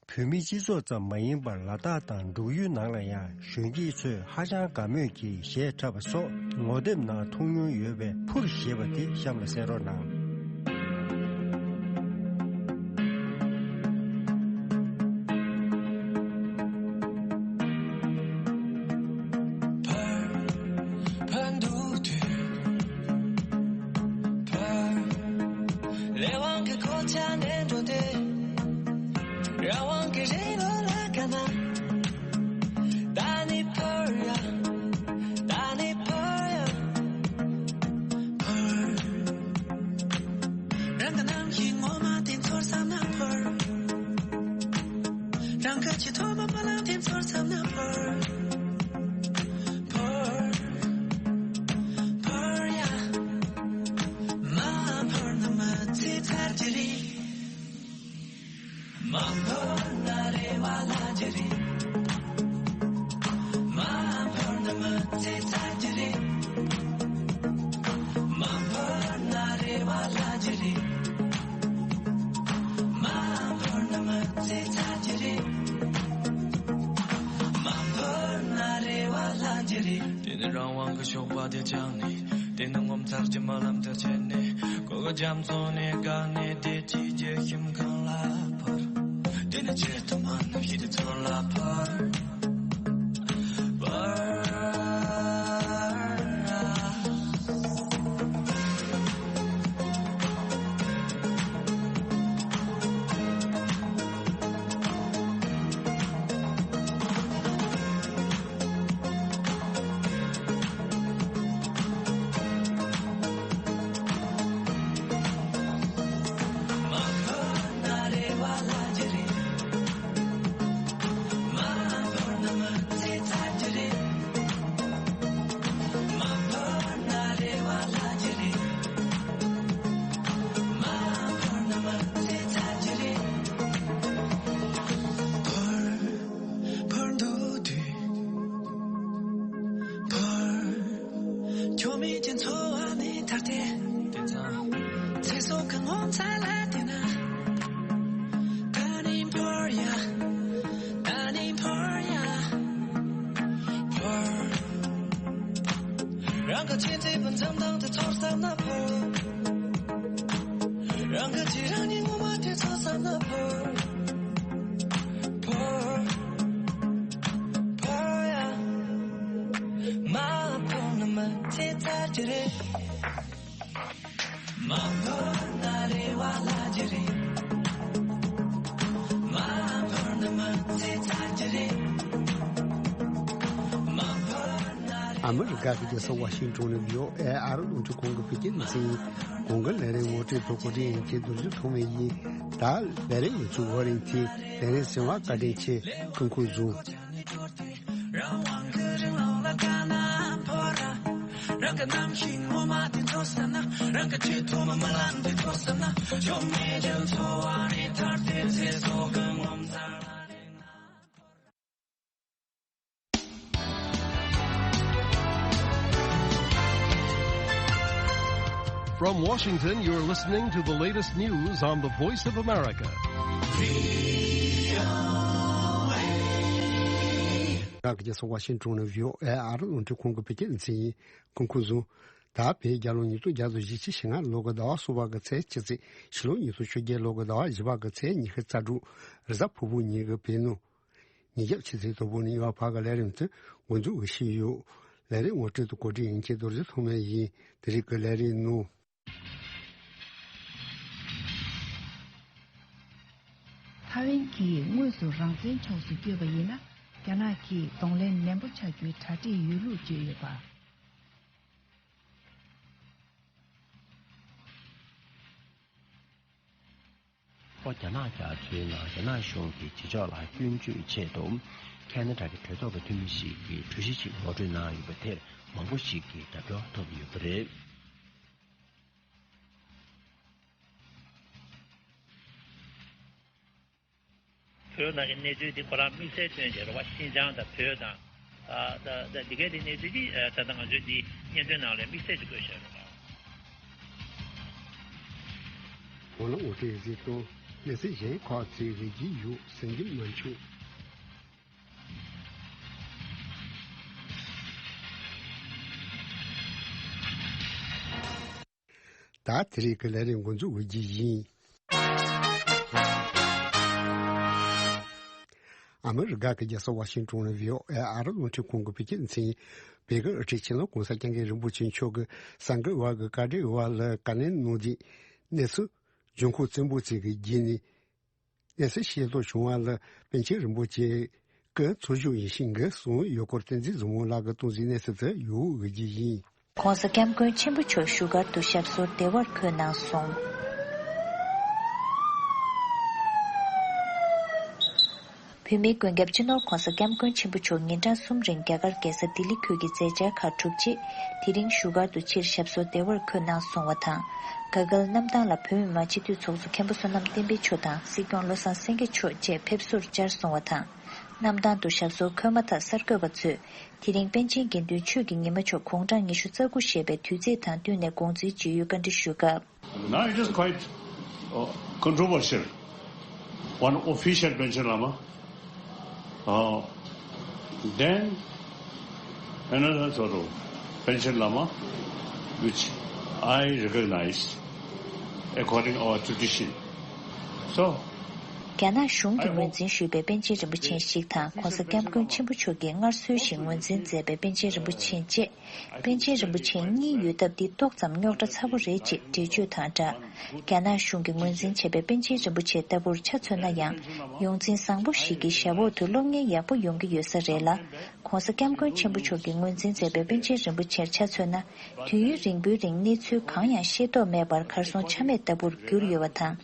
བོད་མིའི་སྤྱི་ཚོགས་ཙམ་མ་ཡིན་པར་ལ་དྭགས་དང་འབྲུག་ཡུལ་ནང་ལ་ཡང་གཞོན་སྐྱེས་ཚོས་ཧ་ཅང་དགའ་མོས་ཀྱིས་གཞས་འཁྲབ་པ་སོགས་ངོ་དེབ་ནང་མཐོང་མྱོང་ཡོད་པའི་ཕུར་ཞེས་པ་དེ་གཤམ་ལ་གསན་རོགས་གནང་། དེ་ནི་རང་དབང་གི་ཞོགས་པ་དེ་བཅངས་ནས། དེ་ནི་ངོ་མཚར་གྱི་རྨི་ལམ་དེར་ཆས་ནས། གོ་གི་རྒྱ་མཚོ་ནས་བཀག་ནས། བདེ་སྐྱིད་ཀྱི་ཁྱིམ་གང་ལ་འཕུར། དེ་ནི་ཇི་ལྟར་མ་ནུབ་ཡིད་དུ་ཚོར་ལ་འཕུར། འཕུར། འཕུར་འདུག་དུས། འཕུར། ཁྱོད་མེད་ཀྱི་འཚོ་བ་ནི་ཐར་ཏེ། དེ་ཙང་། ཚེ་སྲོག་གི་ངོ་མཚར་ལ་བལྟས་ན། ད་ནི་འཕུར་ཡ། ད་ནི་འཕུར་ཡ། འཕུར། རང་གི་ཆེས་མཛེས་པའི་འཛུམ་མདངས་དེ་ཚོར་བསམ་ན་འཕུར། རང་གི་རྗེས་རང་ཉིད་ངོ་མ་དེ་ཚོར་བསམ་ན་འཕུར། འཕུར། འཕུར་ཡ། མ་འཕུར་ན་མི་ཚེ་ཚར་གྱི་རེད། མ་འཕུར་ན་རེ་བ་ལྷག་གི་རེད། མ་འཕུར་ན་མི་ཚེ་ཚར་གྱི་རེད། མ་འཕུར་ན་རེ། ཨ་མི་རི་ཀ་གི་རྒྱལ་ས་ཝ་ཤིང་ཏོན་ནས་བྷི་ཨོ་ཨེ་ཨ་རི་རླུང་འཕྲིན་ཁང་གི་བོད་སྐད་སྡེ་ཚན་ཡིན། གོང་གི་ལས་རིམ་ངོ་སྤྲོད་ཚོགས་གོ་སྒྲིག་ཡིན་གྱི་རྡོ་རྗེ་ཐོགས་མེད་ཡིན། ད་ལས་རིམ་ཡོད་ཚུལ་བོ་རིང་ཚེ་ལས་རིམ་གསན་པར་བཀའ་དྲིན་ཆེ། སྐུ་ཁམས་བཟང་། རང་དབང་གི་རིང་ལ་ རང་གི་གནམ་གཤིས་ངོ་མ་དེ་ཚོ་བསམ་ན། རང་གི་ཆེས་ཐོག་མ་རྨི་ལམ་དེ་ཚོ་བསམ་ན། ཞོགས་མེད་ཀྱང་འཚོ་བ་རེ་ཐར་ཏེ་ཚེ་སྲོག་གི་ངོ་མཚར་རེ་ང་། From Washington, you're listening to the latest news on the Voice of America. ཨ་རི་རྒྱལ་ས་ཝ་ཤིང་ཊོན་ནས་བྷི་ཨོ་ཨེ་ཨ་རི་རླུང་འཕྲིན་ཁང་གི་བོད་སྐད་སྡེ་ཚན་ཡིན། སྐུ་ཁམས་བཟང་། ད་བོད་རྒྱལ་ལོ་ཉིས་སྟོང་བརྒྱ་དང་བཞི་བཅུ་ཞེ་ལྔ་ལོ་གི་ཟླ་བ་གསུམ་པ་གི་ཚེས་བཅུ་ཚེས། ཕྱི་ལོ་ཉིས་སྟོང་བཅོ་བརྒྱད་ལོ་གི་ཟླ་བ་བཞི་པ་གི་ཚེས་ཉི་ཤུ་རྩ་དྲུག་རེས་གཟའ་ཕུར་བུ་ཉིན་གྱི་བོད་ནང་ཉིན་རྒྱབ་ཕྱི་ཚེས་དང་པོ་ནས་ཡོང་བ་བར་གྱི་ལས་རིམ་དེ་འགོ་འཛུགས་ཞུས་ཡོད། ལས་རིམ་ངོ་སྤྲོད་དང་གོ་སྒྲིག་ཡིན་གྱི་རྡོ་རྗེ་ཐོགས་མེད་ཡིན། དེ་རིང་གི་ལས་རིམ་ནང་། ཐའེ་ཝན་གྱིས་དངོས་སུ་རང་བཙན་ཕྱོགས་སུ་བསྐྱོད་པ་ཡིན་ན། རྒྱ་ནག་གིས་གདོང་ལེན་ནན་པོ་བྱ་རྒྱུའི་གྲ་སྒྲིག་ཡོད་ལུགས་བརྗོད་ཡོད་པ། ལྷོ་རྒྱ་ནག་རྒྱ་མཚོའི་ནང་རྒྱ་ནག་གཞུང་གིས་བྱེད་ཕྱོགས་ལ་སྐྱོན་བརྗོད་ཆེད་དུ། ཁ་ན་ཌ་གི་གྲོས་ཚོགས་ཀྱི་འཐུས་མི་ཞིག་གིས་གྲོས་གཞི་ཞིག་ངོ་སྤྲོད་གནང་ཡོད་པ་དེར་མང་པོ་ཞིག་གིས་རྒྱབ་སྐྱོར་ཐོབ་ཡོད་པ་རེད། བོད་ནང་གི་གནས་ཚུལ་འདི་ཁོ་རང་དམིགས་བསལ་སྟོན་བྱས་རེད་བ། ཤིན་ཅང་དང་བོད་དང་། ཨ་ད་ད་འདི་གའི་དེ་གནས་ཚུལ་འདི་ཨ་ད་ལྟ་ང་ཚོས་འདི་སྙན་ཐོའི་ནང་ལ་དམིགས་བསལ་གྱིས་བཀོད་བཞག་རེད་བ། འོ་ན་ངོ་སྤྲོད་ཡག་ཟིག་དང་གནས་ཚུལ་གཞན་ཁག་ཅིག་རེ་རྒྱུ་ཡོད་ཟེར་གྱི་མ་བྱུང་། ད་དེ་རིང་གི་ལས་རིམ་འགོ་འཛུགས་འོས་ཀྱི་ཡིན། ཨ་མི་རི་ཀ་གི་རྒྱལ་ས་ཝ་ཤིང་ཏོན་ནས་བྷི་ཨོ་ཨེ་ཨ་རི་རླུང་འཕྲིན་ཁང་གི་བོད་སྐད་སྡེ་ཚན། བོད་ཀྱི་དབུ་ཁྲིད་སྤྱི་ནོར་༸གོང་ས་༸སྐྱབས་མགོན་རིན་པོ་ཆེ་མཆོག་གིས་གསར་འགོད་པ་གི་བཀའ་འདྲིའི་འོག་ལ་བཀའ་ལན་གནང་རྗེས། གནས་ཚུལ་འབྱུང་ཁུངས་བཙན་པོ་ཅིག་གི་བརྒྱུད་ནས། གནས་ཚུལ་ཤེས་རྟོགས་བྱུང་བ་ལ་པཎ་ཆེན་རིན་པོ་ཆེ་སྐུ་འཚོ་བཞུགས་ཡིན་ཞིང་གི་གསུང་ཡོད་སྐོར་བསྟན་འཛིན་བཟང་མོ་ལགས་ཀྱིས་གཏོང་གཟིགས་གནས་ཚུལ་དུ་ཡོད་འོས་ཀྱི་ཡིན། ༸གོང་ས་༸སྐྱབས་མགོན་ཆེན་པོ་མཆོག་བཞུགས་སྒར་དུ་ཞབས་སོར་བདེ་བར་འཁོད་གནང་སོང་། བོད་མིའི་མགོན་སྐྱབས་སྤྱི་ནོར་༸གོང་ས་༸སྐྱབས་མགོན་ཆེན་པོ་མཆོག་ཉིན་གྲངས་གསུམ་རིང་རྒྱ་གར་རྒྱལ་ས་ལྡི་ལི་ཁུལ་གྱི་མཛད་འཆར་ཁག་གྲུབ་རྗེས། དེ་རིང་བཞུགས་སྒར་དུ་ཕྱིར་ཞབས་སོར་བདེ་བར་འཁོད་གནང་སོང་བ་དང་། ག་གལ་གནམ་ཐང་ལ་བོད་མི་མང་སྤྱི་འཐུས་ཚོགས་གཙོ་མཁན་པོ་བསོད་ནམས་བསྟན་འཕེལ་མཆོག་དང་སྲིད་སྐྱོང་བློ་བཟང་སེང་གེ་མཆོག་བཅས་ཕེབས་བསུར་བཅར་སོང་བ་དང་། གནམ་ཐང་དུ་ཞབས་སོར་འཁོད་མ་ཐག་གསར་འགོད་པ་ཚོས་དེ་རིང་པཎ་ཆེན་དགེ་འདུན་ཆོས་ཀྱི་ཉི་མ་མཆོག་དགུང་གྲངས་ཉི་ཤུ་རྩ་དགུ་བཞེས་པའི་དུས་ཚིགས་དང་བསྟུན་ནས་དགོངས་ཚུལ་ཇི་ཡོད་བཀའ་འདྲི་ཞུས་སྐབས། Now it is quite uh, controversial. One official Panchen Lama, uh, then another sort of Panchen Lama, which I recognize according our tradition. So, རྒྱ་ནག་གཞུང་གིས་ངོས་འཛིན་ཞུས་པའི་པཎ་ཆེན་རིན་པོ་ཆེ་ཞིག་དང་༸གོང་ས་༸སྐྱབས་མགོན་ཆེན་པོ་མཆོག་གིས་སྔར་སྲོལ་བཞིན་ངོས་འཛིན་མཛད་པའི་པཎ་ཆེན་རིན་པོ་ཆེ་བཅས། པཎ་ཆེན་རིན་པོ་ཆེ་གཉིས་ཡོད་སྟབས་འདི་ཏོག་ཙམ་རྙོག་དྲ་ཚ་པོ་རེད་ཅེས་འགྲེལ་བརྗོད་དང་སྦྲགས། རྒྱ་ནག་གཞུང་གིས་ངོས་འཛིན་བྱས་པའི་པཎ་ཆེན་རིན་པོ་ཆེ་ལྟ་བུར་ཆ་མཚོན་ན་ཡང་། ཡོངས་འཛིན་བཟང་པོ་ཞིག་གི་ཞབས་འོག་ཏུ་སློབ་གཉེར་ཡག་པོ་ཡོང་གི་ཡོད་ས་རེད་ལ། ༸གོང་ས་༸སྐྱབས་མགོན་ཆེན་པོ་མཆོག་གིས་ངོས་འཛིན་མཛད་པའི་པཎ་ཆེན་རིན་པོ་ཆེར་ཆ་མཚོན་ན། དུས་ཡུན་རིང་པོའི་རིང་གནས་ཚུལ་གང་ཡང་ཤེས་རྟོགས་མེད་པར་གར་སོང་ཆ་མེད་ལྟ་བུར་གྱུར་ཡོད་པ་དང་།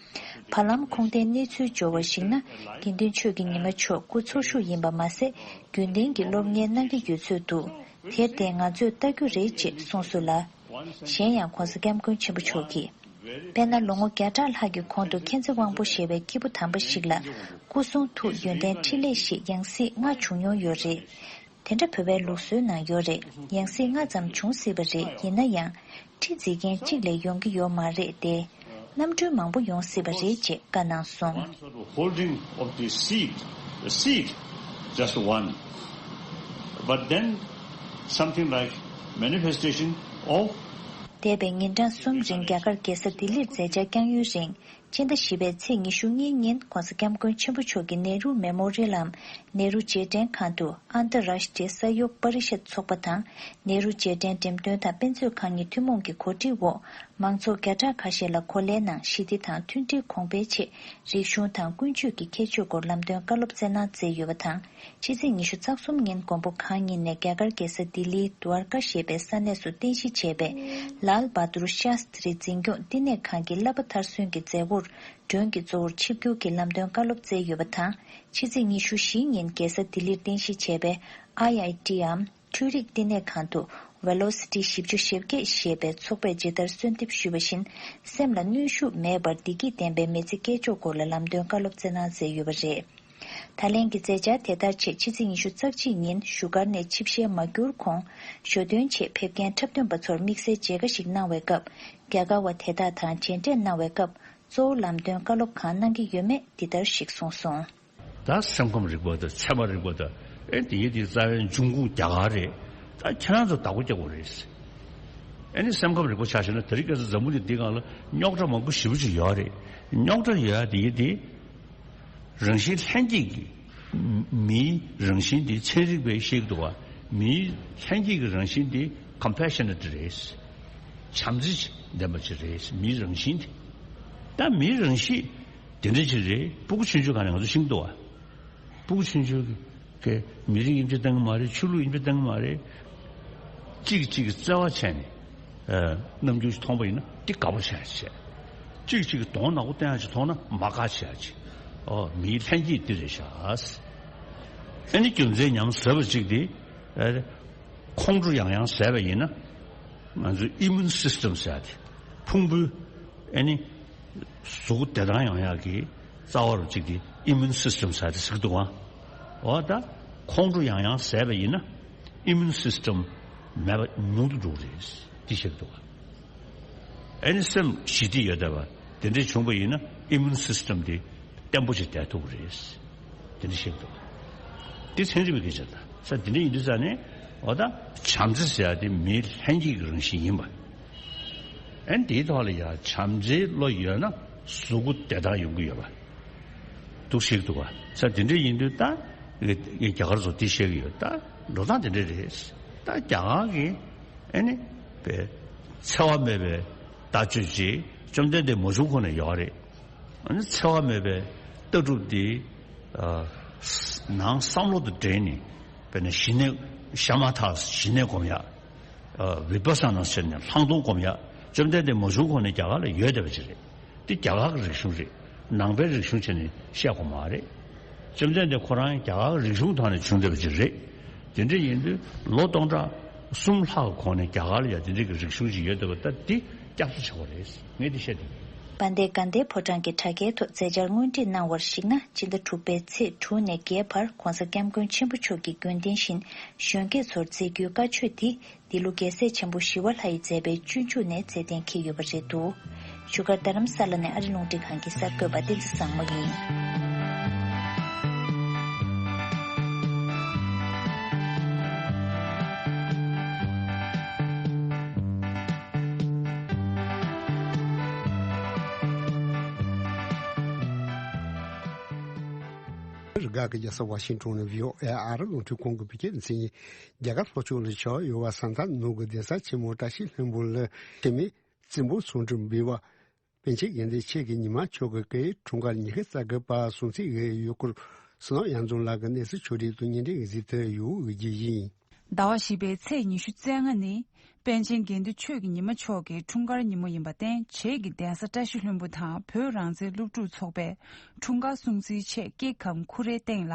བར་ལམ་ཁུངས་ལྡན་གནས་ཚུལ་འབྱོར་བར་གཞིགས་ན། དགེ་འདུན་ཆོས་ཀྱི་ཉི་མ་མཆོག་སྐུ་འཚོ་བཞུགས་ཡིན་པ་མ་ཟད། རྒྱུན་ལྡན་གྱི་སློབ་གཉེར་གནང་གི་ཡོད་ཚོད་འདུག་དེར་བརྟེན་ང་ཚོས་ལྟ་རྒྱུ་རེད་ཅེས་གསུངས་སོང་ལ། གཞན་ཡང་༸གོང་ས་༸སྐྱབས་མགོན་ཆེན་པོ་མཆོག་གིས། དཔེར་ན་ལོ་ངོ་བརྒྱ་ཕྲག་ལྷག་གི་གོང་དུ་མཁྱེན་བརྩེ་དབང་པོ་ཞེས་པའི་སྐྱེས་བུ་དམ་པ་ཞིག་ལ། སྐུ་གསུང་ཐུགས་ཡོན་ཏན་འཕྲིན་ལས་ཞེས་ཡང་སྲིད་ལྔ་བྱུང་མྱོང་ཡོད་རེད། དེ་འདྲ་བོད་པའི་ལུགས་སྲོལ་ནང་ཡོད་རེད། ཡང་སྲིད་ལྔ་ཙམ་བྱུང་སྲིད་པ་རེད། ཡིན་ན་ཡང་། ཁྲི་འཛིན་མཁན་གཅིག་ལས་ཡོང་གི་ཡོད་མ་རེད་དེ། གནམ་གྲུ་མང་པོ་ཡོང་སྲིད་པ་རེད་ཅེས་བཀའ་གནང་སོང་། One sort of holding of the seat, the seat, just one. But then something like manifestation of འདས་པའི་ཉིན་གྲངས་གསུམ་རིང་རྒྱ་གར་རྒྱལ་ས་ལྡི་ལིར་མཛད་འཆར་བསྐྱངས་ཡུན་རིང་། སྤྱི་ཟླ་བཞི་པའི་ཚེས་ཉི་ཤུ་གཉིས་ཉིན་༸གོང་ས་༸སྐྱབས་མགོན་ཆེན་པོ་མཆོག་གིས་ནེ་རུ་མེ་མོ་རི་ཡལ་ནམ་ནེ་རུ་རྗེས་དྲན་ཁང་དུ་ཨན་ཏི་རཱ་ཤི་ཏྲི་ས་ཡོག་པ་རི་ཤད་ཚོགས་པ་དང་ནེ་རུ་རྗེས་དྲན་འགྲེམས་སྟོན་དང་དཔེ་མཛོད་ཁང་གཉིས་ཐུན་མོང་གི་གོ་སྒྲིག་འོག་མང་ཚོགས་བརྒྱ་ཕྲག་ཁ་ཤས་ལ་གོ་ལའི་ནང་ཞི་བདེ་དང་མཐུན་སྒྲིལ་གོང་འཕེལ་ཆེད་རིག་གཞུང་དང་ཀུན་སྤྱོད་ཀྱི་ཁྱད་ཆོས་སྐོར་ལམ་སྟོན་བཀའ་སློབ་སྩལ་གནང་མཛད་ཡོད་པ་དང་། ཕྱི་ཚེས་ཉི་ཤུ་རྩ་གསུམ་ཉིན་མགོན་པོ་གང་ཉིད་ནས་རྒྱ་གར་རྒྱལ་ས་ལྡི་ལིའི་དུ་ཨར་ཀ་ཞེས་པའི་ས་གནས་སུ་རྟེན་གཞི་བྱས་པའི་ལཱལ་བྷ་དུར་ཤཱསྟྲི་འཛིན་སྐྱོང་བསྟི་གནས་ཁང་གི་བསླབ་པ་མཐར་སོན་གྱི་མཛད་སྒོར་མགྲོན་གྱི་གཙོ་བོར་ཆིབས་བསྒྱུར་གྱི་ལམ་སྟོན་བཀའ་སློབ་སྩལ་ཡོད་པ་དང་། ཕྱི་ཚེས་ཉི་ཤུ་བཞི་ཉིན་རྒྱལ་ས་ལྡི་ལིར་རྟེན་གཞི་བྱས་པའི་ཨའི་ཨའི་ཊིའམ་འཕྲུལ་རིག་བསྟི་གནས་ཁང་དུ་ Velocity བཞི་བཅུ་ཞེ་བརྒྱད་ཞེས་པའི་ཚོགས་པས་ཇི་ལྟར་གསོལ་འདེབས་ཞུས་པ་བཞིན། སེམས་ལ་གནོན་ཤུགས་མེད་པར་བདེ་སྐྱིད་ལྡན་པའི་མི་ཚེ་སྐྱེལ་ཕྱོགས་སྐོར་ལ་ལམ་སྟོན་བཀའ་སློབ་སྩལ་གནང་མཛད་ཡོད་པ་རེད། ད་ལན་གྱི་མཛད་འཆར་དེ་ལྟར་ཆེད་ཕྱི་ཚེས་ཉི་ཤུ་རྩ་གཅིག་ཉིན་བཞུགས་སྒར་ནས་ཆིབས་ཞལ་མ་བསྒྱུར་གོང་ཞོ་སྟོན་ཆེད་ཕེབས་མཁན་འཁྲབ་སྟོན་པ་ཚོར་དམིགས་བསལ་མཇལ་ཁ་ཞིག་གནང་བའི་སྐབས། རྒྱ་གར་བ་དེ་དག་དང་མཇལ་འཕྲད་གནང་བའི་སྐབས། གཙོ་བོ་ལམ་སྟོན་བཀའ་སློབ་གང་གནང་གི་ཡོད་མེད་འདི་ལྟར་ཞིག་གསུངས་སོང་། ད་སེམས་ཁམས་རིག་པ་དང་ཚད་མ་རིག་པ་དང་། ཨེ་དེ་ཡི་དེ་རྩ་བའི་འབྱུང་ཁུངས་རྒྱ་གར་རེད། ད་ཁྱེད་རང་ཚོ་བདག་པོ་རྒྱག་དགོས་རེད། ཨེ་ནི་སེམས་ཁམས་རིག་པ་ཆ་བཞག་ན་དེ་རིང་ཁ་སང་འཛམ་བུ་གླིང་འདི་སྒང་ལ་རྙོག་དྲ་མང་པོ་ཞེ་པོ་ཅིག་ཡོད་རེད། རྙོག་དྲ་ཡོད་ཡ་དེ་ཡི་དེ། རང་བཞིན་ལྷན་སྐྱེས་ཀྱི་མིའི་རང་བཞིན་དེ་ཚན་རིག་པས་བཤད་ཀྱི་འདུག་བ། མིའི་ལྷན་སྐྱེས་ཀྱི་རང་བཞིན་དེ་compassionate་རེད། བྱམས་བརྩེ་ལྡན་པ་ཅིག་རེད། མིའི་རང་བཞིན་དེ། ད་མིའི་རང་བཞིན་དེ་འདྲ་ཅིག་རེད། སྤུ་གུ་ཆུང་ཆུང་ག་ནས་ང་ཚོ་ཤེས་ཀྱི་འདུག་བ། སྤུ་གུ་ཆུང་ཆུང་གི་མི་རིགས་དབྱེ་འབྱེད་བཏང་གི་མ་རེད། ཆོས་ལུགས་དབྱེ་འབྱེད་བཏང་གི་མ་རེད། གཅིག་གིས་གཅིག་གི་བརྩེ་བ་བྱས་ནས། ཨ། རྣམ་འགྱུར་ཞིག་མཐོང་པ་ཡིན་ན་དེ་དགའ་པོ་བྱས་བྱས། གཅིག་གིས་གཅིག་གི་གདོང་ནག་པོ་བསྟན་ཡག་ཅིག་མཐོང་ན་མ་དགའ་བྱས་ཅིག་ཨོ། མིའི་ལྷན་སྐྱེས་འདི་རེད་ཤག་ཨ་ནི་རྒྱུ་མཚན་ཉམས་ཟབ་པ་གཅིག་དེ། ཨ། ཁོང་ཁྲོ་ཡང་ཡང་ཟ་བ་ཡིན་ན། ང་ཚོའི་immune system་ཟེར་ཡ་དེ། ཕུང་པོའི། ཨ་ནི། གཟུགས་བདེ་ཐང་ཡོང་ཡག་གི་རྩ་བ་རུ་གཅིག་དེ་immune system་ཟེར་ཡ་དེ་ཟེར་གྱི་འདུག་ག་འོ་ད། ཁོང་ཁྲོ་ཡང་ཡང་ཟ་བ་ཡིན་ན། immune system་མེད་པ་ཉུང་དུ་འགྲོ་གི་རེད། དེ་བཤད་འདུག་ག་ཨ་ནི་སེམས་ཞི་བདེ་ཡོད་བསྡད་པ་དེ་འདྲ་བྱུང་བ་ཡིན་ན་immune system་དེ་བརྟན་པོ་ཞིག་བསྡད་ཐུབ་ཀྱི་རེད། དེ་འདྲ་བཤད་འདུག་ག་དེ་ཚན་རིག་པའི་སྐད་ཆ་དང་ས་དེ་འདྲ་ཡིན་དུས་ཙང་ནས། འོ་ད། བྱམས་བརྩེ་ཟེར་ཡ་དེ་མིའི་ལྷན་སྐྱེས་ཀྱི་རང་བཞིན་ཡིན་པ། ཨ་ནི་དེའི་ཐོག་ལ་ཡང་བྱམས་བརྩེའི་བློ་ཡོད་ན་གཟུགས་པོ་བདེ་ཐང་ཡོང་གི་ཡོད་པ། འདུག་ཤེས་འདུག་ག་ས་དེ་འདྲ་ཡིན་དུས་ད། ངས་རྒྱ་གར་ཚོ་དེ་བཤད་ཀྱི་ཡོད། ད་འགྲོ་སྟངས་དེ་འདྲ་རེད། ད་རྒྱ་གར་གྱི་ཨ་ནི་པའི་འཚེ་བ་མེད་པའི་ལྟ་སྤྱོད་ཅིག་བཅོམ་ལྡན་འདས་མ་བྱུང་གོང་ནས་ཡོད་རེད། ཨ་ནི་འཚེ་བ་མེད་པའི་ལྟ་གྲུབ་དེ། ཨ། ནང་བསམ་བློ་དང་འབྲེལ་ནས། དཔེར་ན་ཞི་གནས་ཤ་མ་ཐག་ཞི་གནས་སྒོམ་ཡག་ཨ། བི་པ་ས་ན་ཟེར་ནས་ལྷག་མཐོང་སྒོམ་ཡག་བཅོམ་ལྡན་འདས་མ་བྱུང་གོང་ནས་རྒྱ་གར་ལ་ཡོད་བསྡད་པ་ཅིག་རེད། འདི་རྒྱ་གར་གྱི་རིག་གཞུང་རེད། ནང་པའི་རིག་གཞུང་བྱས་ནས་བཤད་དགོས་མ་རེད། བཅོམ་ལྡན་འདས་ཁོ་རང་རྒྱ་གར་གྱི་རིག་གཞུང་ཐོག་ནས་བྱུང་བསྡད་པ་ཅིག་རེད། དེ་འདྲ་ཡིན་དུས་ལོ་སྟོང་ཕྲག་གསུམ་ལྷག་གི་གོང་ནས་རྒྱ་གར་ལ་ཡང་དེ་འདྲ་གི་རིག་གཞུང་ཅིག་ཡོད་བསྡད་པ་ད་འདི་སྐྱབས་སུ་ཆེ་བ་རེད། ངས་འདི་བཤད་དེ། དཔལ་ལྡན་དགའ་ལྡན་ཕོ་བྲང་གི་དྲ་རྒྱའི་ཐོག་མཛད་འཆར་དངོས་བྲིས་གནང་བར་གཞིགས་ན། སྤྱི་ཟླ་དྲུག་པའི་ཚེས་དྲུག་ནས་བརྒྱད་བར་༧གོང་ས་༧སྐྱབས་མགོན་ཆེན་པོ་མཆོག་གི་དགོན་སྡེ་བཞིན་གཞོན་སྐྱེས་ཚོར་མཛད་རྒྱུའི་བཀའ་ཆོས་འདི་འདི་ལོ་རྒྱལ་སྲས་ཆེན་པོ་ཞི་བ་ལྷ་ཡིས་མཛད་པའི་སྤྱོད་འཇུག་ནས་མཛད་གཏན་འཁེལ་ཡོད་པ་རེད་འདུག་བཞུགས་སྒར་རྡ་རམ་ས་ལ་ནས་ཨ་རི་རླུང་འཕྲིན་ཁང་གི་གསར་འགོད་པ་བསྟན་འཛིན་བཟང་མོ་ཡིན། རི་ག་གི་རྒྱལ་ས་ཝ་ཤིང་ཊོན་ནས་བྷི་ཨོ་ཨེ་ཨ་རི་རླུང་འཕྲིན་ཁང་གི་བོད་སྐད་སྡེ་ཚན་ཡིན། རྒྱ་གར་ལྷོ་ཕྱོགས་ལ་བྱ་བ་ཡོད་པ་ས་མཐའ་ནུབ་ཀྱི་གདན་ས་ཆེན་མོ་བཀྲ་ཤིས་ལྷུན་པོ་ལ་ཆེད་མི་བཙན་པོ་ཚོང་འགྲུལ་འབུལ་བ། པཎ་ཆེན་དགེ་འདུན་ཆོས་ཀྱི་ཉི་མ་མཆོག་གི་སྐུའི་འཁྲུངས་སྐར་ཉི་ཤུ་རྩ་དགུ་པ་སྲུང་བརྩི་ཡོད་སྐོར་བསོད་ནམས་དབྱངས་འཛོམས་ལགས་ཀྱི་གནས་ཚུལ་ཕྱོགས་སྒྲིག་ཏུ་བརྙན་འཕྲིན་གཟིགས་ཏུ་ཡོད་རྒྱུ་ཡིན། ཟླ་བ་བཞི་པའི་ཚེས་ཉི་ཤུ་རྩ་ལྔ་ནི་པཎ་ཆེན་དགེ་འདུན་ཆོས་ཀྱི་ཉི་མ་མཆོག་གི་འཁྲུངས་སྐར་ཉིན་མོ་ཡིན་པར་བརྟེན། བྱེས་ཀྱི་གདན་ས་བཀྲ་ཤིས་ལྷུན་པོ་དང་བོད་རང་བཙན་སློབ་ཕྲུག་ཚོགས་པས་འཁྲུངས་སྐར་སྲུང་བརྩིའི་ཆེད་སྐྱེ་ཁམས་ཁུ་རའི་སྟེང་ལ་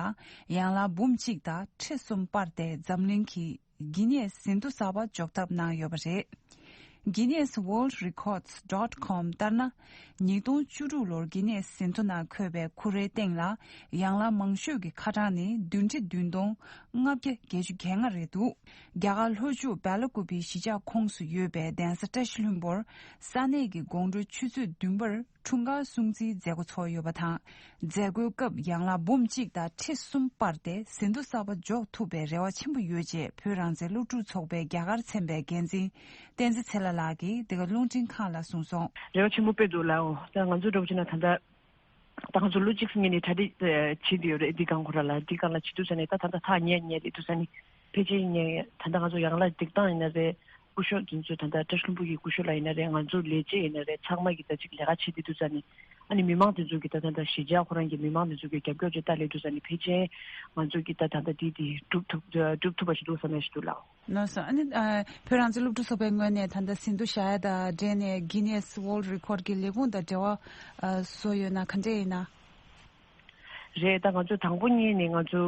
ཡན་ལག་འབུམ་གཅིག་དང་ཁྲི་གསུམ་སྤར་ཏེ་འཛམ་གླིང་གི་གི་ནེས་ཟིན་ཐོ་གསར་པ་འཇོག་ཐབས་གནང་ཡོད་པ་རེད། Guinness World Records dot com ལྟར་ན། ཉིས་སྟོང་བཅུ་དྲུག་ལོར་གི་ནེས་ཟིན་ཐོ་ནང་འཁོད་པའི་ཁུ་རའི་སྟེང་ལ་ཡན་ལག་མང་ཤོས་ཀྱི་ཁ་གྲངས་ནི་བདུན་ཁྲི་བདུན་སྟོང་ལྔ་བརྒྱ་བརྒྱད་ཅུ་གྱ་ལྔ་རེད་འདུག་རྒྱ་གར་ལྷོ་ཕྱོགས་སྦེ་ལ་ཀུ་པེའི་གཞིས་ཆགས་ཁོངས་སུ་ཡོད་པའི་གདན་ས་བཀྲ་ཤིས་ལྷུན་པོར་ས་གནས་ཀྱི་དགོང་དྲོ་ཆུ་ཚོད་བདུན་པར་འཁྲུངས་སྐར་སྲུང་བརྩིའི་མཛད་སྒོ་ཚོགས་ཡོད་པ་དང་། མཛད་སྒོའི་སྐབས་ཡན་ལག་འབུམ་གཅིག་དང་ཁྲི་གསུམ་སྤར་ཏེ་ཟིན་ཐོ་གསར་པ་འཇོག་ཐུབ་པའི་རེ་བ་ཆེན་པོ་ཡོད་ཅེས་བོད་རང་བཙན་སློབ་ཕྲུག་ཚོགས་པའི་རྒྱ་གར་ཚན་པའི་འགན་འཛིན་བསྟན་འཛིན་ཚེ་ལྷ་ལགས་ཀྱིས་འདི་ག་རླུང་འཕྲིན་ཁང་ལ་གསུངས་སོང་། རེ་བ་ཆེན་པོ་དཔེ་འདུག་ལགས། འོ་ད་ང་ཚོ་འདྲ་པོ་བྱས་ན་ད་ལྟ་ད་ང་ཚོ་ལོ་གཅིག་སྔོན་ནས་གྲ་སྒྲིག་བྱེད་དུ་ཡོད་རེད། འདི་སྒང་ཁོ་ར་ལ་འདི་སྒང་ལ་བྱེད་དུས་ཙ་ནས་ད་ད་ལྟ་ཐག་ཉེ་ཉེ་རེད་དུས་ཙ་ནས་ཕལ་ཆེར་ཉེ་ད་ལྟ་ང་ཚོ་ཡན་ལག་སྒྲིག་སྟངས་ཡིན་ན་རེད། སྐུ་ཞབས་དེ་ཚོ་ད་ལྟ་བཀྲ་ཤིས་ལྷུན་པོ་གི་སྐུ་ཞབས་ལགས་ཡིན་ན་རེད། ང་ཚོ་ལས་བྱེད་ཡིན་ན་རེད། ཚང་མ་གི་ད་ཅིག་ལས་ཀ་བྱེད་དེ་དུས་ཙ་ནས་ཨ་ནི་མི་མང་དེ་ཚོ་གི་ད་ད་ད་གཞིས་ཆགས་ཁོ་རང་གི་མི་མང་དེ་ཚོ་གི་རྒྱབ་སྐྱོར་ཅིག་ལྟ་ལས་དུས་ཙ་ནས་ཕལ་ཆེར་ང་ཚོ་གི་ད་ད་ད་དེ་དེ་སྒྲུབ་ཐུབ་སྒྲུབ་ཐུབ་པ་ཞིག་འདུག་བསམ་ཡ་ཞིག་འདུག་ལགས། ལགས་སོ། ཨ་ནི་ཨ་བོད་རང་བཙན་སློབ་ཕྲུག་ཚོགས་པའི་ངོས་ནས་ད་ལྟ་ཟིན་ཐོ་བཞག་ཡ་དང་འབྲེལ་ནས་Guinness World Record གི་ལས་ཁུངས་དང་འབྲེལ་བ་ཨ་བཟོ་ཡོད་ན་ག་འདྲས་ཡིན་ན། རེད། ད་ང་ཚོ་དང་པོ་ཉིད་ནས་ང་ཚོ་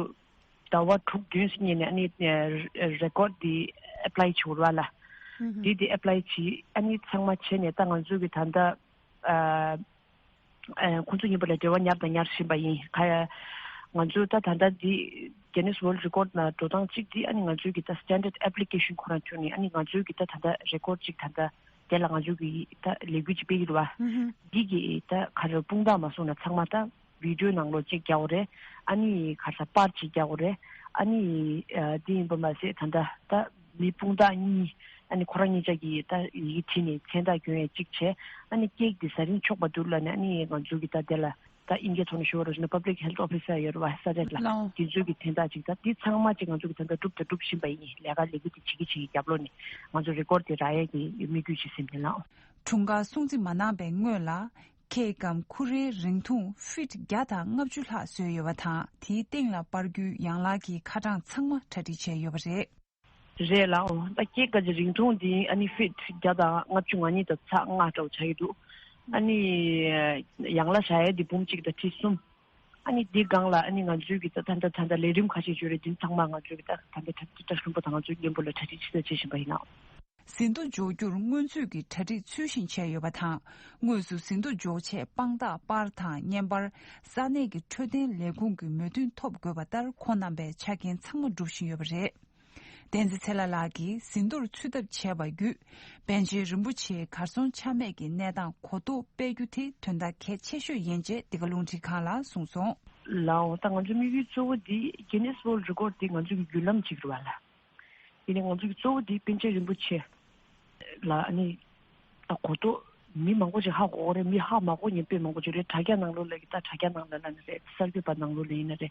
ཟླ་བ་དྲུག་བདུན་ཙམ་ཉིན་ནས་ཨ་ནི་ཨ་རེ་ཀོཌ་འདི་ ཨེབ་ལའི་བྱེད་དགོས་རེད་བ་ལ། དེ་དེ་ཨེབ་ལའི་བྱེད། ཨ་ནི་ཚང་མ་བྱས་ནས་ད་ང་ཚོ་གི་ད་ལྟ་ཨ། ཨ། ཁོང་ཚོ་མཉམ་པོ་ལ་འབྲེལ་བ་ཉར་དང་ཉར་བཞིན་པ་ཡིན། ཁ་ཡ། ང་ཚོ་ད་ད་ལྟ་འདི་Guinness World Record ནང་འགྲོ་སྟངས་གཅིག་འདི་ཨ་ནི་ང་ཚོའི་གི་ད་standard application ཁོ་རང་བྱུང་ནས། ཨ་ནི་ང་ཚོའི་གི་ད་ད་ལྟ་རེ་ཀོར་གཅིག་ད་ལྟ་དེ་ལ་ང་ཚོའི་གི་ད་ལས་འགུལ་གཅིག་སྤེལ་གི་རེད་བ། འདི་གི་ད་ག་རེ་དཔུང་རྡང་མ་སོང་ན་ཚང་མ་ད་བི་ཌིའོ་ནང་ལོགས་གཅིག་རྒྱག་དགོས་རེད། ཨ་ནི་ག་ས་པར་གཅིག་རྒྱག་དགོས་རེད། ཨ་ནི་ཨ། འདི་ཡིན་པ་མ་ཟད་ད་ད་ད་མི་དཔུང་རྡང་གཉིས། ཨ་ནི་ཁོ་རང་གཉིས་ཆ་གིས་ད་ཡི་གེ་བྲིས་ནས་མཚན་རྟགས་གྱོན་ཡས་གཅིག་བྱས། ཨ་ནི་ཀེག་འདི་ཟ་རིན་ཆོག་པ་འདུག་ལབ་ནས། ཨ་ནི་ང་ཚོ་གི་ད་དེ་ལ་ད་ཨིན་སྐད་ཐོག་ནས་ཞུ་བ་རོགས་ཞུ་ན་public health officer ཡོད་རེད་བ། ས་རེད་ལ། ལའོ། དེ་ཚོའི་གི་མཚན་རྟགས་གཅིག་ད་འདི་ཚང་མ་གཅིག་ང་ཚོ་གི་ད་ད་སྒྲུབ་ད་སྒྲུབ་བཞིན་པ་ཡིན། ལས་ཀ་ལས་འགུལ་དེ་བྱེད་ཀྱི་བྱེད་ཀྱི་རྒྱབ་ལོགས་ནས་ང་ཚོ་རེ་ཀོར་དེ་རག་ཡས་ཀྱི་དམིགས་ཡུལ་བྱེད་ཟིན་ནས་ལའོ། འཁྲུངས་སྐར་སྲུང་བརྩི་མ་གནང་པའི་སྔོན་ལ། ཁེག་གམ་ཁུ་རའི་རིང་ཐུང་ཕིཊ་བརྒྱ་དང་ལྔ་བཅུ་ལྷག་བཟོས་ཡོད་པ་དང་། དེའི་སྟེང་ལ་སྤར་རྒྱུའི་ཡང་ལག་གི་ཁ་གྲངས་ཚང་མ་གྲ་སྒྲིག་བྱས་ཡོད་པ་རེད། རེད་ལགས་འོ། ད་ཀེག་ག་ཅིག་རིང་ཐུང་འདི་ཨ་ནི་ཕིཊ་བརྒྱ་དང་ལྔ་བཅུ་ང་གཉིས་དང་ཚེག་ལྔ་འདྲ་བོ་ཆགས་ཀྱི་འདུག་ཨ་ནི་ཡང་ལག་བཞག་ཡས་འདི་འབུམ་གཅིག་དང་ཁྲི་གསུམ། ཨ་ནི་འདི་སྒང་ལ་ཨ་ནི་ང་ཚོའི་གི་ད་ད་ད་ད་ལས་རིམ་ཁ་ཤས་ཡོད་རེད། འདི་ཚང་མ་ང་ཚོའི་གི་ད་ད་ད་ད་བཀྲ་ཤིས་ལྷུན་པོ་དང་ང་ཚོའི་མཉམ་པོ་ལ་གྲ་སྒྲིག་ཅི་ལྟར་བྱེད་བཞིན་པ་ཡིན་ནོ། ཟིན་ཐོ་འཇོག་རྒྱུར་སྔོན་ཚོད་ཀྱི་གྲ་སྒྲིག་ཚུལ་བཞིན་བྱས་ཡོད་པ་དང་། དངོས་སུ་ཟིན་ཐོ་འཇོག་ཆེད་དཔང་རྟགས་པར་དང་བརྙན་པར། ས་གནས་ཀྱི་འཕྲོད་བསྟེན་ལས་ཁུངས་ཀྱི་མོས་མཐུན་ཐོབ་དགོས་པ་ལྟར་ཁོང་རྣམ་པས་ཆ་རྐྱེན་ཚང་མ་སྒྲུབ་བཞིན་ཡོད་པ་རེད། བསྟན་འཛིན་ཚེ་ལྷ་ལགས་ཀྱིས་ཟིན་ཐོར་ཚུད་ཐབས་བྱས་པ་བརྒྱུད། པཎ་ཆེན་རིན་པོ་ཆེའི་གར་སོང་ཆ་མེད་ཀྱི་གནས་སྟངས་གོ་རྟོགས་སྤེལ་རྒྱུ་དེ་དོན་དག་གལ་ཆེ་ཤོས་ཡིན་ཅེས་འདི་ག་རླུང་འཕྲིན་ཁང་ལ་གསུངས་སོང་། ལའོ། ད་ང་ཚོའི་དམིགས་ཡུལ་གཙོ་བོ་འདི་Guinness World Record འདི་ང་ཚོ་གི་བརྒྱུད་ལམ་ཅིག་རེད་བ་ལ། ཡིན་ནའི་ང་ཚོ་གི་གཙོ་བོ་འདི་པཎ་ཆེན་རིན་པོ་ཆེ་ལ་ཨ་ནི་ད་གོ་རྟོགས་མི་མང་པོ་ཞིག་ཧ་གོ་གི་རེད། མི་ཧ་མ་གོ་མཁན་དཔེ་མང་པོ་ཅིག་རེད། དྲ་རྒྱ་ནང་ལོགས་ལ་གི་ད་དྲ་རྒྱ་ནང་ལ་ལ་ནི་རེད། གསར་འགོད་པ་ནང་ལོགས་ལ་ཡིན་ན་རེད།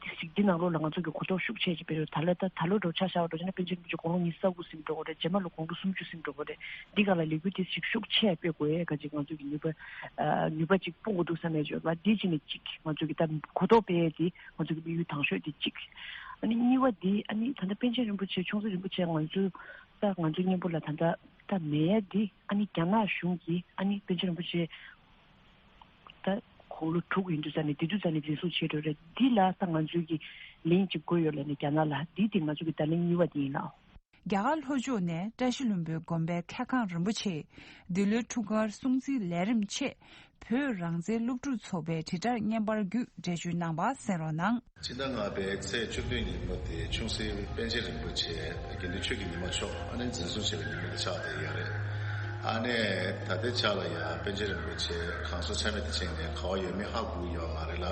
དེ་གཟིགས་འདི་ནང་ལོགས་ལ་ང་ཚོ་གི་གོ་རྟོགས་ཤུགས་ཆེ་ཅིག་སྤེལ་རེད། ད་ལོ་ད་ད་ལོ་འགྲོ་ཆ་བཞག་པ་འགྲོ་ཆ་ན་པཎ་ཆེན་རིན་པོ་ཆེ་དགུང་ལོ་ཉི་ཤུ་རྩ་དགུ་ཟིན་འགྲོ་གི་རེད། རྗེས་མ་ལོ་དགུང་ལོ་སུམ་ཅུ་ཟིན་འགྲོ་གི་རེད། འདི་ག་ལ་ལས་འགུལ་དེ་ཞིག་ཤུགས་ཆེ་སྤེལ་དགོས་ཡས་ག་ཅིག་ང་ཚོ་གི་ནུས་པ་ཨ་ནུས་པ་ཅིག་སྤུངས་དགོས་འདུག་བསམ་ཡས་ཅིག་ཡོད་པ། འདི་ཅིག་ནས་ཅིག་ང་ཚོ་གི་ད་གོ་རྟོགས་སྤེལ་ཡས་དེ་ང་ཚོ་གི་དམིགས་ཡུལ་དང་ཤོས་དེ་གཅིག་ཨ་ནི་གཉིས་པ་དེ་ཨ་ནི་ད་ལྟ་པཎ་ཆེན་རིན་པོ་ཆེ་ཆུང་སྲིད་རིན་པོ་ཆེ་ང་ཚོ་ད་ང་ཚོ་མཉམ་པོ་ལ་ད་ལྟ་ད་མེད་ཡ་དེ་ཨ་ནི་རྒྱ་ནག་གཞུང་གིས་ཨ་ནི་པཎ་ཆེན་རིན་པོ་ཆེ་ད་དགུང་ལོ་དྲུག་ཡིན་དུས་ཙ་ནས་དེ་དུས་ཙ་ནས་འཛིན་བཟུང་བྱས་འགྲོ་རེད། འདི་ལ་ད་ང་ཚོའི་གི་ལན་ཅིག་དགོས་ཡོད་ལ་ནི་རྒྱ་ནག་ལ་འདི་དེ་ང་ཚོ་གི་ད་ལན་གཉིས་པ་དེ་ཡིན་ལ། རྒྱ་གར་ལྷོ་ཕྱོགས་ནས་བཀྲ་ཤིས་ལྷུན་པོའི་དགོན་པའི་མཁས་ཁང་རིན་པོ་ཆེས་འདི་ལོའི་འཁྲུངས་སྐར་སྲུང་བརྩིའི་ལས་རིམ་ཆེད་བོད་རང་བཙན་སློབ་ཕྲུག་ཚོགས་པའི་དྲིལ་བསྒྲགས་བརྙན་པར་བརྒྱུད་འགྲེལ་བརྗོད་གནང་བ་གསན་རོགས་གནང་། སྤྱི་ཟླ་ལྔ་པའི་ཚེས་བཅུ་བདུན་ཉིན་མོ་དེ་ཆུང་སྲིད་པཎ་ཆེན་རིན་པོ་ཆེ་དགེ་འདུན་ཆོས་ཀྱི་ཉི་མ་མཆོག་ཨ་ནི་འཛིན་བཟུང་བྱས་པའི་ཉིན་མོ་དེ་ཆགས་བསྡད་ཡོད་རེད། ཨ་ནི་ད་ལྟའི་ཆ་ལ་ཡང་པཎ་ཆེན་རིན་པོ་ཆེ་གང་སོ་ཆ་མེད་དུ་ཕྱིན་ནས་ག་བ་ཡོད་མེད་ཧ་གོ་ཡོད་མ་རེད་ལ།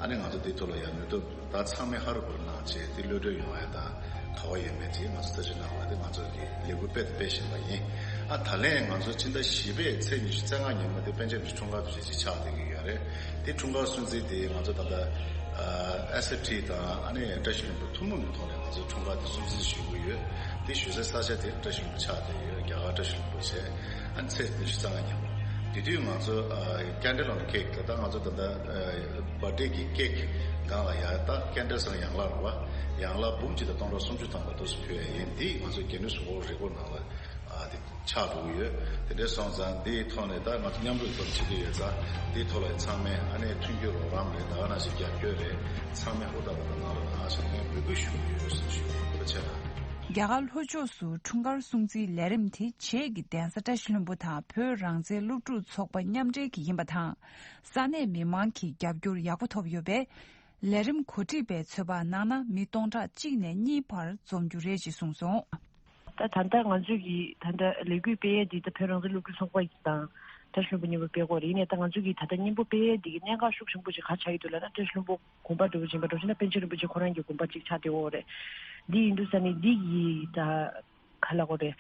ཨ་ནི་ང་ཚོ་འདི་ཐོག་ལ་ཡང་ནུས་སྟོབས་ད་ཚང་མས་ཧ་རུ་བུར་གནང་བྱས་དེ་གློད་གྲོལ་ཡོང་ཡ་དང་ག་བ་ཡོད་མེད་ཅིག་ང་ཚོ་ལྟ་ཞིབ་གནང་བ་དེ་ང་ཚོ་གི་ལས་འགུལ་སྤེལ་དང་སྤེལ་བཞིན་པ་ཡིན། ཨ་ད་ལན་ང་ཚོ་ཕྱི་ཟླ་བཞི་པའི་ཚེས་ཉི་ཤུ་རྩ་ལྔ་ཉིན་མོ་དེ་པཎ་ཆེན་རིན་པོ་ཆེ་འཁྲུངས་སྐར་དུས་ཆེན་ཅིག་ཆགས་བསྡད་ཀྱི་ཡོད་རེད། དེ་འཁྲུངས་སྐར་སྲུང་བརྩི་དེ་ང་ཚོ་ད་ལྟ་ཨ་ཨེས་ཨེཕ་ཊི་དང་ཨ་ནི་བཀྲ་ཤིས་ལྷུན་པོ་ཐུན་མོང་གི་ཐོག་ནས་ང་ཚོ་འཁྲུངས་སྐར་དེ་སྲུང་བརྩི་ཞུ་གི་ཡོད། དེ་ཞུ་སའི་ས་ཆ་དེ་བཀྲ་ཤིས་ལྷུན་པོ་ཆགས་བསྡད་ཡོད། རྒྱ་གར་བཀྲ་ཤིས་ལྷུན་པོ་བྱས། ཨ་ནི་ཚེས་ཉི་ཤུ་རྩ་ལྔ་ཉིན་མོ། དེ་དུས་ང་ཚོ་ཨ་ཀེན་ཌལ་ཨོན་ཁེག་ད་ལྟ་ང་ཚོ་ད་ལྟ་ཨ་བར་ཐི་ཌེ་གི་ཀེག་སྒང་ལ་ཡ་ད་ཀེན་ཌལ་ཟེར་ན་ཡང་ལག་རེད་བ། ཡང་ལག་འབུམ་གཅིག་དང་སྟོང་ཕྲག་སུམ་ཅུ་ཐམ་པ་དུ་སུ་ཕུལ་ཡ་ཡིན། དེ་ང་ཚོ་གེ་ནི་སི་ཝརལ་རེ་ཀོཌ་ནང་ལ་ཨ་དེ་ཆགས་འགྲོ་གི་ཡོད། དེ་འདྲ་སོང་ཙང་འདིའི་ཐོག་ནས་ད་ང་ཚོ་མཉམ་རུབ་ཐོག་བྱེད་ཀྱི་ཡོད་ཙང་འདིའི་ཐོག་ལ་ཚང་མས་ཨ་ནི་མཐུན་འགྱུར་རོགས་རམ་རེད། ད་ག་ནང་བཞིན་རྒྱབ་སྐྱོར་རེད། ཚང་མས་ཧུར་ཐག་པ་གནང་རོགས་གནང་ཞེས་ངས་འབོད་སྐུལ་ཞུ་གི་ཡོད་ཟེར་ཞུ་གི་ཡོད། ཐུགས་རྗེ་ཆེ་གནང་། རྒྱ་གར་ལྷོ་ཕྱོགས་སུ་འཁྲུངས་སྐར་སྲུང་བརྩིའི་ལས་རིམ་དེ་བྱེས་ཀྱི་གདན་ས་བཀྲ་ཤིས་ལྷུན་པོ་དང་བོད་རང་བཙན་སློབ་ཕྲུག་ཚོགས་པ་མཉམ་འབྲེལ་གྱི་ཡིན་པ་དང་། ས་གནས་མི་མང་གི་རྒྱབ་སྐྱོར་ཡག་པོ་ཐོབ་ཡོད་པས། ལས་རིམ་གོ་སྒྲིག་པས་ཚོད་དཔག་གནང་ན་མི་སྟོང་ཕྲག་གཅིག་ནས་གཉིས་བར་འཛོམས་རྒྱུ་རེད་ཅེས་གསུངས་སོང་། ད་ད་ལྟ་ང་ཚོས་ཀྱི་ད་ལྟ་ལས་འགུལ་སྤེལ་ཡས་འདི་ད་བོད་རང་བཙན་སློབ་ཕྲུག་ཚོགས་པ་དང་བཀྲ་ཤིས་ལྷུན་པོ་མཉམ་པོ་སྤེལ་དགོས་རེད། ཡིན་ནའི་ད་ང་ཚོས་ཀྱི་ད་ལྟ་མཉམ་པོ་སྤེལ་ཡས་འདི་གི་གནད་འགག་ཤུགས་ཆེན་པོ་ཞིག་ག་ཆགས་ཀྱི་འདུག་ལབ་ན། བཀྲ་ཤིས་ལྷུན་པོ་དགོན་པ་འདྲ་བོ་ཅིག་ཡིན་པ་འགྲོ་ཕྱིན་ན་པཎ་ཆེན་རིན་པོ་ཆེ་ཁོ་རང་གི་དགོན་པ་ཅིག་ཆགས་བསྡད་ཡོད་རེད། འདི་ཡིན་དུས་ས་ནི་འདི་གི་ད་ག་ལབ་དགོས་རེད།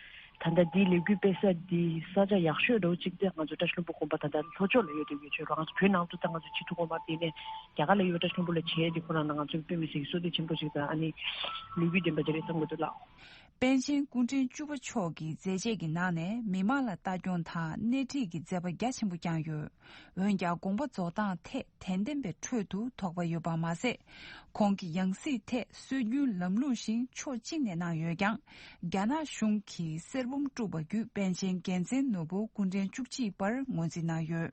ད་ལྟ་འདི་ལས་འགུལ་སྤེལ་ས་འདི་ས་ཆ་ཡག་ཤོས་འདྲ་བོ་ཅིག་དེ་ང་ཚོ་བཀྲ་ཤིས་ལྷུན་པོ་དགོན་པ་ད་ལྟ་ལྷོ་ཕྱོགས་ལ་ཡོད་དུས་ཡོད་ཆོས་རོགས། ང་ཚོ་བོད་ནང་དུ་ད་ང་ཚོ་ཆེས་ཐུགས་ཁུར་མ་བརྟེན་ནས་རྒྱ་གར་ལ་ཡོད་བཀྲ་ཤིས་ལྷུན་པོ་ལ་བྱས་ཏེ་ཁོ་རང་ན་ང་ཚོ་དཔེ་མི་སྲིད་ཀྱི་བསོད་བདེ་ཆེན་པོ་ཅིག་དང་ཨ་ནི་ལོ་རྒྱུས་ལྡན་པ་ཅིག་རེད་བསམ་གྱི་འདུག་ལགས། པཎ་ཆེན་སྐུ་ཕྲེང་བཅུ་པ་མཆོག་གི་མཛད་རྗེས་ཀྱི་ནང་ནས་མི་མང་ལ་ལྟ་སྐྱོང་དང་སྣེ་ཁྲིད་ཀྱི་མཛད་པ་རྒྱ་ཆེན་པོ་བསྐྱངས་ཡོད། འོན་ཀྱང་དགོངས་པ་རྫོགས་སྟངས་ཐད་དད་ལྡན་པའི་ཁྲོད་དུ་དོགས་པ་ཡོད་པ་མ་ཟད། ཁོང་གི་ཡང་སྲིད་ཐད་སྲོལ་རྒྱུན་ལམ་ལུགས་བཞིན་ཕྱོགས་གཅིག་ནས་གནང་ཡོད་ཀྱང་། རྒྱ་ནག་གཞུང་གིས་གསེར་བུམ་དཀྲུགས་པ་བརྒྱུད་པཎ་ཆེན་རྒྱལ་མཚན་ནོར་བུ་སྐུ་ཕྲེང་བཅུ་གཅིག་པར་ངོས་འཛིན་གནང་ཡོད།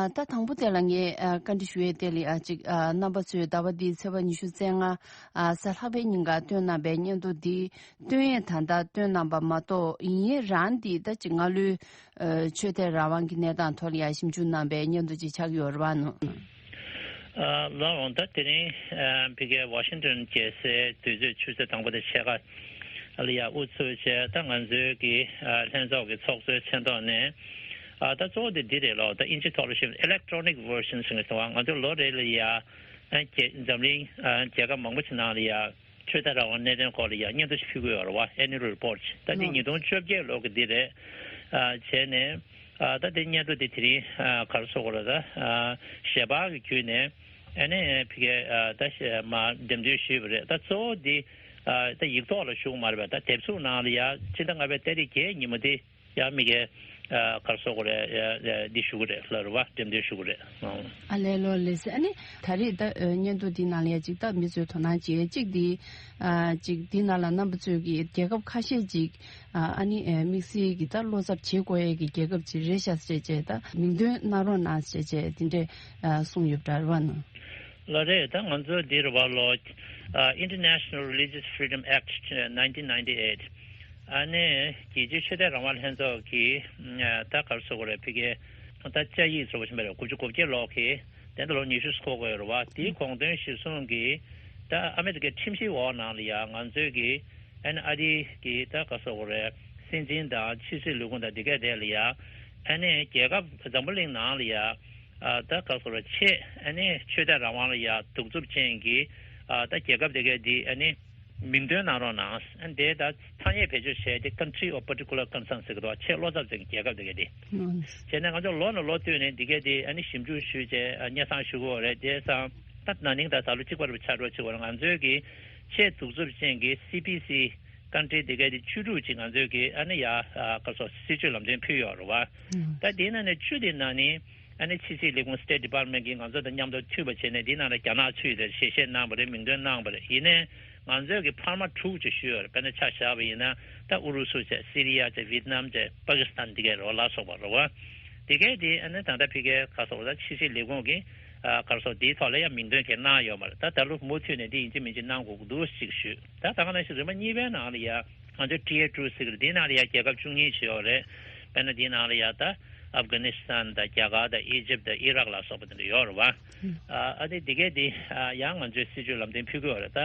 ཨ། ད་དང་པོ་དེ་ལ་ངས་ཨ། བཀའ་འདྲི་ཞུ་ཡས་དེ་ལ་ཨ་ཅིག་ཨ། རྣམ་པ་ཚོས་ཟླ་བ་འདིའི་ཚེས་པ་ཉི་ཤུ་རྩ་ལྔ་ཨ། གཟའ་ལྷག་པའི་ཉིན་ཀ་བཏོན་གནང་པའི་སྙན་ཐོ་འདི་བཏོན་ཡས་ད་ལྟ་བཏོན་གནང་པ་མ་གཏོགས་ཡིན་ཡས་རང་འདི་ད་ཅིག་སྔ་ལོའི་ཨ། ཆོས་དད་རང་དབང་གི་གནས་སྟངས་ཐོག་ལ་ཡང་ཞིབ་འཇུག་གནང་པའི་སྙན་ཐོ་ཅིག་ཆགས་ཡོད་རེད་བ་ནོ། ཨ། ལགས་འོང་། ད་དེ་རིང་ཨ། ཕ་གིའི་ཝ་ཤིང་ཏོན་རྒྱལ་སའི་དུས་ཚོད་ཆུ་ཚོད་དང་པོ་དང་ཕྱེད་ཀ་ལ་ཡ་དབུ་ཚུགས་བྱས། ད་ང་ཚོའི་གི་ཨ། ལྷན་ཚོགས་ཀྱི་ཚོགས་གཙོའི་མཚན་ཐོག་ནས་ཨ། ད་གཙོ་བོ་དེ་འདི་རེད་ལོ། ད་ཨིན་ཇི་ཐོག་ལ་ཞུ་ན་electronic version ཟེར་གི་སོང་བ། ང་ཚོ་ལོ་རེ་ལ་ཡ་ཨ། རྒྱ་འཛམ་གླིང་ཨ། རྒྱལ་ཁབ་མང་པོ་ཞིག་ནང་ལ་ཡ་ཆོས་དད་རང་དབང་གནད་དོན་སྐོར་ལ་ཡ་སྙན་ཐོ་ཞིག་ཕུལ་གི་ཡོད་རེད་བ། Annual Report ད་འདི་ཉིས་སྟོང་བཅོ་བརྒྱད་ལོ་གི་འདི་རེད། ཨ། བྱས་ནས་ཨ། ད་འདི་སྙན་ཐོ་འདི་དེ་རིང་ཨ། ག་རེ་ཟེར་དགོས་རེད། ད་ཨ། ཞལ་པར་གྱི་བརྒྱུད་ནས་ཨ་ནི་ཕ་གིའི་ཨ། ད་ཞལ་མར་འགྲེམས་སྟོན་ཞུས་པ་རེད། ད་གཙོ་བོ་འདི་ཨ། ད་ཡིག་ཐོག་ལ་ཞུ་གི་མ་རེད་པས། ད་དེབ་གཟུགས་ནང་ལ་ཡ་ཕྱི་ཟླ་ལྔ་པའི་ཏ་རིག་བརྒྱད་ཉིན་མོ་འདི་ཡ་མི་གའི་ཨ། ག་རེ་ཟེར་དགོས་རེད། ཡ་ཡ་འདི་ཞུ་གི་རེད་ལབ་རེད་བ། འགྲེམས་སྟོན་ཞུ་གི་རེད། ཨང་། ཨ་ལས། ལོ་ལེགས་སེ། ཨ་ནི་ད་རེས་ད་ཨ། སྙན་ཐོ་འདི་ནང་ལ་ཡ་ཅིག་ད་མི་ཚོའི་དོ་སྣང་བྱེད་ཅིག་འདི་ཨ། ཅིག་འདི་ནང་ལ་རྣམ་པ་ཚོས་ཀྱི་རྒྱལ་ཁབ་ཁ་ཤས་ཅིག་ཨ། ཨ་ནི་ཨ། དམིགས་བསལ་གྱི་ད་བློ་འཚབ་བྱེད་དགོས་ཡས་ཀྱི་རྒྱལ་ཁབ་ཅིག་རེད་ཤག་ཟེར་བྱས་ད་མིང་འདོན་གནང་རོགས་གནང་ཟེར་བྱས་འདི་འདྲས་ཨ། གསུངས་ཡོད་པ་འདྲ་རེད་བ་ནོ། ལགས་རེད། ད་ང་ཚོ་འདི་རེད་བ་ལོ། ཨ། International Religious Freedom Act nineteen ninety-eight ཨ་ནི་རྒྱལ་སྤྱིའི་ཆོས་དད་རང་དབང་ལྷན་ཚོགས་ཀྱིས་ཨ། ད་ག་རེ་ཟེར་དགོས་རེད། ཕ་གིའི་ད་བཅའ་ཡིག་ཟེར་བ་ཞིག་མ་རེད། དགུ་བཅུ་གོ་བརྒྱད་ལོ་གི་དེ་འདྲ་ལོ་ཉི་ཤུ་འཁོར་གྱི་ཡོད་རེད་བ། དེའི་དགོངས་དོན་གཞིར་བཟུང་གིས་ད་ཨ་མི་རི་ཀའི་ཁྲིམས་གཞིའི་འོག་ནང་ལ་ཡ་ང་ཚོའི་གི་ཨ་ནི་ཨ་རི་གི་ད་ག་རེ་ཟེར་དགོས་རེད། སྲིད་འཛིན་དང་ཕྱི་སྲིད་ལས་ཁུངས་དང་འདི་གས་དེ་ལ་ཡ་ཨ་ནི་རྒྱལ་ཁབ་འཛམ་བུ་གླིང་ནང་ལ་ཡ་ཨ། ད་ག་རེ་ཟེར་དགོས་རེད། ཆེས་ཨ་ནི་ཆོས་དད་རང་དབང་ལ་ཡ་གདུག་རྩུབ་ཅན་གྱི་ཨ། ད་རྒྱལ་ཁབ་དེ་གས་འདི་ཨ་ནི་མིང་འདོན་གནང་རོགས་གནང་། ཨ་ནི་དེ་ད་ཐ་སྙད་བེད་སྤྱོད་བྱས་ཏེ་country of particular concern ཟེར་གི་འདུག་ཆེས་བློ་འཚབ་ཅན་གྱི་རྒྱལ་ཁབ་དེ་གས་འདི། ཨང་། བྱས་ནས་ང་ཚོ་ལོ་ནས་ལོ་བསྟུད་ནས་འདི་གས་འདི་ཨ་ནི་ཞིབ་འཇུག་ཞུས་བྱས་ཨ། སྙན་སེང་ཞུ་གི་ཡོད་རེད། དེ་སང་ད་ན་ནིང་ད་ད་ལོ་གཅིག་པ་རུ་ཆགས་འགྲོ་བྱེད་དགོས་རེད། ང་ཚོའི་གི་ཆེས་གདུག་རྩུབ་ཅན་གྱི་སི་པི་སི་country དེ་གས་དེ་བཅུ་དྲུག་ཅིག་ང་ཚོའི་གི་ཨ་ནི་ཡ་ཨ། ག་རེ་ཟེར། སྲིད་བྱུས་ལམ་སྟོན་ཕུལ་ཡོད་རེད་བ། ཨང་། ད་དེའི་ནང་ནས་བཅུ་དེའི་ནང་ནས་ཨ་ནི་ཕྱི་སྲིད་ལས་ཁུངས་State Department གིས་ང་ཚོ་དང་མཉམ་དུ་མཐུན་པ་བྱས་ནས་དེའི་ནང་ལ་རྒྱ་ནག་ཚུད་ཡོད་དེ་ཞལ་བཞེས་གནང་བ་རེད། མིང་འདོན་གནང་བ་རེད། ཡིན་ནའི་ང་ཚོས་ཀྱི་འཕར་མ་དྲུག་ཅིག་ཞུས་ཡོད་རེད། དཔེར་ན་ཆ་བཞག་པ་ཡིན་ན་ད་ཨུ་རུ་སུ་བྱས། སི་རི་ཡ་བྱས། ཝི་ཏི་ནམ་བྱས། པ་ཀི་སི་ཐན་འདི་གས་རེད་བ། ལ་སོགས་པ་རེད་བ། འདི་གས་དེ་ཨ་ནི་ད་ལྟ་ཕ་གིའི་ག་རེ་ཟེར་དགོས་རེད། ཕྱི་སྲིད་ལས་ཁུངས་ཀྱིས་ཨ། ག་རེ་ཟེར། དེའི་ཐོག་ལ་ཡང་མིང་འདོན་གྱི་གནང་ཡོད་མ་རེད། ད་ད་ལོ་མུ་མཐུད་ནས་འདི་ཡིན་གཅིག་མིན་གཅིག་གནང་དགོས་ཀྱི་འདུག་ཅིག་ཞུས། ད་ད་ག་ནང་བཞིན་རིམ་པ་གཉིས་པའི་ནང་ལ་ཡ་ང་ཚོའི་ཊི་ཨེ་ཊུ་ཟེར་གི་རེད། འདིའི་ནང་ལ་ཡ་རྒྱལ་ཁབ་བཅུ་གཉིས་ཅིག་ཡོད་རེད། དཔེར་ན་འདིའི་ནང་ལ་ཡ་ད་ཨབ་གྷ་ནི་སི་ཐན་དང་རྒྱ་གར་དང་ཨི་ཇིབ་དང་ཨི་རག་ལ་སོགས་པ་དེ་འདྲ་ཡོད་རེད་བ། ཨ། ཨ་དེ་འདི་གས་འདི་ཨ། ཡང་ང་ཚོས་སྲིད་བྱུས་ལམ་སྟོན་ཕུལ་གི་ཡོད་རེད། ད་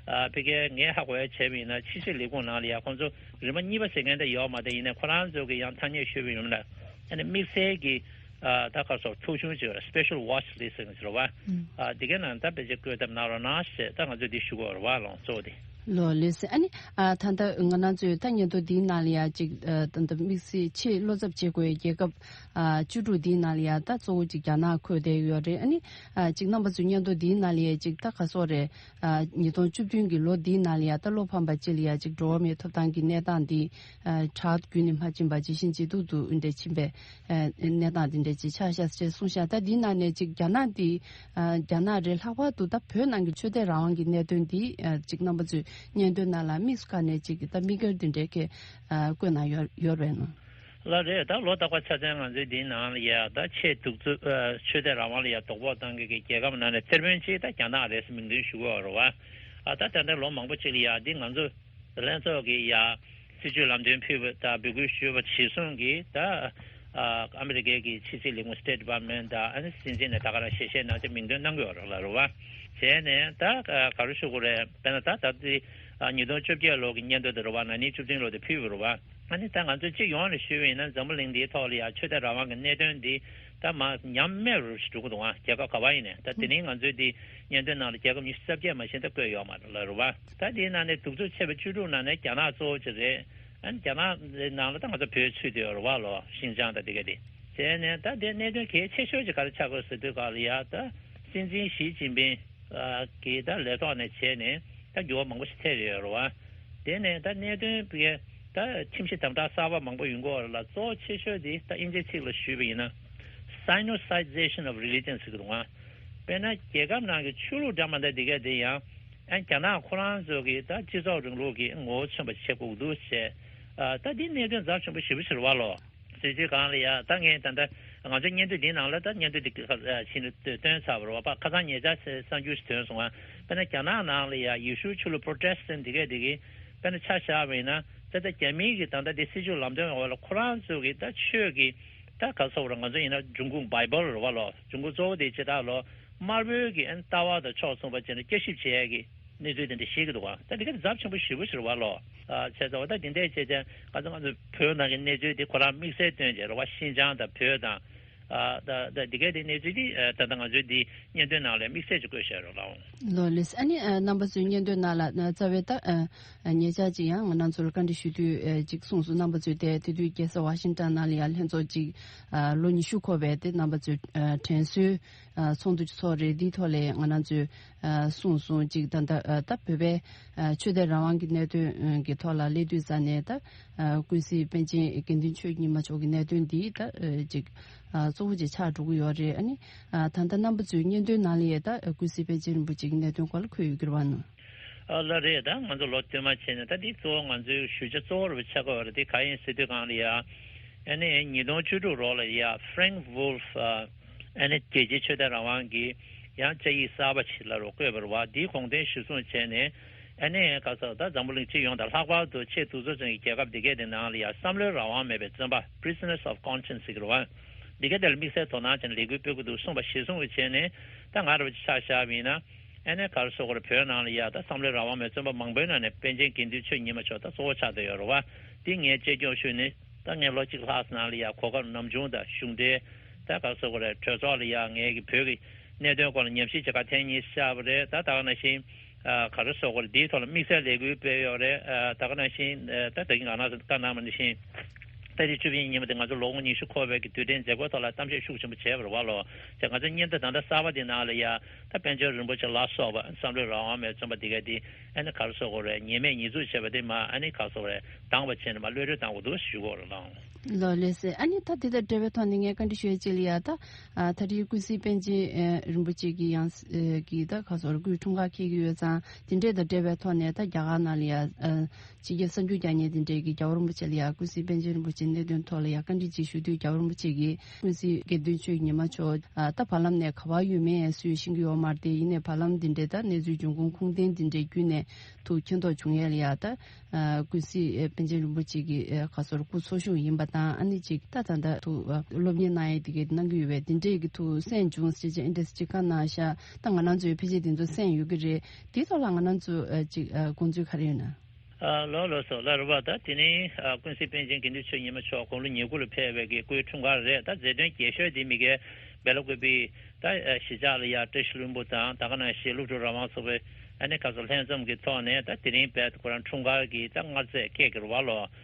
ཨ། ཕ་གིའི་ངས་ཧ་གོ་ཡ་བྱས་པ་ཡིན་ན་ཕྱི་སྲིད་ལས་ཁུངས་ནང་ལ་ཡ་ཁོང་ཚོ་རིམ་པ་གཉིས་པ་ཟེར་མཁན་དེ་ཡོད་མ་རེད། ཡིན་ནའི་ཁོ་རང་ཚོ་གི་ཡང་ཐ་སྙད་ཤོད་པ་ཡིན་ན་ཨ་ནི་དམིགས་བསལ་གྱི་ཨ། ད་ག་རེ་ཟེར། ཐོ་གཞུང་ཅིག་ཡོད་རེད། Special Watch List ཟེར་གི་རེད་བ། ཨ། འདི་གའི་ནང་ད་ཕལ་ཆེར་བཀོད་ཐབས་གནང་རོགས་གནང་ཞེས་ད་ང་ཚོས་འདི་ཞུ་གི་ཡོད་རེད་བ། ལགས་འོང་། གཙོ་བོ་དེ། ལོ་ལེ་སི་ཨ་ནི་ཨ་ད་ལྟ་ང་རང་ཚོའི་ད་སྙན་ཐོ་འདིའི་ནང་ལ་ཡ་ཅིག་ཨ་ད་ལྟ་དམིགས་བསལ་ཆེས་བློ་འཚབ་བྱེད་དགོས་རྒྱལ་ཁབ་ཨ་བཅུ་དྲུག་འདིའི་ནང་ལ་ཡ་ད་གཙོ་བོ་ཅིག་རྒྱ་ནག་འཁོད་བསྡད་ཡོད་རེད། ཨ་ནི་ཨ་ཅིག་རྣམ་པ་ཚོའི་སྙན་ཐོ་འདིའི་ནང་ལ་ཡ་ཅིག་ད་ག་སོག་རེད། ཨ་ཉིས་སྟོང་བཅུ་བདུན་གྱི་ལོ་འདིའི་ནང་ལ་ཡ་ད་བློ་ཕམ་པ་ཅིག་ལ་ཡ་ཅིག་འགྲོ་བ་མིའི་ཐོབ་ཐང་གི་གནས་སྟངས་འདི་ཨ་དྲག་རྒྱུན་ནས་མ་ཕྱིན་པ་ཇེ་ཞན་ཇེ་སྡུག་ཏུ་འདྲ་ཕྱིན་པའི་ཨ་གནས་སྟངས་འདི་འདྲ་ཅིག་ཆགས་ཤག་ཅེས་གསུངས་ཤག་ད་འདིའི་ནང་ནས་ཅིག་རྒྱ་ནག་འདི་ཨ་རྒྱ་ནག་རེད། ལྷག་པར་དུ་ད་བོད་ནང་གི་ཆོས་དད་རང་དབང་གི་གནད་དོན་འདི་ཨ་ཅིག་རྣམ་པ་ཚོས་སྙན་ཐོའི་ནང་ལ་དམིགས་སུ་བཀར་ནས་ཅིག་ད་དམིགས་བཀར་འདི་འདྲའི་གི་ཨ་བཀོད་གནང་ཡོད་ཡོད་རེད་ན། ལགས་རེད། ད་ལོ་རྟག་པར་ཆ་ཚང་ང་ཚོའི་འདིའི་ནང་ལ་ཡ་ད་ཆེས་གདུག་རྩུབ་ཨ་ཆོས་དད་རང་དབང་ལ་ཡ་དོ་ཕོག་བཏང་མཁན་གྱི་རྒྱལ་ཁབ་ནང་ནས་ཐེར་དཔོན་གཅིག་ད་རྒྱ་ནག་རེད་ཟེར་མིང་འདོན་ཞུ་གི་ཡོད་རེད་བ། ཨ་ད་ད་ལྟ་ལོ་མང་པོ་ཅིག་ལ་ཡ་འདི་ང་ཚོ་ལྷན་ཚོགས་ཀྱི་ཡ་སྲིད་བྱུས་ལམ་སྟོན་ཕུལ་བ་དང་འབོད་སྐུལ་ཞུས་པ་གཞིར་བཟུང་གིས་ད་ཨ་ཨ་མི་རི་ཀའི་གི་ཕྱི་སྲིད་ལས་ཁུངས་State Department་དང་ཨ་ནི་སྲིད་འཛིན་ནས་ད་ག་རང་ཞལ་བཞེས་གནང་སྟེ་མིང་འདོན་གནང་གི་ཡོད་རེད་ལ་རེད་བ། བྱས་ནས་ད་ག་རེ་ཞུ་དགོས་རེད། དཔེར་ན་ད་ད་ལྟ་ཨ་ཉིས་སྟོང་བཅོ་བརྒྱད་ལོ་གི་སྙན་ཐོ་དེ་རེད་བ། ན་ནིང་བཅུ་བདུན་ལོ་དེ་ཕུལ་བ་རེད་བ། ཨ་ནི་ད་ང་ཚོས་སྤྱི་ཡོངས་ནས་ཞུས་པ་ཡིན་ན་འཛམ་བུ་གླིང་འདིའི་ཐོག་ལ་ཡང་ཆོས་དད་རང་དབང་གི་གནད་དོན་འདི་ད་མར་ཉམས་དམས་རུ་འགྲོ་གི་འདུག་ཨ། རྒྱལ་ཁབ་ག་བ་ཡིན་ནའི་ད་དེ་རིང་ང་ཚོའི་འདི་སྙན་ཐོའི་ནང་ལ་རྒྱལ་ཁབ་ཉི་ཤུ་རྩ་བརྒྱད་མ་ཤེས་ད་བཀོད་ཡོད་མ་རེད་ལ་རེད་བ། ད་དེའི་ནང་ནས་གདུག་རྩུབ་ཆེ་བའི་བཅུ་དྲུག་ནང་ནས་རྒྱ་ནག་གཙོ་བོ་ཅིག་རེད། ཨ་ནི་རྒྱ་ནག་ནང་ལ་ད་ང་ཚོ་བོད་ཚུད་དེ་ཡོད་རེད་བ་ལོ། ཤིན་ཅང་དང་དེ་ག་དེ། བྱས་ནས་ད་དེ་གནད་དོན་གལ་ཆེ་ཤོས་ཅིག་ག་རེ་ཆགས་དགོས་ཟེར་དུས་ག་ལ་ཡ་ད་སྲིད་འཛིན་ཞི་ཅིན་ཕིང་གི་ད་ལས་ཐོག་ནས་བྱས་ནས་ད་འགྱུར་བ་མང་པོ་ཞིག་ཐེབས་ཡོད་རེད་བ། དེ་ནས་ད་གནད་དོན་དེ་ད་ཁྲིམས་གཞི་དམ་དྲག་གསར་པ་མང་པོ་ཡོང་གི་ཡོད་རེད་ལ། གཙོ་བོ་ཆེ་ཤོས་དེ་ད་དབྱིན་ཇིའི་ཚིག་ལ་ཞུས་པ་ཡིན་ན་Sinicization of religion་ཟེར་གི་འདུག་ཨ། དཔེར་ན་རྒྱལ་ཁབ་ནང་གི་ཆོས་ལུགས་འདྲ་མི་འདྲ་དེ་ག་དེ་ཡང་ཨ་རྒྱ་ནག་ཁོ་རང་ཚོ་གི་ད་སྤྱི་ཚོགས་རིང་ལུགས་ཀྱི་ངོ་བོ་མཚོན་པ་བྱེད་དགོས་འདུག་ཟེར། ཨ་ད་འདི་གནད་དོན་ཚབས་ཆེན་པོ་ཞེ་པོ་ཞིག་རེད་བ་ལོ། ཟེར་དུས་གང་ལ་ཡ་ད་ངས་ད་ལྟ་ང་ཚོའི་སྙན་ཐོ་འདིའི་ནང་ལ་ད་སྙན་ཐོ་འདི་ཕྱིན་ནས་སྟོན་ཚར་བ་རེད་བ། ཁ་སང་ཉེ་ཆར་གསར་འགྱུར་ཞིག་ཐོན་སོང་ང་། དཔེར་ན་རྒྱ་ནག་ནང་ལ་ཡ་ཡེ་ཤུ་ཆོས་ལུགས་Protestant་འདི་གས་འདི་གས་དཔེར་ན་ཆ་བཞག་པ་ཡིན་ན་ད་ལྟ་རྒྱ་མིའི་གི་ད་ལྟ་འདི་སྲིད་བྱུས་ལམ་སྟོན་འོག་ལ་ཁོ་རང་ཚོ་གི་ད་ཆོས་ཀྱི་ད་ག་ཚོད་རེད། ང་ཚོ་ཡིན་ན་འབྱུང་ཁུངས་Bible་རེད་བ་ལོ། འབྱུང་ཁུངས་གཙོ་བོ་དེ་ཇི་ལྟར་ལོ། དམར་པོའི་གི་ཨན་ལྟ་བ་དང་ཕྱོགས་མཚུངས་པ་བྱས་ནས་བསྐྱར་ཞིབ་བྱེད་ཡས་གི་གནས་ཚུལ་དེ་འདྲ་ཤེས་ཀྱི་འདུག་ག་ད་འདི་ག་ཚབས་ཆེན་པོ་ཞེ་པོ་ཞིག་རེད་བ་ལོ། ཨ་བྱས་ཙང་བ་ད་འདི་འདྲས་བྱས་ཙང་ང་ཚོ་ང་ཚོ་བོད་ནང་གི་གནས་ཚུལ་འདི་ཁོ་རང་དམིགས་བསལ་སྟོན་བྱས་རེད་བ། ཤིན་ཅང་དང་བོད་དང་། ཨ་ད་ད་འདི་ག་དེ་གནས་ཚུལ་འདི་ཨ་ད་ད་ང་ཚོའི་འདི་སྙན་ཐོའི་ནང་ལ་དམིགས་བསལ་གྱི་བཀོད་བཞག་རེད་ལགས། ལོ་ལེས། ཨ་ནི་ཨ་རྣམ་པ་ཚོའི་སྙན་ཐོའི་ནང་ལ་ཨ་རྩ་བའི་ད་ཨ་ཨ་ཉེ་ཆར་ཅིག་ཡང་ང་རང་ཚོར་བཀའ་འདྲི་ཞུ་དུས་ཨ་ཅིག་གསུངས་སོང་། རྣམ་པ་ཚོས་དེ་དེ་དུས་རྒྱལ་ས་ཝ་ཤིང་ཊོན་ནང་ལ་ཡང་ལྷན་ཚོགས་ཅིག་ཨ་ལོ་ཉི་ཤུ་འཁོར་བའི་དེ་རྣམ་པ་ཚོས་ཨ་དྲན་གསོའི་ཨ་ཚོགས་འདུ་ཚོགས་རེད། འདིའི་ཐོག་ལ་ང་རང་ཚོས་ཨ་གསུངས་སོང་། གཅིག་ད་ལྟ་ཨ་ད་བོད་པའི་ཨ་ཆོས་དད་རང་དབང་གི་གནད་དོན་ཨ་གི་ཐོག་ལ་སླེབས་དུས་ཙ་ནས་ད་ཨ་ཀུན་གཟིགས་པཎ་ཆེན་དགེ་འདུན་ཆོས་ཉི་མ་མཆོག་གི་གནད་དོན་འདི་ད་ཨ་གཅིག་ཨ་གཙོ་བོ་ཅིག་ཆགས་འགྲོ་གི་ཡོད་རེད། ཨ་ནི་ཨ་ད་ལྟ་རྣམ་པ་ཚོའི་སྙན་ཐོའི་ནང་ལ་ཡང་ད་ཨ་ཀུན་གཟིགས་པཎ་ཆེན་རིན་པོ་ཆེ་གི་གནད་དོན་སྐོར་ལ་འཁོད་ཡོད་ཀྱི་རེད་བ་ན། ཨ་ལགས་རེད། ད་ང་ཚོ་ལོ་སྟོད་མ་བྱས་ནས་ད་འདི་གཙོ་བོ་ང་ཚོའི་ཞུ་བྱ་གཙོ་བོ་རུ་ཆགས་ཀྱི་ཡོད་རེད། དེ་ག་ཡིན་ཟེར་དུས་གང་ལ་ཡ། ཨ་ནི་ཉིས་སྟོང་བཅུ་དྲུག་ལོ་ལ་ཡ་Frank Wolf་ཨ་ནི་རྒྱལ་སྤྱིའི་ཆོས་དད་རང་དབང་གི་ཡང་བཅའ་ཡིག་གསར་པ་ཞིག་ལ་རུ་བཀོད་པ་རེད་བ། འདིའི་དགོངས་དོན་གཞིར་བཟུང་བྱས་ནས་ཨ་ནི་ག་ས་ད་འཛམ་བུ་གླིང་སྤྱི་ཡོངས་དང་ལྷག་པར་དུ་ཆེས་གདུག་རྩུབ་ཅན་གྱི་རྒྱལ་ཁབ་འདི་གས་དེ་ནང་ལ་ཡ་བསམ་བློའི་རང་དབང་མེད་པའི་བཙོན་པ་Prisoners of Conscience་ཟེར་གྱི་རེད་བ། འདི་གས་དེ་ལ་དམིགས་བསལ་དོ་སྣང་བྱས་ནས་ལས་འགུལ་སྤེལ་གྱི་འདུག་གསུངས་པ་གཞིར་བཟུང་བྱས་ནས་ད་ང་རང་ཆ་བཞག་པ་ཡིན་ན། ཨ་ནི་ག་རེ་ཟེར་དགོས་རེད། བོད་ནང་ལ་ཡ་ད་བསམ་བློའི་རང་དབང་མེད་བཙོན་པ་མང་པོའི་ནང་ནས་པཎ་ཆེན་དགེ་འདུན་ཆོས་ཉི་མ་མཆོག་ད་གཙོ་བོ་ཆགས་བསྡད་ཡོད་རེད་བ། འདི་ངས་དཔྱད་སྐྱོར་ཞུས་ནས་ད་ངས་ལོ་གཅིག་ལྷག་ཙམ་ནང་ལ་ཡ་གོ་སྐབས་ནམ་བྱུང་དང་གཞུང་འབྲེལ་ད་ག་རེ་ཟེར་དགོས་རེད། གྲོས་ཚོགས་ལ་ཡ་ངས་ཀྱི་བོད་ཀྱི་གནད་དོན་སྐོར་ལ་ཉམས་ཞིབ་བྱེད་གར་ཐེངས་གཉིས་བཅར་བ་རེད། ད་ད་ག་ནང་བཞིན་ཨ་ག་རེ་ཟེར་དགོས་རེད། འདིའི་ཐོག་ལ་དམིགས་བསལ་ལས་འགུལ་སྤེལ་ཡོད་རེད། ཨ་ད་ག་ནང་བཞིན་ཨ་ད་ད་གིན་ང་རང་ཚོ་བཀའ་གནང་བ་ནང་བཞིན། ད་རེས་བཅུ་བཞི་ཉིན་མོ་དེ་ང་ཚོ་ལོ་ངོ་ཉི་ཤུ་འཁོར་བའི་གི་དུས་དྲན་མཛད་སྒོའི་ཐོག་ལ་གཏམ་བཤད་ཤུགས་ཆེན་པོ་བྱས་པ་རེད་བ་ལོ། བྱས་ང་ཚོ་སྙན་ཐོ་ད་ལྟ་གསར་པ་དེ་ནང་ལ་ཡ་ད་པཎ་ཆེན་རིན་པོ་ཆེ་ལ་སོགས་པ་བསམ་བློའི་རང་དབང་མེད་བཙོན་པ་དེ་ག་དེ་ཨ་ནི་ག་རེ་ཟེར་དགོས་རེད། ཉེས་མེད་ཉེས་འཛུགས་བྱས་པ་དེ་མ་ཨ་ནི་ག་རེ་ཟེར་དགོས་རེད། དྭངས་པ་བྱས་ནས་མ་གློད་གྲོལ་བཏང་དགོས་འདུག་ཞུ་དགོས་རེད་ལགས། ལོ་ལེགས་སེ། ཨ་ནི་ད་དེ་དང་འབྲེལ་བའི་ཐོག་ནས་ངས་བཀའ་འདྲི་ཞུ་ཡ་ཅིག་ལ་ཡ་ད་ཨ་ད་རེས་ཀུན་གཟིགས་པཎ་ཆེན་ཨ་རིན་པོ་ཆེ་གི་ཡང་ཨ་གི་ད་ག་རེ་ཟེར་དགོས་རེད། སྐུའི་འཁྲུངས་སྐར་འཁེལ་གྱི་ཡོད་ཙང་དེ་འདྲས་དང་འབྲེལ་བའི་ཐོག་ནས་ད་རྒྱ་གར་ནང་ལ་ཡ་ཨ། ཕྱི་རྒྱལ་གསར་འགྱུར་རྒྱག་མཁན་དེ་འདྲས་ཀྱིས་རྒྱལ་བ་རིན་པོ་ཆེ་ལ་ཡ་ཀུན་གཟིགས་པཎ་ཆེན་རིན་པོ་ཆེའི་གནད་དོན་ཐོག་ལ་ཡ་བཀའ་འདྲི་ཅིག་ཞུ་དུས་རྒྱལ་བ་རིན་པོ་ཆེ་གིས་ཀུན་གཟིགས་དགེ་འདུན་ཆོས་ཉི་མ་མཆོག་ཨ་ད་བར་ལམ་ནས་ག་པར་ཡོད་མེད་སུས་ཤེས་ཀྱི་ཡོད་མ་རེད་དེ། ཡིན་ནའི་བར་ལམ་འདི་འདྲས་ད་གནས་ཚུལ་འབྱུང་ཁུངས་ཁུངས་ལྡན་འདི་འདྲས་བརྒྱུད་ནས་ཐུགས་མཁྱེན་རྟོགས་བྱུང་ཡས་ལ་ཡ་ད་ཨ་ཀུན་གཟིགས་ཨ་པཎ་ཆེན་རིན་པོ་ཆེ་གི་ཨ་ག་རེ་ཟེར་སྐུ་འཚོ་བཞུགས་ཡིན་པ་དང་། ཨ་ནི་ཅིག་ད་ད་ད་ཐུགས་ཨ་སློབ་གཉེར་གནང་ཡས་དེ་གས་གནང་གི་ཡོད་པས་དེ་འདྲས་ཀྱི་ཐུགས་སེམས་བྱུང་ཟེར་བྱས་ཨིན་འདྲས་ཅིག་བཀའ་གནང་ཤག་ད་ང་རང་ཚོའི་ཕལ་ཆེར་དེ་ཚོ་གསན་ཡོད་ཀྱི་རེད། དེའི་ཐོག་ལ་ང་རང་ཚོ་ཨ་ཅིག་ཨ་དགོངས་ཚུལ་ག་རེ་ཡོད་ན། ཨ་ལགས་ལགས་སོ། ལགས་རེད་པ། ད་དེ་རིང་ཨ་ཀུན་གཟིགས་པཎ་ཆེན་དགེ་འདུན་ཆོས་ཉི་མ་མཆོག་དགུང་ལོ་ཉེར་དགུ་ལ་ཕེབས་པའི་གི་སྐུའི་འཁྲུངས་སྐར་རེད། ད་མཛད་དོན་རྒྱས་ཤོས་དེ་མི་སྒེར་སྦེལ་ཀོབ་པི་ད་ཨ་གཞིས་ཆགས་ལ་ཡ་བཀྲ་ཤིས་ལྷུན་པོ་དང་ད་ག་ནང་བཞིན་སློབ་ཕྲུག་རང་དབང་ཚོགས་པའི་ ཨ་ནི་ག་ཚོད་ལྷན་འཛོམས་ཀྱི་ཐོག་ནས་ད་དེ་རིང་བས་ཁོ་རང་འཁྲུངས་སྐར་གྱི་ད་མངར་ཚད་སྐད་ཀྱི་རུ་བ་ལོ་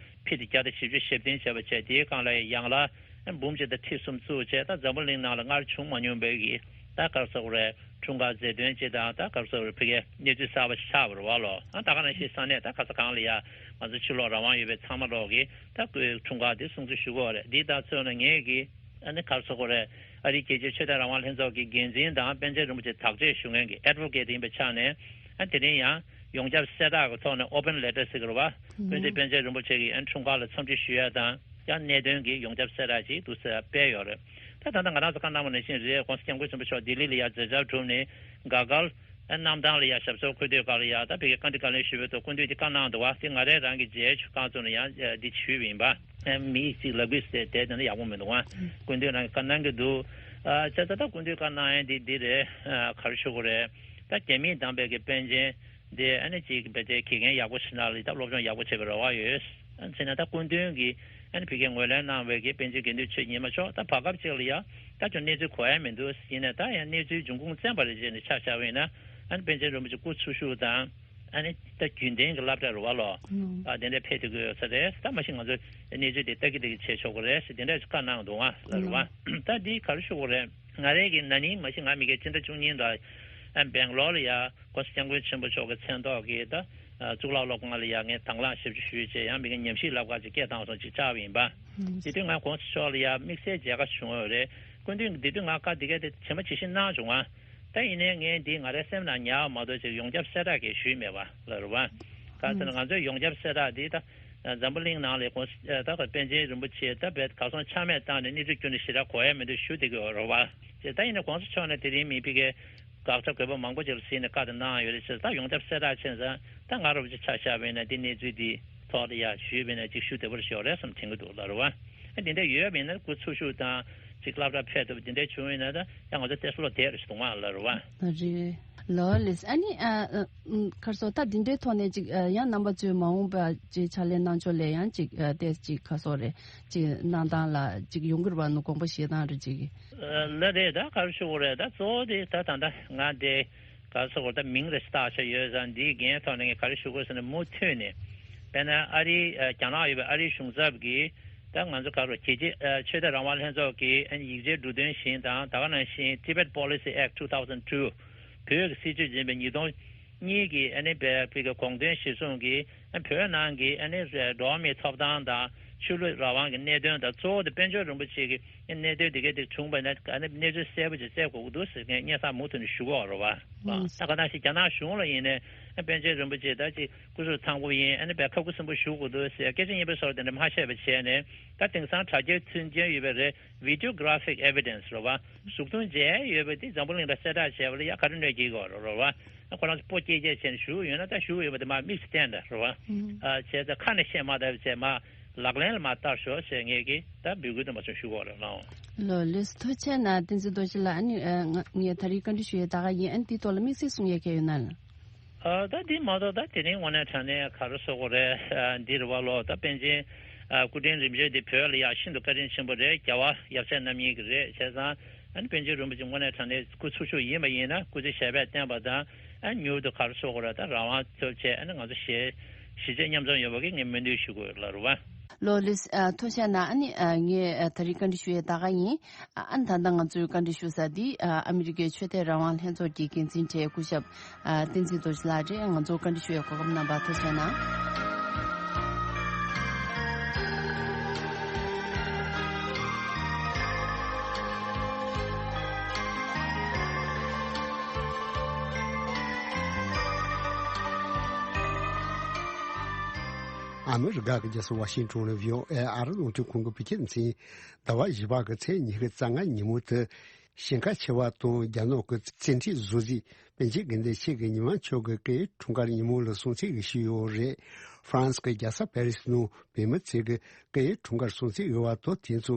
ཕི་ཏི་བརྒྱ་དང་བཞི་བཅུ་ཞེ་བདུན་བྱས་པ་བྱས། དེའི་སྒང་ལ་ཡང་ལ་འབུམ་གཅིག་དང་ཁྲི་གསུམ་བཙུགས་བྱས། ད་འཛམ་བུ་གླིང་ནང་ལ་སྔར་བྱུང་མ་མྱོང་པའི་གི་ད་ག་རེ་ཟེར་དགོས་རེད། འཁྲུངས་སྐར་མཛད་དོན་ཅིག་དང་། ད་ག་རེ་ཟེར་དགོས་རེད། ཕ་གིའི་གནས་ཚུལ་གསར་པ་ཞིག་ཆགས་པ་རེད་བ་ལོ། ཨ་ད་ག་ནང་བཞིན་ས་གནས་ད་ག་ས་གང་ལ་ཡ་ང་ཚོ་ཕྱི་ལོགས་རང་དབང་ཡོད་པའི་ཚང་མ་ལོག་གིས་ད་ཁོའི་འཁྲུངས་སྐར་དེ་སྲུང་བརྩི་ཞུ་གི་ཡོད་རེད། འདི་ལྟར་མཚོན་ན་ངས་ཀྱིས་ཨ་ནི་ག་རེ་ཟེར་དགོས་རེད། ཨ་རིའི་རྒྱལ་སྤྱིའི་ཆོས་དད་རང་དབང་ལྷན་ཚོགས་ཀྱི་འགན་འཛིན་དང་པཎ་ཆེན་རིན་པོ་ཆེ་དག་ཆ་ཞུ་མཁན་གྱི་ཨེ་ཌི་བོ་ཀེ་ཊི་ཡིན་པའི་ཆ་ནས། ཨ་དེ་རིང་ཡང་ཡོངས་ཁྱབ་གསལ་བསྒྲགས་ཀྱི་ཐོག་ནས་ཨོ་པན་ལེ་ཊར་ཟེར་གྱི་རེད་བ། ཀུན་གཟིགས་པཎ་ཆེན་རིན་པོ་ཆེ་གི་ཨ་འཁྲུངས་སྐར་ལ་འཚམས་འདྲི་ཞུ་ཡ་དང་། ཡང་གནད་དོན་གྱི་ཡོངས་ཁྱབ་གསལ་བསྒྲགས་ཅིག་འདུག་ཟེར་སྤེལ་ཡོད་རེད། ད་ད་ལྟ་ང་རང་ཚོ་བཀའ་གནང་བ་ནང་བཞིན་རེད། ༸གོང་ས་༸སྐྱབས་མགོན་ཆེན་པོ་མཆོག་ལྡི་ལི་ལ་ཡ་མཛད་འཆར་གྲུབ་ནས་དགའ་དགའ་ལ་གནམ་ཐང་ལ་ཡ་ཞབས་སོར་འཁོད་དུས་སྐབས་ལ་ཡ། ད་ཕ་གིའི་བཀའ་འདྲི་བཀའ་ལན་ཞུ་བའི་ཐོག་སྐུ་མདུན་དེ་བཀའ་གནང་འདུག་བ། དེ་ང་རང་རང་གི་མཇལ་ཆུ་ཁང་ཚོ་ནས་ཡང་འདི་ཞུས་པ་ཡིན་པ། མི་གཅིག་ལབ་གི་ཟེར་དེ་དེ་འདྲ་ཡག་པོ་མི་འདུག་བ། སྐུ་མདུན་རང་གི་བཀའ་གནང་གི་འདུག་ཨ་བྱས་ཙང་ད་སྐུ་མདུན་བཀའ་གནང་ཡ་འདི་འདི་རེད། ཨ་ག་རེ་ཞུ་དགོས་རེད། ད་རྒྱ་མིས་བདམས་པའི་གི་པཎ་ཆེན་དེ་ཨ་ནི་ཅིག་དཔེ་དེ་དགེ་རྒན་ཡག་པོ་ཞིག་ནང་ལ་ད་སློབ་སྦྱོང་ཡག་པོ་བྱེད་པའི་རེ་བ་ཡོད། ཨ་ནི་བྱས་ན་ད་སྐུ་མདུན་གྱིས་ཨ་ནི་ཕ་གིར་ངོས་ལེན་གནང་བའི་གི་པཎ་ཆེན་དགེ་འདུན་ཆོས་ཉི་མ་མཆོག་ད་བར་སྐབས་ཅིག་ལ་ཡ་ད་ཅུང་གནས་ཚུལ་གོ་ཡ་མི་འདུག་ཡིན་ནའི་ད་ཡང་གནས་ཚུལ་འབྱུང་ཁུངས་བཙན་པ་རེད་ཅེས་ནས་ཆ་བཞག་པ་ཡིན་ན། ཨ་ནི་པཎ་ཆེན་རིན་པོ་ཆེ་སྐུ་འཚོ་བཞུགས་དང་། ཨ་ནི་ད་རྒྱུན་ལྡན་གྱི་སློབ་གྲྭ་རེད་བ་ལོ། ཨ་དེ་འདྲ་ཕེབས་ཐུབ་ཀྱི་ཡོད་ས་རེད། ད་མ་གཞི་ང་ཚོས་གནས་ཚུལ་དེ་ལྟ་གི་ལྟ་གི་བྱས་ཆོག་གི་རེད་ཟེར་དེ་འདྲ་བཀའ་གནང་འདུག་ཨ་ལ་རེད་བ། ད་འདི་ག་རེ་ཞུ་དགོས་རེད། ང་རང་གི་ན་ནིང་མ་གཞི་ང་མི་རྒན་སྤྱི་ཟླ་བཅུ་གཉིས་ལ་ཨ་སྦེང་ལོར་ལ་ཡ་༸གོང་ས་༸སྐྱབས་མགོན་ཆེན་པོ་མཆོག་གི་མཚན་ཐོག་གི་ད་གཙུག་ལག་སློབ་ཁང་ལ་ཡ་ངས་དང་བླངས་ཞབས་ཕྱི་ཞུས་བྱས། ཡང་མི་རྒན་ཉམས་ཞིབ་ལབ་ག་ཅིག་སྐད་བཏང་སོང་ཅིག་བཅར་བ་ཡིན་པ། དེ་དུས་ང་༸གོང་ས་མཆོག་ལ་ཡ་དམིགས་བསལ་མཇལ་ཁ་བྱུང་ཡོད་རེད། སྐུ་མདུན་གྱིས་དེ་དུས་ང་བཀའ་འདི་ག་དེ་ཇི་མ་ཇི་བཞིན་གནང་བྱུང་ང་། ད་ཡིན་ནའི་ངས་འདི་ང་རའི་སེམས་ནང་ཉར་བ་མ་གཏོགས་ཅིག་ཡོངས་ཁྱབ་གསལ་བསྒྲགས་གས་ཞུས་མེད་པ་ལ་རེད་བ། ག་ཚོད་ན་ང་ཚོའི་ཡོངས་ཁྱབ་གསལ་བསྒྲགས་འདི་ད་འཛམ་བུ་གླིང་ནང་ལ་གོང་ད་པཎ་ཆེན་རིན་པོ་ཆེ་ད་བས་གར་སོང་ཆ་མེད་བཏང་ནས་གནས་ཚུལ་བསྐྱུར་ནས་ཞེ་དྲག་གོ་ཡ་མི་འདུག་ཞུ་བསྡད་ཀྱི་ཡོད་རེད་བ། ཅེས་ད་ཡིན་ན་༸གོང་ས་མཆོག་ནས་དེ་རིང་མི་ཕ་གིའི་དགག་བྱ་དགོས་པ་མང་པོ་ཅིག་ལ་གཟིགས་ནས་བཀའ་དེ་གནང་ཡོད་རེད་ཟེར། ད་ཡོངས་ཁྱབ་གསལ་བསྒྲགས་བྱས་ཙང་ད་ང་རོབ་ཅིག་ཆ་བཞག་པ་ཡིན་ན་འདི་གནས་ཚུལ་འདི་ཐོག་ལ་ཡ་ཞུས་པ་ཡིན་ན་ཅིག་ཞུ་བདེ་པོ་ཞིག་ཡོད་རེད་བསམ་དྲན་གྱི་འདུག་ལ་རེད་བ། ཨ་འདི་འདྲ་ཡོད་པ་ཡིན་ན་སྐུ་འཚོ་བཞུགས་དང་ཅིག་སློབ་གྲྭ་ཕེབས་ཐུབ་འདི་འདྲ་བྱུང་ཡིན་ན་ད་ཡང་ང་ཚོ་ཏེ་སློབ་དེབ་རེ་ཞིག་གཏོང་བ་ལ་རེད་བ། རེད། ལོ་ལེས་ཨ་ནི་ཨ་ཨ་ཁར་སོ་ད་འདི་འདྲའི་ཐོག་ནས་ཅིག་ཨ་ཡང་རྣམ་པ་ཚོའི་མ་འོངས་པ་ཅིག་ཕྱག་ལས་གནང་ཕྱོགས་ལ་ཡང་ཅིག་ཨ་དེ་ཅིག་ཁ་སོ་རེ་ཅིག་གནང་སྟངས་ལ་ཅིག་ཡོང་གི་རེད་བ། ནུ་དགོངས་པ་བཞེས་སྟངས་རེ་ཅིག་ལ་རེད། ད་ག་རེ་ཞུ་དགོས་རེད། ད་གཙོ་བོ་དེ་ད་ད་ལྟ་ང་དེ་ག་རེ་ཟེར་དགོས་རེད། ད་མིང་རེ་བཏགས་བྱས་ཡོད་ཙང་འདིའི་འགན་ཐོག་ནས་ངས་ག་རེ་ཞུ་དགོས་ཟེར་ན། མུ་མཐུད་ནས་དཔེར་ན་ཨ་རིའི་ཨ་རྒྱ་ནག་ཡོད་པའི་ཨ་རིའི་གཞུང་ཚབ་ཀྱིས་ད་ང་ཚོ་ག་རེ་རྒྱལ་སྤྱི་ཨ་ཆོས་དད་རང་དབང་ལྷན་ཚོགས་ཀྱི་ཨ་ནི་ཡིག་ཆའི་འབྲུ་དོན་བཞིན་དང་། ད་ག་ནང་བཞིན་Tibet Policy Act two thousand two། བོད་ཀྱི་སྲིད་བྱུས་འཛིན་པའི་ཉིས་སྟོང་གཉིས་ཀྱི་ཨ་ནི་བའི་བོད་ཀྱི་དགོངས་དོན་གཞིར་བཟུང་གིས་ཨ་བོད་ནང་གི་ཨ་ནི་འགྲོ་བ་མིའི་ཐོབ་ཐང་དང་ཆོས་ལུགས་རང་དབང་གི་གནད་དོན་དང་། གཙོ་བོ་དེ་དཔལ་འབྱོར་རིན་པོ་ཆེ་གི་གནད་དོན་དེ་ག་དེ་བྱུང་བ་ན་ཨ་ནི་གནས་ཚུལ་གསལ་པོ་ཅིག་བཙལ་དགོས་ཀྱི་འདུག་ཟེར་མཁན་སྙན་སེང་མུ་མཐུད་ནས་ཞུ་གི་ཡོད་རེད་བ། ད་ག་ནང་བཞིན་རྒྱ་ནག་གཞུང་ལ་ཡིན་ནའི་ཨ་པཎ་ཆེན་རིན་པོ་ཆེ་ད་ཅིག་སྐུ་གཟུགས་ཐང་པོ་ཡིན། ཨ་ནི་བས་ཁ་ཁུ་སིམ་པོ་བཞུགས་དགོས་འདུག་ཟེར་སྐད་ཆ་སྙན་པོ་སོགས་དེ་འདྲ་མ་བཤད་པ་བྱས་ནས། ད་དེང་སང་དྲ་རྒྱའི་མཐུན་རྐྱེན་ཡོད་པ་རེད། Videographic Evidence རེད་བ། གཟུགས་མཐོང་མཇལ་ཡོད་པ་དེ་འཛམ་བུ་གླིང་ལ་གསལ་བསྒྲགས་བྱས་པ་ལ་ཡ་ག་རེ་གནོད་སྐྱེལ་གྱི་ཡོད་རེད་བ། ཁོ་རང་ཚོ་སྤོ་སྐྱེལ་སྐྱེལ་བྱས་ནས་བཞུགས་ཡོད་ན། ད་བཞུགས་ཡོད་པ་དེ་མ་དམིགས་སུ་བསྟན་ད་རེད་བ། ཨ་བྱས་ཙང་ཁ་ནས་བཤད་མ་ཐུབ་བྱས་མ་ལག་ལེན་ལ་མ་བསྟར་ཤོག་ཟེར་ངས་ཀྱིས་ད་འབོད་སྐུལ་དུ་མ་སོང་ཞུ་གི་ཡོད་རེད་ལགས། ལོ་ལོས་ཐུགས་རྗེ་ཆེ་གནང་། བསྟན་འཛིན་རྡོ་རྗེ་ལགས། ཨ་ནི་ཨ་ང་ངས་ད་རེས་བཀའ་འདྲི་ཞུ་ཡས་ད་ག་ཡིན། ཨ་ནི་དེའི་ཐོག་ལ་དམིགས་བསལ་གསུང་ཡས་གལ་ཡོད་ན་ལ། ཨ་ད་འདི་མ་གཏོགས་ད་དེ་རིང་དངོས་གནས་དྲང་གནས་ག་རེ་ཟེར་དགོས་རེད། ཨ་འདི་རེད་བ་ལོ། ད་པཎ་ཆེན་ཨ་སྐུ་ཕྲེང་རིམ་བྱོན་འདི་བོད་ལ་ཡག་ཤིན་ཏུ་བཀའ་དྲིན་ཆེན་པོ་རེད། རྒྱལ་བ་ཡབ་སྲས་རྣམ་གཉིས་ཀྱི་རེད། བྱས་ཙང་ཨ་ནི་པཎ་ཆེན་རིན་པོ་ཆེ་དངོས་གནས་དྲང་གནས་སྐུ་འཚོ་བཞུགས་ཡིན་པ་ཡིན་ན་སྐུ་ཚེ་ཞབས་པད་བརྟན་པ་དང་། ཨ་མྱུར་དུ་ག་རེ་ཟེར་དགོས་རེད། ད་རང་དབང་ཐོབ་བྱས་ཨ་ནི་ང་ཚོ་གཞིས་གཞིས་བྱེས་མཉམ་འཛོམས་ཡོང་བ་གི་ངས་སྨོན་འདུན་ཞུ་དགོས་ལ་རེད་བ། ལོ་ལིས་ཨ་ཐུགས་རྗེ་ཆེ་གནང་། ཨ་ནི་ཨ་ངས་ཨ་ད་རེས་བཀའ་འདྲི་ཞུ་ཡས་ད་ག་ཡིན། ཨ་ཨ་ནི་ད་ལྟ་ང་ཚོའི་བཀའ་འདྲི་ཞུ་ས་འདི་ཨ་ཨ་མི་རི་ཀའི་ཆོས་དད་རང་དབང་ལྷན་ཚོགས་ཀྱི་འགན་འཛིན་གྲས་སྐུ་ཞབས་ཨ་བསྟན་འཛིན་རྡོ་རྗེ་ལགས་རེད། ང་ཚོར་བཀའ་འདྲི་ཞུ་ཡས་གོ་སྐབས་གནང་བར་ཐུགས་རྗེ་ཆེ་གནང་། ཨ་མི་རི་ཀ་གི་རྒྱལ་ས་ཝ་ཤིང་ཊོན་ལ་བྷི་ཨོ་ཨེ་ཨ་རི་རླུང་འཕྲིན་ཁང་གི་བོད་སྐད་སྡེ་ཚན། ཟླ་བ་བཞི་པ་གི་ཚེས་ཉི་ཤུ་རྩ་ལྔ་ཉིན་མོ་དེ་ཞིང་ཁ་ཆེ་བ་དང་རྒྱ་ནག་གི་བཙན་ཁྲིད་བཟོ་རྩིས་པཎ་ཆེན་དགེ་འདུན་ཆོས་ཀྱི་ཉི་མ་མཆོག་གི་སྐུའི་འཁྲུངས་སྐར་ཉིན་མོ་ལ་སྲུང་བརྩི་ཞུས་ཡོད་རེད། ཧྥ་རན་སི་གི་རྒྱལ་ས་པེ་རི་སི་ནང་བོད་མི་ཚོས་ཀྱི་སྐུའི་འཁྲུངས་སྐར་སྲུང་བརྩི་ཡོད་པ་དང་། དེ་ཚོ་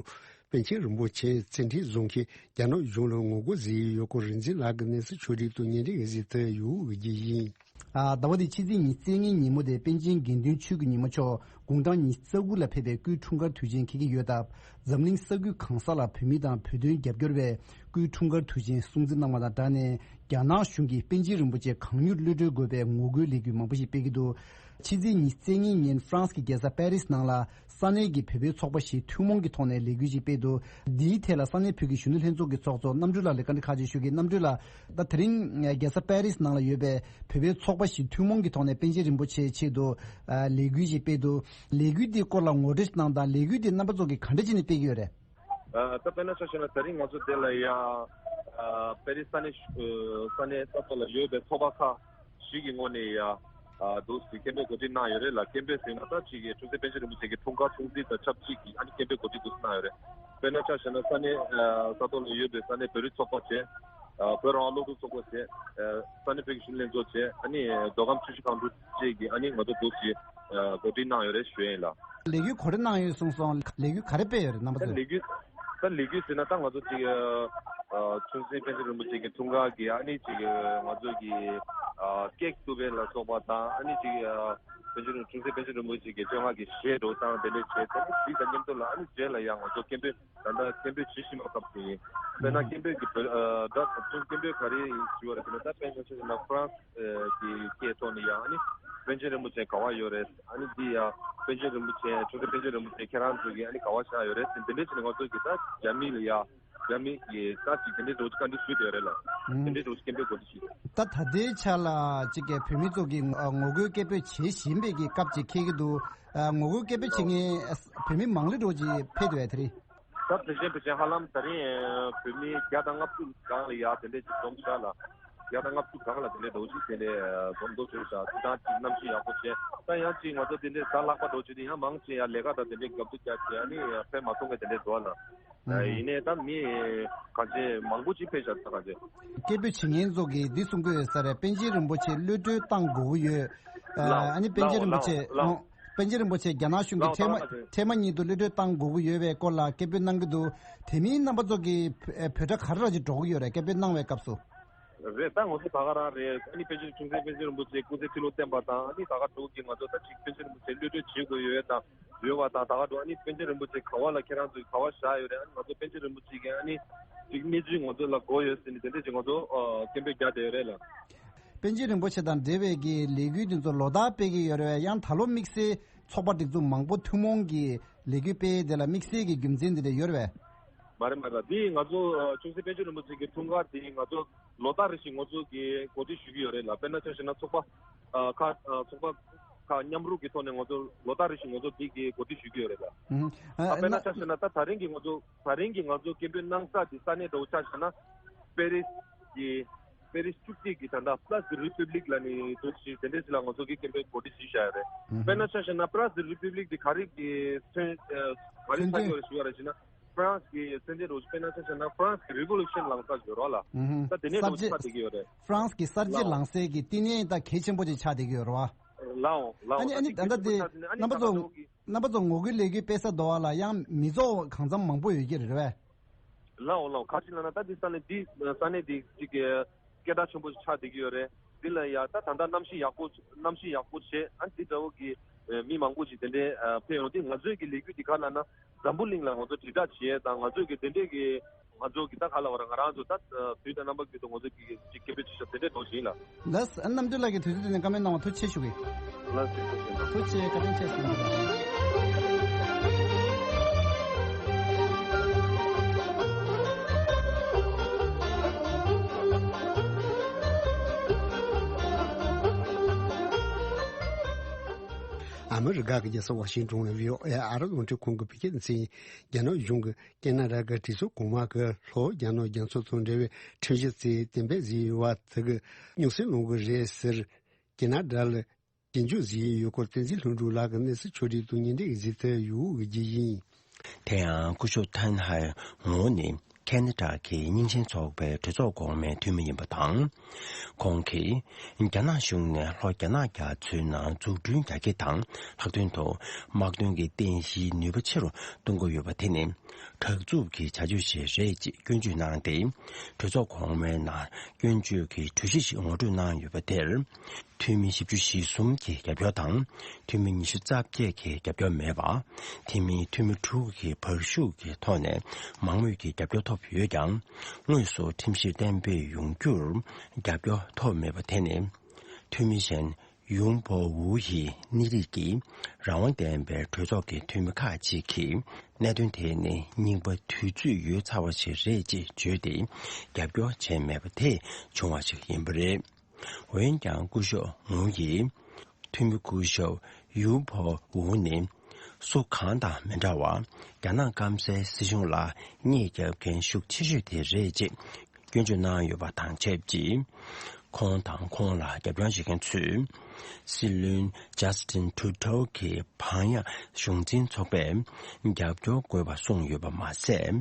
པཎ་ཆེན་རིན་པོ་ཆེ་བཙན་ཁྲིད་བཟོ་མཁན་རྒྱ་ནག་གཞུང་ལ་ངོ་རྒོལ་བཟོས་ཡོད་སྐོར་རིག་འཛིན་ལགས་ཀྱིས་གནས་ཚུལ་ཕྱོགས་བསྒྲིགས་དང་བརྙན་འཕྲིན་གཟིགས་ཐུབ་ཡོད་ཀྱི་ཡིན། ཟླ་བ་འདིའི་ཕྱི་ཚེས་ཉི་ཤུ་རྩ་ལྔའི་ཉིན་མོ་དེ་པཎ་ཆེན་དགེ་འདུན་ཆོས་ཀྱི་ཉི་མ་མཆོག་དགུང་གྲངས་ཉི་ཤུ་རྩ་དགུ་ལ་ཕེབས་པའི་སྐུའི་འཁྲུངས་སྐར་དུས་ཆེན་འཁེལ་གྱི་ཡོད་སྟབས། འཛམ་གླིང་ས་ཁུལ་གང་ས་ལ་བོད་མི་དང་བོད་དོན་རྒྱབ་སྐྱོར་བས་སྐུའི་འཁྲུངས་སྐར་དུས་ཆེན་སྲུང་བརྩི་གནང་བ་དང་སྦྲགས་ནས། རྒྱ་ནག་གཞུང་གིས་པཎ་ཆེན་རིན་པོ་ཆེ་གང་མྱུར་གློད་གྲོལ་དགོས་པའི་ངོ་རྒོལ་ལས་འགུལ་མང་པོ་ཞིག་སྤེལ་གྱི་འདུག་ཕྱི་ཚེས་ཉི་ཤུ་རྩ་ལྔའི་ཉིན་ཧྥ་རན་སི་གི་རྒྱལ་ས་པེ་རི་སི་ནང་ལ་ས་གནས་ཀྱི་བོད་པའི་ཚོགས་པ་ཞིག་ཐུན་མོང་གི་ཐོག་ནས་ལས་འགུལ་ཞིག་སྤེལ་འདུག་འདིའི་ཐད་ལ་ས་གནས་བོད་ཀྱི་གཞོན་ནུ་ལྷན་ཚོགས་ཀྱི་ཚོགས་གཙོ་རྣམ་གྲོལ་ལགས་ལ་བཀའ་འདྲི་ཁག་ཅིག་ཞུ་གི། རྣམ་གྲོལ་ལགས། ད་དེ་རིང་རྒྱལ་ས་པེ་རི་སི་ནང་ལ་ཡོད་པའི་བོད་པའི་ཚོགས་པ་ཞིག་ཐུན་མོང་གི་ཐོག་ནས་པཎ་ཆེན་རིན་པོ་ཆེའི་ཆེད་དུ་ལས་འགུལ་ཞིག་སྤེལ་འདུག་ལས་འགུལ་འདིའི་སྐོར་ལ་ངོ་སྤྲོད་ཞིག་གནང་དང་། ལས་འགུལ་འདི་རྣམ་པ་ཚོ་གིས་ག་འདྲ་བྱས་ནས་སྤེལ་གྱི་ཡོད་རེད། ད་དཔེར་ན་ཆ་བཞག་ན་ད་རིང་ང་ཚོ་དེ་ལ་ཡ་པེ་རི་སི་ས་གནས་ས་གནས་ས་ཐོག་ལ་ཡོད་པའི་ཚོགས་པ་ཁག་ཞིག་གི་ངོས་ནས་ཡ་འདུག་སེ་སྐད་འབོད་གོ་སྒྲིག་གནང་ཡོད་རེད་ལ། སྐད་འབོད་ཟེར་ན་ད་ཅིག་གི་ཁྲུང་ཆེན་པཎ་ཆེན་རིན་པོ་ཆེ་གི་འཁྲུངས་སྐར་སྲུང་བརྩི་དང་ཆབས་ཅིག་གི་ཨ་ནི་སྐད་འབོད་གོ་སྒྲིག་འདུག་སེ་གནང་ཡོད་རེད། དཔེར་ན་ཆ་བཞག་ན་ས་གནས་ས་ཐོག་ལ་ཡོད་པའི་ས་གནས་བོད་རིགས་ཚོགས་པ་བྱས། བོད་རང་དབང་སློབ་ཕྲུག་ཚོགས་པ་བྱས། ས་གནས་བོད་ཀྱི་གཞོན་ནུ་ལྷན་ཚོགས་བྱས། ཨ་ནི་མདོ་ཁམས་ཆུ་བཞི་སྒང་དྲུག་བཅས་ཀྱི་ཨ་ནི་ང་ཚོ་འདུག་སེ་གོ་སྒྲིག་གནང་ཡོད་རེད་ཞུ་ཡ་ཡིན་ལ། ལས་འགུལ་ག་རེ་གནང་ཡོད་གསུངས་སོང་། ལས་འགུལ་ག་རེ་སྤེལ་ཡོད་རེད་རྣམ་པ་ད་ཚོས། ལས་འགུལ་ད་ལས་འགུལ་ཟེར་ན་ད་ང་ཚོ་ཅིག་ཁྲུང་ཆེན་པཎ་ཆེན་རིན་པོ་ཆེ་གི་འཁྲུངས་སྐར་གྱི་ཨ་ནི་ཅིག་ང་ཚོ་གི་ཀེག་བཏུ་བ་ལ་སོགས་པ་དང་། ཨ་ནི་ཅིག་པཎ་ཆེན་ཁྲུང་ཆེན་པཎ་ཆེན་རིན་པོ་ཆེ་གི་བཅོ་ལྔ་གི་གཞས་འགྲོ་སྟངས་དེ་འདྲས་བྱས། ད་ནི་དེ་དང་མཉམ་དུ་ལ་ཨ་ནི་རྗེས་ལ་ཡང་ང་ཚོ་སྐད་འབོད་ད་ལྟ་སྐད་འབོད་བྱེད་བཞིན་པ་སྐབས་སུ་ཡིན། དཔེར་ན་སྐད་འབོད་ཀྱི་བོད་ཨ་ད་ད་དུང་སྐད་འབོད་ག་རེ་ཞུ་བ་རེད་ཟེར་ན། ད་དཔེར་ན་ཆ་བཞག་ན་ཧྥ་རན་སི་གི་སྐད་ཐོག་ནས་ཡང་ཨ་ནི་པཎ་ཆེན་རིན་པོ་ཆེ་ག་པར་ཡོད་རེད། ཨ་ནི་འདི་ཡ་པཎ་ཆེན་རིན་པོ་ཆེ་ཁྲུང་ཆེན་པཎ་ཆེན་རིན་པོ་ཆེ་ཁྱེད་རང་ཚོ་གིས་ཨ་ནི་ག་པར་བཞག་ཡོད་རེད་ཟེར། འདི་འདྲས་བྱས་ནས་ང་ཚོ་གིས་ད་རྒྱ་མི་ལ་ཡ་རྒྱ་མི་གི་ད་ཅིག་དེ་འདྲས་འདྲ་བོ་ཅིག་བཀའ་འདྲི་ཞུས་བསྡད་ཡོད་རེད་ལ། དེ་འདྲས་འདྲ་བོ་ཅིག་སྐད་འབོད་གོ་སྒྲིག་ཞུས། ད་ད་ལྟའི་ཆ་ལ་ཅིག་གི་བོད་མི་ཚོ་གིས་ངོ་རྒོལ་སྐད་འབོད་བྱེད་བཞིན་པའི་གི་སྐབས་ཅིག་འཁེལ་གྱི་འདུག་ངོ་རྒོལ་སྐད་འབོད་བྱེད་མཁན་བོད་མི་མང་ལོས་འདྲ་བོ་ཅིག་ཕེབས་འདུག་གས་དེ་རིང་། ད་དེ་བཞིན་དེ་བཞིན་ཧ་ལམ་ད་རིང་བོད་མི་བརྒྱ་དང་ལྔ་བཅུ་སྒང་ལ་ཡ་དེ་འདྲས་ཅིག་འཛོམས་ཤག་ལ། བརྒྱ་དང་ལྔ་བཅུ་སྒང་ལ་དེ་འདྲས་འདྲ་བོ་ཅིག་དེ་འདྲས་འཛོམས་འདུག་བྱས་ཤག་ཅིག་ད་ཅིག་གནམ་གཤིས་ཡག་པོ་བྱས། ད་ཡང་ཅིག་ང་ཚོ་དེ་འདྲས་གཟའ་ལྷག་པ་འདྲ་བོ་ཅིག་དེ་ཡང་མང་ཆེ་ཡ་ལས་ཀ་དང་དེ་འདྲས་རྒྱབ་ཏུ་རྒྱག་བྱས། ཨ་ནི་ཕེབས་མ་ཐུབ་མཁན་དེ་འདྲས་འདུག་ལ། ཡིན་ནའི་ད་མི་གང་ཅི་མང་པོ་ཅིག་ཕེབས་ཤག་ད་གང་ཅི། སྐད་འབོད་བྱེད་མཁན་ཚོ་གིས་འདི་གསུང་གི་ཡོད་ས་རེད། པཎ་ཆེན་རིན་པོ་ཆེ་གློད་གྲོལ་བཏང་དགོས་ཀྱི་ཡོད། ཨ་ནི་པཎ་ཆེན་རིན་པོ་ཆེ་ལའོ་ལའོ་ལའོ། པཎ་ཆེན་རིན་པོ་ཆེ་རྒྱ་ནག་གཞུང་གིས་ལའོ་ཐེངས་མ་ལའོ་ཐེངས་མ་གཉིས་དུ་གློད་གྲོལ་བཏང་དགོས་ཀྱི་ཡོད་པའི་སྐོར་ལ་སྐད་འབོད་གནང་གི་འདུག་དེ་མིན་རྣམ་པ་ཚོ་གིས་བོད་སྒྲ་ག་རེ་ར་ཅིག་སྒྲོག་གི་ཡོད་རེད། སྐད་འབོད་གནང་བའི་སྐབས་སུ། རེད། ད་ང་ཚོ་ད་ག་རང་རེད། ཨ་ནི་པཎ་ཆེན་ཁྲུང་ཆེན་པཎ་ཆེན་རིན་པོ་ཆེ་སྐུ་ཚེ་ཁྲི་ལོ་བརྟན་པ་དང་། ཨ་ནི་ད་ག་འགྲོ་གི་ང་ཚོ་ད་ཅིག་པཎ་ཆེན་རིན་པོ་ཆེ་གློད་གྲོལ་བྱེད་དགོས་ཡོད་དང་ཡོད་པ་དང་། ད་ག་འགྲོ་ཨ་ནི་པཎ་ཆེན་རིན་པོ་ཆེ་ག་བ་ལ་ཁྱེད་རང་ཚོས་ག་བ་བཞག་ཡོད་རེད། ཨ་ནི་ང་ཚོ་པཎ་ཆེན་རིན་པོ་ཆེ་གི་ཨ་ནི་ཅིག་གནས་ཚུལ་ང་ཚོ་ལ་གོ་ཡོད་ཟེར་ནས་དེ་འདྲས་ཅིག་ང་ཚོ་སྐད་འབོད་རྒྱག་བསྡད་ཡོད་རེད་ལ། པཎ་ཆེན་རིན་པོ་ཆེ་དང་འབྲེལ་བའི་གི་ལས་འགུལ་འདི་ཚོ་ལོ་ལྟར་སྤེལ་གྱི་ཡོད་རེད། ཡང་ད་ལོ་དམིགས་བསལ་ཚོགས་པ་སྒྲིག་འཛུགས་མང་པོ་ཐུན་མོང་གི་ལས་འགུལ་སྤེལ་དེ་ལ་དམིགས་བསལ་གྱི་རྒྱུ་མཚན་དེ་འདྲ་ཡོད་རེད་པས། མ་རེད་མ་རེད། འདི་ང་ཚོ་ཨ་ཁྲུང་ཆེན་པཎ་ཆེན་རིན་པོ་ཆེ་གི་འཁྲུངས་སྐར་འདི་ང་ཚོ་ལོ་ལྟར་རེ་བཞིན་ང་ཚོ་གི་གོ་སྒྲིག་ཞུ་གི་ཡོད་རེད་ལ། དཔེར་ན་ཆ་བཞག་ན་ཚོགས་པ་ཨ་ཁག་ཨ་ཚོགས་པ་ཁག་མཉམ་རུབ་ཀྱི་ཐོག་ནས་ང་ཚོ་ལོ་ལྟར་རེ་བཞིན་ང་ཚོ་འདི་གི་གོ་སྒྲིག་ཞུ་གི་ཡོད་རེད་ལ། ཨ་དཔེར་ན་ཆ་བཞག་ན་ད་ད་རིང་གི་ང་ཚོ་ད་རིང་གི་ང་ཚོ་སྐད་འབོད་གནང་ས་འདི་ས་གནས་འདྲ་བོ་ཆ་བཞག་ན་པེ་རིས་གི་པེ་རིས་བཅུ་གཅིག་གི་ད་ལྟ་Place de la République ལབ་ནས་འདུག་ཅིག་དེ་འདྲས་ཅིག་ལ་ང་ཚོ་གི་སྐད་འབོད་གོ་སྒྲིག་ཞུས་བཞག་ཡོད་རེད། དཔེར་ན་ཆ་བཞག་ན་Place de la République འདི་ག་རེ་གི་མཚོན་ག་རེ་ཆགས་ཀྱི་ཡོད་རེད་ཞུ་བ་རེད་ཞུ་ན། ཧྥ་རན་སི་གི་མཚོན་ཆ་འདྲ་བོ་ཞིག་དཔེར་ན་ཆ་བཞག་ན་ཧྥ་རན་སི་གི་རི་ཝོ་ལུ་ཤན་ལངས་ས་ཡོད་རེད་ལ། ད་དེ་ནས་འདྲ་བོ་ཞིག་ཆགས་བསྡད་ཀྱི་ཡོད་རེད། ཧྥ་རན་སི་གི་གསར་བརྗེ་ལངས་སའི་གི་བསྟི་གནས་ད་གལ་ཆེན་པོ་ཅིག་ཆགས་བསྡད་ཀྱི་ཡོད་རེད་བ། ལའོ་ལའོ། ཨ་ནི་ཨ་ནི་ད་ལྟ་དེ་རྣམ་པ་ཚོ་རྣམ་པ་ཚོ་ངོ་རྒོལ་ལས་འགུལ་སྤེལ་ས་འདྲ་བ་ལ་ཡང་མི་ཚོགས་གང་འཚམ་མང་པོ་ཡོད་ཀྱི་རེད་བས། ལའོ་ལའོ། ག་ཅི་ལབ་ན་ད་འདི་ས་གནས་འདི་ས་གནས་འདི་ཅིག་གི་སྐད་གྲགས་ཆེན་པོ་ཞིག་ཆགས་བསྡད་ཀྱི་ཡོད་རེད། འདི་ལ་ཡ་ད་ད་ལྟ་གནམ་གཤིས་ཡག་པོ་གནམ་གཤིས་ཡག་པོ་བྱས། ཨ་འདི་འདྲ་བོ་གི་མི་མང་པོ་ཞིག་དེ་འདྲའི་ཕེབས་ཡོང་དུས་ང་ཚོའི་གི་ལས་འགུལ་འདི་ག་ལབ་ན་འཛམ་བུ་གླིང་ལ་ང་ཚོ་དྲིལ་བསྒྲགས་བྱེད་ཡས་དང་། ང་ཚོའི་གི་དེ་འདྲའི་གི་ང་ཚོ་གི་ད་ག་ལབ་དགོས་རེད། ང་རང་ཚོ་ད་དུས་དང་རྣམ་པ་ཀུན་ཏུ་ང་ཚོ་གི་ཅིག་སྐད་འབོད་བྱེད་ཤོག་དེ་འདྲའི་འདྲ་བོ་ཞིག་ཡིན་ལ། ལགས་སོ། ཨ་རྣམ་གྲོལ་ལགས་ཀྱིས་དུས་ཚོད་འདི་ནས་བཀའ་མོལ་གནང་བ་ཐུགས་རྗེ་ཆེ་ཞུ་གི། ལགས་སོ། ཐུགས་རྗེ་ཆེ། བཀའ་དྲིན་ཆེ་ཞུ་གི། ཨ་མི་རི་ཀ་གི་རྒྱལ་ས་ཝ་ཤིང་ཏོན་ནས་བྷི་ཨོ་ཨེ་ཨ་རི་རླུང་འཕྲིན་ཁང་གི་བོད་སྐད་སྡེ་ཚན། རྒྱ་ནག་གཞུང་གིས་ཀེ་ན་ཌ་གི་གྲོས་ཚོགས་གོང་མ་གི་ལྷོ་རྒྱ་ནག་རྒྱ་མཚོ་དང་འབྲེལ་བའི་ཁྲིམས་གཞི་བརྩིས་གཏན་འབེབས་བཟོས་ཡོད་པ་དེ་གི་རྙོག་ཟིང་སློང་གི་རེད་ཟེར། ཀེ་ན་ཌ་ལ་སྐྱོན་བརྗོད་བཟོས་ཡོད་སྐོར་བསྟན་འཛིན་ལྷུན་གྲུབ་ལགས་ཀྱིས་གནས་ཚུལ་ཕྱོགས་སྒྲིག་དང་སྙན་སྒྲོན་གཟིགས་ཐོན་ཡོད་ཀྱི་ཡིན། དེ་ཡང་སྐུ་ཞབས་ཐན་ཧའེ་ངོས་ནས་ཁེ་ན་ཌ་གི་རྙིང་ཞེན་ཚོགས་པའི་གྲོས་ཚོགས་གོང་མའི་འཐུས་མི་ཡིན་པ་དང་། ཁོང་གིས་རྒྱ་ནག་གཞུང་ནས་ལྷོ་རྒྱ་ནག་རྒྱ་མཚོའི་ནང་འཛུགས་སྐྲུན་རྒྱ་སྐྱེད་དང་ལྷག་དོན་དུ་དམག་དོན་གྱི་རྟེན་གཞིའི་ནུས་པ་ཆེ་རུ་གཏོང་གི་ཡོད་པ་དེ་ནི་དྲག་རྩུབ་ཀྱི་བྱ་སྤྱོད་ཞིག་རེད་ཅེས་སྐྱོན་བརྗོད་གནང་སྟེ། གྲོས་ཚོགས་གོང་མའི་ནང་སྐྱོན་བརྗོད་ཀྱི་གྲོས་གཞི་ཞིག་ངོ་སྤྲོད་གནང་ཡོད་པ་དེར། འཐུས་མི་བཞི་བཅུ་ཞེ་གསུམ་གྱི་རྒྱབ་སྐྱོར་དང་། འཐུས་མི་ཉི་ཤུ་རྩ་བརྒྱད་ཀྱི་རྒྱབ་སྐྱོར་མེད་པ། དེ་མིན་འཐུས་མི་དྲུག་གིས་བར་ཞུགས་ཀྱི་ཐོག་ནས་མང་མོས་ཀྱི་རྒྱབ་སྐྱོར་ཐོབ་ཡོད་ཀྱང་། དངོས་སུ་ཁྲིམས་གཞི་གཏན་འབེབས་ཡོང་རྒྱུར་རྒྱབ་སྐྱོར་ཐོབ་མེད་པ་དེ་ནི། འཐུས་མི་གཞན་ཡུང་པོ་ཝུ་ཡི་གནས་རིགས་ཀྱིས་རང་དབང་ལྡན་པའི་གྲོས་ཚོགས་ཀྱི་འཐུས་མི་ཁག་ཅིག་གིས་གནད་དོན་དེ་ནི་རྙིང་པ་དུས་ཚོད་ཡོལ་ཚར་བ་ཞིག་རེད་ཅེས་བརྗོད་དེ་རྒྱབ་སྐྱོར་བྱས་མེད་པ་དེས་བྱུང་བ་ཞིག་ཡིན་པ་རེད། འོན་ཀྱང་སྐུ་ཞབས་ཝུ་ཡིས། འཐུས་མི་སྐུ་ཞབས་ཡུ་ཕོ་ཝུ་ནི་སུ་གང་དང་མི་འདྲ་བར་རྒྱ་ནག་སྐམ་སའི་སྲིད་གཞུང་ལ་གཉེར་རྒྱབ་མཁན་ཤུགས་ཆེ་ཤོས་དེ་རེད་ཅེས་སྐྱོན་བརྗོད་གནང་ཡོད་པ་དང་ཆབས་ཅིག་ཁོང་དང་ཁོང་ལ་རྒྱབ་ལྗོངས་བྱེད་མཁན་ཚོས་སྲིད་བློན་ཇཱ་སི་ཏིན་ཁྲུ་ཏོ་གི་བག་ཡངས་གཞུང་འཛིན་ཚོགས་པས་རྒྱབ་སྐྱོར་དགོས་པ་གསུངས་ཡོད་པ་མ་ཟད།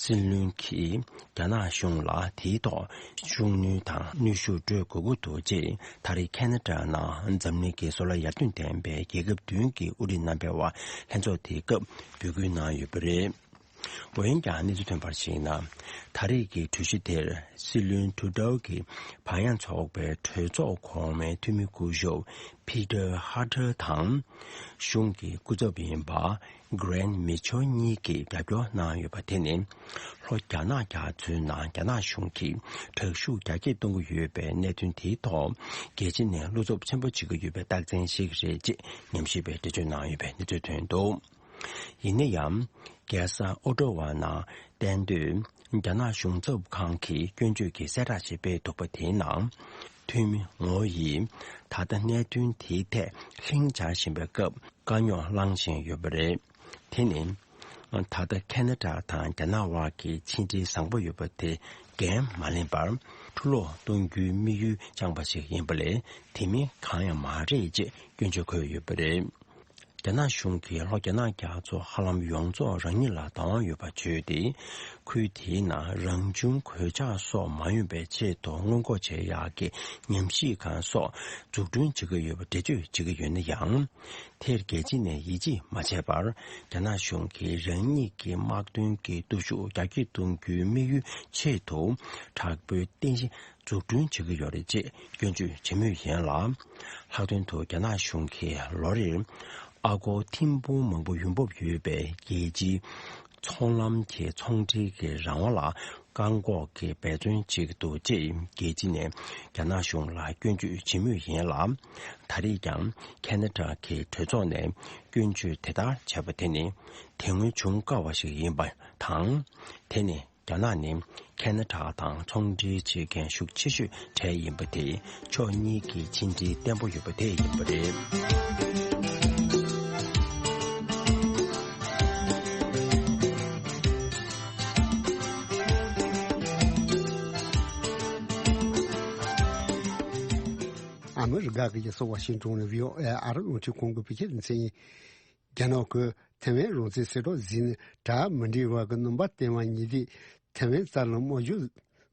སྲིད་བློན་གྱིས་རྒྱ་ནག་གཞུང་ལ་དེའི་ཐོག་ཤུགས་སྣོན་དང་གནོན་ཤུགས་སྤྲོད་དགོས་ཀྱི་འདུག་ཅེས་ད་རེས་ཁེ་ན་ཌ་ནང་འཛམ་གླིང་གི་བཟོ་ལ་ཡར་ཐོན་ལྡན་པའི་རྒྱལ་ཁབ་བདུན་གྱི་དབུ་ཁྲིད་རྣམ་པའི་དབར་ལྷན་ཚོགས་དེའི་སྐབས་འབོད་སྐུལ་གནང་ཡོད་པ་རེད། འོན་ཀྱང་གནས་ཚུལ་ཐོན་པར་གཞིགས་ན། ད་རེས་ཀྱི་གྲོས་གཞི་དེར་སྲིད་བློན་ཁྲུ་ཏོ་གི་བག་ཡངས་ཚོགས་པའི་གྲོས་ཚོགས་གོང་མའི་འཐུས་མི་སྐུ་ཞབས་ཕི་ཏར་ཧར་ཏར་དང་། གཞུང་གི་སྐུ་ཚབ་ཡིན་པ་གྷི་རེན་མི་ཆེལ་གཉིས་ཀྱིས་རྒྱབ་སྐྱོར་གནང་ཡོད་པ་དེ་ནི། ལྷོ་རྒྱ་ནག་རྒྱ་མཚོའི་ནང་རྒྱ་ནག་གཞུང་གིས་དྲག་ཤུགས་རྒྱ་སྐྱེད་གཏོང་གི་ཡོད་པའི་གནད་དོན་དེའི་ཐོག་རྒྱལ་སྤྱི་ནས་བློ་འཚབ་ཆེན་པོ་བྱེད་ཀྱི་ཡོད་པའི་རྟགས་མཚན་ཞིག་རེད་ཅེས་ཉམས་ཞིབ་པས་འགྲེལ་བརྗོད་གནང་ཡོད་པའི་གནས་ཚུལ་ཐོན་འདུག་ཡིན་ན་ཡང་། རྒྱལ་ས་ཨོ་ཏོ་ཝ་ནང་བསྟན་དུས། རྒྱ་ནག་གཞུང་ཚབ་ཁང་གིས་སྐྱོན་བརྗོད་ཀྱི་གསལ་བསྒྲགས་ཤིག་སྤེལ་འདུག་པ་དེའི་ནང་། འཐུས་མི་ཝུ་ཡིས་ད་ལྟ་གནད་དོན་དེའི་ཐད་ལྷིང་འཇགས་བཞིན་པའི་སྐབས་དཀའ་རྙོག་བསླངས་བཞིན་ཡོད་པ་རེད། དེ་ནི། ད་ལྟ་ཁེ་ན་ཌ་དང་རྒྱ་ནག་དབར་གྱི་ཕྱི་འབྲེལ་བཟང་པོ་ཡོད་པ་དེ་འགན་མ་ལེན་པར་འཕྲུ་སློག་གཏོང་རྒྱུའི་དམིགས་ཡུལ་བཅངས་པ་ཞིག་ཡིན་པ་ལས་དེ་མིན་གང་ཡང་མ་རེད་ཅེས་སྐྱོན་བརྗོད་འཁོད་ཡོད་པ་རེད། རྒྱ་ནག་གཞུང་གིས་ལྷོ་རྒྱ་ནག་རྒྱ་མཚོ་ཧ་ལམ་ཡོངས་རྫོགས་རང་ཉིད་ལ་བདག་དབང་ཡོད་པར་བརྗོད་དེ། ཁུལ་དེའི་ནང་རང་བྱུང་གོད་ཆག་སོགས་མ་ཡོང་བའི་ཆེད་དུ་སྔོན་འགོག་བྱེད་ཡག་གི་ཉམས་ཞིབ་ཁང་སོགས་འཛུགས་སྐྲུན་བྱེད་ཀྱི་ཡོད་པ་འགྲེལ་བརྗོད་བྱེད་ཀྱི་ཡོད་ན་ཡང་། དེར་རྒྱལ་སྤྱི་ནས་ཡིད་ཆེས་མ་བྱས་པར། རྒྱ་ནག་གཞུང་གིས་རང་ཉིད་ཀྱི་དམག་དོན་གྱི་སྟོབས་ཤུགས་རྒྱ་སྐྱེད་གཏོང་རྒྱུའི་དམིགས་ཡུལ་ཆེད་དུ། དྲག་པོའི་རྟེན་གཞི་འཛུགས་སྐྲུན་བྱེད་ཀྱི་ཡོད་རེད་ཅེས་སྐྱོན་བརྗོད་བྱེད་མུས་ཡིན་ལ། ལྷག་དོན་དུ་རྒྱ་ནག་གཞུང་གིས་ལོ་རེར་ཨ་སྒོར་ཐེར་འབུམ་མང་པོ་ཡོང་འབབ་ཡོད་པའི་རྒྱལ་སྤྱིའི་ཚོང་ལམ་གྱི་ཚོང་འབྲེལ་གྱི་རང་དབང་ལ་བཀག་འགོག་གི་འབད་བརྩོན་བྱེད་ཀྱི་འདུག་ཅེས་རྒྱལ་སྤྱི་ནས་རྒྱ་ནག་གཞུང་ལ་སྐྱོན་བརྗོད་བྱེད་མུས་ཡིན་ལ། ད་རེས་ཀྱང་ཁེ་ན་ཌ་གི་གྲོས་ཚོགས་ནས་སྐྱོན་བརྗོད་དེ་ལྟར་བྱས་པ་དེ་ནི་དེ་སྔོན་བྱུང་དཀའ་བ་ཞིག་ཡིན་པ་དང་། དེ་ནི། རྒྱ་ནག་ནི་ཁེ་ན་ཌ་དང་ཚོང་འབྲེལ་བྱེད་མཁན་ཤུགས་ཆེ་ཤོས་གྲས་ཡིན་པ་དེས་ཕྱོགས་གཉིས་ཀྱི་ཕྱི་འབྲེལ་བརྟན་པོ་ཡོད་པ་དེ་ཡིན་པ་རེད། ཨ་མི་རི་ཀ་གི་རྒྱལ་ས་ཝ་ཤིང་ཏོན་ནས་བྷི་ཨོ་ཨེ་ཨ་རི་རླུང་འཕྲིན་ཁང་གི་བོད་སྐད་སྡེ་ཚན་ཡིན། རྒྱ་ནག་གིས་ཐའེ་ཝན་རང་བཙན་གསལ་བསྒྲགས་གཟིགས་ནས་གྲ་མི་འགྲིག་པ་གི་སྣུམ་པ་བསྟན་པ་ཉིས་ལྡན་ཐའེ་ཝན་རྩ་ལ་དམག་རྒྱག་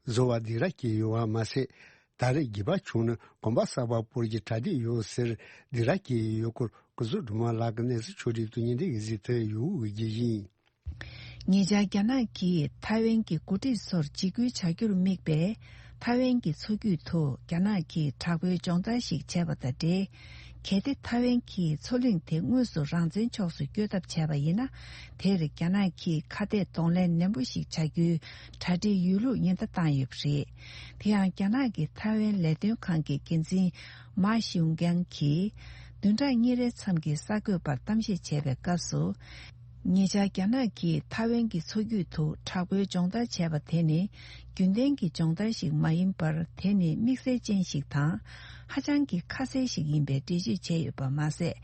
བཟོ་བ་སྡིགས་ར་སྐྱེས་ཡོད་པ་མ་ཟད། ད་རེས་རྒྱུ་བ་ཆུང་ནས་གོམ་པ་གསར་པ་སྤོར་རྒྱུ་གྲ་སྒྲིག་ཡོད་ཟེར་སྡིགས་ར་སྐྱེས་ཡོད་སྐོར་སྐུ་ཚབ་སྒྲོལ་མ་ལགས་ཀྱིས་གནས་ཚུལ་ཕྱོགས་སྒྲིག་ཏུ་ཉིན་དེ་གཟིགས་ཐོན་ཡོད་པའི་རྒྱུ་ཡིན། ཉེ་ཆར་རྒྱ་ནག་གིས་ཐའེ་ཝན་གྱི་འགོ་ཁྲིད་ཚོར་འཇིགས་སྐུལ་བྱ་རྒྱུར་དམིགས་པའི་ཐའེ་ཝན་གྱི་མཚོ་རྒྱུད་དུ་རྒྱ་ནག་གིས་དྲག་པོའི་སྦྱོང་བརྡར་ཞིག་བྱས་པ་དང་འབྲེལ། གལ་ཏེ་ཐའེ་ཝན་གྱིས་མཚོ་གླིང་དེ་དངོས་སུ་རང་བཙན་ཕྱོགས་སུ་བསྐྱོད་ཐབས་བྱས་པ་ཡིན་ན། དེར་རྒྱ་ནག་གིས་ཁ་གཏད་གདོང་ལེན་ནན་པོ་ཞིག་བྱ་རྒྱུའི་གྲ་སྒྲིག་ཡོད་ལུགས་ཉེན་བརྡ་བཏང་ཡོད་པ་རེད། དེ་ཡང་རྒྱ་ནག་གི་ཐའེ་ཝན་ལས་དོན་ཁང་གི་འགན་འཛིན་མཱ་ཞིའུ་ཀེང་གིས་བདུན་ཕྲག་གཉིས་རེའི་མཚམས་ཀྱི་གསར་འགོད་པར་གཏམ་བཤད་བྱས་པའི་སྐབས་སུ། ཉེ་ཆར་རྒྱ་ནག་གིས་ཐའེ་ཝན་གྱི་མཚོ་རྒྱུད་དུ་དྲག་པོའི་སྦྱོང་བརྡར་བྱས་པ་དེ་ནི་རྒྱུན་ལྡན་གྱི་སྦྱོང་བརྡར་ཞིག་མ་ཡིན་པར། དེ་ནི་དམིགས་བསལ་ཅན་ཞིག་དང་། ཧ་ཅང་གི་ཁ་གསལ་ཞིག་ཡིན་པའི་འགྲེལ་བརྗོད་བྱས་ཡོད་པ་མ་ཟད།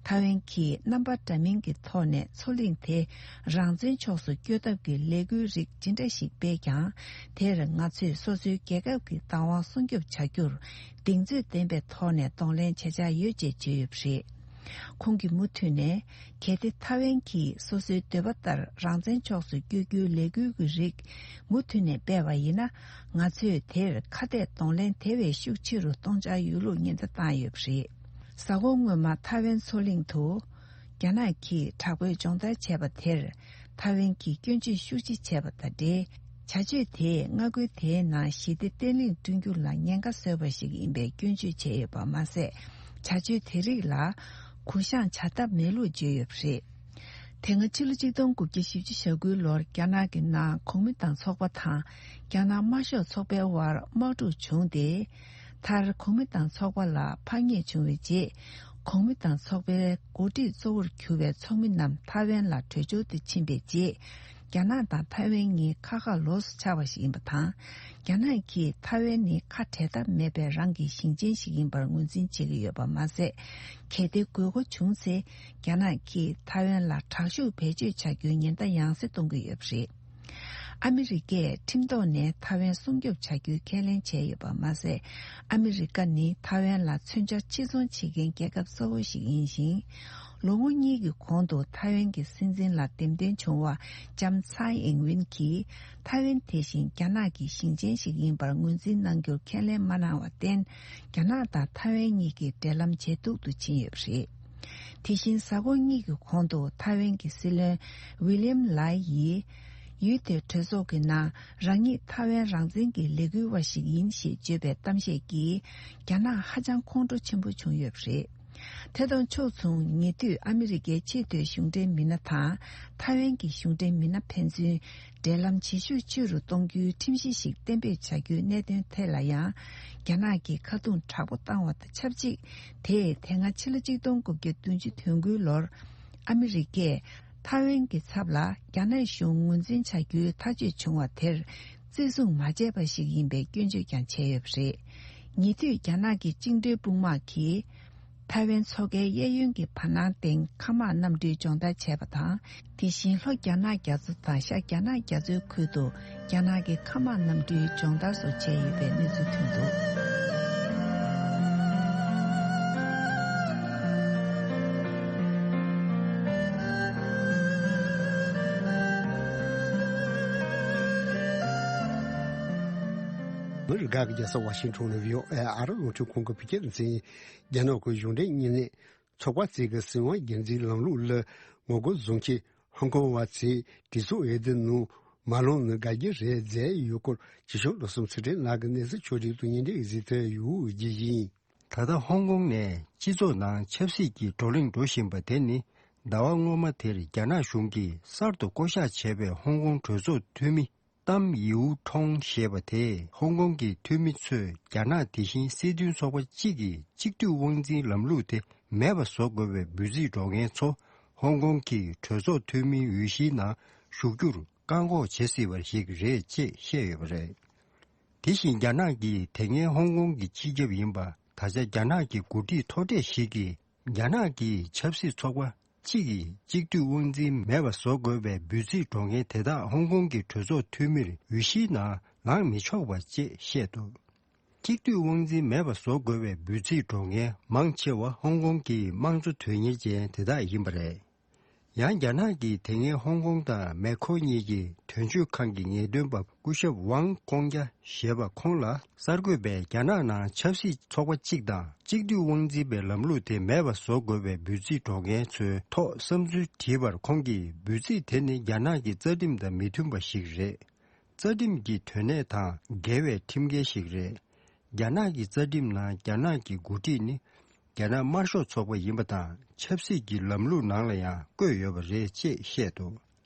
ཐའེ་ཝན་གྱིས་རྣམ་པ་འདྲ་མིན་གྱི་ཐོག་ནས་མཚོ་གླིང་དེ་རང་བཙན་ཕྱོགས་སུ་བསྐྱོད་ཐབས་ཀྱི་ལས་འགུལ་རིགས་ཇི་འདྲ་ཞིག་སྤེལ་ཀྱང་། དེར་ང་ཚོས་སོ་སོའི་རྒྱལ་ཁབ་ཀྱི་བདག་དབང་སྲུང་སྐྱོབ་བྱ་རྒྱུར་གདེང་ཚོད་ལྡན་པའི་ཐོག་ནས་གདོང་ལེན་བྱེད་འཆར་ཡོད་ཅེས་བརྗོད་ཡོད་པ་རེད། ཁོང་གིས་མུ་མཐུད་ནས། གལ་ཏེ་ཐའེ་ཝན་གྱིས་སོ་སོའི་འདོད་པ་ལྟར་རང་བཙན་ཕྱོགས་སུ་བསྐྱོད་རྒྱུའི་ལས་འགུལ་གྱི་རིགས་མུ་མཐུད་ནས་སྤེལ་བ་ཡིན་ན། ང་ཚོས་དེར་ཁ་གཏད་གདོང་ལེན་དེ་བས་ཤུགས་ཆེ་རུ་གཏོང་འཆར་ཡོད་ལུགས་ཉེན་བརྡ་བཏང་ཡོད་པ་རེད། གཟའ་འཁོར་སྔོན་མ་ཐའེ་ཝན་མཚོ་གླིང་དུ། རྒྱ་ནག་གིས་དྲག་པོའི་སྦྱོང་བརྡར་བྱས་པ་དེར། ཐའེ་ཝན་གྱིས་སྐྱོན་བརྗོད་ཤུགས་ཆེ་བྱས་པ་དང་འབྲེལ། བྱ་སྤྱོད་དེས་མངའ་ཁུལ་དེའི་ནང་ཞི་བདེ་བརྟན་ལྷིང་བསྐྲུན་རྒྱུ་ལ་ཉེན་ཁ་བཟོས་པ་ཞིག་ཡིན་པའི་སྐྱོན་བརྗོད་བྱས་ཡོད་པ་མ་ཟད། བྱ་སྤྱོད་དེ་རིགས་ལ་གུ་བཤངས་བྱ་ཐབས་མེད་ལུགས་བརྗོད་ཡོད་པ་རེད། དེ་སྔ་ཕྱི་ལོ་ཆིག་སྟོང་དགུ་བརྒྱ་བཞི་བཅུ་ཞེ་དགུའི་ལོར་རྒྱ་ནག་གི་ནང་གོང་མ་དང་ཚོགས་པ་དང་རྒྱ་ནག་དམར་ཤོག་ཚོགས་པའི་དབར་དམག་འཁྲུག་བྱུང་སྟེ། མཐར་གོང་མ་དང་ཚོགས་པ་ལ་ཕར་ཉེས་བྱུང་བའི་རྗེས། གོང་མ་དང་ཚོགས་པའི་འགོ་ཁྲིད་གཙོ་བོར་གྱུར་བའི་ཚོགས་མི་རྣམས་ཐའེ་ཝན་ལ་བྲོས་བྱོལ་དུ་ཕྱིན་པའི་རྗེས། རྒྱ་ནག་དང་ཐའེ་ཝན་གཉིས་ཁ་ཁ་ལོགས་སུ་ཆགས་པ་ཞིག་ཡིན་པ་དང་། རྒྱ་ནག་གིས་ཐའེ་ཝན་ནི་ཁ་བྲལ་ཐབས་མེད་པའི་རང་གི་ཞིང་ཆེན་ཞིག་ཡིན་པར་ངོས་འཛིན་བྱེད་ཀྱི་ཡོད་པ་མ་ཟད། གལ་ཏེ་དགོས་མཁོ་བྱུང་ཚེ། རྒྱ་ནག་གིས་ཐའེ་ཝན་ལ་དྲག་ཤུགས་བེད་སྤྱོད་བྱ་རྒྱུའི་ཉེན་བརྡ་ཡང་སེ་གཏོང་གི་ཡོད་པ་རེད། ཨ་མི་རི་ཀས་ཁྲིམས་ཐོག་ནས་ཐའེ་ཝན་སྲུང་སྐྱོབ་བྱ་རྒྱུའི་ཁས་ལེན་བྱས་ཡོད་པ་མ་ཟད། ཨ་མི་རི་ཀ་ནི་ཐའེ་ཝན་ལ་མཚོན་ཆ་ཕྱིར་ཚོང་བྱེད་མཁན་རྒྱལ་ཁབ་གཙོ་བོ་ཞིག་ཡིན་ཞིང་། ལོ་ངོ་གཉིས་ཀྱི་གོང་དུ་ཐའེ་ཝན་གྱི་སྲིད་འཛིན་ལ་འདེམས་ཐོན་བྱུང་བ་ལྕམ་ཚའེ་ཨིང་ཝིན་གྱིས། ཐའེ་ཝན་དེ་བཞིན་རྒྱ་ནག་གི་ཞིང་ཆེན་ཞིག་ཡིན་པར་ངོས་འཛིན་གནང་རྒྱུར་ཁས་ལེན་མ་གནང་བར་བརྟེན། རྒྱ་ནག་དང་ཐའེ་ཝན་གཉིས་ཀྱི་འབྲེལ་ལམ་ཇེ་སྡུག་ཏུ་ཕྱིན་ཡོད་པ་རེད། དེ་བཞིན་གཟའ་འཁོར་གཉིས་ཀྱི་གོང་དུ་ཐའེ་ཝན་གྱི་སྲིད་བློན་ཝི་ལི་ཡམ་ལའེ་ཡིས། ཡུལ་དེའི་གྲོས་ཚོགས་ཀྱི་ནང་རང་ཉིད་ཐའེ་ཝན་རང་བཙན་གྱི་ལས་འགུལ་བ་ཞིག་ཡིན་ཞེས་བརྗོད་པའི་གཏམ་བཤད་ཀྱིས། རྒྱ་ནག་ཧ་ཅང་ཁོང་ཁྲོ་ཆེན་པོ་བྱུང་ཡོད་པ་རེད། དེ་དང་ཕྱོགས་མཚུངས། ཉེ་དུས་ཨ་མི་རི་ཀའི་ཆེས་མཐོའི་གཞུང་འབྲེལ་མི་སྣ་དང་། ཐའེ་ཝན་གྱི་གཞུང་འབྲེལ་མི་སྣ་ཕན་ཚུན། འབྲེལ་ལམ་ཇེ་ཤུགས་ཆེ་རུ་གཏོང་རྒྱུའི་ཁྲིམས་གཞི་ཞིག་གཏན་འབེབས་བྱ་རྒྱུའི་གནད་དོན་ཐད་ལ་ཡང་། རྒྱ་ནག་གིས་ཁ་རྡུང་དྲག་པོ་བཏང་བ་དང་ཆབས་ཅིག་དེས་དེ་སྔ་ཕྱི་ལོ་ཆིག་སྟོང་དགུ་བརྒྱ་བདུན་ཅུ་དོན་དགུའི་ལོར། ཨ་མི་རི་ཀས་ཐའེ་ཝན་གྱི་ཚབ་ལ་རྒྱ་ནག་གཞུང་ངོས་འཛིན་བྱ་རྒྱུའི་ཐག་གཅོད་བྱུང་བ་དེར། བརྩི་སྲུང་མ་བྱས་པ་ཞིག་ཡིན་པའི་སྐྱོན་བརྗོད་ཀྱང་བྱས་ཡོད་པ་རེད། ཉེ་དུས་རྒྱ་ནག་གི་བཅིངས་འགྲོལ་དཔུང་དམག་གིས། ཐའེ་ཝན་མཚོ་ཁའི་གཡས་གཡོན་གྱི་བར་སྣང་སྟེང་མཁའ་དམག་གནམ་གྲུའི་སྦྱོང་བརྡར་བྱས་པ་དང་། དེ་བཞིན་ལྷོ་རྒྱ་ནག་རྒྱ་མཚོ་དང་ཤར་རྒྱ་ནག་རྒྱ་མཚོའི་ཁུལ་དུ་རྒྱ་ནག་གི་མཁའ་དམག་གནམ་གྲུའི་སྦྱོང་བརྡར་སོགས་བྱས་ཡོད་པའི་གནས་ཚུལ་ཐོན་འདུག། མི་རིགས་ཁག་གི་རྒྱལ་ས་ཝ་ཤིང་ཊོན་ནས་བྷི་ཨོ་ཨེ་ཨ་རི་རླུང་འཕྲིན་ཁང་གི་བོད་སྐད་སྡེ་ཚན། རྒྱ་ནག་གི་གཞུང་འབྲེལ་གཉིས་ནས། ཚོགས་པ་ཚོས་ཀྱི་སྲིད་དབང་སྒེར་འཛིན་ལམ་ལུགས་ལ་ངོ་རྒོལ་བཟོ་མཁན་ཧོང་ཀོང་བ་ཚོས་གྲོས་ཚོགས་འོས་བསྡུ་ནང་མ་ལངས་ན་དགའ་རྒྱུ་རེད་ཟེར་ཡོད་སྐོར་ཇི་ཤང་བློ་བཟང་ཚེ་བརྟན་ལགས་ཀྱིས་གནས་ཚུལ་ཕྱོགས་སྒྲིག་ཏུ་སྙན་སྒྲོན་ཞུས་ཡོད་ཅེས་ཡིན། ད་ལྟ་ཧོང་ཀོང་ནས་སྤྱི་ཚོགས་ནང་ཆབ་སྲིད་ཀྱི་བགྲོ་གླེང་འགྲོ་བཞིན་པ་དེ་ནི་ཟླ་བ་སྔོན་མ་དེར་རྒྱ་ནག་གཞུང་གིས་གསར་དུ་བསྐོ་གཞག་བྱས་པའི་ཧོང་ཀོང་གྲོས་ཚོགས་འཐུས་མི། ཏམ་ཡིའུ་ཁྲོང་ཞེས་པ་དེས་ཧོང་ཀོང་གི་འཐུས་མི་ཚོས་རྒྱ་ནག་དེ་བཞིན་སྲིད་དོན་ཚོགས་པ་གཅིག་གིས་གཅིག་སྡུད་དབང་འཛིན་ལམ་ལུགས་དེ་མེད་པ་བཟོ་དགོས་པའི་འབོད་ཚིག་སྒྲོག་མཁན་ཚོ་ཧོང་ཀོང་གི་གྲོས་ཚོགས་འཐུས་མིའི་འོས་གཞིའི་ནང་ཞུགས་རྒྱུར་བཀག་འགོག་བྱེད་སྲིད་པ་ཞིག་རེད་ཅེས་བཤད་ཡོད་པ་རེད། དེ་བཞིན་རྒྱ་ནག་གིས་དེ་སྔའི་ཧོང་ཀོང་གི་སྤྱི་ཁྱབ་ཡིན་པ་ད་ཆ་རྒྱ་ནག་གི་འགོ་ཁྲིད་མཐོ་གྲས་ཤིག་གིས། རྒྱ་ནག་གི་ཆབ་སྲིད་ཚོགས་པ་གཅིག་གིས་གཅིག་སྡུད་དབང་འཛིན་མེད་པ་བཟོ་དགོས་པའི་འབོད་ཚིག་སྒྲོག་མཁན་དེ་དག་ཧོང་ཀོང་གི་གྲོས་ཚོགས་འཐུས་མིར་འོས་གཞིའི་ནང་ལངས་མི་ཆོག་པ་ཅེས་བཤད་འདུག། གཅིག་སྡུད་དབང་འཛིན་མེད་པ་བཟོ་དགོས་པའི་འབོད་ཚིག་སྒྲོག་མཁན་མང་ཆེ་བ་ཧོང་ཀོང་གི་དམངས་གཙོ་དོན་གཉེར་ཅན་དེ་དག་ཡིན་པ་རེད། ཡང་རྒྱ་ནག་གིས་དེ་སྔའི་ཧོང་ཀོང་དང་མེ་ཁོ་གཉིས་ཀྱི་དོན་གཅོད་ཁང་གི་ངེས་སྟོན་པ་སྐུ་ཞབས་ཝང་ཀོང་ཀྱ་ཞེས་པ་ཁོང་ལ་གསར་འགོད་པས་རྒྱ་ནག་ནང་ཆབ་སྲིད་ཚོགས་པ་གཅིག་དང་གཅིག་སྡུད་དབང་འཛིན་པའི་ལམ་ལུགས་དེ་མེད་པ་བཟོ་དགོས་པའི་འབོད་ཚིག་སྒྲོག་མཁན་ཚོའི་ཐོག་བསམ་ཚུལ་དྲིས་པར་ཁོང་གིས་འབོད་ཚིག་དེ་ནི་རྒྱ་ནག་གི་རྩ་ཁྲིམས་དང་མི་མཐུན་པ་ཞིག་རེད། རྩ་ཁྲིམས་ཀྱི་དོན་གནད་དང་འགལ་བའི་ཁྲིམས་འགལ་ཞིག་རེད། རྒྱ་ནག་གི་རྩ་ཁྲིམས་ནང་རྒྱ་ནག་གི་འགོ་ཁྲིད་ནི་རྒྱ་ནག་དམར་ཤོག་ཚོགས་པ་ཡིན་པ་དང་ཆབ་སྲིད་ཀྱི་ལམ་ལུགས་ནང་ལ་ཡང་བཀོད་ཡོད་པ་རེད་ཅེས་བཤད་འདུག།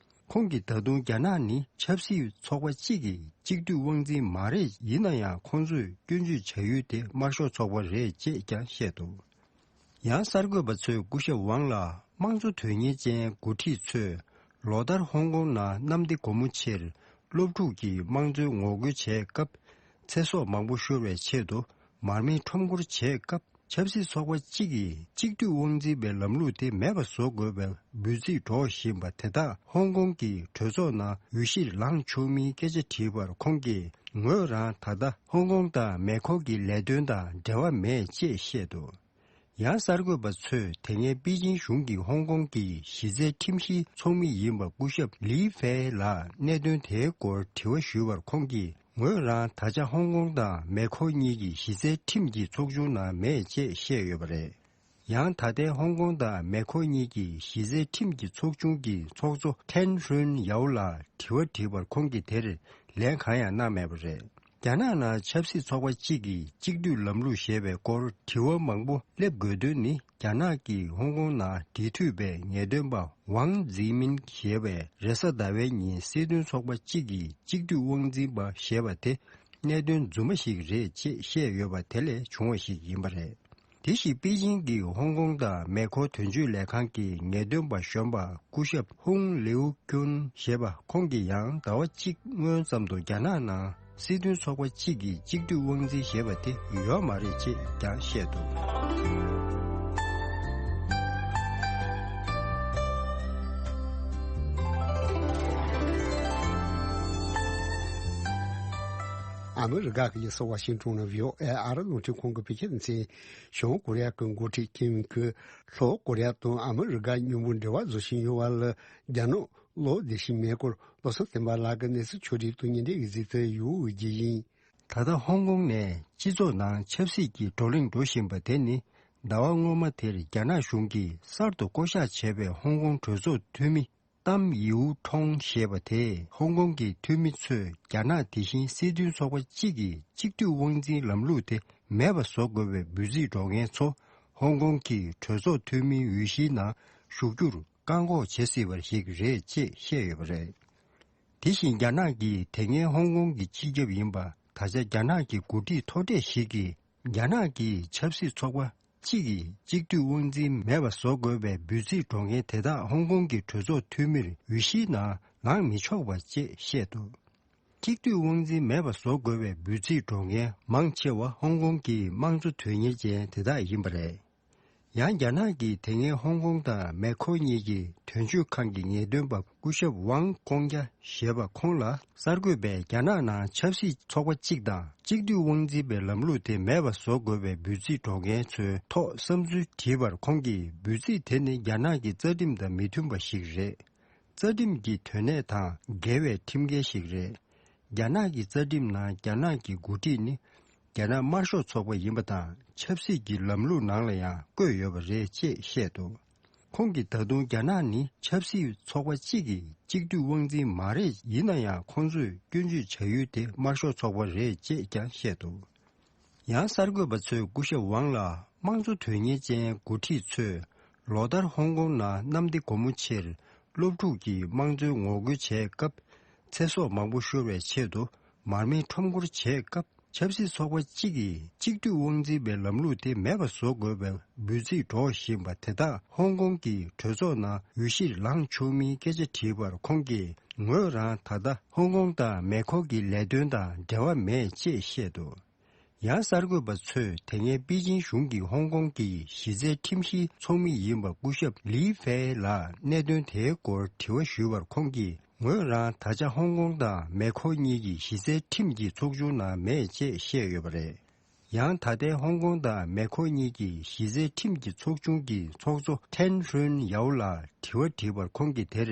ཁོང་གིས་ད་དུང་རྒྱ་ནག་ནི་ཆབ་སྲིད་ཚོགས་པ་གཅིག་གི་གཅིག་སྡུད་དབང་འཛིན་མ་རེད། ཡིན་ན་ཡང་ཁོང་ཚོས་སྐྱོན་བརྗོད་བྱ་ཡུལ་དེ་དམར་ཤོག་ཚོགས་པ་རེད་ཅེས་ཀྱང་བཤད་འདུག། ཡང་གསར་འགོད་པ་ཚོས་སྐུ་ཞབས་ཝང་ལ་དམངས་གཙོ་དོན་གཉེར་ཅན་འགོ་ཁྲིད་ཚོས་ལོ་ལྟར་ཧོང་ཀོང་ནང་གནམ་བདེ་སྒོ་མོ་ཆེར་སློབ་ཕྲུག་གིས་དམངས་གཙོའི་ངོ་རྒོལ་བྱས་སྐབས་ཚེ་སྲོག་མང་པོ་ཤོར་བའི་ཆེད་དུ་མར་མེ་ཁྲོམ་སྐོར་བྱས་སྐབས་ཆབ་སྲིད་ཚོགས་པ་གཅིག་གིས་གཅིག་སྡུད་དབང་འཛིན་པའི་ལམ་ལུགས་དེ་མེད་པ་བཟོ་དགོས་པའི་འབོད་ཚིག་སྒྲོག་བཞིན་པ་དེ་དག་ཧོང་ཀོང་གི་གྲོས་ཚོགས་ནང་འོས་གཞིར་ལངས་ཆོག་མིན་སྐད་ཆ་དྲིས་པར་ཁོང་གིས་ངོས་རང་ད་ལྟ་ཧོང་ཀོང་དང་མེ་ཁོ་གི་ལས་དོན་དང་འབྲེལ་བ་མེད་ཅེས་བཤད་འདུག། ཡང་གསར་འགོད་པ་ཚོས་དེ་སྔའི་པེ་ཅིང་གཞུང་གིས་ཧོང་ཀོང་གི་གཞི་རྩའི་ཁྲིམས་ཞིབ་ཚོགས་མི་ཡིན་པ་སྐུ་ཞབས་ལི་ཧྥེ་ལ་གནད་དོན་དེའི་སྐོར་དྲི་བ་ཞུས་པར་ཁོང་གིས། ངོས་རང་ད་ཆ་ཧོང་ཀོང་དང་མེ་ཁོ་གཉིས་ཀྱི་གཞི་རྩའི་ཁྲིམས་ཀྱི་ཚོགས་ཆུང་ནང་མེད་ཅེས་བཤད་ཡོད་པ་རེད། ཡང་ད་ལྟའི་ཧོང་ཀོང་དང་མེ་ཁོ་གཉིས་ཀྱི་གཞི་རྩའི་ཁྲིམས་ཀྱི་ཚོགས་ཆུང་གི་ཚོགས་གཙོ་ཐན་ཧྲུན་ཡའོ་ལ་དྲི་བ་དྲིས་པར་ཁོང་གིས་དེར་ ལན་གང་ཡང་གནང་མེད་པ་རེད། རྒྱ་ནག་ནང་ཆབ་སྲིད་ཚོགས་པ་གཅིག་གིས་གཅིག་སྡུད་ལམ་ལུགས་ཞེས་པའི་སྐོར་དྲི་བ་མང་པོ་སླེབས་དགོས་དོན་ནི། རྒྱ་ནག་གིས་ཧོང་ཀོང་ནང་འབྲེལ་མཐུད་པའི་ངེས་སྟོན་པ་ཝང་ཛི་མིན་ཞེས་པས་རེས་གཟའ་ཟླ་བའི་ཉིན་སྲིད་དོན་ཚོགས་པ་གཅིག་གི་གཅིག་སྡུད་དབང་འཛིན་པ་ཞེས་པ་དེ་གནད་དོན་རྫུན་མ་ཞིག་རེད་ཅེས་བཤད་ཡོད་པ་དེ་ལས་བྱུང་བ་ཞིག་ཡིན་པ་རེད། དེ་བཞིན་པེ་ཅིང་གི་ཧོང་ཀོང་དང་མེ་འཁོར་དོན་གཅོད་ལས་ཁང་གི་ངེས་སྟོན་པ་གཞོན་པ་སྐུ་ཞབས་ཧུང་ལིའུ་ཀུན་ཞེས་པ་ཁོང་གིས་ཡང་ཟླ་བ་གཅིག་སྔོན་ཙམ་དུ་རྒྱ་ནག་ནང་སྲིད་དོན་ཚོགས་པ་གཅིག་གི་གཅིག་སྡུད་དབང་འཛིན་ཞེས་པ་དེ་ཡོད་མ་རེད་ཅེས་ཀྱང་བཤད་འདུག་ཨ་མི་རི་ཀ་གི་རྒྱལ་ས་ཝ་ཤིང་ཊོན་ནས་བྷི་ཨོ་ཨེ་ཨ་རི་རླུང་འཕྲིན་ཁང་གི་བོད་སྐད་སྡེ་ཚན། བྱང་ཀོ་རི་ཡ་གི་འགོ་ཁྲིད་ཀིམ་གྱིས་ལྷོ་ཀོ་རི་ཡ་དང་ཨ་མི་རི་ཀ་མཉམ་པོ་འབྲེལ་བ་བཟོ་བཞིན་ཡོད་པ་ལ་རྒྱ་ནག་གློག་བདེ་ཞིང་མེ་འཁོར་བློ་བཟང་བསྟན་པ་ལགས་ཀྱིས་གནས་ཚུལ་ཕྱོགས་བསྒྲིགས་དང་ཉེ་འབྲེལ་གྱི་གཟིགས་ཚུལ་ཡོད་ཀྱི་ཡིན། ད་ལྟ་ཧོང་ཀོང་ནས་སྤྱི་ཚོགས་ནང་ཆབ་སྲིད་ཀྱི་བགྲོ་གླེང་འགྲོ་བཞིན་པ་དེ་ནི་ཟླ་བ་སྔོན་མ་དེར་རྒྱ་ནག་གཞུང་གིས་གསར་དུ་བསྐོ་གཞག་བྱས་པའི་ཧོང་ཀོང་གྲོས་ཚོགས་འཐུས་མི་ཏམ་ཡིའུ་ཁྲོང་ཞེས་པ་དེས་ཧོང་ཀོང་གི་འཐུས་མི་ཚོས་རྒྱ་ནག་དེ་བཞིན་སྲིད་དོན་ཚོགས་པ་གཅིག་གི་གཅིག་སྡུད་དབང་འཛིན་ལམ་ལུགས་དེ་མེད་པ་བཟོ་དགོས་པའི་འབོད་ཚིག་སྒྲོག་མཁན་ཚོ་ཧོང་ཀོང་གི་གྲོས་ཚོགས་འཐུས་མིའི་འོས་གཞིའི་ནང་ཞུགས་རྒྱུར་བཀག་འགོག་བྱེད་སྲིད་པ་ཞིག་རེད་ཅེས་བཤད་ཡོད་པ་རེད། དེ་བཞིན་རྒྱ་ནག་གིས་དེ་སྔའི་ཧོང་ཀོང་གི་སྤྱི་ཁྱབ་ཡིན་པ་ད་ཆ་རྒྱ་ནག་གི་འགོ་ཁྲིད་མཐོ་གྲས་ཤིག་གིས་རྒྱ་ནག་གི་ཆབ་སྲིད་ཚོགས་པ་གཅིག་གིས་གཅིག་སྡུད་དབང་འཛིན་མེད་པ་བཟོ་དགོས་པའི་འབོད་ཚིག་སྒྲོག་མཁན་དེ་དག་ཧོང་ཀོང་གི་གྲོས་ཚོགས་འཐུས་མིར་འོས་གཞིའི་ནང་ལངས་མི་ཆོག་པ་ཅེས་བཤད་འདུག་གཅིག་སྡུད་དབང་འཛིན་མེད་པ་བཟོ་དགོས་པའི་འབོད་ཚིག་སྒྲོག་མཁན་མང་ཆེ་བ་ཧོང་ཀོང་གི་དམངས་གཙོ་དོན་གཉེར་ཅན་དེ་དག་ཡིན་པ་རེད། ཡང་རྒྱ་ནག་གིས་དེ་སྔའི་ཧོང་ཀོང་དང་མེ་ཁོ་གཉིས་ཀྱི་དོན་གཅོད་ཁང་གི་ངེས་སྟོན་པ་སྐུ་ཞབས་ཝང་ཀོང་ཀྱ་ཞེས་པ་ཁོང་ལ་གསར་འགོད་པས་རྒྱ་ནག་ནང་ཆབ་སྲིད་ཚོགས་པ་གཅིག་དང་གཅིག་སྡུད་དབང་འཛིན་པའི་ལམ་ལུགས་དེ་མེད་པ་བཟོ་དགོས་པའི་འབོད་ཚིག་སྒྲོག་མཁན་ཚོའི་ཐོག་བསམ་ཚུལ་དྲིས་པར་ཁོང་གིས་འབོད་ཚིག་དེ་ནི་རྒྱ་ནག་གི་རྩ་ཁྲིམས་དང་མི་མཐུན་པ་ཞིག་རེད། རྩ་ཁྲིམས་ཀྱི་དོན་གནད་དང་འགལ་བའི་ཁྲིམས་འགལ་ཞིག་རེད། རྒྱ་ནག་གི་རྩ་ཁྲིམས་ནང་རྒྱ་ནག་གི་འགོ་ཁྲིད་ནི་རྒྱ་ནག་དམར་ཤོག་ཚོགས་པ་ཡིན་པ་དང་ཆབ་སྲིད་ཀྱི་ལམ་ལུགས་ནང་ལ་ཡང་བཀོད་ཡོད་པ་རེད་ཅེས་བཤད་འདུག་ཁོང་གིས་ད་དུང་རྒྱ་ནག་ནི་ཆབ་སྲིད་ཚོགས་པ་གཅིག་གི་གཅིག་སྡུད་དབང་འཛིན་མ་རེད། ཡིན་ན་ཡང་ཁོང་ཚོས་སྐྱོན་བརྗོད་བྱ་ཡུལ་དེ་དམར་ཤོག་ཚོགས་པ་རེད་ཅེས་ཀྱང་བཤད་འདུག་ཡང་གསར་འགོད་པ་ཚོས་སྐུ་ཞབས་ཝང་ལ་དམངས་གཙོ་དོན་གཉེར་ཅན་འགོ་ཁྲིད་ཚོས་ལོ་ལྟར་ཧོང་ཀོང་ནང་གནམ་བདེ་སྒོ་མོ་ཆེར་སློབ་ཕྲུག་གི་དམངས་གཙོའི་ངོ་རྒོལ་བྱས་སྐབས་ཚེ་སྲོག་མང་པོ་ཤོར་བའི་ཆེད་དུ་མར་མེ་ཁྲོམ་སྐོར་བྱས་སྐབས་ཆབ་སྲིད་ཚོགས་པ་གཅིག་གིས་གཅིག་སྡུད་དབང་འཛིན་པའི་ལམ་ལུགས་དེ་མེད་པ་བཟོ་དགོས་པའི་འབོད་ཚིག་སྒྲོག་བཞིན་པ་དེ་དག་ཧོང་ཀོང་གི་གྲོས་ཚོགས་ནང་འོས་གཞིར་ལངས་ཆོག་མིན་སྐད་ཆ་དྲིས་པར་ཁོང་གིས་ངོས་རང་ད་ལྟ་ཧོང་ཀོང་དང་མེ་ཁོ་གི་ལས་དོན་དང་འབྲེལ་བ་མེད་ཅེས་བཤད་འདུག་ཡང་གསར་འགོད་པ་ཚོས་དེ་སྔའི་པེ་ཅིང་གཞུང་གིས་ཧོང་ཀོང་གི་གཞི་རྩའི་ཁྲིམས་ཞིབ་ཚོགས་མི་ཡིན་པ་སྐུ་ཞབས་ལི་ཧྥེ་ལ་གནད་དོན་དེའི་སྐོར་དྲི་བ་ཞུས་པར་ཁོང་གིས་ངོས་རང་ད་ཆ་ཧོང་ཀོང་དང་མེ་ཁོ་གཉིས་ཀྱི་གཞི་རྩའི་ཁྲིམས་ཀྱི་ཚོགས་ཆུང་ནང་མེད་ཅེས་བཤད་ཡོད་པ་རེད། ཡང་ད་ལྟའི་ཧོང་ཀོང་དང་མེ་ཁོ་གཉིས་ཀྱི་གཞི་རྩའི་ཁྲིམས་ཀྱི་ཚོགས་ཆུང་གི་ཚོགས་གཙོ་ཐན་ཧྲུན་ཡའོ་ལ་དྲི་བ་དྲིས་པར་ཁོང་གིས་དེར་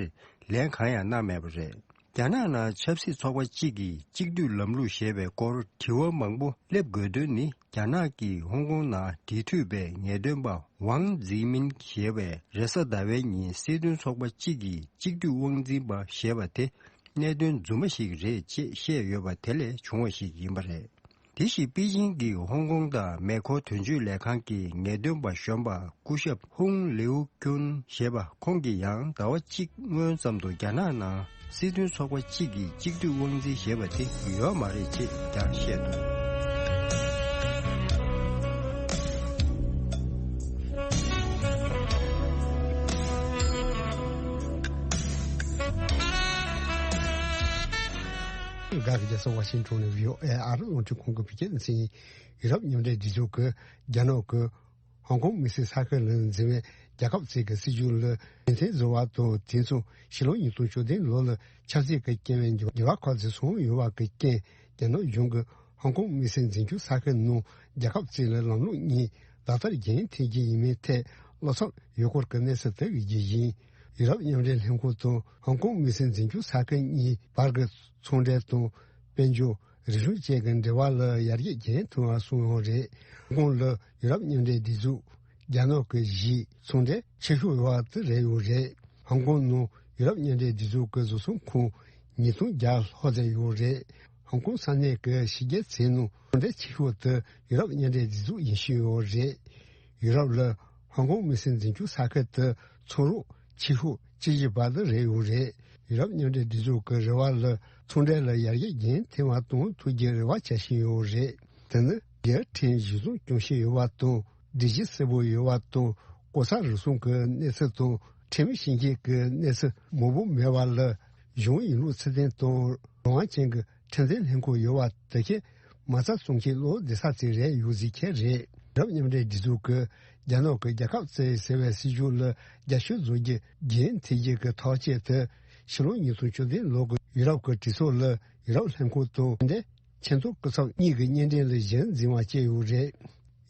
ལན་གང་ཡང་གནང་མེད་པ་རེད། རྒྱ་ནག་ནང་ཆབ་སྲིད་ཚོགས་པ་གཅིག་གི་གཅིག་སྡུད་ལམ་ལུགས་ཞེས་པའི་སྐོར་དྲི་བ་མང་པོ་སླེབས་དགོས་དོན་ནི། རྒྱ་ནག་གིས་ཧོང་ཀོང་ནང་འབྲེལ་མཐུད་པའི་ངེས་སྟོན་པ་ཝང་ཛི་མིན་ཞེས་པས་རེས་གཟའ་ཟླ་བའི་ཉིན་སྲིད་དོན་ཚོགས་པ་གཅིག་གི་གཅིག་སྡུད་དབང་འཛིན་པ་ཞེས་པ་དེ་གནད་དོན་རྫུན་མ་ཞིག་རེད་ཅེས་བཤད་ཡོད་པ་དེ་ལས་བྱུང་བ་ཞིག་ཡིན་པ་རེད། དེ་བཞིན་པེ་ཅིང་གི་ཧོང་ཀོང་དང་མེ་འཁོར་དོན་གཅོད་ལས་ཁང་གི་ངེས་སྟོན་པ་གཞོན་པ་སྐུ་ཞབས་ཧུང་ལིའུ་ཀུན་ཞེས་པ་ཁོང་གིས་ཡང་ཟླ་བ་གཅིག་སྔོན་ཙམ་དུ་རྒྱ་ནག་ནང་སྲིད་དོན་ཚོགས་པ་གཅིག་གི་གཅིག་སྡུད་དབང་འཛིན་ཞེས་པ་དེ་ཡོད་མ་རེད་ཅེས་ཀྱང་བཤད་འདུག་འགའ་གི་རྒྱལ་ས་ཝ་ཤིང་ཊོན་ནས་བྷི་ཨོ་ཨེ་ཨ་རི་རླུང་འཕྲིན་ཁང་གི་བོད་སྐད་སྡེ་ཚན། ཡུ་རོབ་མཉམ་འབྲེལ་སྒྲིག་འཛུགས་ཀྱིས་རྒྱ་ནག་གིས་ཧོང་ཀོང་དམིགས་བསལ་ས་ཁུལ་ལ་འཛིན་པའི་རྒྱལ་ཁབ་ཅིག་གི་སྲིད་ཇུས་ལ་ཉིན་མཚན་བཟོ་བ་དང་། དེ་མཚུངས་ཕྱི་ལོ་ཉིས་སྟོང་བཅུ་བདུན་ལོ་ལ་ཆབ་སྲིད་ཀྱི་རྐྱེན་པས་འགྱུར་བ་ཁག་ཅིག་སོང་ཡོད་པ་གི་རྐྱེན། རྒྱ་ནག་གཞུང་གིས་ཧོང་ཀོང་དམིགས་བསལ་འཛིན་སྐྱོང་ས་ཁུལ་ནང་རྒྱལ་ཁབ་ཅིག་ལ་ལམ་ལུགས་གཉིས་ལག་བསྟར་རྒྱུན་འཐེན་གྱི་ཡིན་མིན་ཐད་བློ་འཚབ་ཡོད་སྐོར་གྱི་གནས་ཚུལ་དེ་ཡོད་རྒྱུ་ཡིན། ཡུ་རོབ་མཉམ་འབྲེལ་ལྷན་ཁང་དང་ཧོང་ཀོང་དམིགས་བསལ་འཛིན་སྐྱོང་ས་ཁུལ་གཉིས་བར་གྱི་ཚོང་འབྲེལ་དང་། དཔལ་འབྱོར། རིག་གཞུང་བཅས་ཀྱི་འབྲེལ་བ་ལ་ཡར་རྒྱས་རྒྱུན་ཐུང་བ་སོང་ཡོད་རེད། ཧོང་ཀོང་ལ་ཡུ་རོབ་མཉམ་འབྲེལ་སྒྲིག་འཛུགས་རྒྱ་ནག་གི་གཞིས་ཚོང་འབྲེལ་ཆེ་ཤོས་ཡོད་པ་དེ་རེད་ཡོད་རེད། ཧོང་ཀོང་ནང་ཡུ་རོབ་མཉམ་འབྲེལ་སྒྲིག་འཛུགས་ཀྱི་བཟོ་ཚོང་ཁང་ ཉིས་སྟོང་བརྒྱ་ལྷག་ཙམ་ཡོད་རེད། ཧོང་ཀོང་ས་གནས་ཀྱི་ཕྱི་རྒྱལ་ཚོའི་ནང་གྲངས་འདྲེན་ཆེ་ཤོས་དེ་ཡུ་རོབ་མཉམ་འབྲེལ་སྒྲིག་འཛུགས་ཡིན་བཞིན་ཡོད་རེད། ཡུ་རོབ་ལ་ཧོང་ཀོང་མི་སེར་འཛིན་སྐྱོང་ས་ཁུལ་དུ་ཚོང་རོགས་ཆེ་ཤོས་བཅུ་བཞི་བར་དུ་རེད་ཡོད་རེད། ཡུ་རོབ་མཉམ་འབྲེལ་སྒྲིག་འཛུགས་ཀྱི་རེ་བ་ལ་ཚོང་འབྲེལ་ལ་ཡར་རྒྱས་རྒྱུན་མཐུད་པ་གཏོང་ཐུབ་རྒྱུའི་རེ་བ་བྱ་བཞིན་ཡོད་རེད། དེ་ནི་རྒྱལ་ཁྲིམས་གཞི་བཟུང་སྐྱོང་བཞིན་ཡོད་པ་དང་། སྒྲིག་གཞི་གསལ་པོ་ཡོད་པ་དང་། ལྐོག་ཟ་རུལ་སུངས་ཀྱི་གནས་ཚུལ་དང་ཁྲིམས་མི་ཤེས་མཁན་གྱི་གནས་ཚུལ་མང་པོ་མེད་པ་ལ་གཞུང་ཡིན་ལུགས་ཚད་ལྡན་དང་རང་དབང་ཅན་གྱི་ཁྲིམས་འཛིན་ལྷན་ཁང་ཡོད་པ་དེ་གས་མ་རྩ་བཙུགས་མཁན་བློ་བདེ་ས་ཅིག་རེད་ཡོད་ཟེར་མཁན་རེད། རབ་མཉམ་འབྲེལ་སྒྲིག་འཛུགས་ཀྱིས་རྒྱ་ནག་གི་རྒྱལ་ཁབ་བཙལ་ཟེར་བའི་སྲིད་ཇུས་ལ་རྒྱབ་སྐྱོར་བཟོ་རྒྱུ་རྒྱུན་མཐུད་རྒྱུ་གི་ཐག་བཅད་དེ་ཕྱི་ལོ་ཉིས་སྟོང་བཅུ་བདུན་ལོ་གི་ཡུ་རོབ་ཀྱི་གྲོས་ཚོགས་ལ་ཡུ་རོབ་ལྷན་ཁང་དང་འབྲེལ། ཆེས་མཐོའི་སྐུ་ཚབ་གཉིས་ཀྱི་སྙན་སྒྲོན་ལ་གཞི་འཛིན་པ་བཅས་ཡོད་རེད།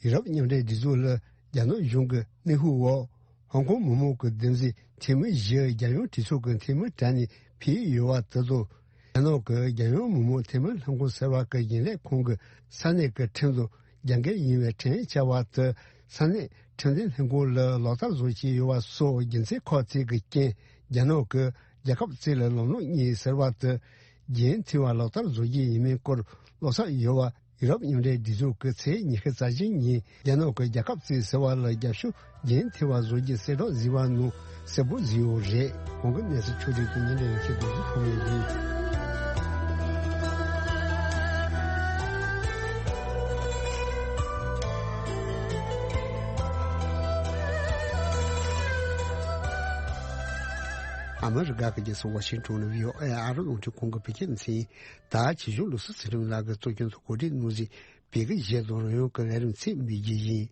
ཡུ་རོབ་མཉམ་འབྲེལ་སྒྲིག་འཛུགས་ལ་རྒྱ་ནག་གཞུང་གི་གནོན་ཤུགས་འོག་ཧོང་ཀོང་མི་མང་གི་འདེམས་གསེས་འཐུས་མི་བཞི་རྒྱལ་ཡོངས་གྲོས་ཚོགས་ཀྱི་འཐུས་མི་གྲས་ནས་ཕུད་ཡོད་པ་དེ་དང་། རྒྱ་ནག་གི་རྒྱལ་ཡོངས་མི་མང་འཐུས་མི་ལྷན་ཁང་ཟེར་བ་གི་རྒྱུན་ལས་ཁང་གིས་ས་གནས་ཀྱི་ཁྲིམས་དང་རྒྱབ་འགལ་ཡིན་པའི་ཁྲིམས་ཡིག་བཅའ་བ་དེ་ས་གནས་ཁྲིམས་འཛིན་ལྷན་ཁང་ལ་ལག་བསྟར་བཟོ་བཞིན་ཡོད་པ་སོགས་རྒྱུ་མཚན་ཁག་ཅིག་གི་རྐྱེན་རྒྱ་ནག་གིས་རྒྱལ་ཁབ་བཙལ་ལ་ལམ་ལྷོང་གཉིས་ཟེར་བ་དེ་རྒྱུན་མཐུད་པ་ལག་བསྟར་བཟོ་རྒྱུ་ཡིན་མིན་སྐོར་ལོག་ཚབ་ཡོད་པ། ཡུ་རོབ་མཉམ་འབྲེལ་སྒྲིག་འཛུགས་ཀྱིས་ཚེས་ཉི་ཤུ་རྩ་བཞི་ཉིན་རྒྱ་ནག་གི་རྒྱལ་ཁབ་བཙལ་ཟེར་བ་ལ་རྒྱབ་སྐྱོར་རྒྱུན་མཐུད་པ་བཟོ་རྒྱུ་གསལ་བསྒྲགས་བཟོས་པ་ནང་གསལ་པོ་བཟོས་ཡོད་རེད། གོང་གི་གནས་ཚུལ་ཕྱོགས་སྒྲིག་དང་སྙན་སྒྲོན་ཡོད་ཚད་དུ་གཟིགས་ཕོག་མེད་ཀྱི། ཨ་མི་རི་ཀ་གི་རྒྱལ་ས་ཝ་ཤིང་ཊོན་ནས་བྷི་ཨོ་ཨེ་ཨ་རི་རླུང་འཕྲིན་ཁང་གི་བོད་སྐད་སྡེ་ཚན་ཡིན། ད་ཆོས་སྐྱོང་ལུགས་སྲོལ་ཚུལ་ཁྲིམས་ལགས་ཀྱིས་གཙོ་སྐྱོང་དུ་གོ་སྒྲིག་གནང་བཞིན་བོད་ཀྱི་གཞས་དང་རོལ་དབྱངས་ཀྱི་ལས་རིམ་ཚད་སྨིག་རྒྱུ་ཡིན།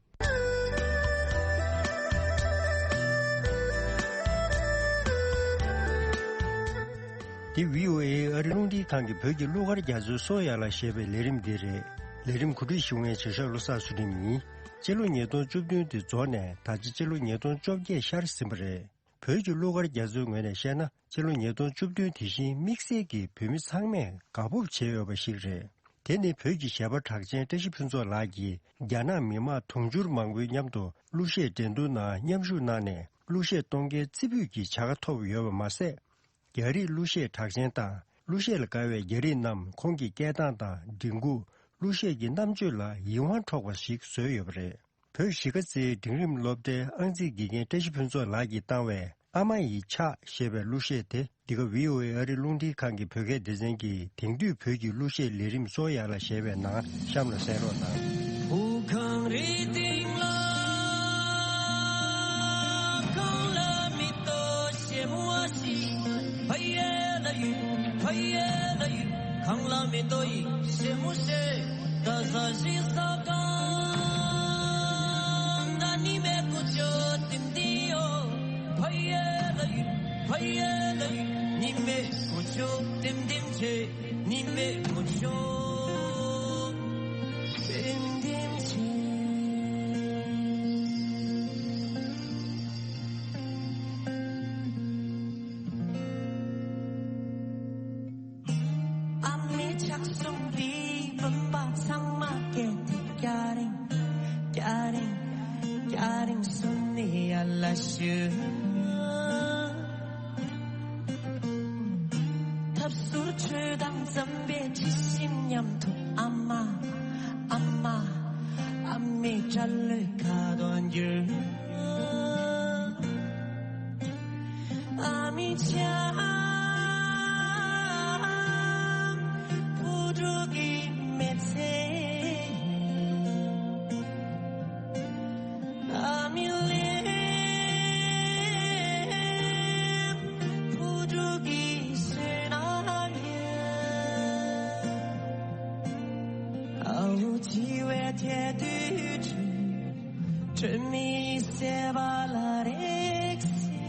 འདི་བྷི་ཨོ་ཨེ་ཨ་རི་རླུང་འཕྲིན་ཁང་གི་བོད་ཀྱི་གླུ་གར་རྒྱ་མཚོའི་སྲོག་ཡར་ལ་ཞེས་པའི་ལས་རིམ་འདི་རེད། ལས་རིམ་གོ་སྒྲིག་ཞུ་མཁན་གཞིས་ཆགས་བློ་བཟང་ཚུལ་ཁྲིམས་ཡིན། སྤྱི་ལོ་ཉིས་སྟོང་བཅུ་བདུན་དེ་རྫོགས་ནས་ད་ཆ་སྤྱི་ལོ་ཉིས་སྟོང་བཅོ་བརྒྱད་ཤར་ཟིན་པ་རེད། བོད་ཀྱི་གླུ་གར་རྒྱ་མཚོའི་ངོས་ནས་བཤད་ན། སྤྱི་ལོ་ཉིས་སྟོང་བཅུ་བདུན་དེ་བཞིན་དམིགས་བསལ་གྱིས་བོད་མི་ཚང་མས་དགའ་སྤོབས་བྱེད་འོས་པ་ཞིག་རེད། དེ་ནི་བོད་ཀྱི་གཞས་པ་གྲགས་ཅན་བཀྲ་ཤིས་ཕུན་ཚོགས་ལགས་ཀྱིས་རྒྱ་ནག་མི་མང་དུང་ཕྱུར་མང་པོའི་མཉམ་དུ་གླུ་གཞས་འགྲན་བསྡུར་ནང་མཉམ་ཞུགས་གནང་ནས་གླུ་གཞས་གཏོང་མཁན་རྩེ་ཕུད་ཀྱི་བྱ་དགའ་ཐོབ་ཡོད་པ་མ་ཟད། རྒྱ་རིགས་གླུ་གཞས་གྲགས་ཅན་དང་གླུ་གཞས་ལ་དགའ་བའི་རྒྱ་རིགས་རྣམས་ཁོང་གི་སྐད་གདངས་དང་མགྲིན་ཁུག་གླུ་གཞས་ཀྱི་རྣམ་དཔྱོད་ལ་ཡིད་དབང་འཕྲོག་པ་ཞིག་བཟོས་ཡོད་པ་རེད། བོད་གཞིས་ཀ་རྩེའི་འབྲིང་རིམ་སློབ་གྲྭའི་ཨང་རྩིས་དགེ་རྒན་བཀྲ་ཤིས་ཕུན་ཚོགས་ལགས་ཀྱིས་བཏང་བའི་ཨ་མ་ཡི་ཕྱག་ཞེས་པའི་གླུ་གཞས་དེ་འདི་ག་བྷི་ཨོ་ཨེ་ཨ་རི་རླུང་འཕྲིན་ཁང་གི་བོད་སྐད་སྡེ་ཚན་གྱི་དེང་དུས་བོད་ཀྱི་གླུ་གཞས་ལས་རིམ་སྲོག་ཡར་ལ་ཞེས་པའི་ནང་གཤམ་ལ་གསན་རོགས་གནང་། བུ་གངས་རིའི་སྟེང་ལ་གངས་ལ་མེ་ཏོག་ཞིམ་པོ་ཞིག་ཕ་ཡུལ་ལ་ཡུལ། ཕ་ཡུལ་ལ་ཡུལ། གངས་ལ་མེ་ཏོག་ཡིན་ཞེ་མོ་ཞེ། ད་ཟ་ཞིག་ཟ་གང་ད་ནི་མེ་ཀུ་ཅོ་ཏིམ་ཏིམ་ཡོ། ཕ་ཡུལ་ལ་ཡུལ། ཕ་ཡུལ་ལ་ཡུལ། ནི་མེ་ཀུ་ཅོ་ཏིམ་ཏིམ་ཆེ། ནི་མེ་ཀུ་ཅོ་ཏིམ་ཏིམ་ཆེ། ཨ་མའི་ཕྱག་ཟུང་གིས་བུམ་པ་ཚང་མ་སྐྱེལ་ཏེ་སྐྱ་རེངས། སྐྱ་རེངས། སྐྱ་རེངས་སུ་ནི་ཡར་ལ་ཞུ། ཐབ་ཟུར་ཆུ་དང་འཛོམས་པའི་དྲི་ཞིམ་མཉམ་དུ་ཨ་མ། ཨ་མ། ཨ་མའི་སྐྲ་ལོའི་ཁ་དོག་འགྱུར། ཨ་མའི་ཕྱག་བུ་ཕྲུག་གི་མི་ཚེ། ཨ་མའི་ལུས་བུ་ཕྲུག་གི་བསོད་ནམས་ཡིན། ཨ་འུ་འཆི་བའི་ཐད་དུ་དྲན། དྲན་མེད་སྲིད་པ་ལ་རེག་སྲིད།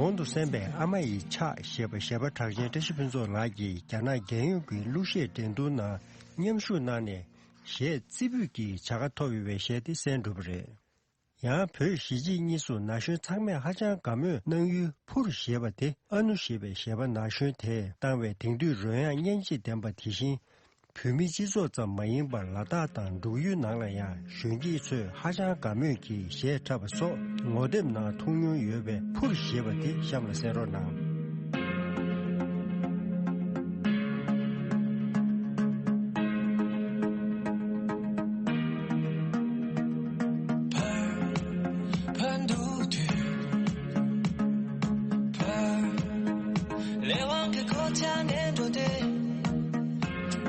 གོང་དུ་གསན་པའི་ཨ་མ་ཡི་ཕྱག་ཞེས་པ་གཞས་པ་གྲགས་ཅན་བཀྲ་ཤིས་ཕུན་ཚོགས་ལགས་ཀྱིས་རྒྱ་ནག་རྒྱལ་ཡོངས་ཀྱི་གླུ་གཞས་འགྲན་བསྡུར་ནང་མཉམ་ཞུགས་གནང་ནས་གཞས་རྩེ་ཕུད་ཀྱི་བྱ་དགའ་ཐོབ་ཡོད་པའི་གཞས་དེ་གསན་གྲུབ་པ་རེད། ཡང་བོད་གཞིས་བྱེས་གཉིས་སུ་ན་གཞོན་ཚང་མས་ཧ་ཅང་དགའ་མོས་གནང་ཡུལ་ཕུར་ཞེས་པ་དེ་ཨ་ནུ་ཞེས་པའི་གཞས་པ་ན་གཞོན་དེས་བཏང་བའི་དེང་དུས་རོལ་དབྱངས་སྙན་འཇེབས་ལྡན་པ་དེ་བཞིན། བོད་མི་སྤྱི་ཚོགས་ཙམ་མ་ཡིན་པར་ལ་དྭགས་དང་འབྲུག་ཡུལ་ནང་ལ་ཡང་གཞོན་སྐྱེས་ཚོས་ཧ་ཅང་དགའ་མོས་ཀྱིས་གཞས་འཁྲབ་པ་སོགས་ངོ་དེབ་ནང་མཐོང་མྱོང་ཡོད་པས་ཕུར་ཞེས་པ་དེ་གཤམ་ལ་གསན་རོགས་གནང་།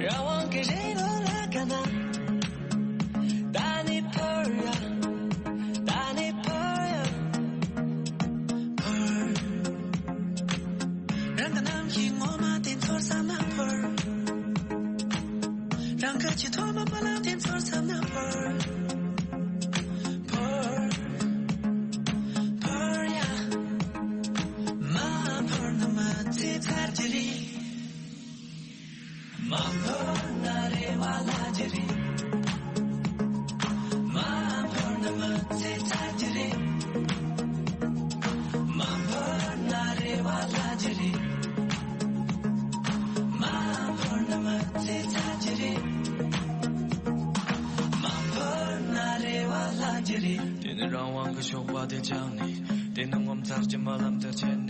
རང་དབང་གི་རིང་ལུགས་ལ་དགའ་ན། ད་ནི་ཕར་ཡ། ད་ནི་ཕར་ཡ། ཕར། རང་གི་རྣམ་ཤེས་ངོ་མ་དེ་ཚོར་བསམ་ན་ཕར། རང་གི་ཆེས་ཐོག་མ་རྨི་ལམ་དེ་ཚོར་བསམ་ན་ཕར། ཕར། ཕར་ཡ། མ་ཕར་ན་མ་ཚེ་ཚར་གྱི་རེད། མ་འཕུར་ན་རེ་བ་ལྷག་གི་རེད། མ་འཕུར་ན་མི་ཚེ་ཚར་གྱི་རེད། མ་འཕུར་ན་རེ་བ་ལྷག་གི་རེད། མ་འཕུར་ན་མི་ཚེ་ཚར་གྱི་རེད། མ་འཕུར་ན་རེ་བ་ལྷག་གི་རེད། དེ་ནི་རང་དབང་གི་ཞོགས་པ་དེ་བཅངས་ནས། དེ་ནི་ངོ་མཚར་གྱི་རྨི་ལམ་དེར་ཆས་ནས།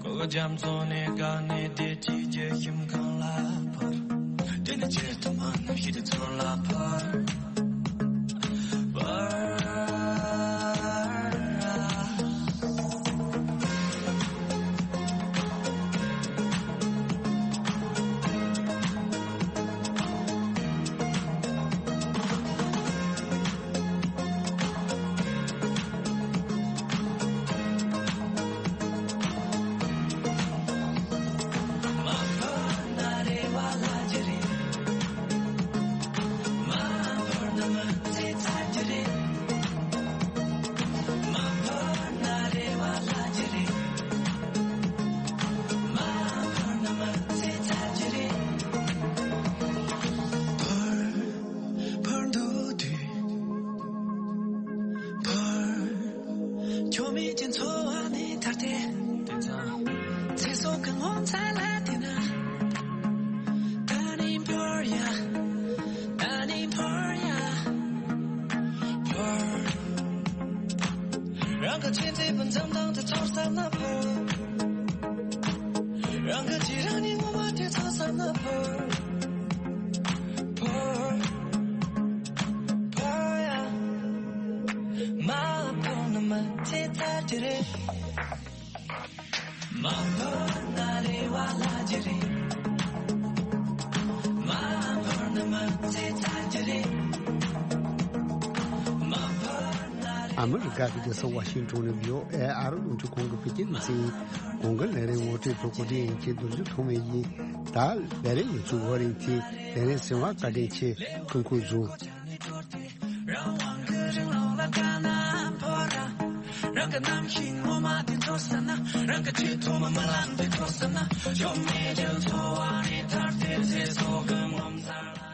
གོ་གི་རྒྱ་མཚོ་ནས་བཀག་ནས་བདེ་སྐྱིད་ཀྱི་ཞིང་ཁམས་ལ་འཕུར། དེ་ནི་ཆེས་མཐོ་དམའ་རྣམ་ཤེས་དེ་ཚོར་ལ་འཕུར། འཕུར། ཕར་འདུག་དུས། ཕར། ཁྱོད་མེད་ཀྱི་འཚོ་བ་ནི་ད་ལྟའི། དེང་སང་། ཚེ་སྲོག་གི་ངོ་མཚར་ལ་བལྟས་ན། ད་ནི་ཕར་ཡ། ད་ནི་ཕར་ཡ། ཕར། རང་གི་ཆེས་མཛེས་པོ་འཛུམ་མདངས་དེ་ཚོར་བསམ་ན་ཕར། རང་གི་ཆེས་རང་ཉིད་ངོ་མ་དེ་ཚོར་བསམ་ན་ཕར། ཕར། ཕར་ཡ། མ་ཕར་ན་མི་ཚེ་ཚར་གྱི་རེད། མ་ཕར་ན་རེ་བ་ལྷག་གི་རེད། མ་ཕར་ན་མི་ཚེ་ཚར་གྱི་རེད། མ་ཕར་ན་རེ། ཨ་མི་རི་ཀ་གི་རྒྱལ་ས་ཝ་ཤིང་ཊོན་ནས་བྷི་ཨོ་ཨེ་ཨ་རི་རླུང་འཕྲིན་ཁང་གི་པེ་ཅིན་གླིང་ཕྱོགས་གོང་གི་ལས་རིམ་ངོ་སྤྲོད་ཚོགས་འགོ་འདྲེན་ཡིན་གྱི་རྡོ་རྗེ་ཐོགས་མེད་ཡིན། ད་ལས་རིམ་ཡོངས་སུ་འགོ་རིམ་དེ་ལས་རིམ་ཟིན་པ་བཀའ་དྲིན་ཆེ། སྐུ་ཁུག་བཟུང་། རང་དབང་གི་རིང་ལུགས་ལ་དགའ་ན་འཕུར་ར། རང་གི་རྣམ་ཤེས་ངོ་མ་དེ་ཚོར་བསམ་ན། རང་གི་ཆེས་ཐོག་མ་རྨི་ལམ་དེ་ཚོར་བསམ་ན། ཞོགས་མེད་ཀྱི་འཚོ་བ་ནི་ཐར་ཏེ་ཚེ་སྲོག་གི་ངོ་མཚར།